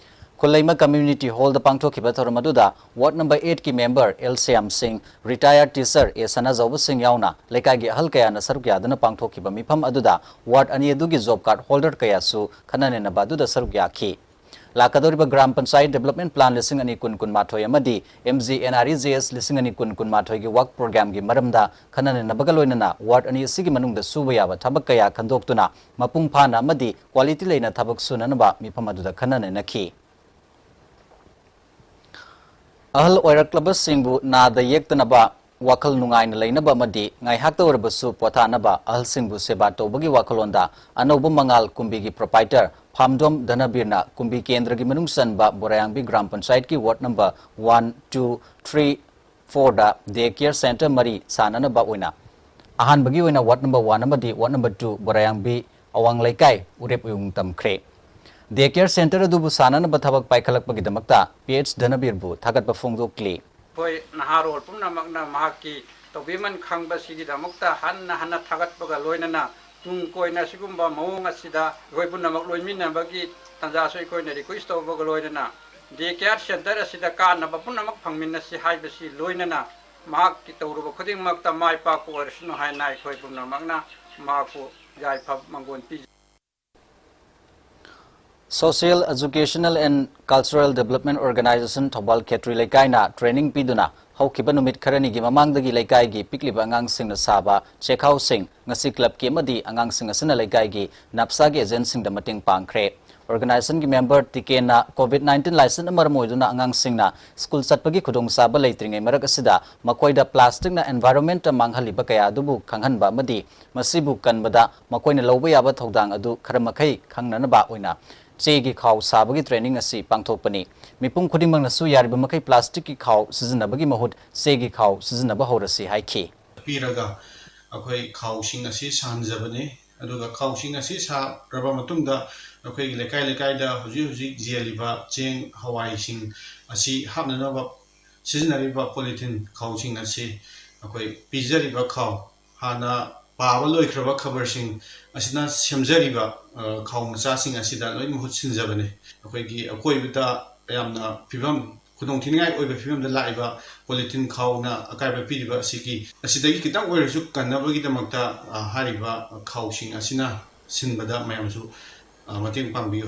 ꯈꯨꯜꯂꯩꯃ ꯀꯝꯃ꯭ꯌꯨꯅꯤꯇꯤ ꯍꯣꯜꯗ ꯄꯥꯡꯊꯣꯛꯈꯤꯕ ꯊꯧꯔꯝ ꯑꯗꯨꯗ ꯋꯥꯔꯗ ꯅꯝꯕꯔ ꯑꯩꯠꯀꯤ ꯃꯦꯝꯕꯔ ꯑꯦꯜ ꯁ꯭ꯌꯥꯝ ꯁꯤꯡ, ꯔꯤꯇꯥꯌꯔ ꯇꯤꯆꯔ ꯑꯦ ꯁꯅꯥꯖꯧꯕ ꯁꯤꯡ ꯌꯥꯎꯅ ꯂꯩꯀꯥꯏꯒꯤ ꯑꯍꯜ ꯀꯌꯥꯅ ꯁꯔꯨꯛ ꯌꯥꯗꯨꯅ ꯄꯥꯡꯊꯣꯛꯈꯤꯕ ꯃꯤꯐꯝ ꯑꯗꯨꯗ ꯋꯥꯔꯗ ꯑꯅꯤ ꯑꯗꯨꯒꯤ ꯖꯣꯕ ꯀꯥꯔꯗ ꯍꯣꯜꯗꯔ ꯀꯌꯥꯁꯨ ꯈꯟꯅ ꯅꯩꯅꯕ ꯑꯗꯨꯗ ꯁꯔꯨꯛ ꯌꯥꯈꯤ꯫ ꯂꯥꯛꯀꯗꯧꯔꯤꯕ ꯒ꯭ꯔꯥꯝ ꯄꯟꯆꯥꯌꯠ ꯗꯦꯕꯂꯞꯃꯦꯟ ꯄ꯭ꯂꯥꯟ ꯂꯤꯁꯤꯡ ꯑꯅꯤ ꯀꯨꯟ ꯀꯨꯟꯃꯥꯊꯣꯏ ꯑꯃꯗꯤ M G N R E G S ꯂꯤꯁꯤꯡ ꯑꯅꯤ ꯀꯨꯟ ꯀꯨꯟꯃꯥꯊꯣꯏꯒꯤ ꯋꯥꯔꯛ ꯄ꯭ꯔꯣꯒ꯭ꯔꯥꯝꯒꯤ ꯃꯔꯝꯗ ꯈꯟꯅ ꯅꯩꯅꯕꯒ ꯂꯣꯏꯅꯅ ꯋꯥꯔꯗ ꯑꯅꯤ ꯑꯁꯤꯒꯤ ꯃꯅꯨꯡꯗ ꯁꯨꯕ ꯌꯥꯕ ꯊꯕꯛ ꯀꯌꯥ ꯈꯟꯗꯣꯛꯇꯨꯅ ꯃꯄꯨꯡ ꯐꯥꯅ ꯑꯃꯗꯤ ꯀ꯭ꯋꯥꯂꯤꯇꯤ ꯂꯩꯅ ꯊꯕꯛ ꯁꯨꯅꯅꯕ ꯃꯤꯐꯝ ꯑꯗꯨꯗ ꯈꯟꯅ ꯅꯩꯅꯈꯤ꯫ ꯑꯍꯜ ꯑꯣꯏꯔꯛꯂꯕꯁꯤꯡꯕꯨ ꯅꯥꯗ ꯌꯦꯛꯇꯅꯕ, ꯋꯥꯈꯜ ꯅꯨꯡꯉꯥꯏꯅ ꯂꯩꯅꯕ ꯑꯃꯗꯤ ꯉꯥꯏꯍꯥꯛꯇ ꯑꯣꯏꯔꯕꯁꯨ ꯄꯣꯊꯥꯅꯕ ꯑꯍꯜꯁꯤꯡꯕꯨ ꯁꯦꯕꯥ ꯇꯧꯕꯒꯤ ꯋꯥꯈꯜꯂꯣꯟꯗ ꯑꯅꯧꯕ ꯃꯉꯥꯜ ꯀꯨꯝꯕꯤꯒꯤ ꯄ꯭ꯔꯣꯄꯥꯏꯇꯔ ꯐꯥꯝꯗꯣꯝ ꯙꯅꯕꯤꯔꯅ ꯀꯨꯝꯕꯤ ꯀꯦꯟꯗ꯭ꯔꯒꯤ ꯃꯅꯨꯡ ꯆꯟꯕ ꯕꯣꯔꯥꯌꯥꯡꯕꯤ ꯒ꯭ꯔꯥꯝ ꯄꯟꯆꯥꯌꯠꯀꯤ ward number one, two, three, ꯐꯣꯔꯗ ꯗꯦ ꯀꯦꯌꯔ ꯁꯦꯟꯇꯔ ꯃꯔꯤ ꯁꯥꯅꯅꯕ ꯑꯣꯏꯅ ꯑꯍꯥꯟꯕꯒꯤ ꯑꯣꯏꯅ ꯋꯥꯔꯗ ꯅꯝꯕꯔ ꯋꯥꯟ ꯑꯃꯗꯤ ꯋꯥꯔꯗ ꯅꯝꯕꯔ ꯇꯨ ꯕꯣꯔꯥꯌꯥꯡꯕꯤ ꯑꯋꯥꯡ ꯂꯩꯀꯥꯏ ꯎꯔꯦꯞ ꯎꯌꯨꯡ ꯇꯝꯈ꯭ꯔꯦ꯫ ꯗꯦ ꯀꯦꯌꯔ ꯁꯦꯟꯇꯔ ꯑꯗꯨꯕꯨ ꯁꯥꯅꯅꯕ ꯊꯕꯛ ꯄꯥꯏꯈꯠꯂꯛꯄꯒꯤꯗꯃꯛꯇ ꯄꯤ ꯑꯩꯆ ꯙꯅꯕꯤꯔꯕꯨ ꯊꯥꯒꯠꯄ ꯐꯣꯡꯗꯣꯛꯂꯤ꯫ ꯑꯩꯈꯣꯏ ꯅꯍꯥꯔꯣꯜ ꯄꯨꯝꯅꯃꯛꯅ ꯃꯍꯥꯛꯀꯤ ꯇꯧꯕꯤꯃꯜ ꯈꯪꯕꯁꯤꯒꯤꯗꯃꯛꯇ ꯍꯟꯅ ꯍꯟꯅ ꯊꯥꯒꯠꯄꯒ ꯂꯣꯏꯅꯅ ꯇꯨꯡ ꯀꯣꯏꯅ ꯑꯁꯤꯒꯨꯝꯕ ꯃꯑꯣꯡ ꯑꯁꯤꯗ ꯑꯩꯈꯣꯏ ꯄꯨꯝꯅꯃꯛ ꯂꯣꯏꯃꯤꯟꯅꯕꯒꯤ ꯇꯥꯟꯖꯥꯁꯨ ꯑꯩꯈꯣꯏꯅ ꯔꯤꯀ꯭ꯋꯦꯁ ꯇꯧꯕꯒ ꯂꯣꯏꯅꯅ ꯗꯦ ꯀꯦꯌꯔ ꯁꯦꯟꯇꯔ ꯑꯁꯤꯗ ꯀꯥꯟꯅꯕ ꯄꯨꯝꯅꯃꯛ ꯐꯪꯃꯤꯟꯅꯁꯤ ꯍꯥꯏꯕꯁꯤ ꯂꯣꯏꯅꯅ ꯃꯍꯥꯛꯀꯤ ꯇꯧꯔꯨꯕ ꯈꯨꯗꯤꯡꯃꯛꯇ ꯃꯥꯏ ꯄꯥꯛꯄ ꯑꯣꯏꯔꯁꯅꯨ ꯍꯥꯏꯅ ꯑꯩꯈꯣꯏ ꯄꯨꯝꯅꯃꯛꯅ ꯃꯍꯥꯛꯄꯨ ꯌꯥꯏꯐ ꯃꯪꯒꯣꯜ ꯄꯤꯖꯩ꯫ Social Educational and Cultural Development Organization Thoubal Khetri ꯂꯩꯀꯥꯏꯅ training ꯄꯤꯗꯨꯅ ꯍꯧꯈꯤꯕ ꯅꯨꯃꯤꯠ ꯈꯔꯅꯤꯒꯤ ꯃꯃꯥꯡꯗꯒꯤ ꯂꯩꯀꯥꯏꯒꯤ ꯄꯤꯛꯂꯤꯕ ꯑꯉꯥꯡꯁꯤꯡꯅ ꯁꯥꯕ ꯆꯦꯈꯥꯎꯁꯤꯡ ꯉꯁꯤ ꯀ꯭ꯂꯕꯀꯤ ꯑꯃꯗꯤ ꯑꯉꯥꯡꯁꯤꯡ ꯑꯁꯤꯅ ꯂꯩꯀꯥꯏꯒꯤ ꯅꯞꯁꯥꯒꯤ ꯑꯦꯖꯦꯟꯁꯤꯡꯗ ꯃꯇꯦꯡ ꯄꯥꯡꯈ꯭ꯔꯦ꯫ ꯑꯣꯔꯒꯅꯥꯏꯖꯦꯁꯟꯒꯤ ꯃꯦꯝꯕꯔ ꯇꯤꯀꯦꯟꯅ ꯀꯣꯚꯤꯗ ꯅꯥꯏꯟꯇꯤꯟ ꯂꯥꯏꯆꯠꯅ ꯃꯔꯝ ꯑꯣꯏꯗꯨꯅ ꯑꯉꯥꯡꯁꯤꯡꯅ ꯁ꯭ꯀꯨꯜ ꯆꯠꯄꯒꯤ ꯈꯨꯗꯣꯡꯆꯥꯕ ꯂꯩꯇ꯭ꯔꯤꯉꯩ ꯃꯔꯛ ꯑꯁꯤꯗ ꯃꯈꯣꯏꯗ ꯄ꯭ꯂꯥꯁꯇꯤꯛꯅ environment ꯃꯥꯡꯍꯜꯂꯤꯕ ꯀꯌꯥ ꯑꯗꯨꯕꯨ ꯈꯪꯍꯟꯕ ꯑꯃꯗꯤ ꯃꯁꯤꯕꯨ ꯀꯟꯕꯗ ꯃꯈꯣꯏꯅ ꯂꯧꯕ ꯌꯥꯕ ꯊꯧꯗꯥꯡ ꯑꯗꯨ ꯈꯔ ꯃꯈꯩ ꯈꯪꯅꯅꯕ ꯑꯣꯏꯅ ꯆꯦꯒꯤ ꯈꯥꯎ ꯁꯥꯕꯒꯤ training ꯑꯁꯤ ꯄꯥꯡꯊꯣꯛꯄꯅꯤ꯫ ꯃꯤꯄꯨꯝ ꯈꯨꯗꯤꯡꯃꯛꯅꯁꯨ ꯌꯥꯔꯤꯕ ꯃꯈꯩ ꯄ꯭ꯂꯥꯁꯇꯤꯛꯀꯤ ꯈꯥꯎ ꯁꯤꯖꯤꯟꯅꯕꯒꯤ ꯃꯍꯨꯠ ꯆꯦꯒꯤ ꯈꯥꯎ ꯁꯤꯖꯤꯟꯅꯕ ꯍꯧꯔꯁꯤ ꯍꯥꯏꯈꯤ꯫ ꯄꯤꯔꯒ ꯑꯩꯈꯣꯏ ꯈꯥꯎꯁꯤꯡ ꯑꯁꯤ ꯁꯥꯍꯟꯖꯕꯅꯤ꯫ ꯑꯗꯨꯒ ꯈꯥꯎꯁꯤꯡ ꯑꯁꯤ ꯁꯥꯔꯕ ꯃꯇꯨꯡꯗ ꯑꯩꯈꯣꯏꯒꯤ ꯂꯩꯀꯥꯏ ꯂꯩꯀꯥꯏꯗ ꯍꯧꯖꯤꯛ ꯍꯧꯖꯤꯛ ꯌꯦꯜꯂꯤꯕ ꯆꯦꯡ, ꯍꯋꯥꯏꯁꯤꯡ ꯑꯁꯤ ꯍꯥꯞꯅꯅꯕ ꯁꯤꯖꯤꯟꯅꯔꯤꯕ ꯄꯣꯂꯤꯊꯤꯟ ꯈꯥꯎꯁꯤꯡ ꯑꯁꯤ ꯑꯩꯈꯣꯏ ꯄꯤꯖꯔꯤꯕ ꯈꯥꯎ, ꯍꯥꯟꯅ ꯄꯥꯕ ꯂꯣꯏꯈ꯭ꯔꯕ ꯈꯕꯔꯁꯤꯡ ꯑꯁꯤꯅ ꯁꯦꯝꯖꯔꯤꯕ, ꯑ, ꯈꯥꯎ ꯃꯆꯥꯁꯤꯡ ꯑꯁꯤꯗ ꯂꯣꯏ ꯃꯍꯨꯠ ꯁꯤꯟꯖꯕꯅꯤ꯫ ꯑꯩꯈꯣꯏꯒꯤ ꯑꯀꯣꯏꯕꯗ ꯌꯥꯝꯅ ꯐꯤꯕꯝ ꯈꯨꯗꯣꯡꯊꯤꯅꯤꯡꯉꯥꯏ ꯑꯣꯏꯕ ꯐꯤꯕꯝꯗ ꯂꯥꯛꯏꯕ ꯄꯣꯂꯤꯊꯤꯟ ꯈꯥꯎꯅ ꯑꯀꯥꯏꯕ ꯄꯤꯔꯤꯕ ꯑꯁꯤꯒꯤ, ꯑꯁꯤꯗꯒꯤ ꯈꯤꯇꯪ ꯑꯣꯏꯔꯁꯨ ꯀꯟꯅꯕꯒꯤꯗꯃꯛꯇ, ꯑ, ꯍꯥꯏꯔꯤꯕ ꯈꯥꯎꯁꯤꯡ ꯑꯁꯤꯅ ꯁꯤꯟꯕꯗ ꯃꯌꯥꯝꯁꯨ, ꯑ, ꯃꯇꯦꯡ ꯄꯥꯡꯕꯤꯌꯨ꯫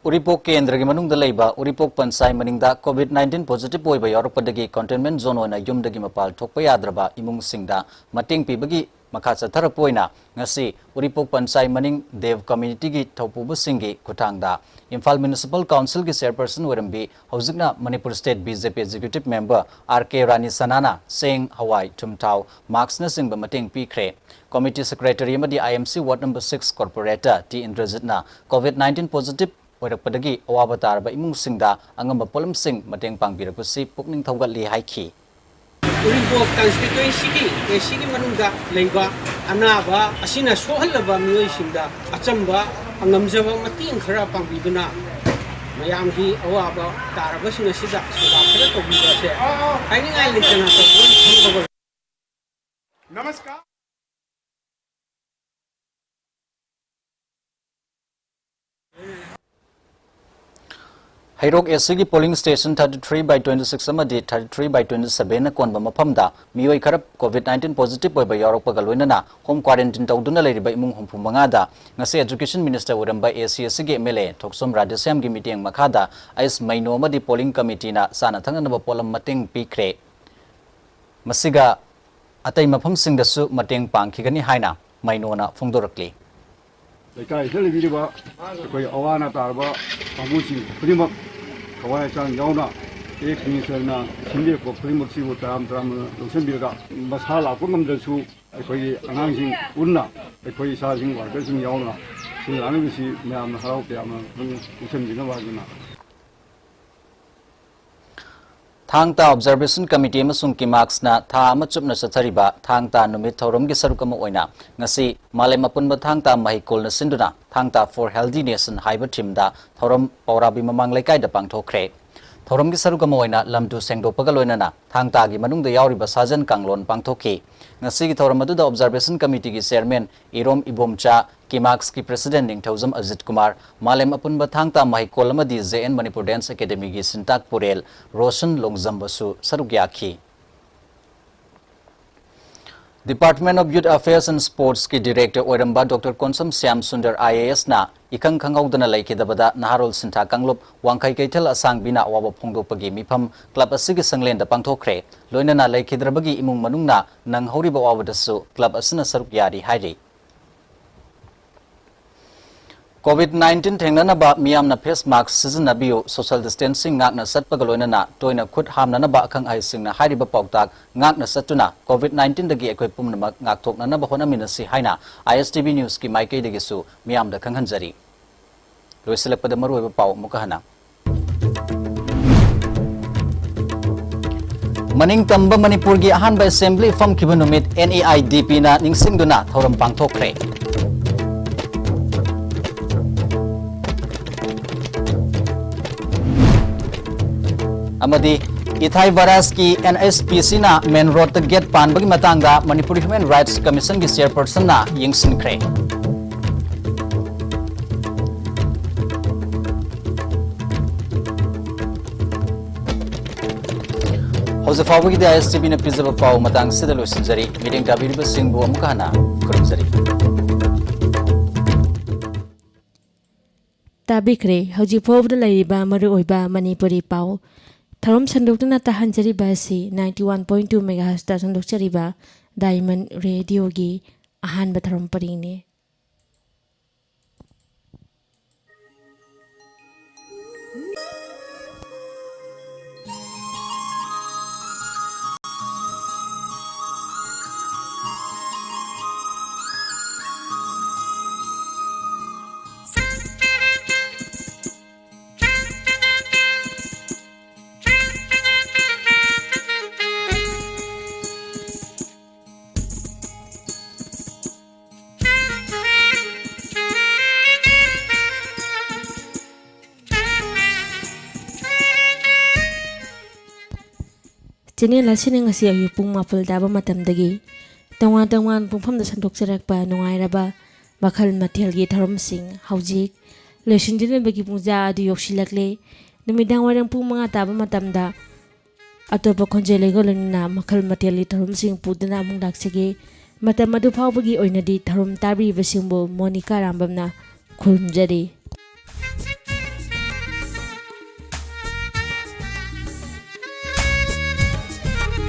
ꯎꯔꯤꯄꯣꯛ ꯀꯦꯟꯗ꯭ꯔꯒꯤ ꯃꯅꯨꯡꯗ ꯂꯩꯕ ꯎꯔꯤꯄꯣꯛ ꯄꯟꯆꯥꯏ ꯃꯅꯤꯡꯗ COVID nineteen positive ꯑꯣꯏꯕ ꯌꯥꯎꯔꯛꯄꯗꯒꯤ containment zone ꯑꯣꯏꯅ ꯌꯨꯝꯗꯒꯤ ꯃꯄꯥꯜ ꯊꯣꯛꯄ ꯌꯥꯗ꯭ꯔꯕ ꯏꯃꯨꯡꯁꯤꯡꯗ ꯃꯇꯦꯡ ꯄꯤꯕꯒꯤ ꯃꯈꯥ ꯆꯠꯊꯔꯛꯄ ꯑꯣꯏꯅ ꯉꯁꯤ ꯎꯔꯤꯄꯣꯛ ꯄꯟꯆꯥꯏ ꯃꯅꯤꯡ ꯗꯦꯕ communityꯒꯤ ꯊꯧꯄꯨꯕꯁꯤꯡꯒꯤ ꯈꯨꯠꯊꯥꯡꯗ ꯏꯝꯐꯥꯜ Municipal Councilꯒꯤ chairperson ꯑꯣꯏꯔꯝꯕꯤ, ꯍꯧꯖꯤꯛꯅ Manipur State BJP Executive Member R K ꯔꯥꯅꯤ ꯁꯅꯥꯅ ꯆꯦꯡ, ꯍꯋꯥꯏ, ꯊꯨꯝ, ꯊꯥꯎ, maskꯅꯆꯤꯡꯕ ꯃꯇꯦꯡ ꯄꯤꯈ꯭ꯔꯦ꯫ Committee Secretary ꯑꯃꯗꯤ IMC Ward number six Corporator T ꯏꯟꯗ꯭ꯔꯖꯤꯠꯅ COVID nineteen positive ꯑꯣꯏꯔꯛꯄꯗꯒꯤ ꯑꯋꯥꯕ ꯇꯥꯔꯕ ꯏꯃꯨꯡꯁꯤꯡꯗ ꯑꯉꯝꯕ ꯄꯣꯠꯂꯝꯁꯤꯡ ꯃꯇꯦꯡ ꯄꯥꯡꯕꯤꯔꯛꯄꯁꯤ ꯄꯨꯛꯅꯤꯡ ꯊꯧꯒꯠꯂꯤ ꯍꯥꯏꯈꯤ꯫ ꯎꯔꯤꯄꯣꯛ constituencyꯒꯤ, ꯑꯦ, ꯁꯤꯒꯤ ꯃꯅꯨꯡꯗ ꯂꯩꯕ ꯑꯅꯥꯕ ꯑꯁꯤꯅ ꯁꯣꯛꯍꯜꯂꯕ ꯃꯤꯑꯣꯏꯁꯤꯡꯗ ꯑꯆꯝꯕ, ꯑꯉꯝꯖꯕ ꯃꯇꯦꯡ ꯈꯔ ꯄꯥꯡꯕꯤꯗꯨꯅ ꯃꯌꯥꯝꯒꯤ ꯑꯋꯥꯕ ꯇꯥꯔꯕꯁꯤꯡ ꯑꯁꯤꯗ ꯁꯦꯕꯥ ꯈꯔ ꯇꯧꯕꯤꯕ ꯑꯁꯦ ꯍꯥꯏꯅꯤꯡꯉꯥꯏ ꯂꯩꯇꯅ ꯇꯧꯕ ꯐꯪꯗꯕ꯫ नमस्कार। ꯍꯩꯔꯣꯛ ACꯒꯤ polling station thirty three by twenty six ꯑꯃꯗꯤ thirty three by twenty sevenꯅ ꯀꯣꯟꯕ ꯃꯐꯝꯗ ꯃꯤꯑꯣꯏ ꯈꯔ COVID nineteen positive ꯑꯣꯏꯕ ꯌꯥꯎꯔꯛꯄꯒ ꯂꯣꯏꯅꯅ home quarantine ꯇꯧꯗꯨꯅ ꯂꯩꯔꯤꯕ ꯏꯃꯨꯡ ꯍꯨꯝꯐꯨ ꯃꯉꯥꯗ ꯉꯁꯤ Education Minister ꯑꯣꯏꯔꯝꯕ AC ꯑꯁꯤꯒꯤ MLA ꯊꯣꯛꯆꯣꯝ ꯔꯥꯙꯦꯁ꯭ꯌꯥꯝꯒꯤ ꯃꯤꯠꯌꯦꯡ ꯃꯈꯥꯗ ꯑꯩꯁ ꯃꯩꯅꯣ ꯑꯃꯗꯤ polling committeeꯅ ꯆꯥꯅ ꯊꯛꯅꯅꯕ ꯄꯣꯠꯂꯝ ꯃꯇꯦꯡ ꯄꯤꯈ꯭ꯔꯦ꯫ ꯃꯁꯤꯒ ꯑꯇꯩ ꯃꯐꯝꯁꯤꯡꯗꯁꯨ ꯃꯇꯦꯡ ꯄꯥꯡꯈꯤꯒꯅꯤ ꯍꯥꯏꯅ ꯃꯩꯅꯣꯅ ꯐꯣꯡꯗꯣꯔꯛꯂꯤ꯫ ꯂꯩꯀꯥꯏꯁꯤꯗ ꯂꯩꯕꯤꯔꯤꯕ ꯑꯩꯈꯣꯏ ꯑꯋꯥ ꯑꯅꯥ ꯇꯥꯔꯕ ꯀꯥꯡꯕꯨꯁꯤꯡ ꯈꯨꯗꯤꯡꯃꯛ ꯊꯋꯥꯏ ꯍꯛꯆꯥꯡ ꯌꯥꯎꯅ ꯑꯦꯛꯁ ꯃꯤꯅꯤꯁꯇꯔꯅ ꯁꯤꯟꯕꯤꯔꯛꯄ ꯈꯨꯗꯤꯡꯃꯛꯁꯤꯕꯨ ꯇꯔꯥꯝ ꯇꯔꯥꯝꯅ ꯂꯧꯁꯤꯟꯕꯤꯔꯒ ꯃꯁꯥ ꯂꯥꯛꯄ ꯉꯝꯗ꯭ꯔꯁꯨ ꯑꯩꯈꯣꯏꯒꯤ ꯑꯉꯥꯡꯁꯤꯡ ꯄꯨꯟꯅ ꯑꯩꯈꯣꯏ ꯏꯆꯥꯁꯤꯡ ꯋꯥꯔꯀꯔꯁꯤꯡ ꯌꯥꯎꯅ ꯁꯤꯜ ꯂꯥꯡꯂꯤꯕꯁꯤ ꯃꯌꯥꯝꯅ ꯍꯔꯥꯎ ꯇꯌꯥꯝꯅ ꯑꯗꯨꯝ ꯄꯨꯟꯁꯤꯟꯕꯤꯅꯕ ꯍꯥꯏꯗꯨꯅ꯫ ꯊꯥꯡ ꯇꯥ Observation Committee ꯑꯃꯁꯨꯡ ꯀꯤꯃꯥꯛꯁꯅ ꯊꯥ ꯑꯃ ꯆꯨꯞꯅ ꯆꯠꯊꯔꯤꯕ ꯊꯥꯡ ꯇꯥ ꯅꯨꯃꯤꯠ ꯊꯧꯔꯝꯒꯤ ꯁꯔꯨꯛ ꯑꯃ ꯑꯣꯏꯅ ꯉꯁꯤ ꯃꯥꯂꯦꯝ ꯑꯄꯨꯟꯕ ꯊꯥꯡ ꯇꯥ ꯃꯍꯩꯀꯣꯜꯅ ꯁꯤꯟꯗꯨꯅ ꯊꯥꯡ ꯇꯥ for Healthy Nation ꯍꯥꯏꯕ theme ꯗ ꯊꯧꯔꯝ ꯄꯥꯎꯔꯥꯕꯤ ꯃꯃꯥꯡ ꯂꯩꯀꯥꯏꯗ ꯄꯥꯡꯊꯣꯛꯈ꯭ꯔꯦ꯫ ꯊꯧꯔꯝꯒꯤ ꯁꯔꯨꯛ ꯑꯃ ꯑꯣꯏꯅ ꯂꯝ ꯇꯨ ꯁꯦꯡꯗꯣꯛꯄꯒ ꯂꯣꯏꯅꯅ ꯊꯥꯡ ꯇꯥꯒꯤ ꯃꯅꯨꯡꯗ ꯌꯥꯎꯔꯤꯕ ꯁꯥꯖꯟ ꯀꯥꯡꯂꯣꯟ ꯄꯥꯡꯊꯣꯛꯈꯤ꯫ ꯉꯁꯤꯒꯤ ꯊꯧꯔꯝ ꯑꯗꯨꯗ Observation Committee ꯒꯤ Chairman ꯏꯔꯣꯝ ꯏꯕꯣꯝꯆꯥ, ꯀꯤꯃꯥꯛꯁꯀꯤ President ꯅꯤꯡꯊꯧꯖꯝ ꯑꯖꯤꯠ ꯀꯨꯃꯥꯔ, ꯃꯥꯂꯦꯝ ꯑꯄꯨꯟꯕ ꯊꯥꯡ ꯇꯥ ꯃꯍꯩꯀꯣꯜ ꯑꯃꯗꯤ J N Manipur Dance Academy ꯒꯤ ꯁꯤꯟꯇꯥꯛ ꯄꯨꯔꯦꯜ ꯔꯣꯁꯟ ꯂꯣꯡꯖꯝꯕꯁꯨ ꯁꯔꯨꯛ ꯌꯥꯈꯤ꯫ Department of Youth Affairs and Sports ꯀꯤ Director ꯑꯣꯏꯔꯝꯕ Doctor Konsam Shyam Sundar I A S ꯅ ꯏꯈꯪ ꯈꯪꯍꯧꯗꯅ ꯂꯩꯈꯤꯗꯕꯗ ꯅꯍꯥꯔꯣꯜ ꯁꯤꯟꯊꯥ ꯀꯥꯡꯂꯨꯞ ꯋꯥꯡꯈꯩ ꯀꯩꯊꯦꯜ ꯑꯁꯥꯡꯕꯤꯅ ꯑꯋꯥꯕ ꯐꯣꯡꯗꯣꯛꯄꯒꯤ ꯃꯤꯐꯝ club ꯑꯁꯤꯒꯤ ꯁꯪꯂꯦꯟꯗ ꯄꯥꯡꯊꯣꯛꯈ꯭ꯔꯦ꯫ ꯂꯣꯏꯅꯅ ꯂꯩꯈꯤꯗ꯭ꯔꯕꯒꯤ ꯏꯃꯨꯡ ꯃꯅꯨꯡꯅ ꯅꯪꯍꯧꯔꯤꯕ ꯑꯋꯥꯕꯗꯁꯨ club ꯑꯁꯤꯅ ꯁꯔꯨꯛ ꯌꯥꯔꯤ ꯍꯥꯏꯔꯤ꯫ COVID nineteen ꯊꯦꯡꯅꯅꯕ ꯃꯤꯌꯥꯝꯅ face mask ꯁꯤꯖꯤꯟꯅꯕꯤꯌꯨ, social distancing ꯉꯥꯛꯅ ꯆꯠꯄꯒ ꯂꯣꯏꯅꯅ ꯇꯣꯏꯅ ꯈꯨꯠ ꯍꯥꯝꯅꯅꯕ ꯑꯈꯪ ꯑꯍꯩꯁꯤꯡꯅ ꯍꯥꯏꯔꯤꯕ ꯄꯥꯎꯇꯥꯛ ꯉꯥꯛꯅ ꯆꯠꯇꯨꯅ COVID nineteen ꯗꯒꯤ ꯑꯩꯈꯣꯏ ꯄꯨꯝꯅꯃꯛ ꯉꯥꯛꯊꯣꯛꯅꯅꯕ ꯍꯣꯠꯅꯃꯤꯟꯅꯁꯤ ꯍꯥꯏꯅ I S T V News ꯀꯤ ꯃꯥꯏꯀꯩꯗꯒꯤꯁꯨ ꯃꯤꯌꯥꯝꯗ ꯈꯪꯍꯟꯖꯔꯤ꯫ ꯂꯣꯏꯁꯤꯜꯂꯛꯄꯗ ꯃꯔꯨꯑꯣꯏꯕ ꯄꯥꯎ ꯑꯃꯨꯛꯀ ꯍꯟꯅ꯫ ꯃꯅꯤꯡꯇꯝꯕ ꯃꯅꯤꯄꯨꯔꯒꯤ ꯑꯍꯥꯟꯕ Assembly ꯐꯝꯈꯤꯕ ꯅꯨꯃꯤꯠ N E I D P ꯅ ꯅꯤꯡꯁꯤꯡꯗꯨꯅ ꯊꯧꯔꯝ ꯄꯥꯡꯊꯣꯛꯈ꯭ꯔꯦ꯫ ꯑꯃꯗꯤ ꯏꯊꯥꯏ ꯕꯔꯥꯖꯀꯤ N H P C ꯅ main road ꯇ gate ꯄꯥꯟꯕꯒꯤ ꯃꯇꯥꯡꯗ Manipur Human Rights Commission ꯒꯤ Chairperson ꯅ ꯌꯦꯡꯁꯤꯟꯈ꯭ꯔꯦ꯫ ꯍꯧꯖꯤꯛ ꯐꯥꯎꯕꯒꯤꯗꯤ I S T V ꯅ ꯄꯤꯖꯕ ꯄꯥꯎ ꯃꯇꯥꯡꯁꯤꯗ ꯂꯣꯏꯁꯤꯟꯖꯔꯤ꯫ ꯃꯤꯠꯌꯦꯡ ꯇꯥꯕꯤꯔꯤꯕꯁꯤꯡꯕꯨ ꯑꯃꯨꯛꯀ ꯍꯟꯅ ꯈꯨꯔꯨꯝꯖꯔꯤ꯫ ꯇꯥꯕꯤꯈ꯭ꯔꯦ꯫ ꯍꯧꯖꯤꯛ ꯐꯥꯎꯕꯗ ꯂꯩꯔꯤꯕ ꯃꯔꯨꯑꯣꯏꯕ ꯃꯅꯤꯄꯨꯔꯤ ꯄꯥꯎ꯫ ꯊꯧꯔꯝ ꯁꯟꯗꯣꯛꯇꯨꯅ ꯇꯥꯍꯟꯖꯔꯤꯕ ꯑꯁꯤ ninety one point two megahertz ꯇ ꯁꯟꯗꯣꯛꯆꯔꯤꯕ Diamond Radio ꯒꯤ ꯑꯍꯥꯟꯕ ꯊꯧꯔꯝ ꯄꯔꯤꯡꯅꯤ꯫ ꯆꯦꯅꯦꯜ ꯑꯁꯤꯅ ꯉꯁꯤ ꯑꯌꯨꯛ ꯄꯨꯡ ꯃꯥꯄꯜ ꯇꯥꯕ ꯃꯇꯝꯗꯒꯤ ꯇꯣꯉꯥꯟ ꯇꯣꯉꯥꯟꯕ ꯄꯨꯡꯐꯝꯗ ꯁꯟꯗꯣꯛꯆꯔꯛꯄ ꯅꯨꯡꯉꯥꯏꯔꯕ ꯃꯈꯜ ꯃꯊꯦꯜꯒꯤ ꯊꯧꯔꯝꯁꯤꯡ ꯍꯧꯖꯤꯛ ꯂꯣꯏꯁꯤꯟꯖꯅꯕꯒꯤ ꯄꯨꯡꯖꯥ ꯑꯗꯨ ꯌꯧꯁꯤꯜꯂꯛꯂꯦ꯫ ꯅꯨꯃꯤꯗꯥꯡ ꯋꯥꯏꯔꯝ ꯄꯨꯡ ꯃꯉꯥ ꯇꯥꯕ ꯃꯇꯝꯗ ꯑꯇꯣꯞꯄ ꯈꯣꯟꯖꯦꯜ ꯂꯩꯒꯣꯜ ꯂꯣꯏꯅꯅ ꯃꯈꯜ ꯃꯊꯦꯜꯒꯤ ꯊꯧꯔꯝꯁꯤꯡ ꯄꯨꯗꯨꯅ ꯑꯃꯨꯛ ꯂꯥꯛꯆꯒꯦ꯫ ꯃꯇꯝ ꯑꯗꯨ ꯐꯥꯎꯕꯒꯤ ꯑꯣꯏꯅꯗꯤ ꯊꯧꯔꯝ ꯇꯥꯕꯤꯔꯤꯕꯁꯤꯡꯕꯨ ꯃꯣꯅꯤꯀꯥ ꯔꯥꯝꯕꯝꯅ ꯈꯨꯔꯨꯝꯖꯔꯤ꯫